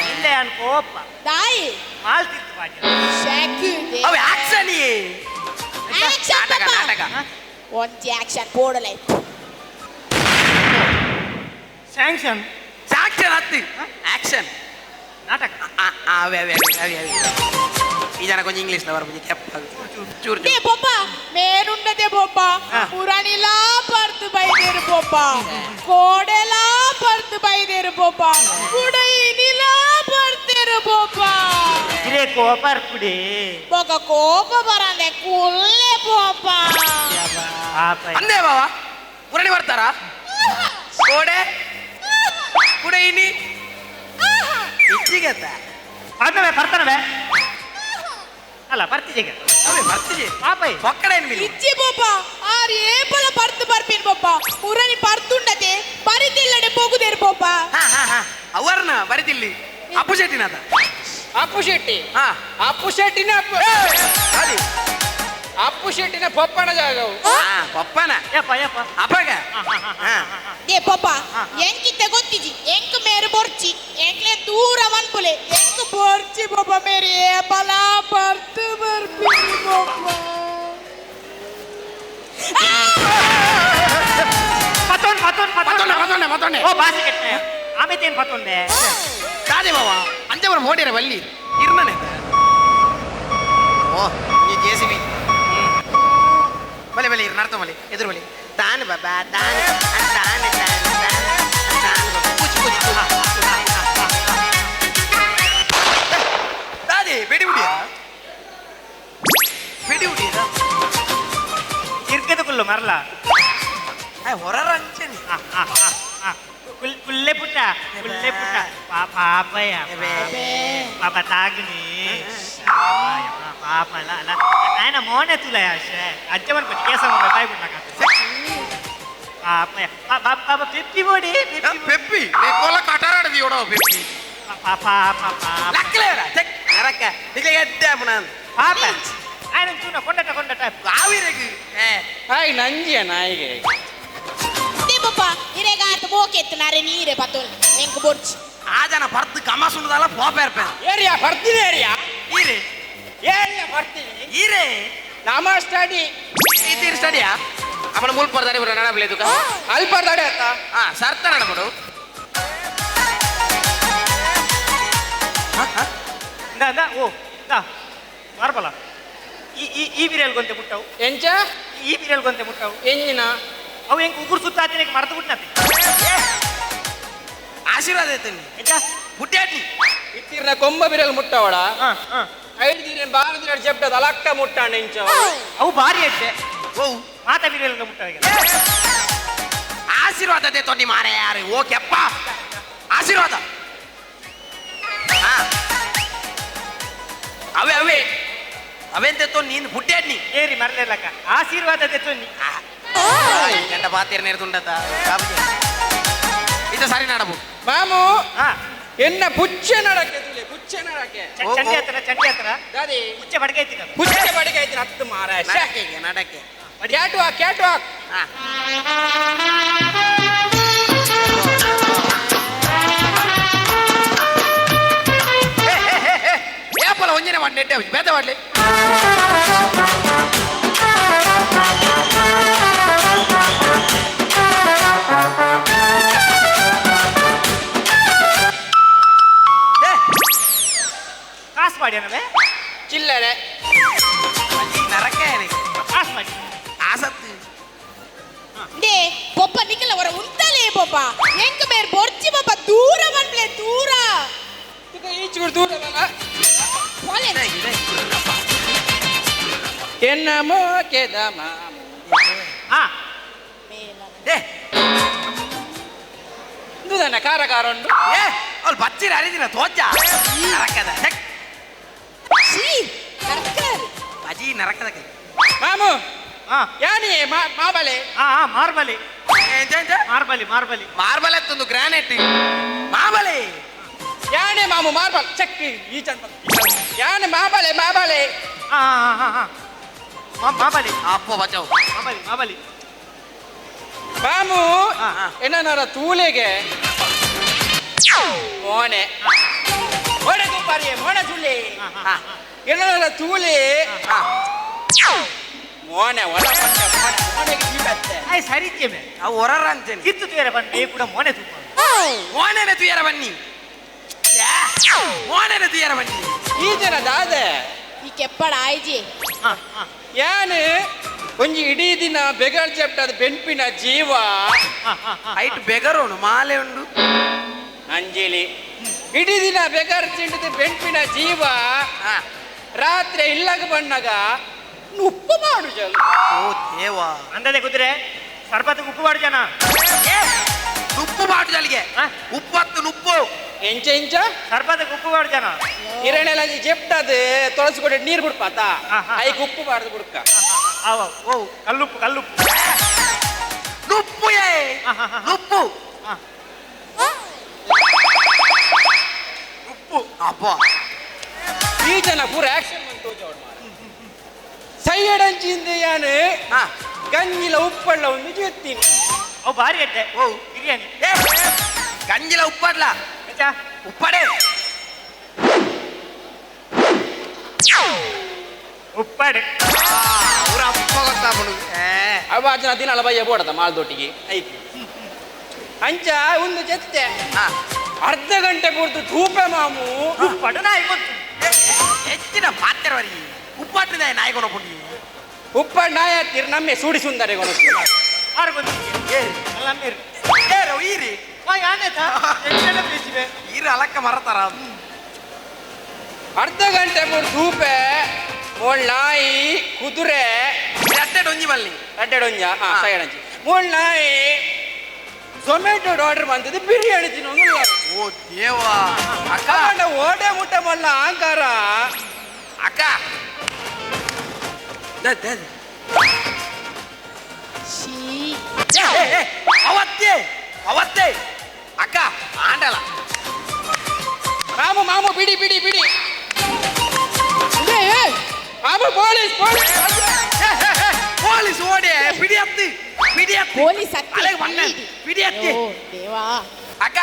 S11: ಇಲ್ಲ ಅನ್ಕೋಪ್ಪ
S13: ದಾಯಿ
S11: ಮಾಲ್ತಿತ್ತು ಬಾಜಿ
S13: ಶಾಕು
S17: ಅವೆ ಆಕ್ಷನ್
S13: ಆಕ್ಷನ್
S17: ನಾಟಕ ನಾಟಕ
S13: ಒಂಜಿ ಆಕ್ಷನ್ ಪೋಡಲೈ
S11: ಸ್ಯಾಂಕ್ಷನ್
S17: ಸ್ಯಾಂಕ್ಷನ್ ಅತ್ತಿ ಆಕ್ಷನ್
S11: ನಾಟಕ
S17: ಅವೇ ಅವೇ ಅವೇ ಅವೇ ಈ ಜನ ಕೊಂಚ ಇಂಗ್ಲಿಷ್ ನ ಬರ್ಪುಜಿ ಕೆಪ್ಪ ಚೂರು
S13: they ಪಪ್ಪ ಮೇರುಂಡದೆ ಪಪ್ಪ ಪುರಾಣಿಲಾ ಪರ್ತು ಬೈದೇರು ಪಪ್ಪ ಕೋಡೆಲಾ ಪರ್ತು ಬೈದೇರು ಪಪ್ಪ ಕುಡೈನಿಲಾ ಪರ್ತೇರು ಪಪ್ಪ
S11: ಇರೇ ಕೋಪ ಕುಡಿ
S13: ಬೊಕ ಕೋಪ ಬರಂದೆ ಕುಲ್ಲೆ ಪಪ್ಪ
S17: ಅಂದೇ ಬಾವ ಪುರಾಣಿ ಬರ್ತಾರಾ ಕೋಡೆ ಕುಡೈನಿ ಇಚ್ಚಿಗತ್ತ
S11: ಪರ್ತನವೆ ಪರ್ತನವೆ ಅಲ್ಲ ಬರ್ತಿಜೆಗೆ
S17: ಅವೇ ಬರ್ತಿಜೆ
S11: ಪಾಪೈ
S17: ಪಕ್ಕಡ ಏನ್ ಮಿಲ್
S13: ಇಚ್ಚಿ ಪಪ್ಪ ಆರ್ ಏಪಲ ಪರ್ತು ಬರ್ಪಿನ್ ಪಪ್ಪ ಪುರಾಣಿ ಪರ್ತುಂಡತೆ ಬರಿತಿಲ್ಲಡೆ ಪೋಗುದೇರು ಪಪ್ಪ
S17: ಹಾ ಹಾ ಹಾ ಅವರ್ನ ಬರಿತಿಲ್ಲಿ ಅಪ್ಪು ಶೆಟ್ಟಿನಾದ
S10: ಅಪ್ಪು ಶೆಟ್ಟಿ
S17: ಹಾ
S10: ಅಪ್ಪು ಶೆಟ್ಟಿನ ಅಪ್ಪು ಶೆಟ್ಟಿನ ಪಪ್ಪನ ಜಾಗವು
S17: ಹಾ ಪಪ್ಪನ
S11: ಯಪ್ಪ ಯಪ್ಪ
S17: ಅಪ್ಪಗ
S13: they ಪಪ್ಪ ಎಂಕಿತ್ತೆ ಗೊತ್ತಿಜಿ ಎಂಕ್ ಮೇರೆ ಬೊರ್ಚಿ ಎಂಕ್ಲೆ ದೂರ ಮನ್ಪುಲೆ ಎಂಕ್ ಬೊರ್ಚಿ ಪಪ್ಪ ಮೇರೆ ಏಪಲ ಪರ್ತು ಬರ್ಪಿನಿ ಪಪ್ಪ
S11: ಪತೋನ್ ಪತೋನ್
S17: ಪತೋನೆ ಪತೋನೆ ಪತೋನೆ
S11: ಓ ಬಾಸಿ ಕೆಟ್ಟೆ ಆಮೇತೇನ್ ಪತೋಂದೆ
S17: ತಾದೆ ಬಾವ ಅಂಚೆ ಬರ ಮೋಡಿರ ಬಲ್ಲಿ ಇರ್ನನೆ ಓ ಈ ಜೆಸಿಬಿ ಬಲೆ ಬಲೆ ಇರ್ ನಡ್ತ ಬಲೆ ಎದುರು ಬಲೆ ತಾನು ಬಾಬಾ ತಾನು ತಾನು ತಾನು ತಾನು ಪುಚ್ ಪುಚ್ ತಾದೆ ಬೇಡಿ ಬಿಡಿಯಾ ಬೇಡಿ ಬಿಡಿಯಾ
S11: ಉಳ್ಳು ಮರಲ
S17: ಹೊರ ಅಂಚನೆ
S11: ಕುಲ್ಲೆ ಪುಟ್ಟ ಕುಲ್ಲೆ ಪುಟ್ಟ ಪಾಪಯ್ಯ ಪಾಪ ತಾಗ್ನಿ ಪಾಪ ಅಲ್ಲ ಅಲ್ಲ ನಾಯನ ಮೋನೆ ತುಲ ಅಷ್ಟೇ ಅಜ್ಜ ಬಂದ್ಬಿಟ್ಟು ಕೇಸ ಬಾಯ್ ಬಿಡ್ಲಾಕ ಪಾಪಯ್ಯ ಪಾಪ ಪೆಪ್ಪಿ ಬೋಡಿ
S17: ಪೆಪ್ಪಿ ಕೋಲ ಕಟಾರಾಡದಿ ಯೋಡ ಪೆಪ್ಪಿ
S11: ಪಾಪ ಪಾಪ
S17: ಲಕ್ಕಲೇರ ಚೆಕ್ ನರಕ ನಿಗೆ ಎದ್ದೆ ಪುನಃ
S11: ಪಾಪ ಆಯನ ಚೂನ ಕೊಂಡಟ ಕೊಂಡಟ
S17: ಆವಿರಗೆ
S10: ಹಾಯ್ ನಂಜಿಯ ನಾಯಿಗೆ
S13: ಪಪ್ಪ ಇರೇಗ ಆತ ಮೋಕೆತ್ತು ನಾರೆ ನೀರೆ ಪತ್ತೋಲ್ ಎಂಕ್ ಬೊಡ್ಚಿ
S17: ಆ ಜನ ಬರ್ತು ಕಮ ಸುಣ್ಣದಲ್ಲ ಪೋಪೇರ್ಪೆ
S10: ಏರಿಯಾ ಬರ್ತೀನಿ ಏರಿಯಾ
S17: ಈರೆ
S10: ಏರಿಯಾ ಬರ್ತೀನಿ
S17: ಈರೆ
S10: ನಾಮ ಸ್ಟಡಿ
S17: ಇತೀರ್ ಸ್ಟಡಿಯಾ ಅವನ ಮುಲ್ಪರ್ದಾರೆ ಬರ ನಡಬಲೆ ತುಕ
S10: ಅಲ್ಪರ್ದಾಡೆ ಆತ
S17: ಹಾ ಸರ್ತ ನಡಬಡು
S11: ಇಂದ ಇಂದ ಓ ಇಂದ ಮಾರ್ಬಲ ಈ ಈ ಈ ಬಿರಿಯಲ್ ಗೊಂತೆ ಮುಟ್ಟವು
S10: ಎಂಚ
S11: ಈ ಬಿರಿಯಲ್ ಗೊಂತೆ ಮುಟ್ಟವು
S10: ಎಂಜಿನ
S11: ಅವು ಹೆಂಗ್ ಉಗುರು ಸುತ್ತ ಮರೆತು ಬಿಟ್ಟನತಿ
S17: ಆಶೀರ್ವಾದ ಐತನಿ ಪುಟ್ಟಾಟಿ
S10: ಇತ್ತಿರ್ನ ಕೊಂಬ ಬಿರಲ್ ಮುಟ್ಟವಳ ಐದು ದಿನ ಬಾರ ದಿನ ಜಪ್ಟದ ಅಲಕ್ಕ ಮುಟ್ಟಾಣ ಇಂಚ
S11: ಅವು ಭಾರಿ ಅಟ್ಟೆ ಓ ಮಾತಾ ಬಿರಲ್ ಮುಟ್ಟವ
S17: ಆಶೀರ್ವಾದ ತೊಂಡಿ ಮಾರೆ ಯಾರು ಓಕೆಪ್ಪ ಆಶೀರ್ವಾದ ಅವೇ ಅವೇ ಅವೆಂತ ನೀನು ಪುಟ್ಟಾಟ್ನಿ
S11: ಏರಿ ಮರಲಿಲ್ಲಕ್ಕ ಆಶೀರ್ವಾದ ತೊಂಡಿ
S17: ಗಂಡ ಪಾತಿರ ನೇರ್ದುಂಡತ ಇದು ಸರಿ ನಡಬು
S10: ಮಾಮು ಎನ್ನ ಪುಚ್ಚೆ ನಡಕ್ಕೆ ತುಲೆ ಪುಚ್ಚೆ ನಡಕ್ಕೆ
S11: ಚಂಡಿ ಹತ್ರ ಚಂಡಿ ಹತ್ರ
S10: ದಾದಿ
S11: ಪುಚ್ಚೆ ಬಡಕೆ ಐತಿ
S10: ಪುಚ್ಚೆ ಬಡಕೆ ಐತಿ ಹತ್ತು ಮಾರ
S17: ನಡಕ್ಕೆ ನಡಕ್ಕೆ
S10: ಕ್ಯಾಟ್ ವಾಕ್ ಕ್ಯಾಟ್ ವಾಕ್
S17: ಏಪಲ ಒಂಜಿನ ಮಾಡಿ ನೆಟ್ಟೆ ಬೇದ ಮಾಡಲಿ
S11: ಕಾಸು ಮಾಡಿ ಅನ್ನವೇ
S10: ಚಿಲ್ಲರೆ
S17: ನರಕ
S11: ಕಾಸು ಮಾಡಿ
S17: ಆಸಕ್ತಿ
S13: they ಪೊಪ್ಪ ನಿಕಲ ಹೊರ ಉಂತಲೇ ಪೊಪ್ಪ ಎಂಕ ಮೇರ್ ಬೊರ್ಚಿ ಪೊಪ್ಪ ದೂರ ಬಂದ್ಲೆ ದೂರ
S10: ಈಚುಗುರು ದೂರ ಬಲ್ಲ ಎನ್ನ ಮೋಕೆದ ಮಾಮು
S11: ಆ
S10: ಇಂದುದನ್ನ ಕಾರ ಕಾರ ಉಂಟು
S17: ಏ ಅವ್ಳು ಬಚ್ಚಿರ ಅರಿದಿನ ತೋಜ ನರಕದ ಬಜಿ ನರಕದ
S10: ಮಾಮು ಯಾನಿ ಮಾಬಲೆ
S11: ಆ ಮಾರ್ಬಲಿ ಮಾರ್ಬಲಿ ಮಾರ್ಬಲಿ
S17: ಮಾರ್ಬಲ್ ಎತ್ತೊಂದು ಗ್ರಾನೈಟ್ ಮಾಬಲೆ
S10: ಯಾನೆ ಮಾಮು ಮಾರ್ಬಲ್ ಚೆಕ್ ಈ ಚಂದ ಯಾನೆ ಮಾಬಲೆ ಮಾಬಲೆ
S11: ಮಾಬಲಿ
S17: ಅಪ್ಪ ಬಚಾವ್
S11: ಮಾಬಲಿ ಮಾಬಲಿ
S10: ಮಾಮು ಏನಾರ ತೂಲೆಗೆ ಮೋನೆ ಮೋನೆ ತುಪ್ಪಾರಿ ಮೋನೆ ಸುಳ್ಳಿ ಏನಾರ ತೂಲೆ ಮೋನೆ ಒಳ ಮೋನೆಗೆ ಜೀವತ್ತೆ
S11: ಆಯ್ ಸರಿ ಜೀವೆ
S17: ಅವು ಹೊರರ ಅಂತೇನೆ
S11: ಕಿತ್ತು ತುಯರ ಬನ್ನಿ ಕೂಡ ಮೋನೆ ತುಪ್ಪ
S17: ಮೋನೆನೆ ತುಯರ ಬನ್ನಿ ಮೋನೆನೆ ತುಯರ ಬನ್ನಿ
S10: ಈ ಜನ ದಾದೆ
S13: ಈ ಕೆಪ್ಪಡ ಆಯ್ಜಿ
S10: ಯಾನು ಒಂಜಿ ಇಡೀ ದಿನ ಬೆಗರ್ ಜಪ್ಟದ ಬೆನ್ಪಿನ ಜೀವ
S17: ಐಟ್ ಬೆಗರೋನು ಮಾಲೆ ಉಂಡು
S10: ಅಂಜಲಿ ಇಡೀ ದಿನ ಬೆಗರ್ ಚಿಂಟದ ಬೆನ್ಪಿನ ಜೀವ ರಾತ್ರಿ ಇಲ್ಲಾಗ ಬಣ್ಣಾಗ ಉಪ್ಪು ಮಾಡು ಜಲ್
S17: ಓ ದೇವಾ
S11: ಅಂದದೆ ಕುದುರೆ ಸರ್ಬತ್ಗೆ ಉಪ್ಪು ಮಾಡು ಜನ
S17: ಉಪ್ಪು ಮಾಡು ಜಲ್ಗೆ ಉಪ್ಪು ಹತ್ತು ಉಪ್ಪು
S10: ಎಂಚ ಎಂಚ
S11: ಸರ್ಬತ್ಗೆ ಉಪ್ಪು ಮಾಡು ಜನ
S10: ಇರಣೆಲ್ಲ ಜೆಪ್ಟದ ತೊಳಸು ಕೊಟ್ಟು ನೀರು ಬಿಡ್ಪಾತ ಐಕ್ ಉಪ್ಪು ಬಾರ್ದು ಬಿಡ್ಕ
S11: ಓ ಕಲ್ಲುಪ್ಪು ಕಲ್ಲುಪ್ಪು
S17: ಉಪ್ಪು ಉಪ್ಪು ಉಪ್ಪು ಅಪ್ಪ
S10: ಈ ಜನ ಪೂರ ಆಕ್ಷನ್ ಬಂತು ಸೈಯಡಂಚಿಂದ ಯಾನು ಗಂಜಿಲ ಉಪ್ಪಳ್ಳ ಒಂದು ಜೊತ್ತೀನಿ
S11: ಅವು ಭಾರಿ ಅಡ್ಡೆ
S17: ಓ
S11: ಬಿರಿಯಾನಿ
S17: ಗಂಜಿಲ ಉಪ್ಪಡ್ಲ ಉಪ್ಪಡೆ
S11: ಉಪ್ಪಡೆ
S17: ಅವ್ರ ಅಪ್ಪ ಗೊತ್ತಾಪಡು
S10: ಅವ ಜನ ದಿನ ಅಲ್ಲ ಬಯ್ಯ ಬೋಡದ ಮಾಲ್ದೊಟ್ಟಿಗೆ ಐಕೆ ಅಂಚ ಒಂದು ಜೊತೆ ಅರ್ಧ ಗಂಟೆ ಪೂರ್ತಿ ಧೂಪೆ ಮಾಮು
S11: ಉಪ್ಪಡು ನಾಯಿ ಗೊತ್ತು
S17: ಹೆಚ್ಚಿನ ಪಾತ್ರವರಿಗೆ ಉಪ್ಪಾಟಿದ ನಾಯಿಗೊನ ಪುಣ್ಯ
S10: ಉಪ್ಪಾಡು ನಾಯಿ ಹತ್ತಿರ ನಮ್ಮೆ ಸೂಡಿ ಸುಂದರಿ
S11: ಆರು ಗೊತ್ತು ಅಲ್ಲ ಮೇರು
S17: ಏರು ಈರಿ ಈರು ಅಲಕ್ಕ ಮರತಾರ
S10: ಅರ್ಧ ಗಂಟೆ ಮೂರು ಧೂಪೆ ಮೋಳ್ ನಾಯಿ ಕುದುರೆ
S17: ಅಟ್ಟೆ ಡೊಂಜಿ ಬಲ್ಲಿ
S10: ರಡ್ಡೆಡ್ ಒಂಜ ಹಾ ಸೈಡ್ ಮೂಲ್ನಾಯಿ ಝೊಮ್ಯಾಟೊ ಆರ್ಡರ್ ಬಂದದ್ದು ಬಿರಿಯಾನಿ ತಿನ್ನೋದು.
S17: ಓ ದೇವಾ ಅಕ್ಕ
S10: ಓಡೆ ಮುಟ್ಟ ಮಲ್ಲ ಆಂಕಾರ
S17: ಅಕ್ಕ ಅವತ್ತೇ ಅವತ್ತೇ ಅಕ್ಕ ಆಂಡಲ
S10: ಮಾಮು ಮಾಮು ಬಿಡಿ ಬಿಡಿ ಬಿಡಿ ಮಾಮು ಪೊಲೀಸ್ ಪೊಲೀಸ್
S17: ಪೊಲೀಸ್ ಓಡೆ ಬಿಡಿ ಅತ್ತಿ ಬಿಡಿ ಅತ್ತಿ
S13: ಪೊಲೀಸ್ ಅತ್ತಿ
S17: ಅಲೆ ವನ್ನ ಬಿಡಿ ಅತ್ತಿ
S13: ಓ ದೇವಾ
S17: ಅಕ್ಕ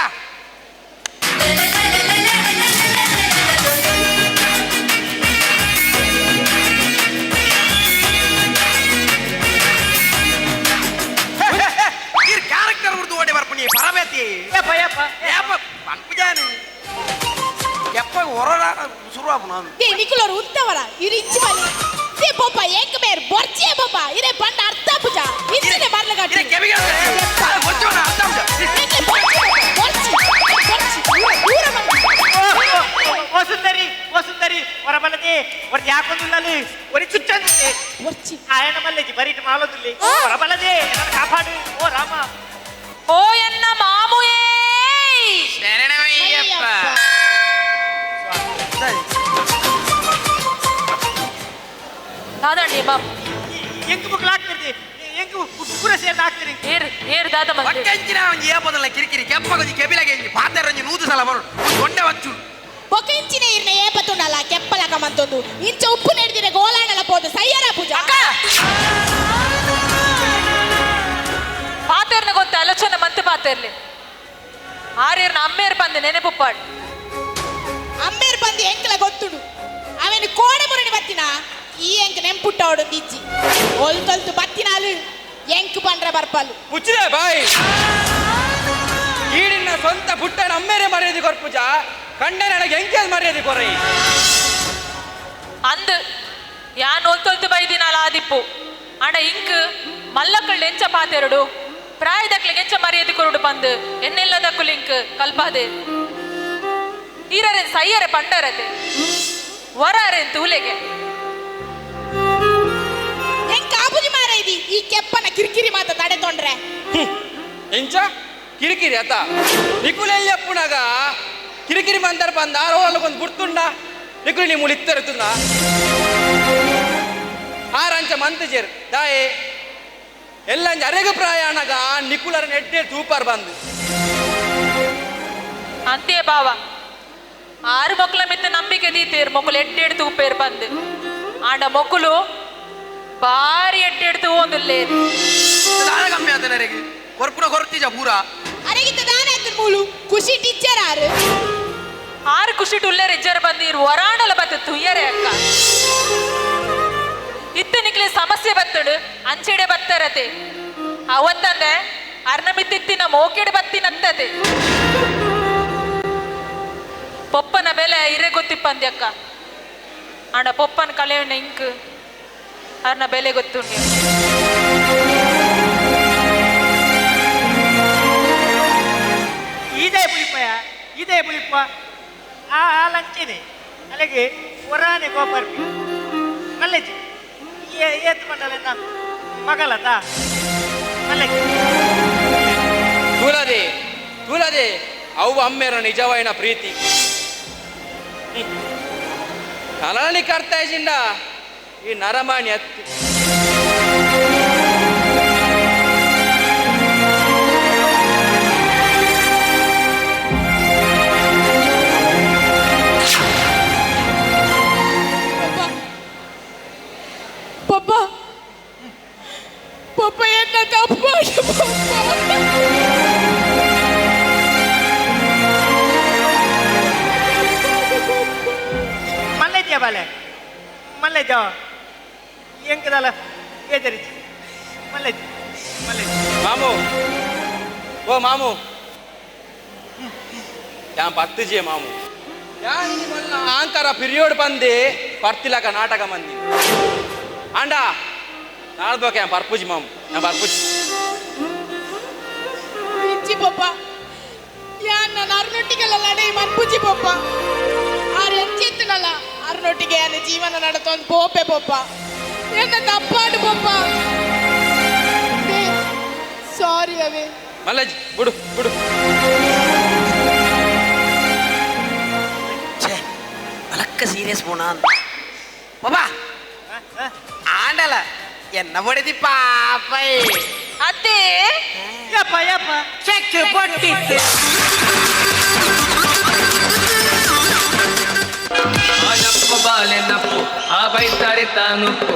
S17: ಇರ್ ಕ್ಯಾರೆಕ್ಟರ್ ಉರ್ದು ಓಡೆ ಬರ್ಪಣಿ ಪರಬೇತಿ
S11: ಏಪ ಏಪ
S17: ಏಪ ಪನ್ಪುಜಾನೆ ಎಪ್ಪ ಹೊರಡ ಶುರು ಆಪುನ
S13: they ನಿಕುಲರು ಉತ್ತವರ ಇರ್ ಇಂಚಿ ಬಲಿ they ಪೋಪ ಏಕ ಬೇರ್ ಬೊರ್ಚೆ ಪೋಪ ಇರೆ ಪಂಡ ಅರ್ಥ ಪೂಜಾ ಇಂಚಿನೆ ಬರ್ಲಗಟ್ಟಿ
S17: ಇರೆ ಕೆವಿಗೆ ಬೊರ್ಚೋಣ ಅರ್ಥ ಪೂಜಾ
S13: ಏಕೆ ಬೊರ್ಚಿ ಬೊರ್ಚಿ ಬೊರ್ಚಿ ಊರ ಬಂದ
S11: ಓ ಸುಂದರಿ ಓ ಸುಂದರಿ ಹೊರಬಲದೆ ಹೊರ ಯಾಕೊಂದುಲ್ಲಲಿ ಒರಿ ಚುಚ್ಚಂದಿದೆ
S13: ಬೊರ್ಚಿ
S11: ಆಯನ ಮಲ್ಲೆಜಿ ಬರೀಟ್ ಮಾಲೊಂದುಲ್ಲಿ ಹೊರಬಲದೆ ನನ್ನ ಕಾಪಾಡು ಓ ರಾಮ
S9: ಓ ಎನ್ನ ಮಾಮುಯೇ
S17: ಶರಣಮಯ್ಯಪ್ಪ
S9: ದಾದಂಡಿ ಮಾಮ್
S11: ಎಂಕು ಬುಕ್ ಹಾಕ್ತಿರ್ತಿ ಎಂಕು ಪೂರ ಸೇರ್ದು ಹಾಕ್ತಿರಿ
S9: ಏರ್ ಏರ್ ದಾದ ಮಂದಿ
S17: ಒಕ್ಕಂಚಿನ ಒಂಜಿ ಏಪದಲ್ಲ ಕಿರಿಕಿರಿ ಕೆಪ್ಪ ಕೊಂಜಿ ಕೆಬಿಲಗೆ ಇಂಜಿ ಪಾತೆರ ಒಂಜಿ ನೂದು ಸಲ ಬರು ದೊಂಡೆ ವಚ್ಚು
S13: ಬೊಕೆಂಚಿನ ಇರ್ನ ಏಪತುಂಡಲ್ಲ ಕೆಪ್ಪಲಕ ಮಂತೊಂದು ಇಂಚ ಉಪ್ಪು ನೆಡ್ದಿರ ಗೋಲಾಣಲ ಪೋದು ಸಯ್ಯರ ಪೂಜಾ
S9: ಅಕ್ಕ ಪಾತೆರ್ನ ಗೊತ್ತ ಆಲೋಚನೆ ಮಂತ್ ಪಾತೆರ್ಲಿ ಆರೇರ್ನ ಅಮ್ಮೇರ್ ಬಂದು ನೆನೆಪುಪ್ಪಾಡು
S13: ಅಮ್ಮೇರ್ ಬಂದು ಎಂಕಲ ಗೊತ್ತುಡು ಅವನು ಕೋಡೆ ಮುರಣಿ ಬತ್ತಿನ ಈ ಎಂಕ್ ನೆಂಪುಟ್ಟವಡು ದಿಜ್ಜಿ ಒಲ್ತೊಲ್ತು ಬತ್ತಿನಾಲು ಎಂಕ್ ಪಂಡ್ರ ಬರ್ಪಲು
S10: ಮುಚ್ಚಿದೆ ಬಾಯ್ ಈಡಿನ ಸ್ವಂತ ಪುಟ್ಟನ ಅಮ್ಮೇರೆ ಮರ್ಯಾದೆ ಕೊರ್ಪುಜ ಕಂಡನ ಎಂಕೆ ಮರ್ಯಾದೆ ಕೊರೈ
S9: ಅಂದ್ ಯಾನ್ ಒಲ್ತೊಲ್ತು ಬೈದಿನಾಲ ಆದಿಪ್ಪು ಅಣ ಇಂಕ್ ಮಲ್ಲಕ್ಕಳ್ ಎಂಚ ಪಾತೆರಡು ಪ್ರಾಯದಕ್ಲಿಗೆ ಎಂಚ ಮರ್ಯಾದೆ ಕೊರಡು ಪಂದು ಎನ್ನೆಲ್ಲದಕ್ಕುಲು ಇಂಕ್ ಕಲ್ಪಾದೆ ಈರರೆನ್ ಸೈಯರೆ ಪಂಡರತೆ ವರಾರೆನ್ ತೂಲೆಗೆ
S13: ಎಂಕ್ ಆಬುಜಿ ಮಾರ ಇದಿ ಈ ಕೆಪ್ಪನ ಕಿರಿಕಿರಿ ಮಾತ ತಡೆ ತೊಂಡ್ರೆ
S10: ಎಂಚ ಕಿರಿಕಿರಿ ಅತ ನಿಕುಲೆಯ್ಯಪ್ಪುನಾಗ ಕಿರಿಕಿರಿ ಮಂದರ್ ಬಂದ ಆರೋಲಕ್ಕೊಂದು ಗುರ್ತುಂಡ ನಿಕುಲಿ ನೀವು ಮುಳಿತ್ತರುತ್ತುಂದ ಆರಂಚ ಮಂತಜೇರ್ ದಾಯೆ ಎಲ್ಲಂಜ ಅರೆಗ ಪ್ರಾಯಾಣಗ ನಿಕುಲರ ನೆಟ್ಟೆ ತೂಪಾರ್ ಬಂದು
S9: ಅಂತೆ ಬಾವ ಆರು ಮಕ್ಕಳ ಮಿತ್ತ ನಂಬಿಕೆ ದೀತೇರ್ ಮೊಕ್ಕಲು ಎಟ್ಟೆಡ್ ತೂಪೇರ್ ಬಂದು ಆಂಡ ಮೊಕ್ಕಲು ಬಾರಿ ಎಟ್ಟೆಡ್ ತೂವೊಂದುಲ್ಲೇರು
S17: ದಾನ ಕಮ್ಮಿ ಆತನರೆಗೆ ಕೊರ್ಪುನ ಕೊರ್ತಿಜ ಪೂರ
S13: ಅರೆಗಿತ್ತ ದಾನ ಆತು ಮೂಲು ಖುಷಿ ಟೀಚರ್ ಆರು
S9: ಆರು ಖುಷಿ ಟುಲ್ಲೇರ್ ಇಜ್ಜರ್ ಬಂದೀರು ವರಾಣಲ ಬತ್ತ ತುಯ್ಯರೆ ಅಕ್ಕ ಇತ್ತ ನಿಕ್ಲೆ ಸಮಸ್ಯೆ ಬತ್ತಡು ಅಂಚೆಡೆ ಬತ್ತರತೆ ಅವತ್ತಂದೆ ಅರ್ನಮಿತ್ತಿತ್ತಿನ ಮೋಕೆಡೆ ಬತ್ತಿನತ್ತತೆ ಪೊಪ್ಪನ ಬೆಲೆ ಇರೆ ಗೊತ್ತಿಪ್ಪಂದೆ ಅಕ್ಕ ಅಣ್ಣ ಪೊಪ್ಪನ ಕಲೆಯಣ್ಣ ಇಂಕ್ ಅರ್ನ ಬೆಲೆ ಗೊತ್ತುಂಡು
S11: ಇದೇ ಪುಳಿಪಯ ಇದೇ ಪುಳಿಪ ಆ ಲಂಚಿನಿ ಅಲ್ಲಿಗೆ ಹೊರಾನೆ ಗೋಪರ್ಪಿ ಮಲ್ಲೆಜಿ ಏತ್ ಮಂಡಲ ಮಗಲದ ಮಲ್ಲೆಜಿ
S10: ತೂಲದೆ ತೂಲದೆ ಅವು ಅಮ್ಮೇರ ನಿಜವಾಯಿನ ಪ್ರೀತಿ ಕಲಾನಿ ಕರ್ತಾಯಿಸಿಂದ ಈ ನರಮಾಣಿ ಅತ್ತಿ
S13: ಪಪ್ಪ ಪಪ್ಪ ಎನ್ನ ತಪ್ಪು
S11: ಮಲ್ಲೆದ್ಯಾ ಬಾಲೆ ಮಲ್ಲೆದ್ಯಾ ಎಂಕದಲ್ಲ ಬೇಜರಿಚಿ ಮಲ್ಲೆಜಿ ಮಲ್ಲೆಜಿ
S10: ಮಾಮು ಓ ಮಾಮು ಯಾನ್ ಪತ್ತುಜಿಯೆ ಮಾಮು ಯಾನ್ ಆಂಕಾರ ಪಿರಿಯೋಡ್ ಬಂದೆ ಪರ್ತಿಲಕ ನಾಟಕ ಮಂದಿ ಅಂಡ ನಾಳ್ಬೋಕೆ ಯಾನ್ ಪರ್ಪುಜಿ ಮಾಮು ಯಾನ್ ಪರ್ಪುಜಿ
S13: ಇಜ್ಜಿ ಪಪ್ಪ ಯಾನ್ ನನ್ನ ಅರ್ನೊಟ್ಟಿಗೆಲ್ಲ ಲಡೈ ಮನ್ಪುಜಿ ಪಪ್ಪ ಆರ್ ಎಂಚೆತ್ತನಲ್ಲ ಅರ್ನೊಟ್ಟಿಗೆ ಯಾನ್ ಜೀವನ ನಡತೊಂದು ಪೋಪೆ ಪಪ್ಪ ಎನ್ನ ತಪ್ಪಾಡು ಪಪ್ಪ. ಸಾರಿ ಅವೇ.
S10: ಮಲ್ಲಜ್ ಬಿಡು ಬಿಡು.
S17: ಅಲಕ್ಕ ಸೀರಿಯಸ್ ಪೋಣ ಬಾಬಾ ಆಂಡಲ ಎನ್ನ ಬಡಿದಿ ಪಾಪೈ
S9: ಅತ್ತೆ
S11: ಯಪ್ಪ ಯಪ್ಪ
S17: ಚೆಕ್ ಕೊಟ್ಟಿತ್ತು.
S15: ಆ ನಪ್ಪು ಬಾಳೆ ನಪ್ಪು ಆ ಬೈತಾರೆ ತಾನುಪ್ಪು.